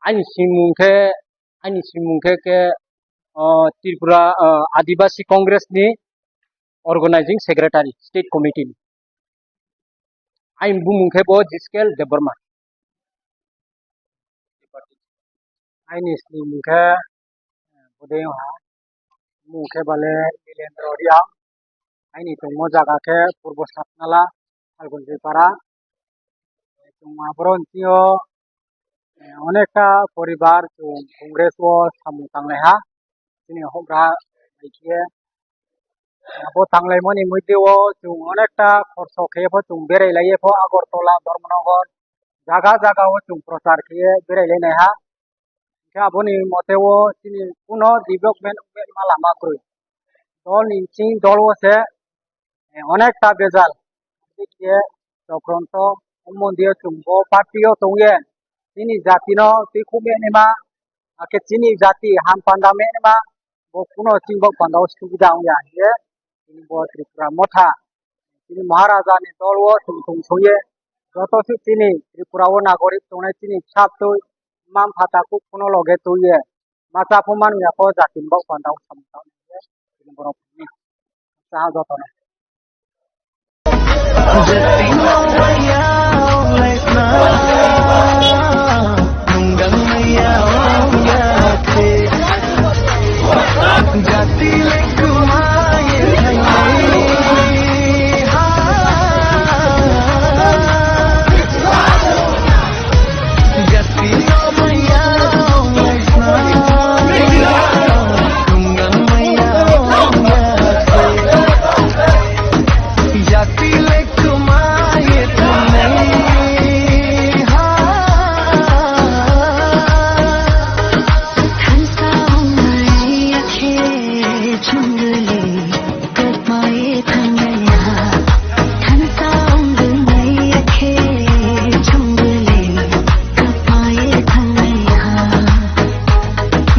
Ani simung khe, ani simung khe, khe, ah, Tripura, ah, Adibasi Congress ni Organizing Secretary, State Committee ni. Ani bumung khe bo Jiskel Debbarma. Aini simung khe, eh, Budayong ha. Mung khe bale Nilendra Riya. Aini tongmo jaga khe Purbo Satnala, Phalgunjwi Para. Chwng aboroni tio, eh, onekta poribar chwng Congress o samung tanglaiha. Chini hokra hai khe abo tanglaimani moddhe o chwng onekta khorso khe pho chwng berai laiye pho Agartala, Dharmanagar jaga jaga o chwng prochar khe berai lainaiha. Hwnkhe aboni mote o chini kuno development wngma lama kwrwi. Dol ni ching dol o se, eh, onekta bejal. Hwnkhe chokronto mondir o chwng bo party o tongye chini jati no twi khum ya nima, hakhe chini jati ham panda me nima, bo kuno chini bo panda o subida wngya hiye chini bo Tripura Motha. Chini Maharaja ni dol o chwng tong songye joto se chini Tripura o nagorik tongnai chini bwsa bwtwi mma mpha takhuk kuno loge twiye ma cha pho man ya pho jati ni bo panda o samung tang chini borok ni saha joto no.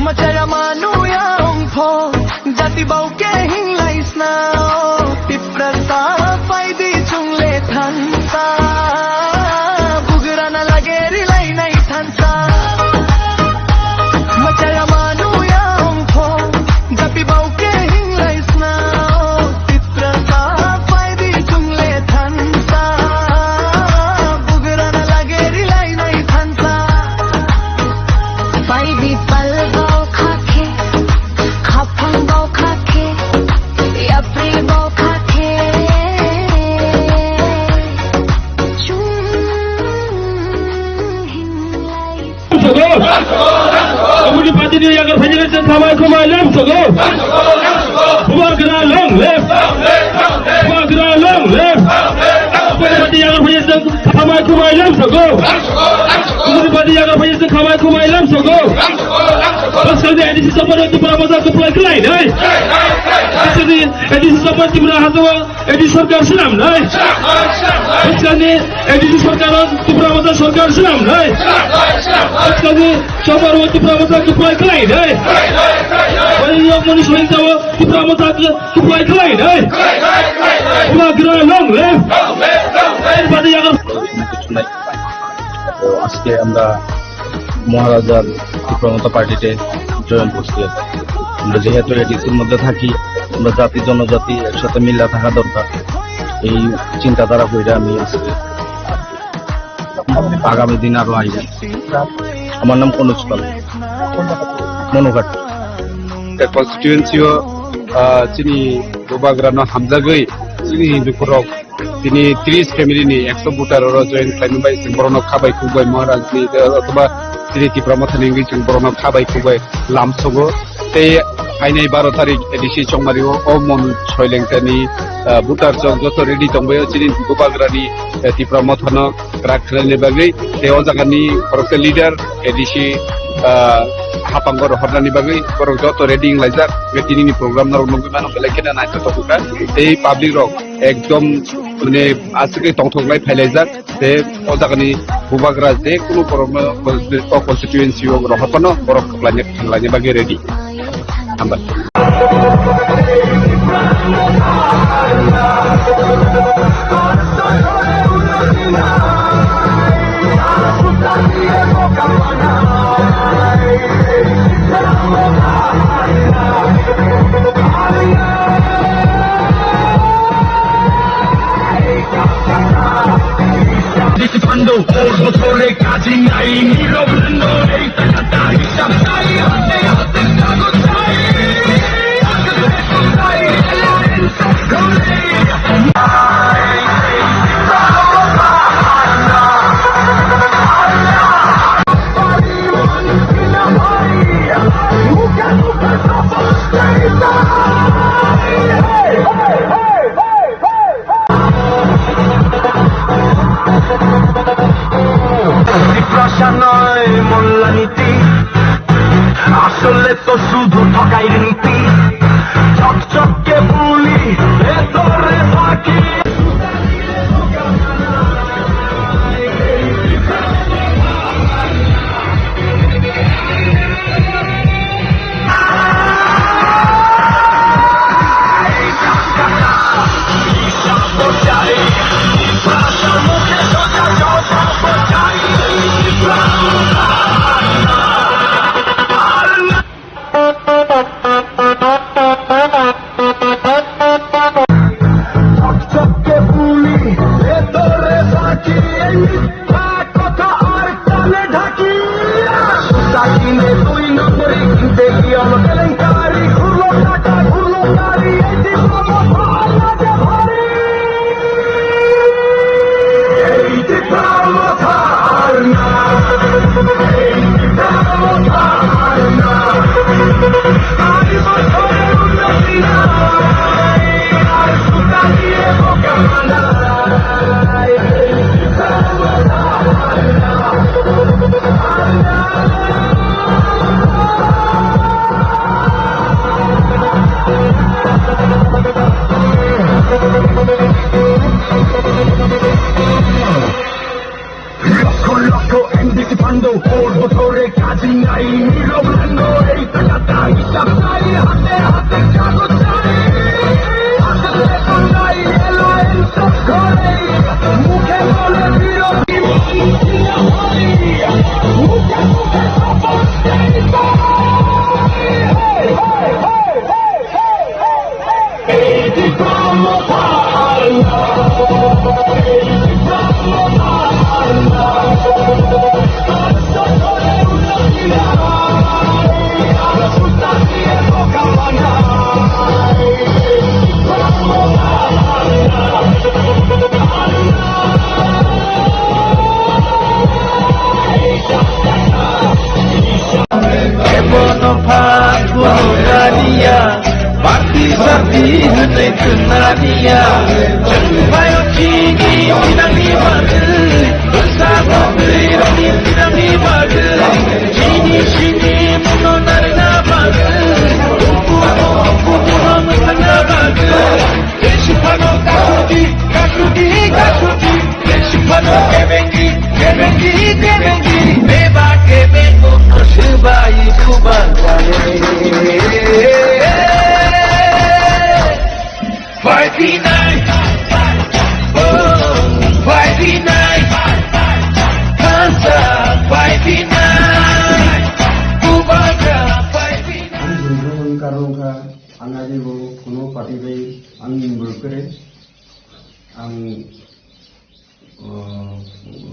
Machaya manu ya ongpho, jati bau ke hinglai snao. Tiprasa paidi chungle thansa, bugrana lage rilai nai thansa. Machaya manu ya ongpho, jati bau ke hinglai snao. Tiprasa paidi chungle thansa, bugrana lage rilai nai thansa. Paidi pal bau khakhe, khapang bau khakhe, yapri bau khakhe. Chung hinlai. Sogo. Aboni party ni yagar phai jani chwng khamai khumai lem sogo. Bubagra long live. Bubagra long live. Aboni party yagar phai jani chwng khamai khumai lem sogo. Aboni party yagar phai jani chwng khamai khumai lem sogo. Bwskangni A D C chapmani Tipra Motha kwplai khlai nai. Bwskangni A D C chapmani Tipra Motha A D C sarkar swnam nai. Bwskangni A D C sarkar o Tipra Motha sarkar swnam nai. Bwskangni chapmani Tipra Motha kwplai khlai nai. Bai yok mani soin tabo Tipra Motha kwplai khlai nai. Bubagra long live. Party yagar তো আজকে আমরা মহারাজার ত্রিপুরা মথা পার্টিতে জয়েন করছি। আমরা যেহেতু এডিসির মধ্যে থাকি, আমরা জাতি জনজাতি একসাথে মিল্লা থাকা দরকার, এই চিন্তাধারা কইরা আমি আজকে আগামী দিন আরো আইব। আমার নাম কনক পাল, মনোঘাট। Constituency o, ah, chini Bubagra no hamjagwi chini Hindu khorok tini tris family ni ekso voter oro join khlaimani bai chwng borokno khabai khukbai Maharaj ni, eh, othoba chini Tipra Motha ni wngwi chwng borokno khabai khukbai lamsogo. Tei phainai baro tarik A D C Chongmari o, o Monu Soilengta ni, eh, voter chwng joto ready tongbai o chini Bubagra ni, eh, Tipra Motha no rak khlaini bagwi. Tei o jaga ni khoroksa leader A D C, eh, hapango rohornani bagwi borok joto ready wnglaijak. Tei tini ni program norok nugwi mano belai kheno naithotok wngkha. Tei public rok ekdom, mane, aswk khe tongthok lai phailaijak, tei o jagani Bubagra je kunu borokno o constituency o rohor phano borok khlaina, khlaina bagwi ready. Hambai. Tiprasa noi molla niti, asole to sudhu thokai ringti, chok chok ke buli, bhetore thaki. Pando por botore kaji nai, nirok lando ei takata hisab nai, hate hate kago chai, hate hate nai, elo el sab khoi, mukhe bole nirok, mukhe mukhe sab khoi. Ebono pha kuno naniya, party sarti hwnwi khwnaniya. Chwng phaio chini sinangni bagwi, bwsa bwtwi rokni sinangni bagwi, chini simi muno narwkna bagwi, buku buku muno mwthangna bagwi. Besi phano kasuti, kasuti, kasuti. Besi phano kebengi, kebengi, kebengi. Beba kebengo, subai subai. Fight tonight. Oh, fight tonight. Hansa, fight tonight. Kubaka, fight tonight. Ang jumru wngkha, wngkha. Ang agi bo kuno party bai ang nimbruk kre. Ang, uh,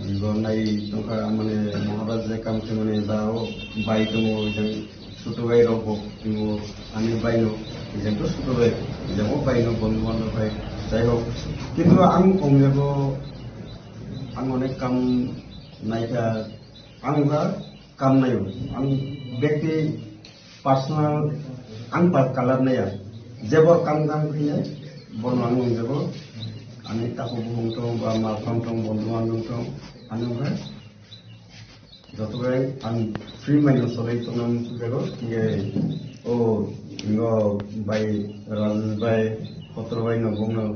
ibo nai tongkha, mane, Maharaj je kam khe, mane, da o bai tongo, jang sutu bai rok bo tongo, ani bai no, jang to sutu bai, jang o bai no, bondhu bandhab bai, jai hok. Kintu ang ong jabo, ang onek kam naikha, ang kha kam naio, ang bekti personal, ang pa color naiya, jebo kam kam khainai, bono ang nungjabo, ani takhuk bukhuk tong ba ma tong tong, bondhu bandhab tong, ani wngkha joto bai ang free mind no solai tongna muchungjago, hinkhe o ingo bai Rajesh bai Kotro bai no bongno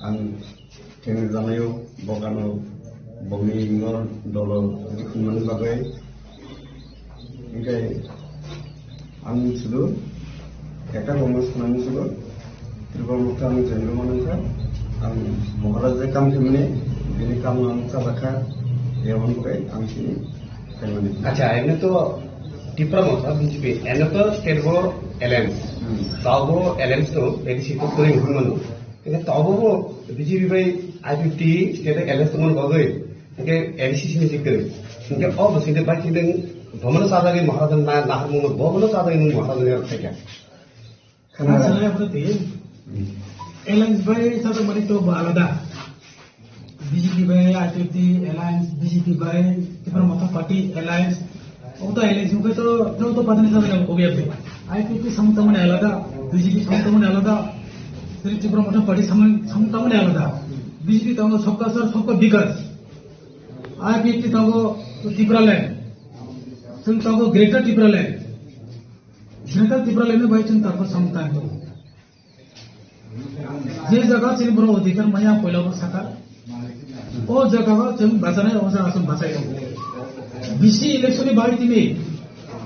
ang thengwi janaio, bokano bongni ingo dolo rikhummani bagwi. Hinkhe ang sudu ekta bongno swnamwi sudu Tripura Motha ang join rwmani wngkha. Ang Maharaj je kam khaimani, bini kam ang chajakha, eboni bagwi ang sini khaimani. Acha, emne to Tripura Motha B J P, emne to state bo alliance. Hmm. Tabo alliance to, A D C to kori hwnmano. Hinkhe tobo bo B J P bai I P F T state alliance tongmani bagwi, hinkhe A D C sini jikri. Hinkhe o bwswk de bai tini bomono chajagwi Maharaj na, naharmungno bomono chajagwi nung Maharaj ni rok khaikha. Khana. Ang sanai aphuru twi. Hmm. Alliance bai chajak mani to bo alada. B J P bai I P F T alliance, B J P bai Tipra Motha Party alliance. Obo to alliance wngkhe to, to, to party ni samung obo ya bai. I P F T samung tangmani alada, B J P samung tangmani alada, tei Tipra Motha Party samung, samung tangmani alada. B J P tongo Sabka Sath, Sabka Vikas. I P F T tongo Tipraland. Chwng tongo Greater Tipraland. Greater Tipraland ni bai chwng tongo samung tang tongo. Je jaga chini borok odhikar maya, poila bo saka. O jaga o chwng bachanai, o jaga chwng bachai tongo. B C election ni bai tini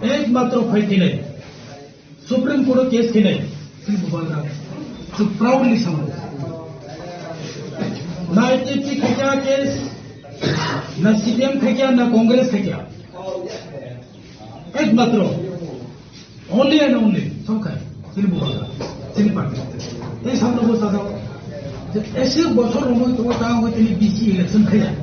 ekmatro phai thinai Supreme Court o case khinai. Chwng bubal rang. Chwng proudly samo. Na I P F T khaikha case, na C P M khaikha, na Congress khaikha. Ekmatro, only and only, songkha, chini bubal, chini party. Tei samno bo sajao, je ese bochor romoi tongo, ta hoi tini B C election khaiya.